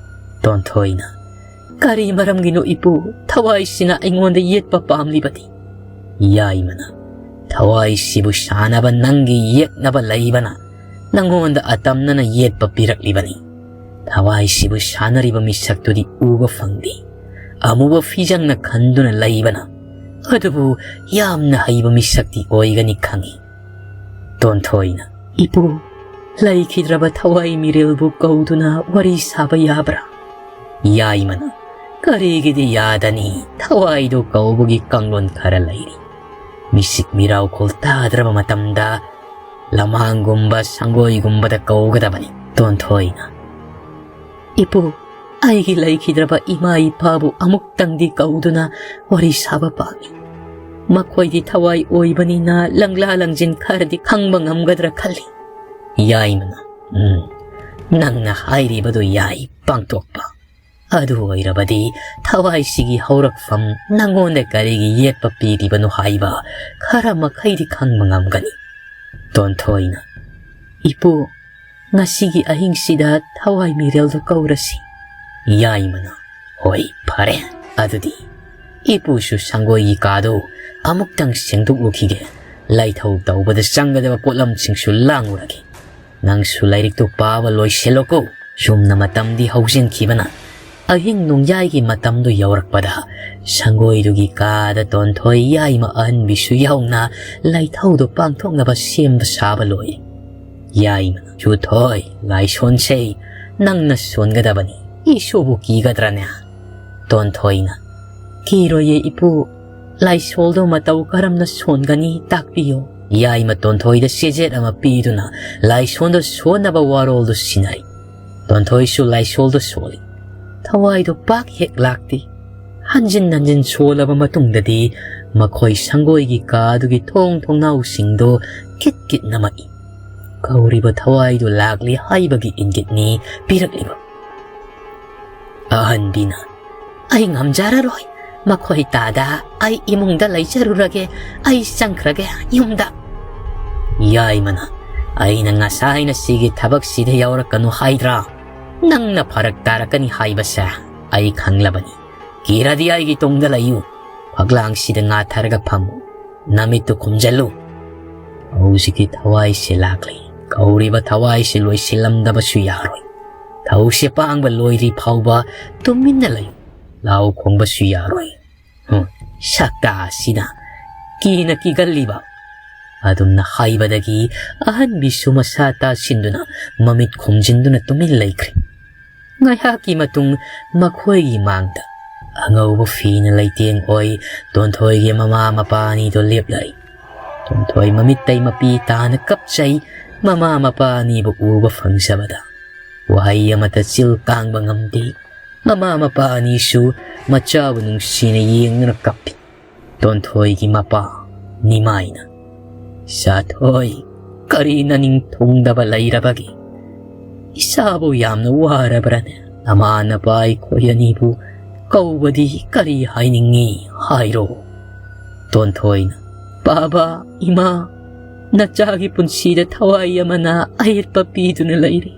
ꯇꯣꯟꯊꯣꯏꯅ, "ꯀꯔꯤ ꯃꯔꯝꯒꯤꯅꯣ ꯏꯄꯨ, ꯊꯋꯥꯏꯁꯤꯅ ꯑꯩꯉꯣꯟꯗ ꯌꯦꯠꯄ ꯄꯥꯝꯂꯤꯕꯗꯤ?" ꯌꯥꯏꯃꯅ, "ꯊꯋꯥꯏꯁꯤꯕꯨ ꯁꯥꯟꯅꯕ ꯅꯪꯒꯤ ꯌꯦꯛꯅꯕ ꯂꯩꯕꯅ ꯅꯪꯉꯣꯟꯗ ꯑꯇꯝꯅꯅ ꯌꯦꯠꯄ ꯄꯤꯔꯛꯂꯤꯕꯅꯤ꯫ ꯊꯋꯥꯏꯁꯤꯕꯨ ꯁꯥꯟꯅꯔꯤꯕ ꯃꯤꯁꯛꯇꯨꯗꯤ ꯎꯕ ꯐꯪꯗꯦ꯫ ꯑꯃꯨꯕ ꯐꯤꯖꯪꯅ ꯈꯟꯗꯨꯅ ꯂꯩꯕꯅ꯫ ꯑꯗꯨꯕꯨ ꯌꯥꯝꯅ ꯍꯩꯕ ꯃꯤꯁꯛꯇꯤ ꯑꯣꯏꯒꯅꯤ ꯈꯪꯏ"꯫ ꯇꯣꯟꯊꯣꯏꯅ, "ꯏꯄꯨ, ꯂꯩꯈꯤꯗ꯭ꯔꯕ ꯊꯋꯥꯏ ꯃꯤꯔꯦꯜꯕꯨ ꯀꯧꯗꯨꯅ ꯋꯥꯔꯤ ꯁꯥꯕ ꯌꯥꯕ꯭ꯔꯥ?" ꯌꯥꯏꯃꯅ, "ꯀꯔꯤꯒꯤꯗꯤ ꯌꯥꯗꯅꯤ? ꯊꯋꯥꯏꯗꯨ ꯀꯧꯕꯒꯤ ꯀꯥꯡꯂꯣꯟ ꯈꯔ ꯂꯩꯔꯤ꯫ ꯃꯤꯁꯤꯛ ꯃꯤꯔꯥꯎꯈꯣꯜ ꯇꯥꯗ꯭ꯔꯕ ꯃꯇꯝꯗ ꯂꯃꯥꯡꯒꯨꯝꯕ ꯁꯪꯒꯣꯏꯒꯨꯝꯕꯗ ꯀꯧꯒꯗꯕꯅꯤ"꯫ ꯇꯣꯟꯊꯣꯏꯅ, "ꯏꯄꯨ, ꯑꯩꯒꯤ ꯂꯩꯈꯤꯗ꯭ꯔꯕ ꯏꯃꯥ ꯏꯄꯥꯕꯨ ꯑꯃꯨꯛꯇꯪꯗꯤ ꯀꯧꯗꯨꯅ ꯋꯥꯔꯤ ꯁꯥꯕ ꯄꯥꯝꯃꯤ꯫ ꯃꯈꯣꯏꯗꯤ ꯊꯋꯥꯏ ꯑꯣꯏꯕꯅꯤꯅ ꯂꯪꯂꯥ ꯂꯪꯖꯤꯟ ꯈꯔꯗꯤ ꯈꯪꯕ ꯉꯝꯒꯗ꯭ꯔꯥ ꯈꯜꯂꯤ"꯫ ꯌꯥꯏꯃꯅ, "ꯎꯝ, "ꯅꯪꯅ ꯍꯥꯏꯔꯤꯕꯗꯨ ꯌꯥꯏ ꯄꯥꯡꯊꯣꯛꯄ꯫ ꯑꯗꯨ ꯑꯣꯏꯔꯕꯗꯤ ꯊꯋꯥꯏꯁꯤꯒꯤ ꯍꯧꯔꯛꯐꯝ ꯅꯪꯉꯣꯟꯗ ꯀꯔꯤꯒꯤ ꯌꯦꯠꯄ ꯄꯤꯔꯤꯕꯅꯣ ꯍꯥꯏꯕ ꯈꯔ ꯃꯈꯩꯗꯤ ꯈꯪꯕ ꯉꯝꯒꯅꯤ꯫" ꯇꯣꯟꯊꯣꯏꯅ, "ꯏꯄꯨ, ꯉꯁꯤꯒꯤ ꯑꯍꯤꯡꯁꯤꯗ ꯊꯋꯥꯏ ꯃꯤꯔꯦꯜꯗꯨ ꯀꯧꯔꯁꯤ꯫" ꯌꯥꯏꯃꯅ, "ꯍꯣꯏ, ꯐꯔꯦ꯫ ꯑꯗꯨꯗꯤ ꯏꯄꯨꯁꯨ ꯁꯪꯒꯣꯏꯒꯤ ꯀꯥꯗꯨ ꯑꯃꯨꯛꯇꯪ ꯁꯦꯡꯗꯣꯛꯂꯨꯈꯤꯒꯦ꯫ ꯂꯥꯏꯊꯧ ꯇꯧꯕꯗ ꯆꯪꯒꯗꯕ ꯄꯣꯠꯂꯝꯁꯤꯡꯁꯨ ꯂꯥꯡꯉꯨꯔꯒꯦ꯫ ꯅꯪꯁꯨ ꯂꯥꯏꯔꯤꯛꯇꯨ ꯄꯥꯕ ꯂꯣꯏꯁꯤꯜꯂꯣꯀꯣ꯫" ꯁꯨꯝꯅ ꯃꯇꯝꯗꯤ ꯍꯧꯖꯤꯟꯈꯤꯕꯅ ꯑꯍꯤꯡ ꯅꯣꯡꯌꯥꯏꯒꯤ ꯃꯇꯝꯗꯨ ꯌꯧꯔꯛꯄꯗ ꯁꯪꯒꯣꯏꯗꯨꯒꯤ ꯀꯥꯗ ꯇꯣꯟꯊꯣꯏ, ꯌꯥꯏꯃ, ꯑꯍꯟꯕꯤꯁꯨ ꯌꯥꯎꯅ ꯂꯥꯏꯊꯧꯗꯨ ꯄꯥꯡꯊꯣꯛꯅꯕ ꯁꯦꯝꯕ ꯁꯥꯕ ꯂꯣꯏꯔꯦ꯫ ꯌꯥꯏꯃꯅ, "ꯆꯨꯊꯣꯏ, ꯂꯥꯏꯁꯣꯟꯁꯦ ꯅꯪꯅ ꯁꯣꯟꯒꯗꯕꯅꯤ꯫ ꯏꯁꯨꯕꯨ ꯀꯤꯒꯗ꯭ꯔꯅꯦ?" ꯇꯣꯟꯊꯣꯏꯅ, "ꯀꯤꯔꯣꯏꯌꯦ ꯏꯄꯨ, ꯂꯥꯏꯁꯣꯜꯗꯣ ꯃꯇꯧ ꯀꯔꯝꯅ ꯁꯣꯟꯒꯅꯤ ꯇꯥꯛꯄꯤꯌꯨ꯫" ꯌꯥꯏꯃ ꯇꯣꯟꯊꯣꯏꯗ ꯆꯦꯖꯦꯠ ꯑꯃ ꯄꯤꯗꯨꯅ ꯂꯥꯏꯁꯣꯟꯗꯣ ꯁꯣꯟꯅꯕ ꯋꯥꯔꯣꯜꯗꯨ ꯁꯤꯟꯅꯔꯤ꯫ ꯇꯣꯟꯊꯣꯏꯁꯨ ꯂꯥꯏꯁꯣꯜꯗꯣ ꯁꯣꯜꯂꯤ꯫ ꯊꯋꯥꯏꯗꯣ ꯄꯥꯛ ꯍꯦꯛ ꯂꯥꯛꯇꯦ꯫ ꯍꯟꯖꯤꯟ ꯍꯟꯖꯤꯟ ꯁꯣꯜꯂꯕ ꯃꯇꯨꯡꯗꯗꯤ ꯃꯈꯣꯏ ꯁꯪꯒꯣꯏꯒꯤ ꯀꯥ ꯑꯗꯨꯒꯤ ꯊꯣꯡ ꯊꯣꯡꯅꯥꯎꯁꯤꯡꯗꯣ ꯀꯤꯠ ꯀꯤꯠ ꯅꯝꯃꯛꯏ꯫ ꯀꯧꯔꯤꯕ ꯊꯋꯥꯏꯗꯨ ꯂꯥꯛꯂꯤ ꯍꯥꯏꯕꯒꯤ ꯏꯪꯒꯤꯠꯅꯤ ꯄꯤꯔꯛꯂꯤꯕ꯫ ꯑꯍꯟꯕꯤꯅ, "ꯑꯩ ꯉꯝꯖꯔꯔꯣꯏ꯫ ꯃꯈꯣꯏ ꯇꯥꯗ ꯑꯩ ꯏꯃꯨꯡꯗ ꯂꯩꯖꯔꯨꯔꯒꯦ꯫ ꯑꯩ ꯆꯪꯈ꯭ꯔꯒꯦ ꯌꯨꯝꯗ꯫" ꯌꯥꯏꯃꯅ, "ꯑꯩꯅ ꯉꯁꯥꯏꯅ ꯁꯤꯒꯤ ꯊꯕꯛꯁꯤꯗ ꯌꯥꯎꯔꯛꯀꯅꯨ ꯍꯥꯏꯗ꯭ꯔꯥ? ꯅꯪꯅ ꯐꯔꯛ ꯇꯥꯔꯛꯀꯅꯤ ꯍꯥꯏꯕꯁꯦ ꯑꯩ ꯈꯪꯂꯕꯅꯤ꯫ ꯀꯤꯔꯗꯤ ꯑꯩꯒꯤ ꯇꯨꯡꯗ ꯂꯩꯌꯨ꯫ ꯐꯛꯂꯥꯡꯁꯤꯗ ꯉꯥꯊꯔꯒ ꯐꯝꯃꯨ꯫ ꯅꯃꯤꯠꯇꯨ ꯈꯨꯝꯖꯤꯜꯂꯨ꯫ ꯍꯧꯖꯤꯛꯀꯤ ꯊꯋꯥꯏꯁꯦ ꯂꯥꯛꯂꯤ꯫ ꯀꯧꯔꯤꯕ ꯊꯋꯥꯏꯁꯦ ꯂꯣꯏꯁꯤꯜꯂꯝꯗꯕꯁꯨ ꯌꯥꯔꯣꯏ꯫ ꯊꯧꯁꯦ ꯄꯥꯡꯕ ꯂꯣꯏꯗ꯭ꯔꯤ ꯐꯥꯎꯕ ꯇꯨꯃꯤꯟꯅ ꯂꯩꯌꯨ꯫ ꯂꯥꯎ ꯈꯣꯡꯕꯁꯨ ꯌꯥꯔꯣꯏ꯫ ꯍꯨꯝ, ꯁꯛꯇꯥ ꯑꯁꯤꯅ ꯀꯤꯅ ꯀꯤꯒꯜꯂꯤꯕ꯫" ꯑꯗꯨꯝꯅ ꯍꯥꯏꯕꯗꯒꯤ ꯑꯍꯟꯕꯤꯁꯨ ꯃꯁꯥ ꯇꯥꯁꯤꯟꯗꯨꯅ ꯃꯃꯤꯠ ꯈꯨꯝꯖꯤꯟꯗꯨꯅ ꯇꯨꯃꯤꯟ ꯂꯩꯈ꯭ꯔꯦ꯫ ꯉꯥꯏꯍꯥꯛꯀꯤ ꯃꯇꯨꯡ ꯃꯈꯣꯏꯒꯤ ꯃꯥꯡꯗ ꯑꯉꯧꯕ ꯐꯤꯅ ꯂꯩꯇꯦꯡ ꯑꯣꯏ ꯇꯣꯟꯊꯣꯏꯒꯤ ꯃꯃꯥ ꯃꯄꯥ ꯑꯅꯤꯗꯣ ꯂꯦꯞꯂꯔꯤ꯫ ꯇꯣꯟꯊꯣꯏ ꯃꯃꯤꯠꯇꯩ ꯃꯄꯤ ꯇꯥꯅ ꯀꯞꯆꯩ꯫ ꯃꯃꯥ ꯃꯄꯥ ꯑꯅꯤꯕꯨ ꯎꯕ ꯐꯪꯖꯕꯗ ꯋꯥꯍꯩ ꯑꯃꯠꯇ ꯆꯤꯜ ꯀꯥꯡꯕ ꯉꯝꯗꯦ꯫ ꯃꯃꯥ ꯃꯄꯥ ꯑꯅꯤꯁꯨ ꯃꯆꯥꯕꯨ ꯅꯨꯡꯁꯤꯅ ꯌꯦꯡꯗꯨꯅ ꯀꯞꯄꯤ꯫ ꯇꯣꯟꯊꯣꯏꯒꯤ ꯃꯄꯥ ꯅꯤꯃꯥꯏꯅ, "ꯁꯥꯊꯣꯏ, ꯀꯔꯤ ꯅꯅꯤꯡ ꯊꯨꯡꯗꯕ ꯂꯩꯔꯕꯒꯦ? ꯏꯁꯥꯕꯨ ꯌꯥꯝꯅ ꯋꯥꯔꯕ꯭ꯔꯅꯦ? ꯅꯃꯥ ꯅꯄꯥ ꯑꯩꯈꯣꯏ ꯑꯅꯤꯕꯨ ꯀꯧꯕꯗꯤ ꯀꯔꯤ ꯍꯥꯏꯅꯤꯡꯉꯤ ꯍꯥꯏꯔꯣ?" ꯇꯣꯟꯊꯣꯏꯅ, "ꯕꯥꯕꯥ, ꯏꯃꯥ, ꯅꯆꯥꯒꯤ ꯄꯨꯟꯁꯤꯗ ꯊꯋꯥꯏ ꯑꯃꯅ ꯑꯌꯦꯠꯄ ꯄꯤꯗꯨꯅ ꯂꯩꯔꯤ꯫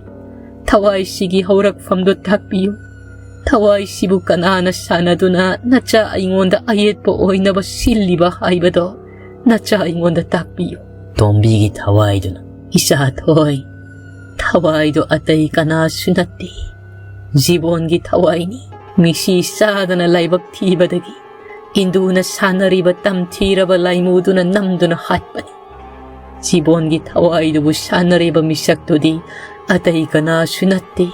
ꯊꯋꯥꯏꯁꯤꯒꯤ ꯍꯧꯔꯛꯐꯝꯗꯨ ꯇꯥꯛꯄꯤꯌꯨ꯫ ꯊꯋꯥꯏꯁꯤꯕꯨ ꯀꯅꯥꯅ ꯁꯥꯟꯅꯗꯨꯅ ꯅꯆꯥ ꯑꯩꯉꯣꯟꯗ ꯑꯌꯦꯠꯄ ꯑꯣꯏꯅꯕ ꯁꯤꯜꯂꯤꯕ ꯍꯥꯏꯕꯗꯣ ꯅꯆꯥ ꯑꯩꯉꯣꯟꯗ ꯇꯥꯛꯄꯤꯌꯨ꯫" ꯇꯣꯝꯕꯤꯒꯤ ꯊꯋꯥꯏꯗꯨꯅ, "ꯏꯆꯥ ꯊꯣꯏ, ꯊꯋꯥꯏꯗꯣ ꯑꯇꯩ ꯀꯅꯥꯁꯨ ꯅꯠꯇꯦ, ꯖꯤꯕꯣꯟꯒꯤ ꯊꯋꯥꯏꯅꯤ꯫ ꯃꯤꯁꯤ ꯆꯥꯗꯅ ꯂꯥꯏꯕꯛ ꯊꯤꯕꯗꯒꯤ ꯏꯟꯗꯨꯅ ꯁꯥꯟꯅꯔꯤꯕ ꯇꯝꯊꯤꯔꯕ ꯂꯥꯏꯃꯨꯗꯨꯅ ꯅꯝꯗꯨꯅ ꯍꯥꯠꯄꯅꯤ꯫ ꯖꯤꯕꯣꯟꯒꯤ ꯊꯋꯥꯏꯗꯨꯕꯨ ꯁꯥꯟꯅꯔꯤꯕ ꯃꯤꯁꯛꯇꯨꯗꯤ ꯑꯇꯩ ꯀꯅꯥꯁꯨ ꯅꯠꯇꯦ,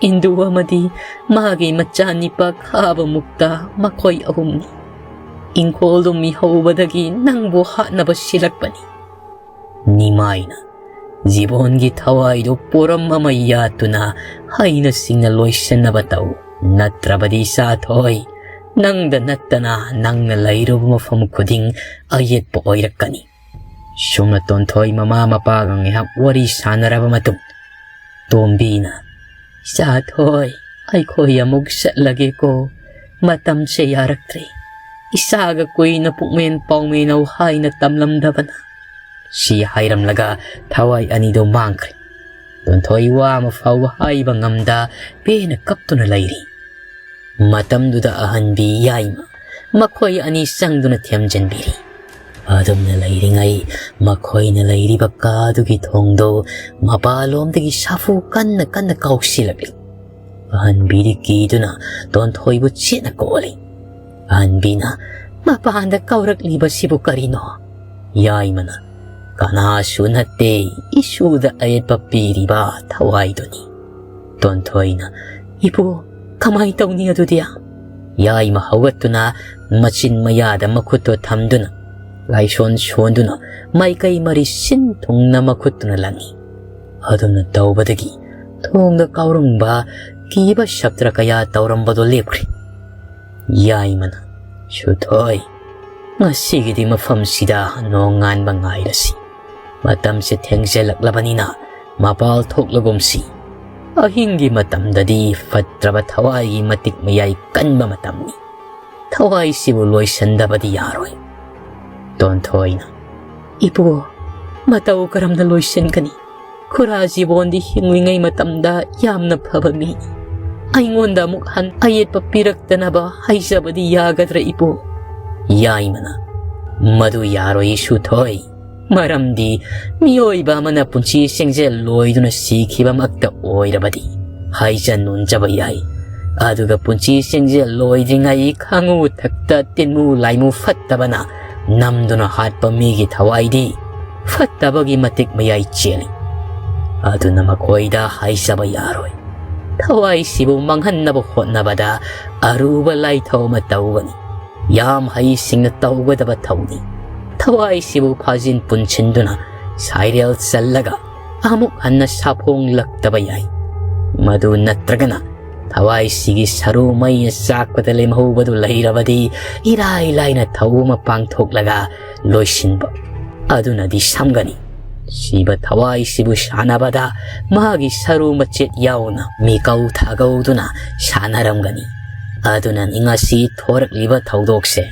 ꯏꯟꯗꯨ ꯑꯃꯗꯤ ꯃꯥꯒꯤ ꯃꯆꯥꯅꯤꯄꯥ ꯈꯥꯕ ꯃꯨꯛꯇ ꯃꯈꯣꯏ ꯑꯍꯨꯝꯅꯤ꯫ ꯏꯪꯈꯣꯜꯗꯨ ꯃꯤꯍꯧꯕꯗꯒꯤ ꯅꯪꯕꯨ ꯍꯥꯠꯅꯕ ꯁꯤꯜꯂꯛꯄꯅꯤ꯫" ꯅꯤꯃꯥꯏꯅ, "ꯖꯤꯕꯣꯟꯒꯤ ꯊꯋꯥꯏꯗꯨ ꯄꯣꯔꯝ ꯑꯃ ꯌꯥꯠꯇꯨꯅ ꯍꯩꯅ ꯁꯤꯡꯅ ꯂꯣꯏꯁꯤꯟꯅꯕ ꯇꯧ꯫ ꯅꯠꯇ꯭ꯔꯕꯗꯤ ꯏꯆꯥ ꯊꯣꯏ, ꯅꯪꯗ ꯅꯠꯇꯅ ꯅꯪꯅ ꯂꯩꯔꯨꯕ ꯃꯐꯝ ꯈꯨꯗꯤꯡ ꯑꯌꯦꯠꯄ ꯑꯣꯏꯔꯛꯀꯅꯤ꯫" ꯁꯨꯝꯅ ꯇꯣꯟꯊꯣꯏ ꯃꯃꯥ ꯃꯄꯥꯒ ꯉꯥꯏꯍꯥꯛ ꯋꯥꯔꯤ ꯁꯥꯟꯅꯔꯕ ꯃꯇꯨꯡ, ꯇꯣꯝꯕꯤꯅ, "ꯏꯆꯥ ꯊꯣꯏ, ꯑꯩꯈꯣꯏ ꯑꯃꯨꯛ ꯆꯠꯂꯒꯦꯀꯣ꯫ ꯃꯇꯝꯁꯦ ꯌꯥꯔꯛꯇ꯭ꯔꯦ꯫ ꯏꯆꯥꯒ ꯀꯨꯏꯅ ꯄꯨꯛꯃꯦꯟ ꯄꯥꯎꯃꯦꯟꯅꯧ ꯍꯥꯏꯅ ꯇꯝꯂꯝꯗꯕꯅ꯫" ꯁꯤ ꯍꯥꯏꯔꯝꯂꯒ ꯊꯋꯥꯏ ꯑꯅꯤꯗꯣ ꯃꯥꯡꯈ꯭ꯔꯦ꯫ ꯇꯣꯟꯊꯣꯏ ꯋꯥ ꯑꯃ ꯐꯥꯎꯕ ꯍꯥꯏꯕ ꯉꯝꯗ ꯄꯦꯟꯅ ꯀꯞꯇꯨꯅ ꯂꯩꯔꯤ꯫ ꯃꯇꯝꯗꯨꯗ ꯑꯍꯟꯕꯤ ꯌꯥꯏꯃ ꯃꯈꯣꯏ ꯑꯅꯤ ꯆꯪꯗꯨꯅ ꯊꯦꯝꯖꯤꯟꯕꯤꯔꯤ꯫ ꯑꯗꯨꯝꯅ ꯂꯩꯔꯤꯉꯩ ꯃꯈꯣꯏꯅ ꯂꯩꯔꯤꯕ ꯀꯥꯗꯨꯒꯤ ꯊꯣꯡꯗꯨ ꯃꯄꯥꯟꯂꯣꯝꯗꯒꯤ ꯁꯥꯐꯨ ꯀꯟꯅ ꯀꯟꯅ ꯀꯥꯎꯁꯤꯜꯂꯛꯂꯤ꯫ ꯑꯍꯟꯕꯤꯗꯤ ꯀꯤꯗꯨꯅ ꯇꯣꯟꯊꯣꯏꯕꯨ ꯆꯦꯠꯅ ꯀꯣꯜꯂꯤ꯫ ꯑꯍꯟꯕꯤꯅ, "ꯃꯄꯥꯟꯗ ꯀꯧꯔꯛꯂꯤꯕꯁꯤꯕꯨ ꯀꯔꯤꯅꯣ?" ꯌꯥꯏꯃꯅ, "ꯀꯅꯥꯁꯨ ꯅꯠꯇꯦ, ꯏꯁꯨꯗ ꯑꯌꯦꯠꯄ ꯄꯤꯔꯤꯕ ꯊꯋꯥꯏꯗꯨꯅꯤ꯫" ꯇꯣꯟꯊꯣꯏꯅ, "ꯏꯄꯨ, ꯀꯃꯥꯏ ꯇꯧꯅꯤ ꯑꯗꯨꯗꯤ?" ꯌꯥꯏꯃ ꯍꯧꯒꯠꯇꯨꯅ ꯃꯆꯤꯟ ꯃꯌꯥꯗ ꯃꯈꯨꯠꯇꯣ ꯊꯝꯗꯨꯅ, ꯂꯥꯏꯁꯣꯟ ꯁꯣꯟꯗꯨꯅ ꯃꯥꯏꯀꯩ ꯃꯔꯤ ꯁꯤꯟ ꯊꯨꯡꯅ ꯃꯈꯨꯠꯇꯨꯅ ꯂꯪꯉꯤ꯫ ꯑꯗꯨꯝꯅ ꯇꯧꯕꯗꯒꯤ ꯊꯣꯡꯗ ꯀꯥꯎꯔꯝꯕ ꯀꯤꯕ ꯁꯛꯇ꯭ꯔ ꯀꯌꯥ ꯇꯧꯔꯝꯕꯗꯣ ꯂꯦꯞꯈ꯭ꯔꯦ꯫ ꯌꯥꯏꯃꯅ, "ꯁꯨꯊꯣꯏ, ꯉꯁꯤꯒꯤꯗꯤ ꯃꯐꯝꯁꯤꯗ ꯅꯣꯡꯉꯥꯟꯕ ꯉꯥꯏꯔꯁꯤ꯫ ꯃꯇꯝꯁꯦ ꯊꯦꯡꯖꯜꯂꯛꯂꯕꯅꯤꯅ ꯃꯄꯥꯜ ꯊꯣꯛꯂꯒꯨꯝꯁꯤ꯫ ꯑꯍꯤꯡꯒꯤ ꯃꯇꯝꯗꯗꯤ ꯐꯠꯇ꯭ꯔꯕ ꯊꯋꯥꯏꯒꯤ ꯃꯇꯤꯛ ꯃꯌꯥꯏ ꯀꯟꯕ ꯃꯇꯝꯅꯤ꯫ ꯊꯋꯥꯏꯁꯤꯕꯨ ꯂꯣꯏꯁꯤꯟꯗꯕꯗꯤ ꯌꯥꯔꯣꯏ꯫ ꯇꯣꯟꯊꯣꯏꯅ, "ꯏꯄꯨ, ꯃꯇꯧ ꯀꯔꯝꯅ ꯂꯣꯏꯁꯤꯟꯒꯅꯤ? ꯈꯨꯔꯥ ꯖꯤꯕꯣꯟꯗꯤ ꯍꯤꯡꯂꯤꯉꯩ ꯃꯇꯝꯗ ꯌꯥꯝꯅ ꯐꯕ ꯃꯤꯅꯤ꯫ ꯑꯩꯉꯣꯟꯗ ꯑꯃꯨꯛ ꯍꯟ ꯑꯌꯦꯠꯄ ꯄꯤꯔꯛꯇꯅꯕ ꯍꯥꯏꯖꯕꯗꯤ ꯌꯥꯒꯗ꯭ꯔꯥ, ꯏꯄꯨ?" ꯌꯥꯏꯃꯅ, "ꯃꯗꯨ ꯌꯥꯔꯣꯏ, ꯏꯁꯨꯊꯣꯏ꯫ ꯃꯔꯝꯗꯤ ꯃꯤꯑꯣꯏꯕ ꯑꯃꯅ ꯄꯨꯟꯁꯤ ꯆꯦꯡꯖꯦꯜ ꯂꯣꯏꯗꯨꯅ ꯁꯤꯈꯤꯕꯃꯛꯇ ꯑꯣꯏꯔꯕꯗꯤ ꯍꯥꯏꯖ ꯅꯣꯟꯖꯕ ꯌꯥꯏ꯫ ꯑꯗꯨꯒ ꯄꯨꯟꯁꯤ ꯆꯦꯡꯖꯦꯜ ꯂꯣꯏꯗ꯭ꯔꯤꯉꯩ ꯈꯥꯉꯨ ꯊꯛꯇ ꯇꯤꯟꯃꯨ ꯂꯥꯏꯃꯨ ꯐꯠꯇꯕꯅ ꯅꯝꯗꯨꯅ ꯍꯥꯠꯄ ꯃꯤꯒꯤ ꯊꯋꯥꯏꯗꯤ ꯐꯠꯇꯕꯒꯤ ꯃꯇꯤꯛ ꯃꯌꯥꯏ ꯆꯦꯜꯂꯤ꯫ ꯑꯗꯨꯅ ꯃꯈꯣꯏꯗ ꯍꯥꯏꯖꯕ ꯌꯥꯔꯣꯏ꯫ ꯊꯋꯥꯏꯁꯤꯕꯨ ꯃꯥꯡꯍꯟꯅꯕ ꯍꯣꯠꯅꯕꯗ ꯑꯔꯨꯕ ꯂꯥꯏꯊꯧ ꯑꯃ ꯇꯧꯒꯅꯤ꯫ ꯌꯥꯝ ꯍꯩꯁꯤꯡꯅ ꯇꯧꯒꯗꯕ ꯊꯧꯅꯤ꯫ ꯊꯋꯥꯏꯁꯤꯕꯨ ꯐꯥꯖꯤꯟ ꯄꯨꯟꯁꯤꯟꯗꯨꯅ ꯁꯥꯏꯔꯦꯜ ꯆꯜꯂꯒ ꯑꯃꯨꯛ ꯍꯟꯅ ꯁꯥꯐꯣꯡꯂꯛꯇꯕ ꯌꯥꯏ꯫ ꯃꯗꯨ ꯅꯠꯇ꯭ꯔꯒꯅ ꯊꯋꯥꯏꯁꯤꯒꯤ ꯁꯔꯨ ꯃꯩꯅ ꯆꯥꯛꯄꯗ ꯂꯦꯝꯍꯧꯕꯗꯨ ꯂꯩꯔꯕꯗꯤ ꯏꯔꯥꯏ ꯂꯥꯏꯅ ꯊꯧ ꯑꯃ ꯄꯥꯡꯊꯣꯛꯂꯒ ꯂꯣꯏꯁꯤꯟꯕ ꯑꯗꯨꯅꯗꯤ ꯁꯝꯒꯅꯤ꯫ ꯁꯤꯕ ꯊꯋꯥꯏꯁꯤꯕꯨ ꯁꯥꯟꯅꯕꯗ ꯃꯥꯒꯤ ꯁꯔꯨ ꯃꯆꯦꯠ ꯌꯥꯎꯅ ꯃꯤꯀꯧ ꯊꯥꯒꯧꯗꯨꯅ ꯁꯥꯟꯅꯔꯝꯒꯅꯤ꯫ ꯑꯗꯨꯅꯅꯤ ꯉꯁꯤ ꯊꯣꯔꯛꯂꯤꯕ ꯊꯧꯗꯣꯛꯁꯦ꯫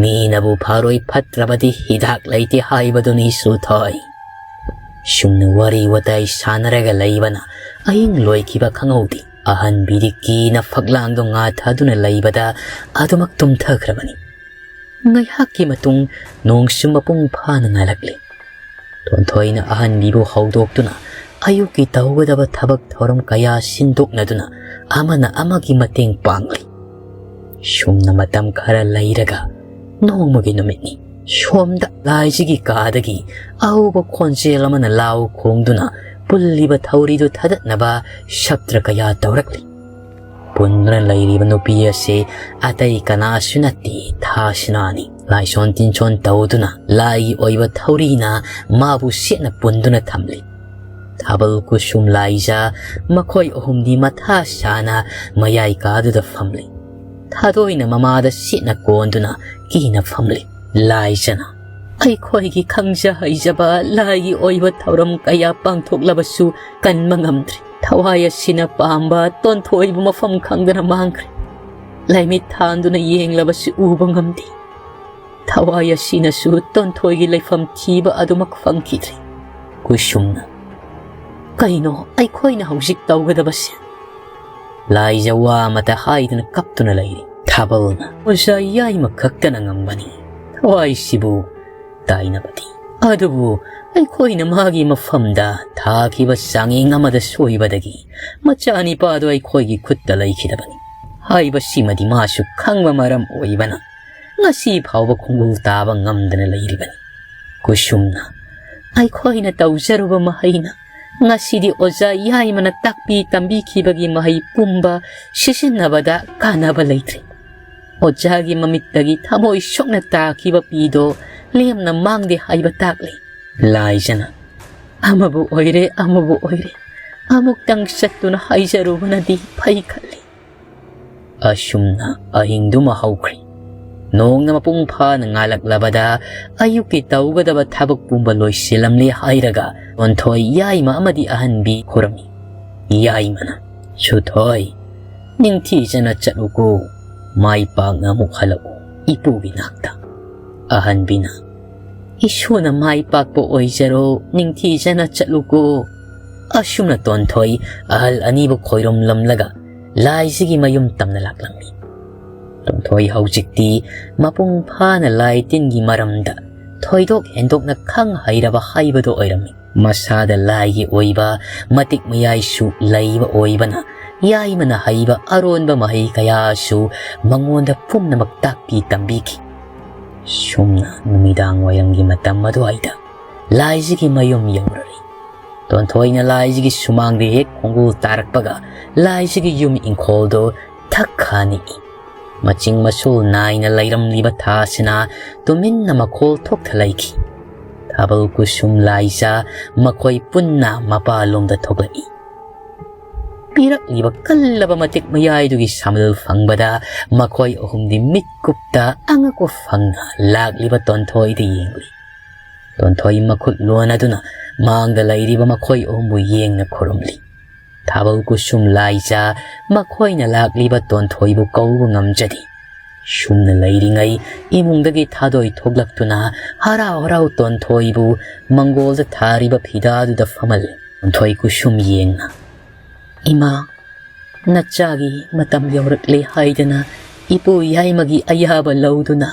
ꯃꯤꯅꯕꯨ ꯐꯔꯣꯏ ꯐꯠꯇ꯭ꯔꯕꯗꯤ ꯍꯤꯗꯥꯛ ꯂꯩꯇꯦ ꯍꯥꯏꯕꯗꯨꯅꯤ ꯏꯁꯨꯊꯣꯏ꯫ ꯁꯨꯝꯅ ꯋꯥꯔꯤ ꯋꯥꯇꯥꯏ ꯁꯥꯟꯅꯔꯒ ꯂꯩꯕꯅ ꯑꯍꯤꯡ ꯂꯣꯏꯈꯤꯕ ꯈꯪꯍꯧꯗꯦ꯫ ꯑꯍꯟꯕꯤꯗꯤ ꯀꯤꯅ ꯐꯛꯂꯥꯡꯗꯣ ꯉꯥꯊꯗꯨꯅ ꯂꯩꯕꯗ ꯑꯗꯨꯃꯛ ꯇꯨꯝꯊꯈ꯭ꯔꯕꯅꯤ꯫ ꯉꯥꯏꯍꯥꯛꯀꯤ ꯃꯇꯨꯡ ꯅꯣꯡꯁꯨ ꯃꯄꯨꯡ ꯐꯥꯅ ꯉꯥꯜꯂꯛꯂꯤ꯫ ꯇꯣꯟꯊꯣꯏꯅ ꯑꯍꯟꯕꯤꯕꯨ ꯍꯧꯗꯣꯛꯇꯨꯅ ꯑꯌꯨꯛꯀꯤ ꯇꯧꯒꯗꯕ ꯊꯕꯛ ꯊꯧꯔꯝ ꯀꯌꯥ ꯁꯤꯟꯗꯣꯛꯅꯗꯨꯅ ꯑꯃꯅ ꯑꯃꯒꯤ ꯃꯇꯦꯡ ꯄꯥꯡꯂꯤ꯫ ꯁꯨꯝꯅ ꯃꯇꯝ ꯈꯔ ꯂꯩꯔꯒ ꯅꯣꯡꯃꯒꯤ ꯅꯨꯃꯤꯠꯅꯤ꯫ ꯁꯣꯝꯗ ꯂꯥꯏꯖꯒꯤ ꯀꯥꯗꯒꯤ ꯑꯍꯧꯕ ꯈꯣꯟꯖꯦꯜ ꯑꯃꯅ ꯂꯥꯎ ꯈꯣꯡꯗꯨꯅ ꯄꯨꯜꯂꯤꯕ ꯊꯧꯔꯤꯗꯨ ꯊꯥꯗꯠꯅꯕ ꯁꯞꯇ꯭ꯔ ꯀꯌꯥ ꯇꯧꯔꯛꯂꯤ꯫ ꯄꯨꯟꯗꯨꯅ ꯂꯩꯔꯤꯕ ꯅꯨꯄꯤ ꯑꯁꯤ ꯑꯇꯩ ꯀꯅꯥꯁꯨ ꯅꯠꯇꯦ, ꯊꯥꯁꯤꯅꯥꯅꯤ꯫ ꯂꯥꯏꯁꯣꯟ ꯇꯤꯟꯁꯣꯟ ꯇꯧꯗꯨꯅ ꯂꯥꯏꯒꯤ ꯑꯣꯏꯕ ꯊꯧꯔꯤꯅ ꯃꯥꯕꯨ ꯁꯦꯠꯅ ꯄꯨꯟꯗꯨꯅ ꯊꯝꯂꯤ꯫ ꯊꯥꯕꯜ ꯀꯨꯁꯨꯝ ꯂꯥꯏꯖ ꯃꯈꯣꯏ ꯑꯍꯨꯝꯗꯤ ꯃꯊꯥ ꯁꯥꯅ ꯃꯌꯥꯏ ꯀꯥꯗꯨꯗ ꯐꯝꯂꯤ꯫ ꯊꯥꯗꯣꯏꯅ ꯃꯃꯥꯗ ꯁꯦꯠꯅ ꯀꯣꯟꯗꯨꯅ ꯀꯤꯅ ꯐꯝꯂꯤ꯫ ꯂꯥꯏꯖꯅ, "ꯑꯩꯈꯣꯏꯒꯤ ꯈꯪꯖ ꯍꯩꯖꯕ ꯂꯥꯏꯒꯤ ꯑꯣꯏꯕ ꯊꯧꯔꯝ ꯀꯌꯥ ꯄꯥꯡꯊꯣꯛꯂꯕꯁꯨ ꯀꯟꯕ ꯉꯝꯗ꯭ꯔꯤ꯫ ꯊꯋꯥꯏ ꯑꯁꯤꯅ ꯄꯥꯝꯕ ꯇꯣꯟꯊꯣꯏꯕꯨ ꯃꯐꯝ ꯈꯪꯗꯅ ꯃꯥꯡꯈ꯭ꯔꯦ꯫ ꯂꯥꯏꯃꯤꯠ ꯊꯥꯟꯗꯨꯅ ꯌꯦꯡꯂꯕꯁꯨ ꯎꯕ ꯉꯝꯗꯦ꯫ ꯊꯋꯥꯏ ꯑꯁꯤꯅꯁꯨ ꯇꯣꯟꯊꯣꯏꯒꯤ ꯂꯩꯐꯝ ꯊꯤꯕ ꯑꯗꯨꯃꯛ ꯐꯪꯈꯤꯗ꯭ꯔꯦ꯫ ꯀꯨꯁꯨꯝꯅ, "ꯀꯩꯅꯣ ꯑꯩꯈꯣꯏꯅ ꯍꯧꯖꯤꯛ ꯇꯧꯒꯗꯕꯁꯦ?" ꯂꯥꯏꯖ ꯋꯥ ꯑꯃꯇ ꯍꯥꯏꯗꯅ ꯀꯞꯇꯨꯅ ꯂꯩꯔꯤ꯫ ꯊꯥꯕꯜꯅ, "ꯑꯣꯖꯥ ꯌꯥꯏꯃ ꯈꯛꯇꯅ ꯉꯝꯕꯅꯤ ꯊꯋꯥꯏꯁꯤꯕꯨ ꯇꯥꯏꯅꯕꯗꯤ꯫ ꯑꯗꯨꯕꯨ ꯑꯩꯈꯣꯏꯅ ꯃꯥꯒꯤ ꯃꯐꯝꯗ ꯊꯥꯈꯤꯕ ꯆꯥꯡꯌꯦꯡ ꯑꯃꯗ ꯁꯣꯏꯕꯗꯒꯤ ꯃꯆꯥꯅꯤꯄꯥꯗꯣ ꯑꯩꯈꯣꯏꯒꯤ ꯈꯨꯠꯇ ꯂꯩꯈꯤꯗꯕꯅꯤ ꯍꯥꯏꯕꯁꯤꯃꯗꯤ ꯃꯥꯁꯨ ꯈꯪꯕ ꯃꯔꯝ ꯑꯣꯏꯕꯅ ꯉꯁꯤ ꯐꯥꯎꯕ ꯈꯣꯡꯒꯨꯜ ꯇꯥꯕ ꯉꯝꯗꯅ ꯂꯩꯔꯤꯕꯅꯤ꯫" ꯀꯨꯁꯨꯝꯅ, "ꯑꯩꯈꯣꯏꯅ ꯇꯧꯖꯔꯨꯕ ꯃꯍꯩꯅ ꯉꯁꯤꯗꯤ ꯑꯣꯖꯥ ꯌꯥꯏꯃꯅ ꯇꯥꯛꯄꯤ ꯇꯝꯕꯤꯈꯤꯕꯒꯤ ꯃꯍꯩ ꯄꯨꯝꯕ ꯁꯤꯖꯤꯟꯅꯕꯗ ꯀꯥꯟꯅꯕ ꯂꯩꯇ꯭ꯔꯦ꯫ ꯑꯣꯖꯥꯒꯤ ꯃꯃꯤꯠꯇꯒꯤ ꯊꯃꯣꯏ ꯁꯣꯛꯅ ꯇꯥꯈꯤꯕ ꯄꯤꯗꯣ ꯂꯦꯝꯅ ꯃꯥꯡꯗꯦ ꯍꯥꯏꯕ ꯇꯥꯛꯂꯤ꯫" ꯂꯥꯏꯖꯅ, "ꯑꯃꯕꯨ ꯑꯣꯏꯔꯦ, ꯑꯃꯕꯨ ꯑꯣꯏꯔꯦ, ꯑꯃꯨꯛꯇꯪ ꯆꯠꯇꯨꯅ ꯍꯥꯏꯖꯔꯨꯕꯅꯗꯤ ꯐꯩ ꯈꯜꯂꯤ꯫" ꯑꯁꯨꯝꯅ ꯑꯍꯤꯡꯗꯨꯃ ꯍꯧꯈ꯭ꯔꯦ꯫ ꯅꯣꯡꯅ ꯃꯄꯨꯡ ꯐꯥꯅ ꯉꯥꯜꯂꯛꯂꯕꯗ ꯑꯌꯨꯛꯀꯤ ꯇꯧꯒꯗꯕ ꯊꯕꯛ ꯄꯨꯝꯕ ꯂꯣꯏꯁꯤꯜꯂꯝꯂꯦ ꯍꯥꯏꯔꯒ ꯇꯣꯟꯊꯣꯏ ꯌꯥꯏꯃ ꯑꯃꯗꯤ ꯑꯍꯟꯕꯤ ꯈꯨꯔꯝꯃꯤ꯫ ꯌꯥꯏꯃꯅ, "ꯁꯨꯊꯣꯏ, ꯅꯤꯡꯊꯤꯖꯅ ꯆꯠꯂꯨꯀꯣ, ꯃꯥꯏ ꯄꯥꯛꯅ ꯑꯃꯨꯛ ꯍꯜꯂꯛꯎ ꯏꯄꯨꯒꯤ ꯅꯥꯛꯇ꯫" ꯑꯍꯟꯕꯤꯅ, "ꯏꯁꯣꯔꯅ ꯃꯥꯏ ꯄꯥꯛꯄ ꯑꯣꯏꯖꯔꯣ, ꯅꯤꯡꯊꯤꯖꯅ ꯆꯠꯂꯨꯀꯣ꯫" ꯑꯁꯨꯝꯅ ꯇꯣꯟꯊꯣꯏ ꯑꯍꯜ ꯑꯅꯤꯕꯨ ꯈꯣꯏꯔꯨꯝꯂꯝꯂꯒ ꯂꯥꯏꯁꯤꯒꯤ ꯃꯌꯨꯝ ꯇꯝꯅ ꯂꯥꯛꯂꯝꯃꯤ꯫ ꯇꯣꯟꯊꯣꯏ ꯍꯧꯖꯤꯛꯇꯤ ꯃꯄꯨꯡ ꯐꯥꯅ ꯂꯥꯏ ꯇꯤꯟꯒꯤ ꯃꯔꯝꯗ ꯊꯣꯏꯗꯣꯛ ꯍꯦꯟꯗꯣꯛꯅ ꯈꯪ ꯍꯩꯔꯕ ꯍꯥꯏꯕꯗꯨ ꯑꯣꯏꯔꯝꯃꯤ꯫ ꯃꯁꯥꯗ ꯂꯥꯏꯒꯤ ꯑꯣꯏꯕ ꯃꯇꯤꯛ ꯃꯌꯥꯏꯁꯨ ꯂꯩꯕ ꯑꯣꯏꯕꯅ ꯌꯥꯏꯃꯅ ꯍꯩꯕ ꯑꯔꯣꯟꯕ ꯃꯍꯩ ꯀꯌꯥꯁꯨ ꯃꯉꯣꯟꯗ ꯄꯨꯝꯅꯃꯛ ꯇꯥꯛꯄꯤ ꯇꯝꯕꯤꯈꯤ꯫ ꯁꯨꯝꯅ ꯅꯨꯃꯤꯗꯥꯡ ꯋꯥꯏꯔꯝꯒꯤ ꯃꯇꯝ ꯑꯗꯨꯋꯥꯏꯗ ꯂꯥꯏꯁꯤꯒꯤ ꯃꯌꯨꯝ ꯌꯧꯔꯔꯤ꯫ ꯇꯣꯟꯊꯣꯏꯅ ꯂꯥꯏꯁꯤꯒꯤ ꯁꯨꯃꯥꯡꯗ ꯍꯦꯛ ꯈꯣꯡꯒꯨꯜ ꯇꯥꯔꯛꯄꯒ ꯂꯥꯏꯁꯤꯒꯤ ꯌꯨꯝ ꯏꯪꯈꯣꯜꯗꯨ ꯊꯛ ꯈꯥ ꯅꯤꯛꯏ꯫ ꯃꯆꯤꯡ ꯃꯁꯨꯜ ꯅꯥꯏꯅ ꯂꯩꯔꯝꯂꯤꯕ ꯊꯥꯁꯤꯅ ꯇꯨꯃꯤꯟꯅ ꯃꯈꯣꯜ ꯊꯣꯛꯇ ꯂꯩꯈꯤ꯫ ꯊꯥꯕꯜ ꯀꯨꯁꯨꯝ ꯂꯥꯏꯖ ꯃꯈꯣꯏ ꯄꯨꯟꯅ ꯃꯄꯥꯂꯣꯝꯗ ꯊꯣꯛꯂꯛꯏ꯫ ꯄꯤꯔꯛꯂꯤꯕ ꯀꯜꯂꯕ ꯃꯇꯤꯛ ꯃꯌꯥꯏꯗꯨꯒꯤ ꯁꯥꯃꯜ ꯐꯪꯕꯗ ꯃꯈꯣꯏ ꯑꯍꯨꯝꯗꯤ ꯃꯤꯠꯀꯨꯞꯇ ꯑꯉꯛꯄ ꯐꯪꯅ ꯂꯥꯛꯂꯤꯕ ꯇꯣꯟꯊꯣꯏꯗ ꯌꯦꯡꯂꯤ꯫ ꯇꯣꯟꯊꯣꯏ ꯃꯈꯨꯠ ꯂꯣꯟ ꯑꯗꯨꯅ ꯃꯥꯡꯗ ꯂꯩꯔꯤꯕ ꯃꯈꯣꯏ ꯑꯍꯨꯝꯕꯨ ꯌꯦꯡꯅ ꯈꯨꯔꯨꯝꯂꯤ꯫ ꯊꯥꯕꯜ, ꯀꯨꯁꯨꯝ, ꯂꯥꯏꯖꯥ ꯃꯈꯣꯏꯅ ꯂꯥꯛꯂꯤꯕ ꯇꯣꯟꯊꯣꯏꯕꯨ ꯀꯧꯕ ꯉꯝꯖꯗꯦ꯫ ꯁꯨꯝꯅ ꯂꯩꯔꯤꯉꯩ ꯏꯃꯨꯡꯗꯒꯤ ꯊꯥꯗꯣꯏ ꯊꯣꯛꯂꯛꯇꯨꯅ ꯍꯔꯥꯎ ꯍꯔꯥꯎ ꯇꯣꯟꯊꯣꯏꯕꯨ ꯃꯪꯒꯣꯜꯗ ꯊꯥꯔꯤꯕ ꯐꯤꯗꯥꯗꯨꯗ ꯐꯝꯍꯜꯂꯤ꯫ ꯇꯣꯟꯊꯣꯏ ꯀꯨꯁꯨꯝ ꯌꯦꯡꯅ, "ꯏꯃꯥ, ꯅꯆꯥꯒꯤ ꯃꯇꯝ ꯌꯧꯔꯛꯂꯦ ꯍꯥꯏꯗꯅ ꯏꯄꯨ ꯌꯥꯏꯃꯒꯤ ꯑꯌꯥꯕ ꯂꯧꯗꯨꯅ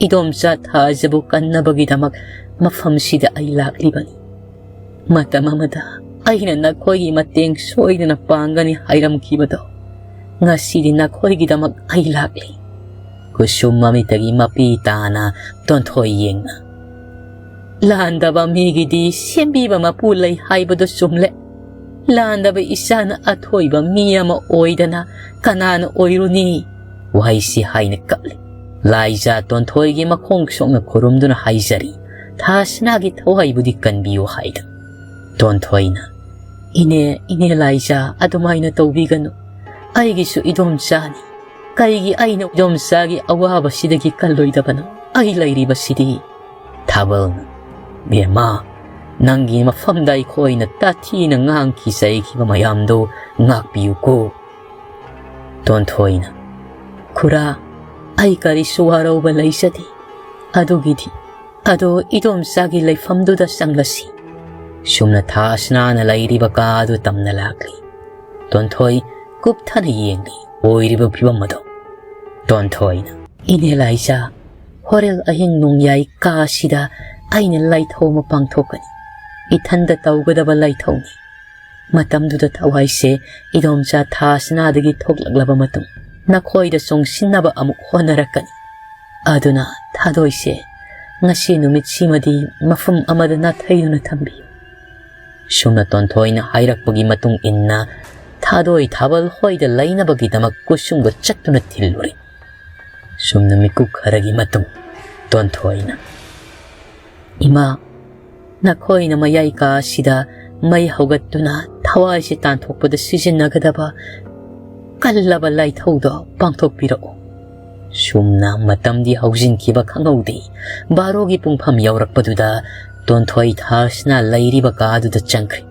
ꯏꯗꯣꯝꯆꯥ ꯊꯥꯖꯕꯨ ꯀꯟꯅꯕꯒꯤꯗꯃꯛ ꯃꯐꯝꯁꯤꯗ ꯑꯩ ꯂꯥꯛꯂꯤꯕꯅꯤ꯫ ꯃꯇꯝ ꯑꯃꯗ ꯑꯩꯅ ꯅꯈꯣꯏꯒꯤ ꯃꯇꯦꯡ ꯁꯣꯏꯗꯅ ꯄꯥꯡꯒꯅꯤ ꯍꯥꯏꯔꯝꯈꯤꯕꯗꯣ, ꯉꯁꯤꯗꯤ ꯅꯈꯣꯏꯒꯤꯗꯃꯛ ꯑꯩ ꯂꯥꯛꯂꯤ꯫" ꯀꯨꯁꯨꯝ ꯃꯃꯤꯠꯇꯒꯤ ꯃꯄꯤ ꯇꯥꯅ ꯇꯣꯟꯊꯣꯏ ꯌꯦꯡꯅ, "ꯂꯥꯟꯗꯕ ꯃꯤꯒꯤꯗꯤ ꯁꯦꯝꯕꯤꯕ ꯃꯄꯨ ꯂꯩ ꯍꯥꯏꯕꯗꯨ ꯆꯨꯝꯂꯦ꯫ ꯂꯥꯟꯗꯕ ꯏꯆꯥꯅ ꯑꯊꯣꯏꯕ ꯃꯤ ꯑꯃ ꯑꯣꯏꯗꯅ ꯀꯅꯥꯅ ꯑꯣꯏꯔꯨꯅꯤ?" ꯋꯥꯍꯩꯁꯤ ꯍꯥꯏꯅ ꯀꯞꯂꯤ꯫ ꯂꯥꯏꯖꯥ ꯇꯣꯟꯊꯣꯏꯒꯤ ꯃꯈꯣꯡ ꯁꯣꯛꯅ ꯈꯨꯔꯨꯝꯗꯨꯅ ꯍꯥꯏꯖꯔꯤ, "ꯊꯥꯁꯅꯥꯒꯤ ꯊꯋꯥꯏꯕꯨꯗꯤ ꯀꯟꯕꯤꯌꯨ" ꯍꯥꯏꯗꯅ꯫ ꯇꯣꯟꯊꯣꯏꯅ, "ꯏꯅꯦ, ꯏꯅꯦ ꯂꯥꯏꯖꯥ, ꯑꯗꯨꯃꯥꯏꯅ ꯇꯧꯕꯤꯒꯅꯨ꯫ ꯑꯩꯒꯤꯁꯨ ꯏꯗꯣꯝꯆꯥꯅꯤ꯫ ꯀꯩꯒꯤ ꯑꯩꯅ ꯏꯗꯣꯝꯆꯥꯒꯤ ꯑꯋꯥꯕꯁꯤꯗꯒꯤ ꯀꯜꯂꯣꯏꯗꯕꯅꯣ? ꯑꯩ ꯂꯩꯔꯤꯕꯁꯤꯗꯤ꯫" ꯊꯥꯕꯜꯅ, "ꯕꯦꯝꯃ, ꯅꯪꯒꯤ ꯃꯐꯝꯗ ꯑꯩꯈꯣꯏꯅ ꯇꯥꯊꯤꯅ ꯉꯥꯡꯈꯤ ꯆꯩꯈꯤꯕ ꯃꯌꯥꯝꯗꯣ ꯉꯥꯛꯄꯤꯌꯨꯀꯣ꯫" ꯇꯣꯟꯊꯣꯏꯅ, "ꯈꯨꯔꯥ, ꯑꯩ ꯀꯔꯤꯁꯨ ꯋꯥꯔꯧꯕ ꯂꯩꯖꯗꯦ꯫ ꯑꯗꯨꯒꯤꯗꯤ ꯑꯗꯣ ꯏꯗꯣꯝꯆꯥꯒꯤ ꯂꯩꯐꯝꯗꯨꯗ ꯆꯪꯂꯁꯤ꯫" ꯁꯨꯝꯅ ꯊꯥꯁꯅꯥꯅ ꯂꯩꯔꯤꯕ ꯀꯥ ꯑꯗꯨ ꯇꯝꯅ ꯂꯥꯛꯂꯤ꯫ ꯇꯣꯟꯊꯣꯏ ꯀꯨꯞꯊꯅ ꯌꯦꯡꯂꯤ ꯑꯣꯏꯔꯤꯕ ꯐꯤꯕꯝ ꯑꯗꯨ꯫ ꯇꯣꯟꯊꯣꯏꯅ, "ꯏꯅꯦ ꯂꯥꯏꯖꯥ, ꯍꯣꯔꯦꯜ ꯑꯍꯤꯡ ꯅꯣꯡꯌꯥꯏ ꯀꯥ ꯑꯁꯤꯗ ꯑꯩꯅ ꯂꯥꯏꯊꯧ ꯑꯃ ꯄꯥꯡꯊꯣꯛꯀꯅꯤ꯫ ꯏꯊꯟꯗ ꯇꯧꯒꯗꯕ ꯂꯥꯏꯊꯧꯅꯤ꯫ ꯃꯇꯝꯗꯨꯗ ꯊꯋꯥꯏꯁꯦ ꯏꯗꯣꯝꯆꯥ ꯊꯥꯁꯅꯥꯗꯒꯤ ꯊꯣꯛꯂꯛꯂꯕ ꯃꯇꯨꯡ ꯅꯈꯣꯏꯗ ꯆꯣꯡꯁꯤꯟꯅꯕ ꯑꯃꯨꯛ ꯍꯣꯠꯅꯔꯛꯀꯅꯤ꯫ ꯑꯗꯨꯅ ꯊꯥꯗꯣꯏꯁꯦ ꯉꯁꯤ ꯅꯨꯃꯤꯠꯁꯤꯃꯗꯤ ꯃꯐꯝ ꯑꯃꯗ ꯅꯥꯊꯩꯗꯨꯅ ꯊꯝꯕꯤꯌꯨ꯫" ꯁꯨꯝꯅ ꯇꯣꯟꯊꯣꯏꯅ ꯍꯥꯏꯔꯛꯄꯒꯤ ꯃꯇꯨꯡ ꯏꯟꯅ ꯊꯥꯗꯣꯏ ꯊꯥꯕꯜ ꯍꯣꯏꯗ ꯂꯩꯅꯕꯒꯤꯗꯃꯛ ꯀꯨꯁꯨꯝꯒ ꯆꯠꯇꯨꯅ ꯊꯤꯜꯂꯨꯔꯦ꯫ ꯁꯨꯝꯅ ꯃꯤꯀꯨꯞ ꯈꯔꯒꯤ ꯃꯇꯨꯡ ꯇꯣꯟꯊꯣꯏꯅ, "ꯏꯃꯥ, ꯅꯈꯣꯏꯅ ꯃꯌꯥꯏ ꯀꯥ ꯑꯁꯤꯗ ꯃꯩ ꯍꯧꯒꯠꯇꯨꯅ ꯊꯋꯥꯏꯁꯦ ꯇꯥꯟꯊꯣꯛꯄꯗ ꯁꯤꯖꯤꯟꯅꯒꯗꯕ ꯀꯜꯂꯕ ꯂꯥꯏꯊꯧꯗꯣ ꯄꯥꯡꯊꯣꯛꯄꯤꯔꯛꯎ꯫" ꯁꯨꯝꯅ ꯃꯇꯝꯗꯤ ꯍꯧꯖꯤꯟꯈꯤꯕ ꯈꯪꯍꯧꯗꯦ꯫ ꯕꯥꯔꯣꯒꯤ ꯄꯨꯡꯐꯝ ꯌꯧꯔꯛꯄꯗꯨꯗ ꯇꯣꯟꯊꯣꯏ ꯊꯥꯁꯅꯥ ꯂꯩꯔꯤꯕ ꯀꯥꯗꯨꯗ ꯆꯪꯈ꯭ꯔꯦ꯫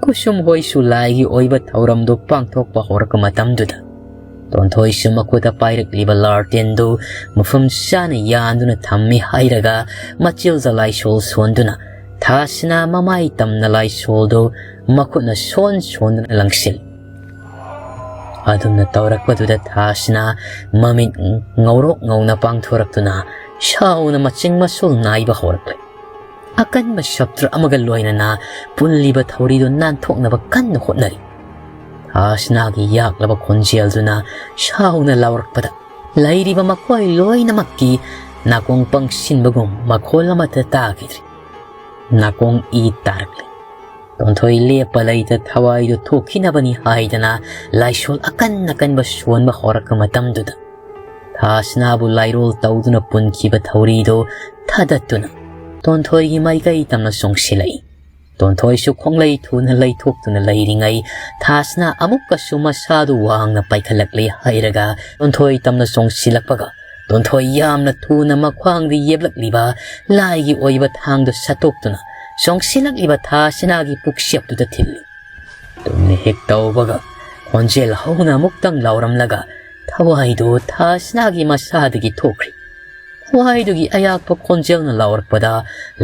ꯀꯨꯁꯨꯝ ꯍꯣꯏꯁꯨ ꯂꯥꯏꯒꯤ ꯑꯣꯏꯕ ꯊꯧꯔꯝꯗꯨ ꯄꯥꯡꯊꯣꯛꯄ ꯍꯧꯔꯛꯄ ꯃꯇꯝꯗꯨꯗ ꯇꯣꯟꯊꯣꯏꯁꯨ ꯃꯈꯨꯠꯇ ꯄꯥꯏꯔꯛꯂꯤꯕ ꯂꯥꯔꯇꯦꯟꯗꯨ ꯃꯐꯝ ꯆꯥꯅ ꯌꯥꯟꯗꯨꯅ ꯊꯝꯃꯤ ꯍꯥꯏꯔꯒ ꯃꯆꯤꯜꯗ ꯂꯥꯏꯁꯣꯜ ꯁꯣꯟꯗꯨꯅ ꯊꯥꯁꯤꯅ ꯃꯃꯥꯏ ꯇꯝꯅ ꯂꯥꯏꯁꯣꯜꯗꯨ ꯃꯈꯨꯠꯅ ꯁꯣꯟ ꯁꯣꯟꯗꯨꯅ ꯂꯪꯁꯤꯜꯂꯤ꯫ ꯑꯗꯨꯝꯅ ꯇꯧꯔꯛꯄꯗꯨꯗ ꯊꯥꯁꯤꯅ ꯃꯃꯤꯠ ꯉꯧꯔꯣꯛ ꯉꯧꯅ ꯄꯥꯡꯊꯣꯔꯛꯇꯨꯅ ꯁꯥꯎꯅ ꯃꯆꯤꯡ ꯃꯁꯨꯜ ꯅꯥꯏꯕ ꯍꯧꯔꯛꯂꯦ꯫ ꯑꯀꯟꯕ ꯁꯞꯇ꯭ꯔ ꯑꯃꯒ ꯂꯣꯏꯅꯅ ꯄꯨꯜꯂꯤꯕ ꯊꯧꯔꯤꯗꯨ ꯅꯥꯟꯊꯣꯛꯅꯕ ꯀꯟꯅ ꯍꯣꯠꯅꯔꯤ꯫ ꯊꯥꯁꯤꯅꯥꯒꯤ ꯌꯥꯛꯂꯕ ꯈꯣꯟꯖꯦꯜꯗꯨꯅ ꯁꯥꯎꯅ ꯂꯥꯎꯔꯛꯄꯗ ꯂꯩꯔꯤꯕ ꯃꯈꯣꯏ ꯂꯣꯏꯅꯃꯛꯀꯤ ꯅꯥꯀꯣꯡ ꯄꯪꯁꯤꯟꯕꯒꯨꯝ ꯃꯈꯣꯜ ꯑꯃꯠꯇ ꯇꯥꯈꯤꯗ꯭ꯔꯦ꯫ ꯅꯥꯀꯣꯡ ꯏ ꯇꯥꯔꯛꯂꯦ꯫ ꯇꯣꯟꯊꯣꯏ ꯂꯦꯞꯄ ꯂꯩꯇ ꯊꯋꯥꯏꯗꯨ ꯊꯣꯛꯈꯤꯅꯕꯅꯤ ꯍꯥꯏꯗꯅ ꯂꯥꯏꯁꯣꯜ ꯑꯀꯟ ꯑꯀꯟꯕ ꯁꯣꯟꯕ ꯍꯧꯔꯛꯄ ꯃꯇꯝꯗꯨꯗ ꯊꯥꯁꯅꯥꯕꯨ ꯂꯥꯏꯔꯣꯜ ꯇꯧꯗꯨꯅ ꯄꯨꯟꯈꯤꯕ ꯊꯧꯔꯤꯗꯨ ꯊꯥꯗꯠꯇꯨꯅ ꯇꯣꯟꯊꯣꯏꯒꯤ ꯃꯥꯏꯀꯩ ꯇꯝꯅ ꯆꯣꯡꯁꯤꯜꯂꯛꯏ꯫ ꯇꯣꯟꯊꯣꯏꯁꯨ ꯈꯣꯡꯂꯩ ꯊꯨꯅ ꯂꯩꯊꯣꯛꯇꯨꯅ ꯂꯩꯔꯤꯉꯩ ꯊꯥꯁꯅꯥ ꯑꯃꯨꯛꯀꯁꯨ ꯃꯁꯥꯗꯨ ꯋꯥꯡꯅ ꯄꯥꯏꯈꯠꯂꯛꯂꯦ ꯍꯥꯏꯔꯒ ꯇꯣꯟꯊꯣꯏ ꯇꯝꯅ ꯆꯣꯡꯁꯤꯜꯂꯛꯄꯒ ꯇꯣꯟꯊꯣꯏ ꯌꯥꯝꯅ ꯊꯨꯅ ꯃꯈ꯭ꯋꯥꯡꯗ ꯌꯦꯞꯂꯛꯂꯤꯕ ꯂꯥꯏꯒꯤ ꯑꯣꯏꯕ ꯊꯥꯡꯗꯨ ꯁꯠꯇꯣꯛꯇꯨꯅ ꯆꯣꯡꯁꯤꯜꯂꯛꯂꯤꯕ ꯊꯥꯁꯅꯥꯒꯤ ꯄꯨꯛꯁꯦꯞꯇꯨꯗ ꯊꯤꯜꯂꯤ꯫ ꯇꯨꯝꯅ ꯍꯦꯛ ꯇꯧꯕꯒ ꯈꯣꯟꯖꯦꯜ ꯍꯧꯅ ꯑꯃꯨꯛꯇꯪ ꯂꯥꯎꯔꯝꯂꯒ ꯊꯋꯥꯏꯗꯨ ꯊꯥꯁꯅꯥꯒꯤ ꯃꯁꯥꯗꯒꯤ ꯊꯣꯛꯈ꯭ꯔꯤ꯫ ꯊꯋꯥꯏꯗꯨꯒꯤ ꯑꯌꯥꯛꯄ ꯈꯣꯟꯖꯦꯜꯅ ꯂꯥꯎꯔꯛꯄꯗ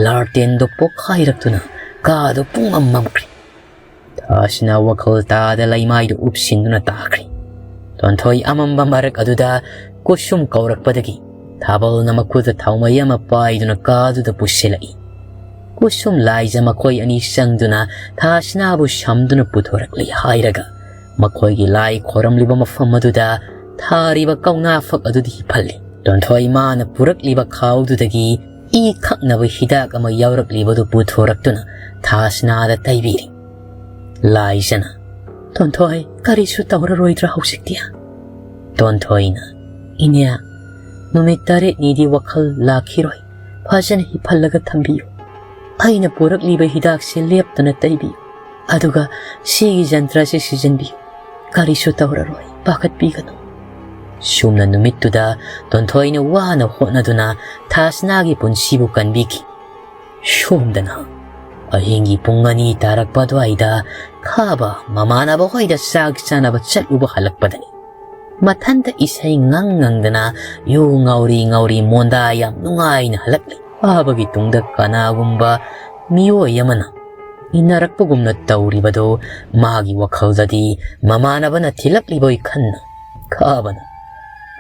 ꯂꯥꯔꯇꯦꯟꯗꯨ ꯄꯣꯛꯈꯥꯏꯔꯛꯇꯨꯅ ꯀꯥꯗꯨ ꯄꯨꯡꯃꯝ ꯃꯝꯈ꯭ꯔꯤ꯫ ꯊꯥꯁꯤꯅ ꯋꯥꯈꯜ ꯇꯥꯗ ꯂꯩꯃꯥꯏꯗꯨ ꯎꯞꯁꯤꯟꯗꯨꯅ ꯇꯥꯈ꯭ꯔꯤ꯫ ꯇꯣꯟꯊꯣꯏ ꯑꯃꯝꯕ ꯃꯔꯛ ꯑꯗꯨꯗ ꯀꯨꯁꯨꯝ ꯀꯧꯔꯛꯄꯗꯒꯤ ꯊꯥꯕꯜꯅ ꯃꯈꯨꯠꯇ ꯊꯥꯎꯃꯩ ꯑꯃ ꯄꯥꯏꯗꯨꯅ ꯀꯥꯗꯨꯗ ꯄꯨꯁꯤꯜꯂꯛꯏ꯫ ꯀꯨꯁꯨꯝ ꯂꯥꯏꯖ ꯃꯈꯣꯏ ꯑꯅꯤ ꯆꯪꯗꯨꯅ ꯊꯥꯁꯤꯅꯥꯕꯨ ꯁꯝꯗꯨꯅ ꯄꯨꯊꯣꯔꯛꯂꯤ ꯍꯥꯏꯔꯒ ꯃꯈꯣꯏꯒꯤ ꯂꯥꯏ ꯈꯣꯏꯔꯝꯂꯤꯕ ꯃꯐꯝ ꯑꯗꯨꯗ ꯊꯥꯔꯤꯕ ꯀꯧꯅꯥ ꯐꯛ ꯑꯗꯨꯗ ꯍꯤꯞꯍꯜꯂꯤ꯫ ꯇꯣꯟꯊꯣꯏ ꯃꯥꯅ ꯄꯨꯔꯛꯂꯤꯕ ꯈꯥꯎꯗꯨꯗꯒꯤ ꯏ ꯈꯛꯅꯕ ꯍꯤꯗꯥꯛ ꯑꯃ ꯌꯥꯎꯔꯛꯂꯤꯕꯗꯨ ꯄꯨꯊꯣꯔꯛꯇꯨꯅ ꯊꯥꯁꯅꯥꯗ ꯇꯩꯕꯤꯔꯤ꯫ ꯂꯥꯏꯖꯅ, "ꯇꯣꯟꯊꯣꯏ, ꯀꯔꯤꯁꯨ ꯇꯧꯔꯔꯣꯏꯗ꯭ꯔꯥ ꯍꯧꯖꯤꯛꯇꯤ?" ꯇꯣꯟꯊꯣꯏꯅ, "ꯏꯅꯦ, ꯅꯨꯃꯤꯠ ꯇꯔꯦꯠꯅꯤꯗꯤ ꯋꯥꯈꯜ ꯂꯥꯛꯈꯤꯔꯣꯏ꯫ ꯐꯖꯅ ꯍꯤꯞꯍꯜꯂꯒ ꯊꯝꯕꯤꯌꯨ꯫ ꯑꯩꯅ ꯄꯨꯔꯛꯂꯤꯕ ꯍꯤꯗꯥꯛꯁꯦ ꯂꯦꯞꯇꯅ ꯇꯩꯕꯤꯌꯨ꯫ ꯑꯗꯨꯒ ꯁꯤꯒꯤ ꯖꯟꯇ꯭ꯔꯁꯦ ꯁꯤꯖꯤꯟꯕꯤꯌꯨ꯫ ꯀꯔꯤꯁꯨ ꯇꯧꯔꯔꯣꯏ, ꯄꯥꯈꯠꯄꯤꯒꯅꯨ꯫" ꯁꯨꯝꯅ ꯅꯨꯃꯤꯠꯇꯨꯗ ꯇꯣꯟꯊꯣꯏꯅ ꯋꯥꯅ ꯍꯣꯠꯅꯗꯨꯅ ꯊꯥꯁꯅꯥꯒꯤ ꯄꯨꯟꯁꯤꯕꯨ ꯀꯟꯕꯤꯈꯤ꯫ ꯁꯣꯝꯗꯅ ꯑꯍꯤꯡꯒꯤ ꯄꯨꯡ ꯑꯅꯤ ꯇꯥꯔꯛꯄ ꯑꯗꯨꯋꯥꯏꯗ ꯈꯥꯕ ꯃꯃꯥꯟꯅꯕ ꯍꯣꯏꯗ ꯆꯥꯛ ꯆꯥꯅꯕ ꯆꯠꯂꯨꯕ ꯍꯜꯂꯛꯄꯗꯅꯤ꯫ ꯃꯊꯟꯇ ꯏꯁꯩ ꯉꯪ ꯉꯪꯗꯅ ꯌꯨ ꯉꯥꯎꯔꯤ ꯉꯥꯎꯔꯤ ꯃꯣꯟꯗꯥ ꯌꯥꯝ ꯅꯨꯡꯉꯥꯏꯅ ꯍꯜꯂꯛꯂꯤ꯫ ꯈꯥꯕꯒꯤ ꯇꯨꯡꯗ ꯀꯅꯥꯒꯨꯝꯕ ꯃꯤꯑꯣꯏ ꯑꯃꯅ ꯏꯟꯅꯔꯛꯄꯒꯨꯝꯅ ꯇꯧꯔꯤꯕꯗꯨ ꯃꯥꯒꯤ ꯋꯥꯈꯜꯗꯗꯤ ꯃꯃꯥꯟꯅꯕꯅ ꯊꯤꯜꯂꯛꯂꯤꯕꯣꯏ ꯈꯟꯅ ꯈꯥꯕꯅ,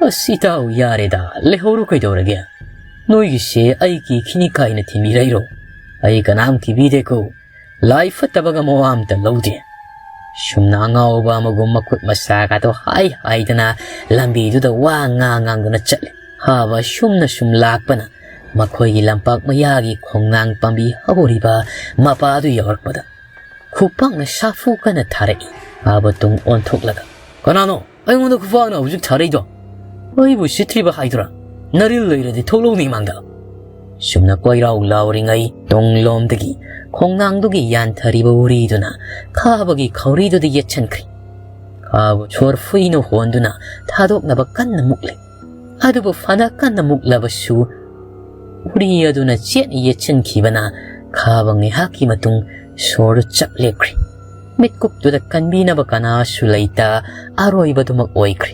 "ꯑꯁ ꯏꯇꯥꯎ, ꯌꯥꯔꯦꯗ, ꯂꯩꯍꯧꯔꯣ ꯀꯩꯗꯧꯔꯒꯦ? ꯅꯣꯏꯒꯤꯁꯦ ꯑꯩꯒꯤ ꯈꯤꯅꯤ ꯀꯥꯏꯅ ꯊꯤꯟꯕꯤꯔꯛꯏꯔꯣ? ꯑꯩ ꯀꯅꯥꯝ ꯀꯤꯕꯤꯗꯦꯀꯣ꯫ ꯂꯥꯏ ꯐꯠꯇꯕꯒ ꯃꯋꯥ ꯑꯝꯇ ꯂꯧꯗꯦ"꯫ ꯁꯨꯝꯅ ꯑꯉꯥꯎꯕ ꯑꯃꯒꯨꯝ ꯃꯈꯨꯠ ꯃꯁꯥꯒꯗꯣ ꯍꯥꯏ ꯍꯥꯏꯗꯅ ꯂꯝꯕꯤꯗꯨꯗ ꯋꯥ ꯉꯥꯡ ꯉꯥꯡꯗꯨꯅ ꯆꯠꯂꯦ꯫ ꯈꯥꯕ ꯁꯨꯝꯅ ꯁꯨꯝ ꯂꯥꯛꯄꯅ ꯃꯈꯣꯏꯒꯤ ꯂꯝꯄꯥꯛ ꯃꯌꯥꯒꯤ ꯈꯣꯡꯅꯥꯡ ꯄꯥꯝꯕꯤ ꯍꯧꯔꯤꯕ ꯃꯄꯥꯗꯨ ꯌꯧꯔꯛꯄꯗ ꯈꯨꯄꯥꯛꯅ ꯁꯥꯐꯨ ꯀꯟꯅ ꯊꯥꯔꯛꯏ꯫ ꯈꯥꯕ ꯇꯨꯡ ꯑꯣꯟꯊꯣꯛꯂꯒ, "ꯀꯅꯥꯅꯣ ꯑꯩꯉꯣꯟꯗ ꯈꯨꯄꯥꯛꯅ ꯍꯧꯖꯤꯛ ꯊꯥꯔꯛꯏꯗꯣ? ꯑꯩꯕꯨ ꯁꯤꯠꯇ꯭ꯔꯤꯕ ꯍꯥꯏꯗꯨꯔꯥ? ꯅꯔꯤꯜ ꯂꯩꯔꯗꯤ ꯊꯣꯛꯂꯛꯎꯅꯦ ꯏꯃꯥꯡꯗ!" ꯁꯨꯝꯅ ꯀꯣꯏꯔꯥꯎ ꯂꯥꯎꯔꯤꯉꯩ ꯇꯨꯡꯂꯣꯝꯗꯒꯤ ꯈꯣꯡꯅꯥꯡꯗꯨꯒꯤ ꯌꯥꯟꯊꯔꯤꯕ ꯎꯔꯤꯗꯨꯅ ꯈꯥꯕꯒꯤ ꯈꯧꯔꯤꯗꯨꯗ ꯌꯦꯠꯁꯟꯈ꯭ꯔꯦ꯫ ꯈꯥꯕ ꯁꯣꯔ ꯐꯨꯏꯅ ꯍꯣꯟꯗꯨꯅ ꯊꯥꯗꯣꯛꯅꯕ ꯀꯟꯅ ꯃꯨꯛꯂꯦ꯫ ꯑꯗꯨꯕꯨ ꯐꯅ ꯀꯟꯅ ꯃꯨꯛꯂꯕꯁꯨ ꯎꯔꯤ ꯑꯗꯨꯅ ꯆꯦꯠꯅ ꯌꯦꯠꯁꯤꯟꯈꯤꯕꯅ ꯈꯥꯕ ꯉꯥꯏꯍꯥꯛꯀꯤ ꯃꯇꯨꯡ ꯁꯣꯔꯗꯨ ꯆꯞ ꯂꯦꯞꯈ꯭ꯔꯦ꯫ ꯃꯤꯠꯀꯨꯞꯇꯨꯗ ꯀꯟꯕꯤꯅꯕ ꯀꯅꯥꯁꯨ ꯂꯩꯇ ꯑꯔꯣꯏꯕꯗꯨꯃꯛ ꯑꯣꯏꯈ꯭ꯔꯦ꯫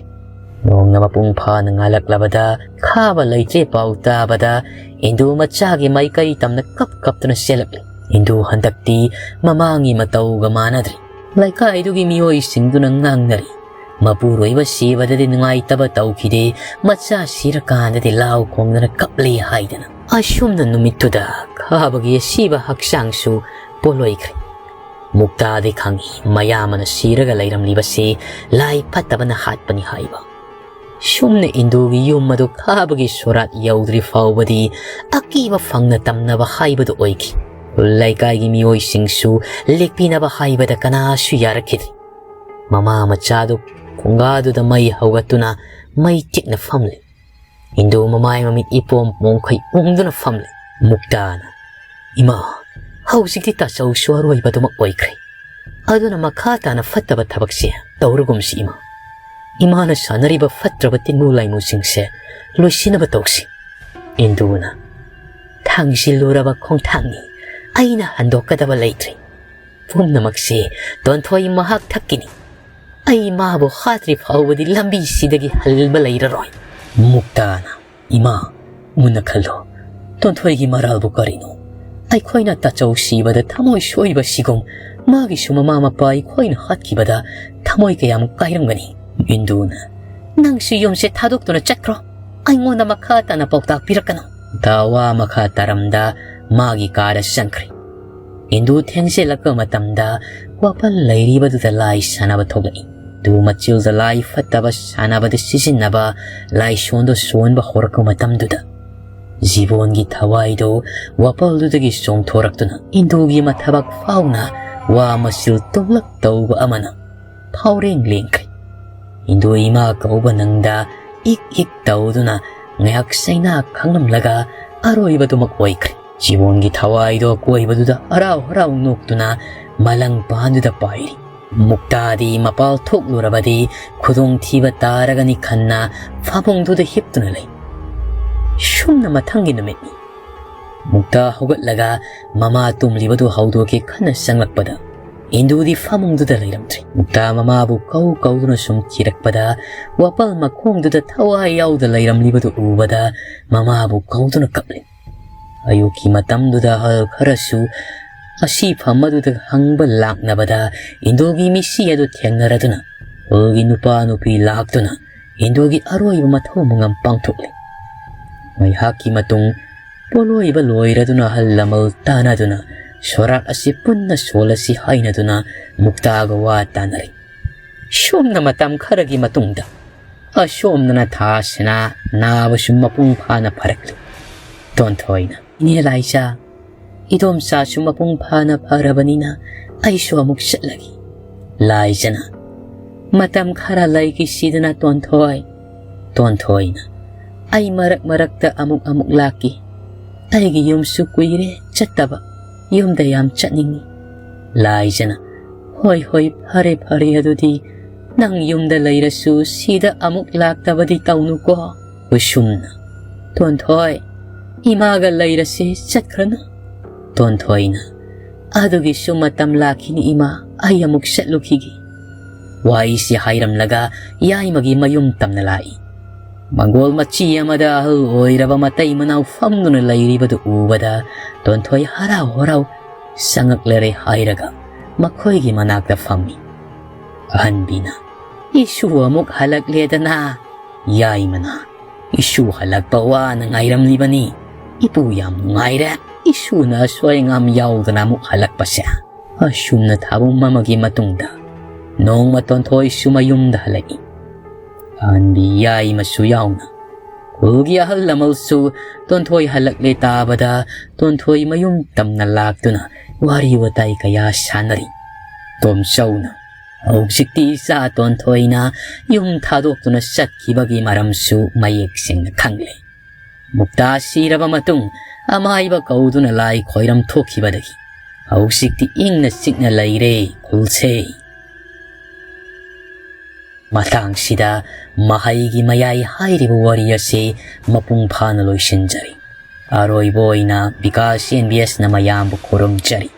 ꯅꯣꯡꯅ ꯃꯄꯨꯡ ꯐꯥꯅ ꯉꯥꯜꯂꯛꯂꯕꯗ ꯈꯥꯕ ꯂꯩꯇ꯭ꯔꯦ ꯄꯥꯎ ꯇꯥꯕꯗ ꯏꯟꯗꯨ ꯃꯆꯥꯒꯤ ꯃꯥꯏꯀꯩ ꯇꯝꯅ ꯀꯞ ꯀꯞꯇꯨꯅ ꯆꯦꯜꯂꯛꯂꯤ꯫ ꯏꯟꯗꯨ ꯍꯟꯗꯛꯇꯤ ꯃꯃꯥꯡꯒꯤ ꯃꯇꯧꯒ ꯃꯥꯟꯅꯗ꯭ꯔꯦ꯫ ꯂꯩꯀꯥꯏꯗꯨꯒꯤ ꯃꯤꯑꯣꯏꯁꯤꯡꯗꯨꯅ ꯉꯥꯡꯅꯔꯤ꯫ "ꯃꯄꯨꯔꯣꯏꯕ ꯁꯤꯕꯗꯗꯤ ꯅꯨꯡꯉꯥꯏꯇꯕ ꯇꯧꯈꯤꯗꯦ, ꯃꯆꯥ ꯁꯤꯔꯀꯥꯟꯗꯗꯤ ꯂꯥꯎ ꯈꯣꯡꯗꯅ ꯀꯞꯂꯤ" ꯍꯥꯏꯗꯅ꯫ ꯑꯁꯨꯝꯅ ꯅꯨꯃꯤꯠꯇꯨꯗ ꯈꯥꯕꯒꯤ ꯑꯁꯤꯕ ꯍꯛꯆꯥꯡꯁꯨ ꯄꯣꯂꯣꯏꯈ꯭ꯔꯦ꯫ ꯃꯨꯛꯇꯥꯗꯤ ꯈꯪꯏ ꯃꯌꯥꯝꯕꯅ ꯁꯤꯔꯒ ꯂꯩꯔꯝꯂꯤꯕꯁꯤ ꯂꯥꯏ ꯐꯠꯇꯕꯅ ꯍꯥꯠꯄꯅꯤ ꯍꯥꯏꯕ꯫ ꯁꯨꯝꯅ ꯏꯟꯗꯨꯒꯤ ꯌꯨꯝ ꯑꯗꯨ ꯈꯥꯕꯒꯤ ꯁꯣꯔꯥꯠ ꯌꯧꯗ꯭ꯔꯤ ꯐꯥꯎꯕꯗꯤ ꯑꯀꯤꯕ ꯐꯪꯅ ꯇꯝꯅꯕ ꯍꯥꯏꯕꯗꯨ ꯑꯣꯏꯈꯤ꯫ ꯂꯩꯀꯥꯏꯒꯤ ꯃꯤꯑꯣꯏꯁꯤꯡꯁꯨ ꯂꯦꯛꯄꯤꯅꯕ ꯍꯥꯏꯕꯗ ꯀꯅꯥꯁꯨ ꯌꯥꯔꯛꯈꯤꯗ꯭ꯔꯦ꯫ ꯃꯃꯥ ꯃꯆꯥꯗꯨ ꯈꯣꯡꯒꯥꯗꯨꯗ ꯃꯩ ꯍꯧꯒꯠꯇꯨꯅ ꯃꯩ ꯇꯤꯛꯅ ꯐꯝꯂꯤ꯫ ꯏꯟꯗꯨ ꯃꯃꯥꯏ ꯃꯃꯤꯠ ꯏꯄꯣꯝ ꯄꯣꯝꯈꯩ ꯎꯪꯗꯨꯅ ꯐꯝꯂꯤ꯫ ꯃꯨꯛꯇꯥꯅ, "ꯏꯃꯥ, ꯍꯧꯖꯤꯛꯇꯤ ꯇꯥꯆꯧꯁꯨ ꯑꯔꯣꯏꯕꯗꯨꯃꯛ ꯑꯣꯏꯈ꯭ꯔꯦ꯫ ꯑꯗꯨꯅ ꯃꯈꯥ ꯇꯥꯅ ꯐꯠꯇꯕ ꯊꯕꯛꯁꯦ ꯇꯧꯔꯒꯨꯝꯁꯤ ꯏꯃꯥ꯫ ꯏꯃꯥꯅ ꯁꯥꯟꯅꯔꯤꯕ ꯐꯠꯇ꯭ꯔꯕ ꯇꯤꯟꯃꯨ ꯂꯥꯏꯃꯨꯁꯤꯡꯁꯦ ꯂꯣꯏꯁꯤꯟꯅꯕ ꯇꯧꯁꯤ"꯫ ꯏꯟꯗꯨꯅ, "ꯊꯥꯡꯖꯤꯜꯂꯨꯔꯕ ꯈꯣꯡꯊꯥꯡꯅꯤ꯫ ꯑꯩꯅ ꯍꯟꯗꯣꯛꯀꯗꯕ ꯂꯩꯇ꯭ꯔꯦ꯫ ꯄꯨꯝꯅꯃꯛꯁꯦ ꯇꯣꯟꯊꯣꯏ ꯃꯍꯥꯛ ꯊꯛꯀꯤꯅꯤ꯫ ꯑꯩ ꯃꯥꯕꯨ ꯍꯥꯠꯇ꯭ꯔꯤ ꯐꯥꯎꯕꯗꯤ ꯂꯝꯕꯤꯁꯤꯗꯒꯤ ꯍꯜꯕ ꯂꯩꯔꯔꯣꯏ꯫" ꯃꯨꯛꯇꯥꯅ, "ꯏꯃꯥ, ꯃꯨꯟꯅ ꯈꯜꯂꯣ꯫ ꯇꯣꯟꯊꯣꯏꯒꯤ ꯃꯔꯥꯜꯕꯨ ꯀꯔꯤꯅꯣ? ꯑꯩꯈꯣꯏꯅ ꯇꯥꯆꯧ ꯁꯤꯕꯗ ꯊꯃꯣꯏ ꯁꯣꯏꯕꯁꯤꯒꯨꯝ ꯃꯥꯒꯤꯁꯨ ꯃꯃꯥ ꯃꯄꯥ ꯑꯩꯈꯣꯏꯅ ꯍꯥꯠꯈꯤꯕꯗ ꯊꯃꯣꯏ ꯀꯌꯥꯃꯨꯛ ꯀꯥꯏꯔꯝꯒꯅꯤ?" ꯏꯟꯗꯨꯅ, "ꯅꯪꯁꯨ ꯌꯨꯝꯁꯦ ꯊꯥꯗꯣꯛꯇꯨꯅ ꯆꯠꯈ꯭ꯔꯣ꯫ ꯑꯩꯉꯣꯟꯗ ꯃꯈꯥ ꯇꯥꯅ ꯄꯥꯎꯇꯥꯛ ꯄꯤꯔꯛꯀꯅꯨ꯫" ꯃꯨꯛꯇꯥ ꯋꯥ ꯃꯈꯥ ꯇꯥꯔꯝꯗ ꯃꯥꯒꯤ ꯀꯥꯗ ꯆꯪꯈ꯭ꯔꯦ꯫ ꯏꯟꯗꯨ ꯊꯦꯡꯖꯤꯜꯂꯛꯄ ꯃꯇꯝꯗ ꯋꯥꯄꯜ ꯂꯩꯔꯤꯕꯗꯨꯗ ꯂꯥꯏ ꯁꯥꯟꯅꯕ ꯊꯣꯛꯂꯛꯏ꯫ ꯑꯗꯨ ꯃꯆꯤꯜꯗ ꯂꯥꯏ ꯐꯠꯇꯕ ꯁꯥꯟꯅꯕꯗ ꯁꯤꯖꯤꯟꯅꯕ ꯂꯥꯏꯁꯣꯟꯗꯣ ꯁꯣꯟꯕ ꯍꯧꯔꯛꯄ ꯃꯇꯝꯗꯨꯗ ꯖꯤꯕꯣꯟꯒꯤ ꯊꯋꯥꯏꯗꯣ ꯋꯥꯄꯜꯗꯨꯗꯒꯤ ꯆꯣꯡꯊꯣꯔꯛꯇꯨꯅ ꯏꯟꯗꯨꯒꯤ ꯃꯊꯕꯥꯛ ꯐꯥꯎꯅ ꯋꯥ ꯃꯆꯤꯜ ꯇꯨꯝꯂꯛ ꯇꯧꯕ ꯑꯃꯅ ꯐꯥꯎꯔꯦꯡ ꯂꯦꯡꯈ꯭ꯔꯦ꯫ ꯏꯟꯗꯨ ꯏꯃꯥ ꯀꯧꯕ ꯅꯪꯗ ꯏꯛ ꯏꯛ ꯇꯧꯗꯨꯅ ꯉꯥꯏꯍꯥꯛ ꯆꯩꯅꯥ ꯈꯪꯂꯝꯂꯒ ꯑꯔꯣꯏꯕꯗꯨꯃꯛ ꯑꯣꯏꯈ꯭ꯔꯦ꯫ ꯖꯤꯕꯣꯟꯒꯤ ꯊꯋꯥꯏꯗꯣ ꯑꯀꯣꯏꯕꯗꯨꯗ ꯍꯔꯥꯎ ꯍꯔꯥꯎ ꯅꯣꯛꯇꯨꯅ ꯃꯂꯪ ꯄꯥꯟꯗꯨꯗ ꯄꯥꯏꯔꯤ꯫ ꯃꯨꯛꯇꯥꯗꯤ ꯃꯄꯥꯜ ꯊꯣꯛꯂꯨꯔꯕꯗꯤ ꯈꯨꯗꯣꯡꯊꯤꯕ ꯇꯥꯔꯒꯅꯤ ꯈꯟꯅ ꯐꯃꯨꯡꯗꯨꯗ ꯍꯤꯞꯇꯨꯅ ꯂꯩ꯫ ꯁꯨꯝꯅ ꯃꯊꯪꯒꯤ ꯅꯨꯃꯤꯠꯅꯤ꯫ ꯃꯨꯛꯇꯥ ꯍꯧꯒꯠꯂꯒ ꯃꯃꯥ ꯇꯨꯝꯂꯤꯕꯗꯨ ꯍꯧꯗꯣꯛꯀꯦ ꯈꯟꯅ ꯆꯪꯂꯛꯄꯗ ꯏꯟꯗꯨꯗꯤ ꯐꯃꯨꯡꯗꯨꯗ ꯂꯩꯔꯝꯗ꯭ꯔꯦ꯫ ꯃꯨꯛꯇꯥ ꯃꯃꯥꯕꯨ ꯀꯧ ꯀꯧꯗꯨꯅ ꯁꯨꯝ ꯊꯤꯔꯛꯄꯗ ꯋꯥꯄꯜ ꯃꯈꯣꯡꯗꯨꯗ ꯊꯋꯥꯏ ꯌꯥꯎꯗ ꯂꯩꯔꯝꯂꯤꯕꯗꯨ ꯎꯕꯗ ꯃꯃꯥꯕꯨ ꯀꯧꯗꯨꯅ ꯀꯞꯂꯦ꯫ ꯑꯌꯨꯛꯀꯤ ꯃꯇꯝꯗꯨꯗ ꯑꯍꯜ ꯈꯔꯁꯨ ꯑꯁꯤꯐꯝ ꯑꯗꯨꯗ ꯍꯪꯕ ꯂꯥꯛꯅꯕꯗ ꯏꯟꯗꯨꯒꯤ ꯃꯤꯁꯤ ꯑꯗꯨ ꯊꯦꯡꯅꯔꯗꯨꯅ ꯈꯨꯜꯒꯤ ꯅꯨꯄꯥ ꯅꯨꯄꯤ ꯂꯥꯛꯇꯨꯅ ꯏꯟꯗꯨꯒꯤ ꯑꯔꯣꯏꯕ ꯃꯊꯧ ꯃꯉꯝ ꯄꯥꯡꯊꯣꯛꯂꯦ꯫ ꯉꯥꯏꯍꯥꯛꯀꯤ ꯃꯇꯨꯡ ꯄꯣꯠꯂꯣꯏꯕ ꯂꯣꯏꯔꯗꯨꯅ ꯑꯍꯜ ꯂꯃꯟ ꯇꯥꯟꯅꯗꯨꯅ ꯁꯣꯔꯥꯠ ꯑꯁꯤ ꯄꯨꯟꯅ ꯁꯣꯜꯂꯁꯤ ꯍꯥꯏꯅꯗꯨꯅ ꯃꯨꯛꯇꯥꯒ ꯋꯥ ꯇꯥꯅꯔꯦ꯫ ꯁꯨꯝꯅ ꯃꯇꯝ ꯈꯔꯒꯤ ꯃꯇꯨꯡꯗ ꯑꯁꯣꯝꯗꯅ ꯊꯥꯁꯤꯅ ꯅꯥꯕꯁꯨ ꯃꯄꯨꯡ ꯐꯥꯅ ꯐꯔꯛꯂꯤ꯫ ꯇꯣꯟꯊꯣꯏꯅ, "ꯏꯅꯦ ꯂꯥꯏꯖꯥ, ꯏꯗꯣꯝꯆꯥꯁꯨ ꯃꯄꯨꯡ ꯐꯥꯅ ꯐꯔꯕꯅꯤꯅ ꯑꯩꯁꯨ ꯑꯃꯨꯛ ꯆꯠꯂꯒꯦ꯫" ꯂꯥꯏꯖꯥꯅ, "ꯃꯇꯝ ꯈꯔ ꯂꯩꯈꯤꯁꯤꯗꯅ ꯇꯣꯟꯊꯣꯏ꯫" ꯇꯣꯟꯊꯣꯏꯅ, "ꯑꯩ ꯃꯔꯛ ꯃꯔꯛꯇ ꯑꯃꯨꯛ ꯑꯃꯨꯛ ꯂꯥꯛꯀꯦ꯫ ꯑꯩꯒꯤ ꯌꯨꯝꯁꯨ ꯀꯨꯏꯔꯦ ꯆꯠꯇꯕ꯫ ꯌꯨꯝꯗ ꯌꯥꯝ ꯆꯠꯅꯤꯡꯉꯤ꯫" ꯂꯥꯏꯖꯥꯅ, "ꯍꯣꯏ ꯍꯣꯏ, ꯐꯔꯦ ꯐꯔꯦ, ꯑꯗꯨꯗꯤ ꯅꯪ ꯌꯨꯝꯗ ꯂꯩꯔꯁꯨ ꯁꯤꯗ ꯑꯃꯨꯛ ꯂꯥꯛꯇꯕꯗꯤ ꯇꯧꯅꯨꯀꯣ꯫" ꯀꯨꯁꯨꯝꯅ, "ꯇꯣꯟꯊꯣꯏ, ꯏꯃꯥꯒ ꯂꯩꯔꯁꯦ, ꯆꯠꯈ꯭ꯔꯅꯨ꯫ ꯇꯣꯟꯊꯣꯏꯅ, "ꯑꯗꯨꯒꯤꯁꯨ ꯃꯇꯝ ꯂꯥꯛꯈꯤꯅꯤ ꯏꯃꯥ, ꯑꯩ ꯑꯃꯨꯛ ꯆꯠꯂꯨꯈꯤꯒꯦ"꯫ ꯋꯥꯍꯩꯁꯤ ꯍꯥꯏꯔꯝꯂꯒ ꯌꯥꯏꯃꯒꯤ ꯃꯌꯨꯝ ꯇꯝꯅ ꯂꯥꯛꯏ꯫ ꯃꯪꯒꯣꯜ ꯃꯆꯤ ꯑꯃꯗ ꯑꯍꯜ ꯑꯣꯏꯔꯕ ꯃꯇꯩ ꯃꯅꯥꯎ ꯐꯝꯗꯨꯅ ꯂꯩꯔꯤꯕꯗꯨ ꯎꯕꯗ ꯇꯣꯟꯊꯣꯏ ꯍꯔꯥꯎ ꯍꯔꯥꯎ ꯆꯪꯉꯛꯂꯔꯦ ꯍꯥꯏꯔꯒ ꯃꯈꯣꯏꯒꯤ ꯃꯅꯥꯛꯇ ꯐꯝꯃꯤ꯫ ꯑꯍꯟꯕꯤꯅ, "ꯏꯁꯨ ꯑꯃꯨꯛ ꯍꯜꯂꯛꯂꯦꯗꯅ"꯫ ꯌꯥꯏꯃꯅ, "ꯏꯁꯨ ꯍꯜꯂꯛꯄ ꯋꯥꯅ ꯉꯥꯏꯔꯝꯂꯤꯕꯅꯤ꯫ ꯏꯄꯨ ꯌꯥꯝ ꯅꯨꯡꯉꯥꯏꯔꯦ꯫ ꯏꯁꯨꯅ ꯑꯁꯣꯏ ꯑꯉꯥꯝ ꯌꯥꯎꯗꯅ ꯑꯃꯨꯛ ꯍꯜꯂꯛꯄꯁꯦ"꯫ ꯑꯁꯨꯝꯅ ꯊꯥꯕꯨꯝ ꯑꯃꯒꯤ ꯃꯇꯨꯡꯗ ꯅꯣꯡꯃ ꯇꯣꯟꯊꯣꯏꯁꯨ ꯃꯌꯨꯝꯗ ꯍꯜꯂꯛꯏ꯫ ꯑꯍꯟꯕꯤ ꯌꯥꯏꯃꯁꯨ ꯌꯥꯎꯅ꯫ ꯈꯨꯜꯒꯤ ꯑꯍꯜ ꯂꯃꯜꯁꯨ ꯇꯣꯟꯊꯣꯏ ꯍꯜꯂꯛꯂꯦ ꯇꯥꯕꯗ ꯇꯣꯟꯊꯣꯏ ꯃꯌꯨꯝ ꯇꯝꯅ ꯂꯥꯛꯇꯨꯅ ꯋꯥꯔꯤ ꯋꯥꯇꯥꯏ ꯀꯌꯥ ꯁꯥꯟꯅꯔꯤ꯫ ꯇꯣꯝꯆꯧꯅ, "ꯍꯧꯖꯤꯛꯇꯤ ꯏꯆꯥ ꯇꯣꯟꯊꯣꯏꯅ ꯌꯨꯝ ꯊꯥꯗꯣꯛꯇꯨꯅ ꯆꯠꯈꯤꯕꯒꯤ ꯃꯔꯝꯁꯨ ꯃꯌꯦꯛ ꯁꯦꯡꯅ ꯈꯪꯂꯦ꯫ ꯃꯨꯛꯇꯥ ꯁꯤꯔꯕ ꯃꯇꯨꯡ ꯑꯃꯥꯏꯕ ꯀꯧꯗꯨꯅ ꯂꯥꯏ ꯈꯣꯏꯔꯝ ꯊꯣꯛꯈꯤꯕꯗꯒꯤ ꯍꯧꯖꯤꯛꯇꯤ ꯏꯪꯅ ꯆꯤꯛꯅ ꯂꯩꯔꯦ ꯈꯨꯜꯁꯦ"꯫ ꯃꯇꯥꯡꯁꯤꯗ ꯃꯍꯩꯒꯤ ꯃꯌꯥꯏ ꯍꯥꯏꯔꯤꯕ ꯋꯥꯔꯤ ꯑꯁꯤ ꯃꯄꯨꯡ ꯐꯥꯅ ꯂꯣꯏꯁꯤꯟꯖꯔꯤ꯫ ꯑꯔꯣꯏꯕ ꯑꯣꯏꯅ ꯕꯤꯀꯥꯁ ꯑꯦꯟ ꯕꯤ ꯑꯦꯁꯅ ꯃꯌꯥꯝꯕꯨ ꯈꯨꯔꯨꯝꯖꯔꯤ꯫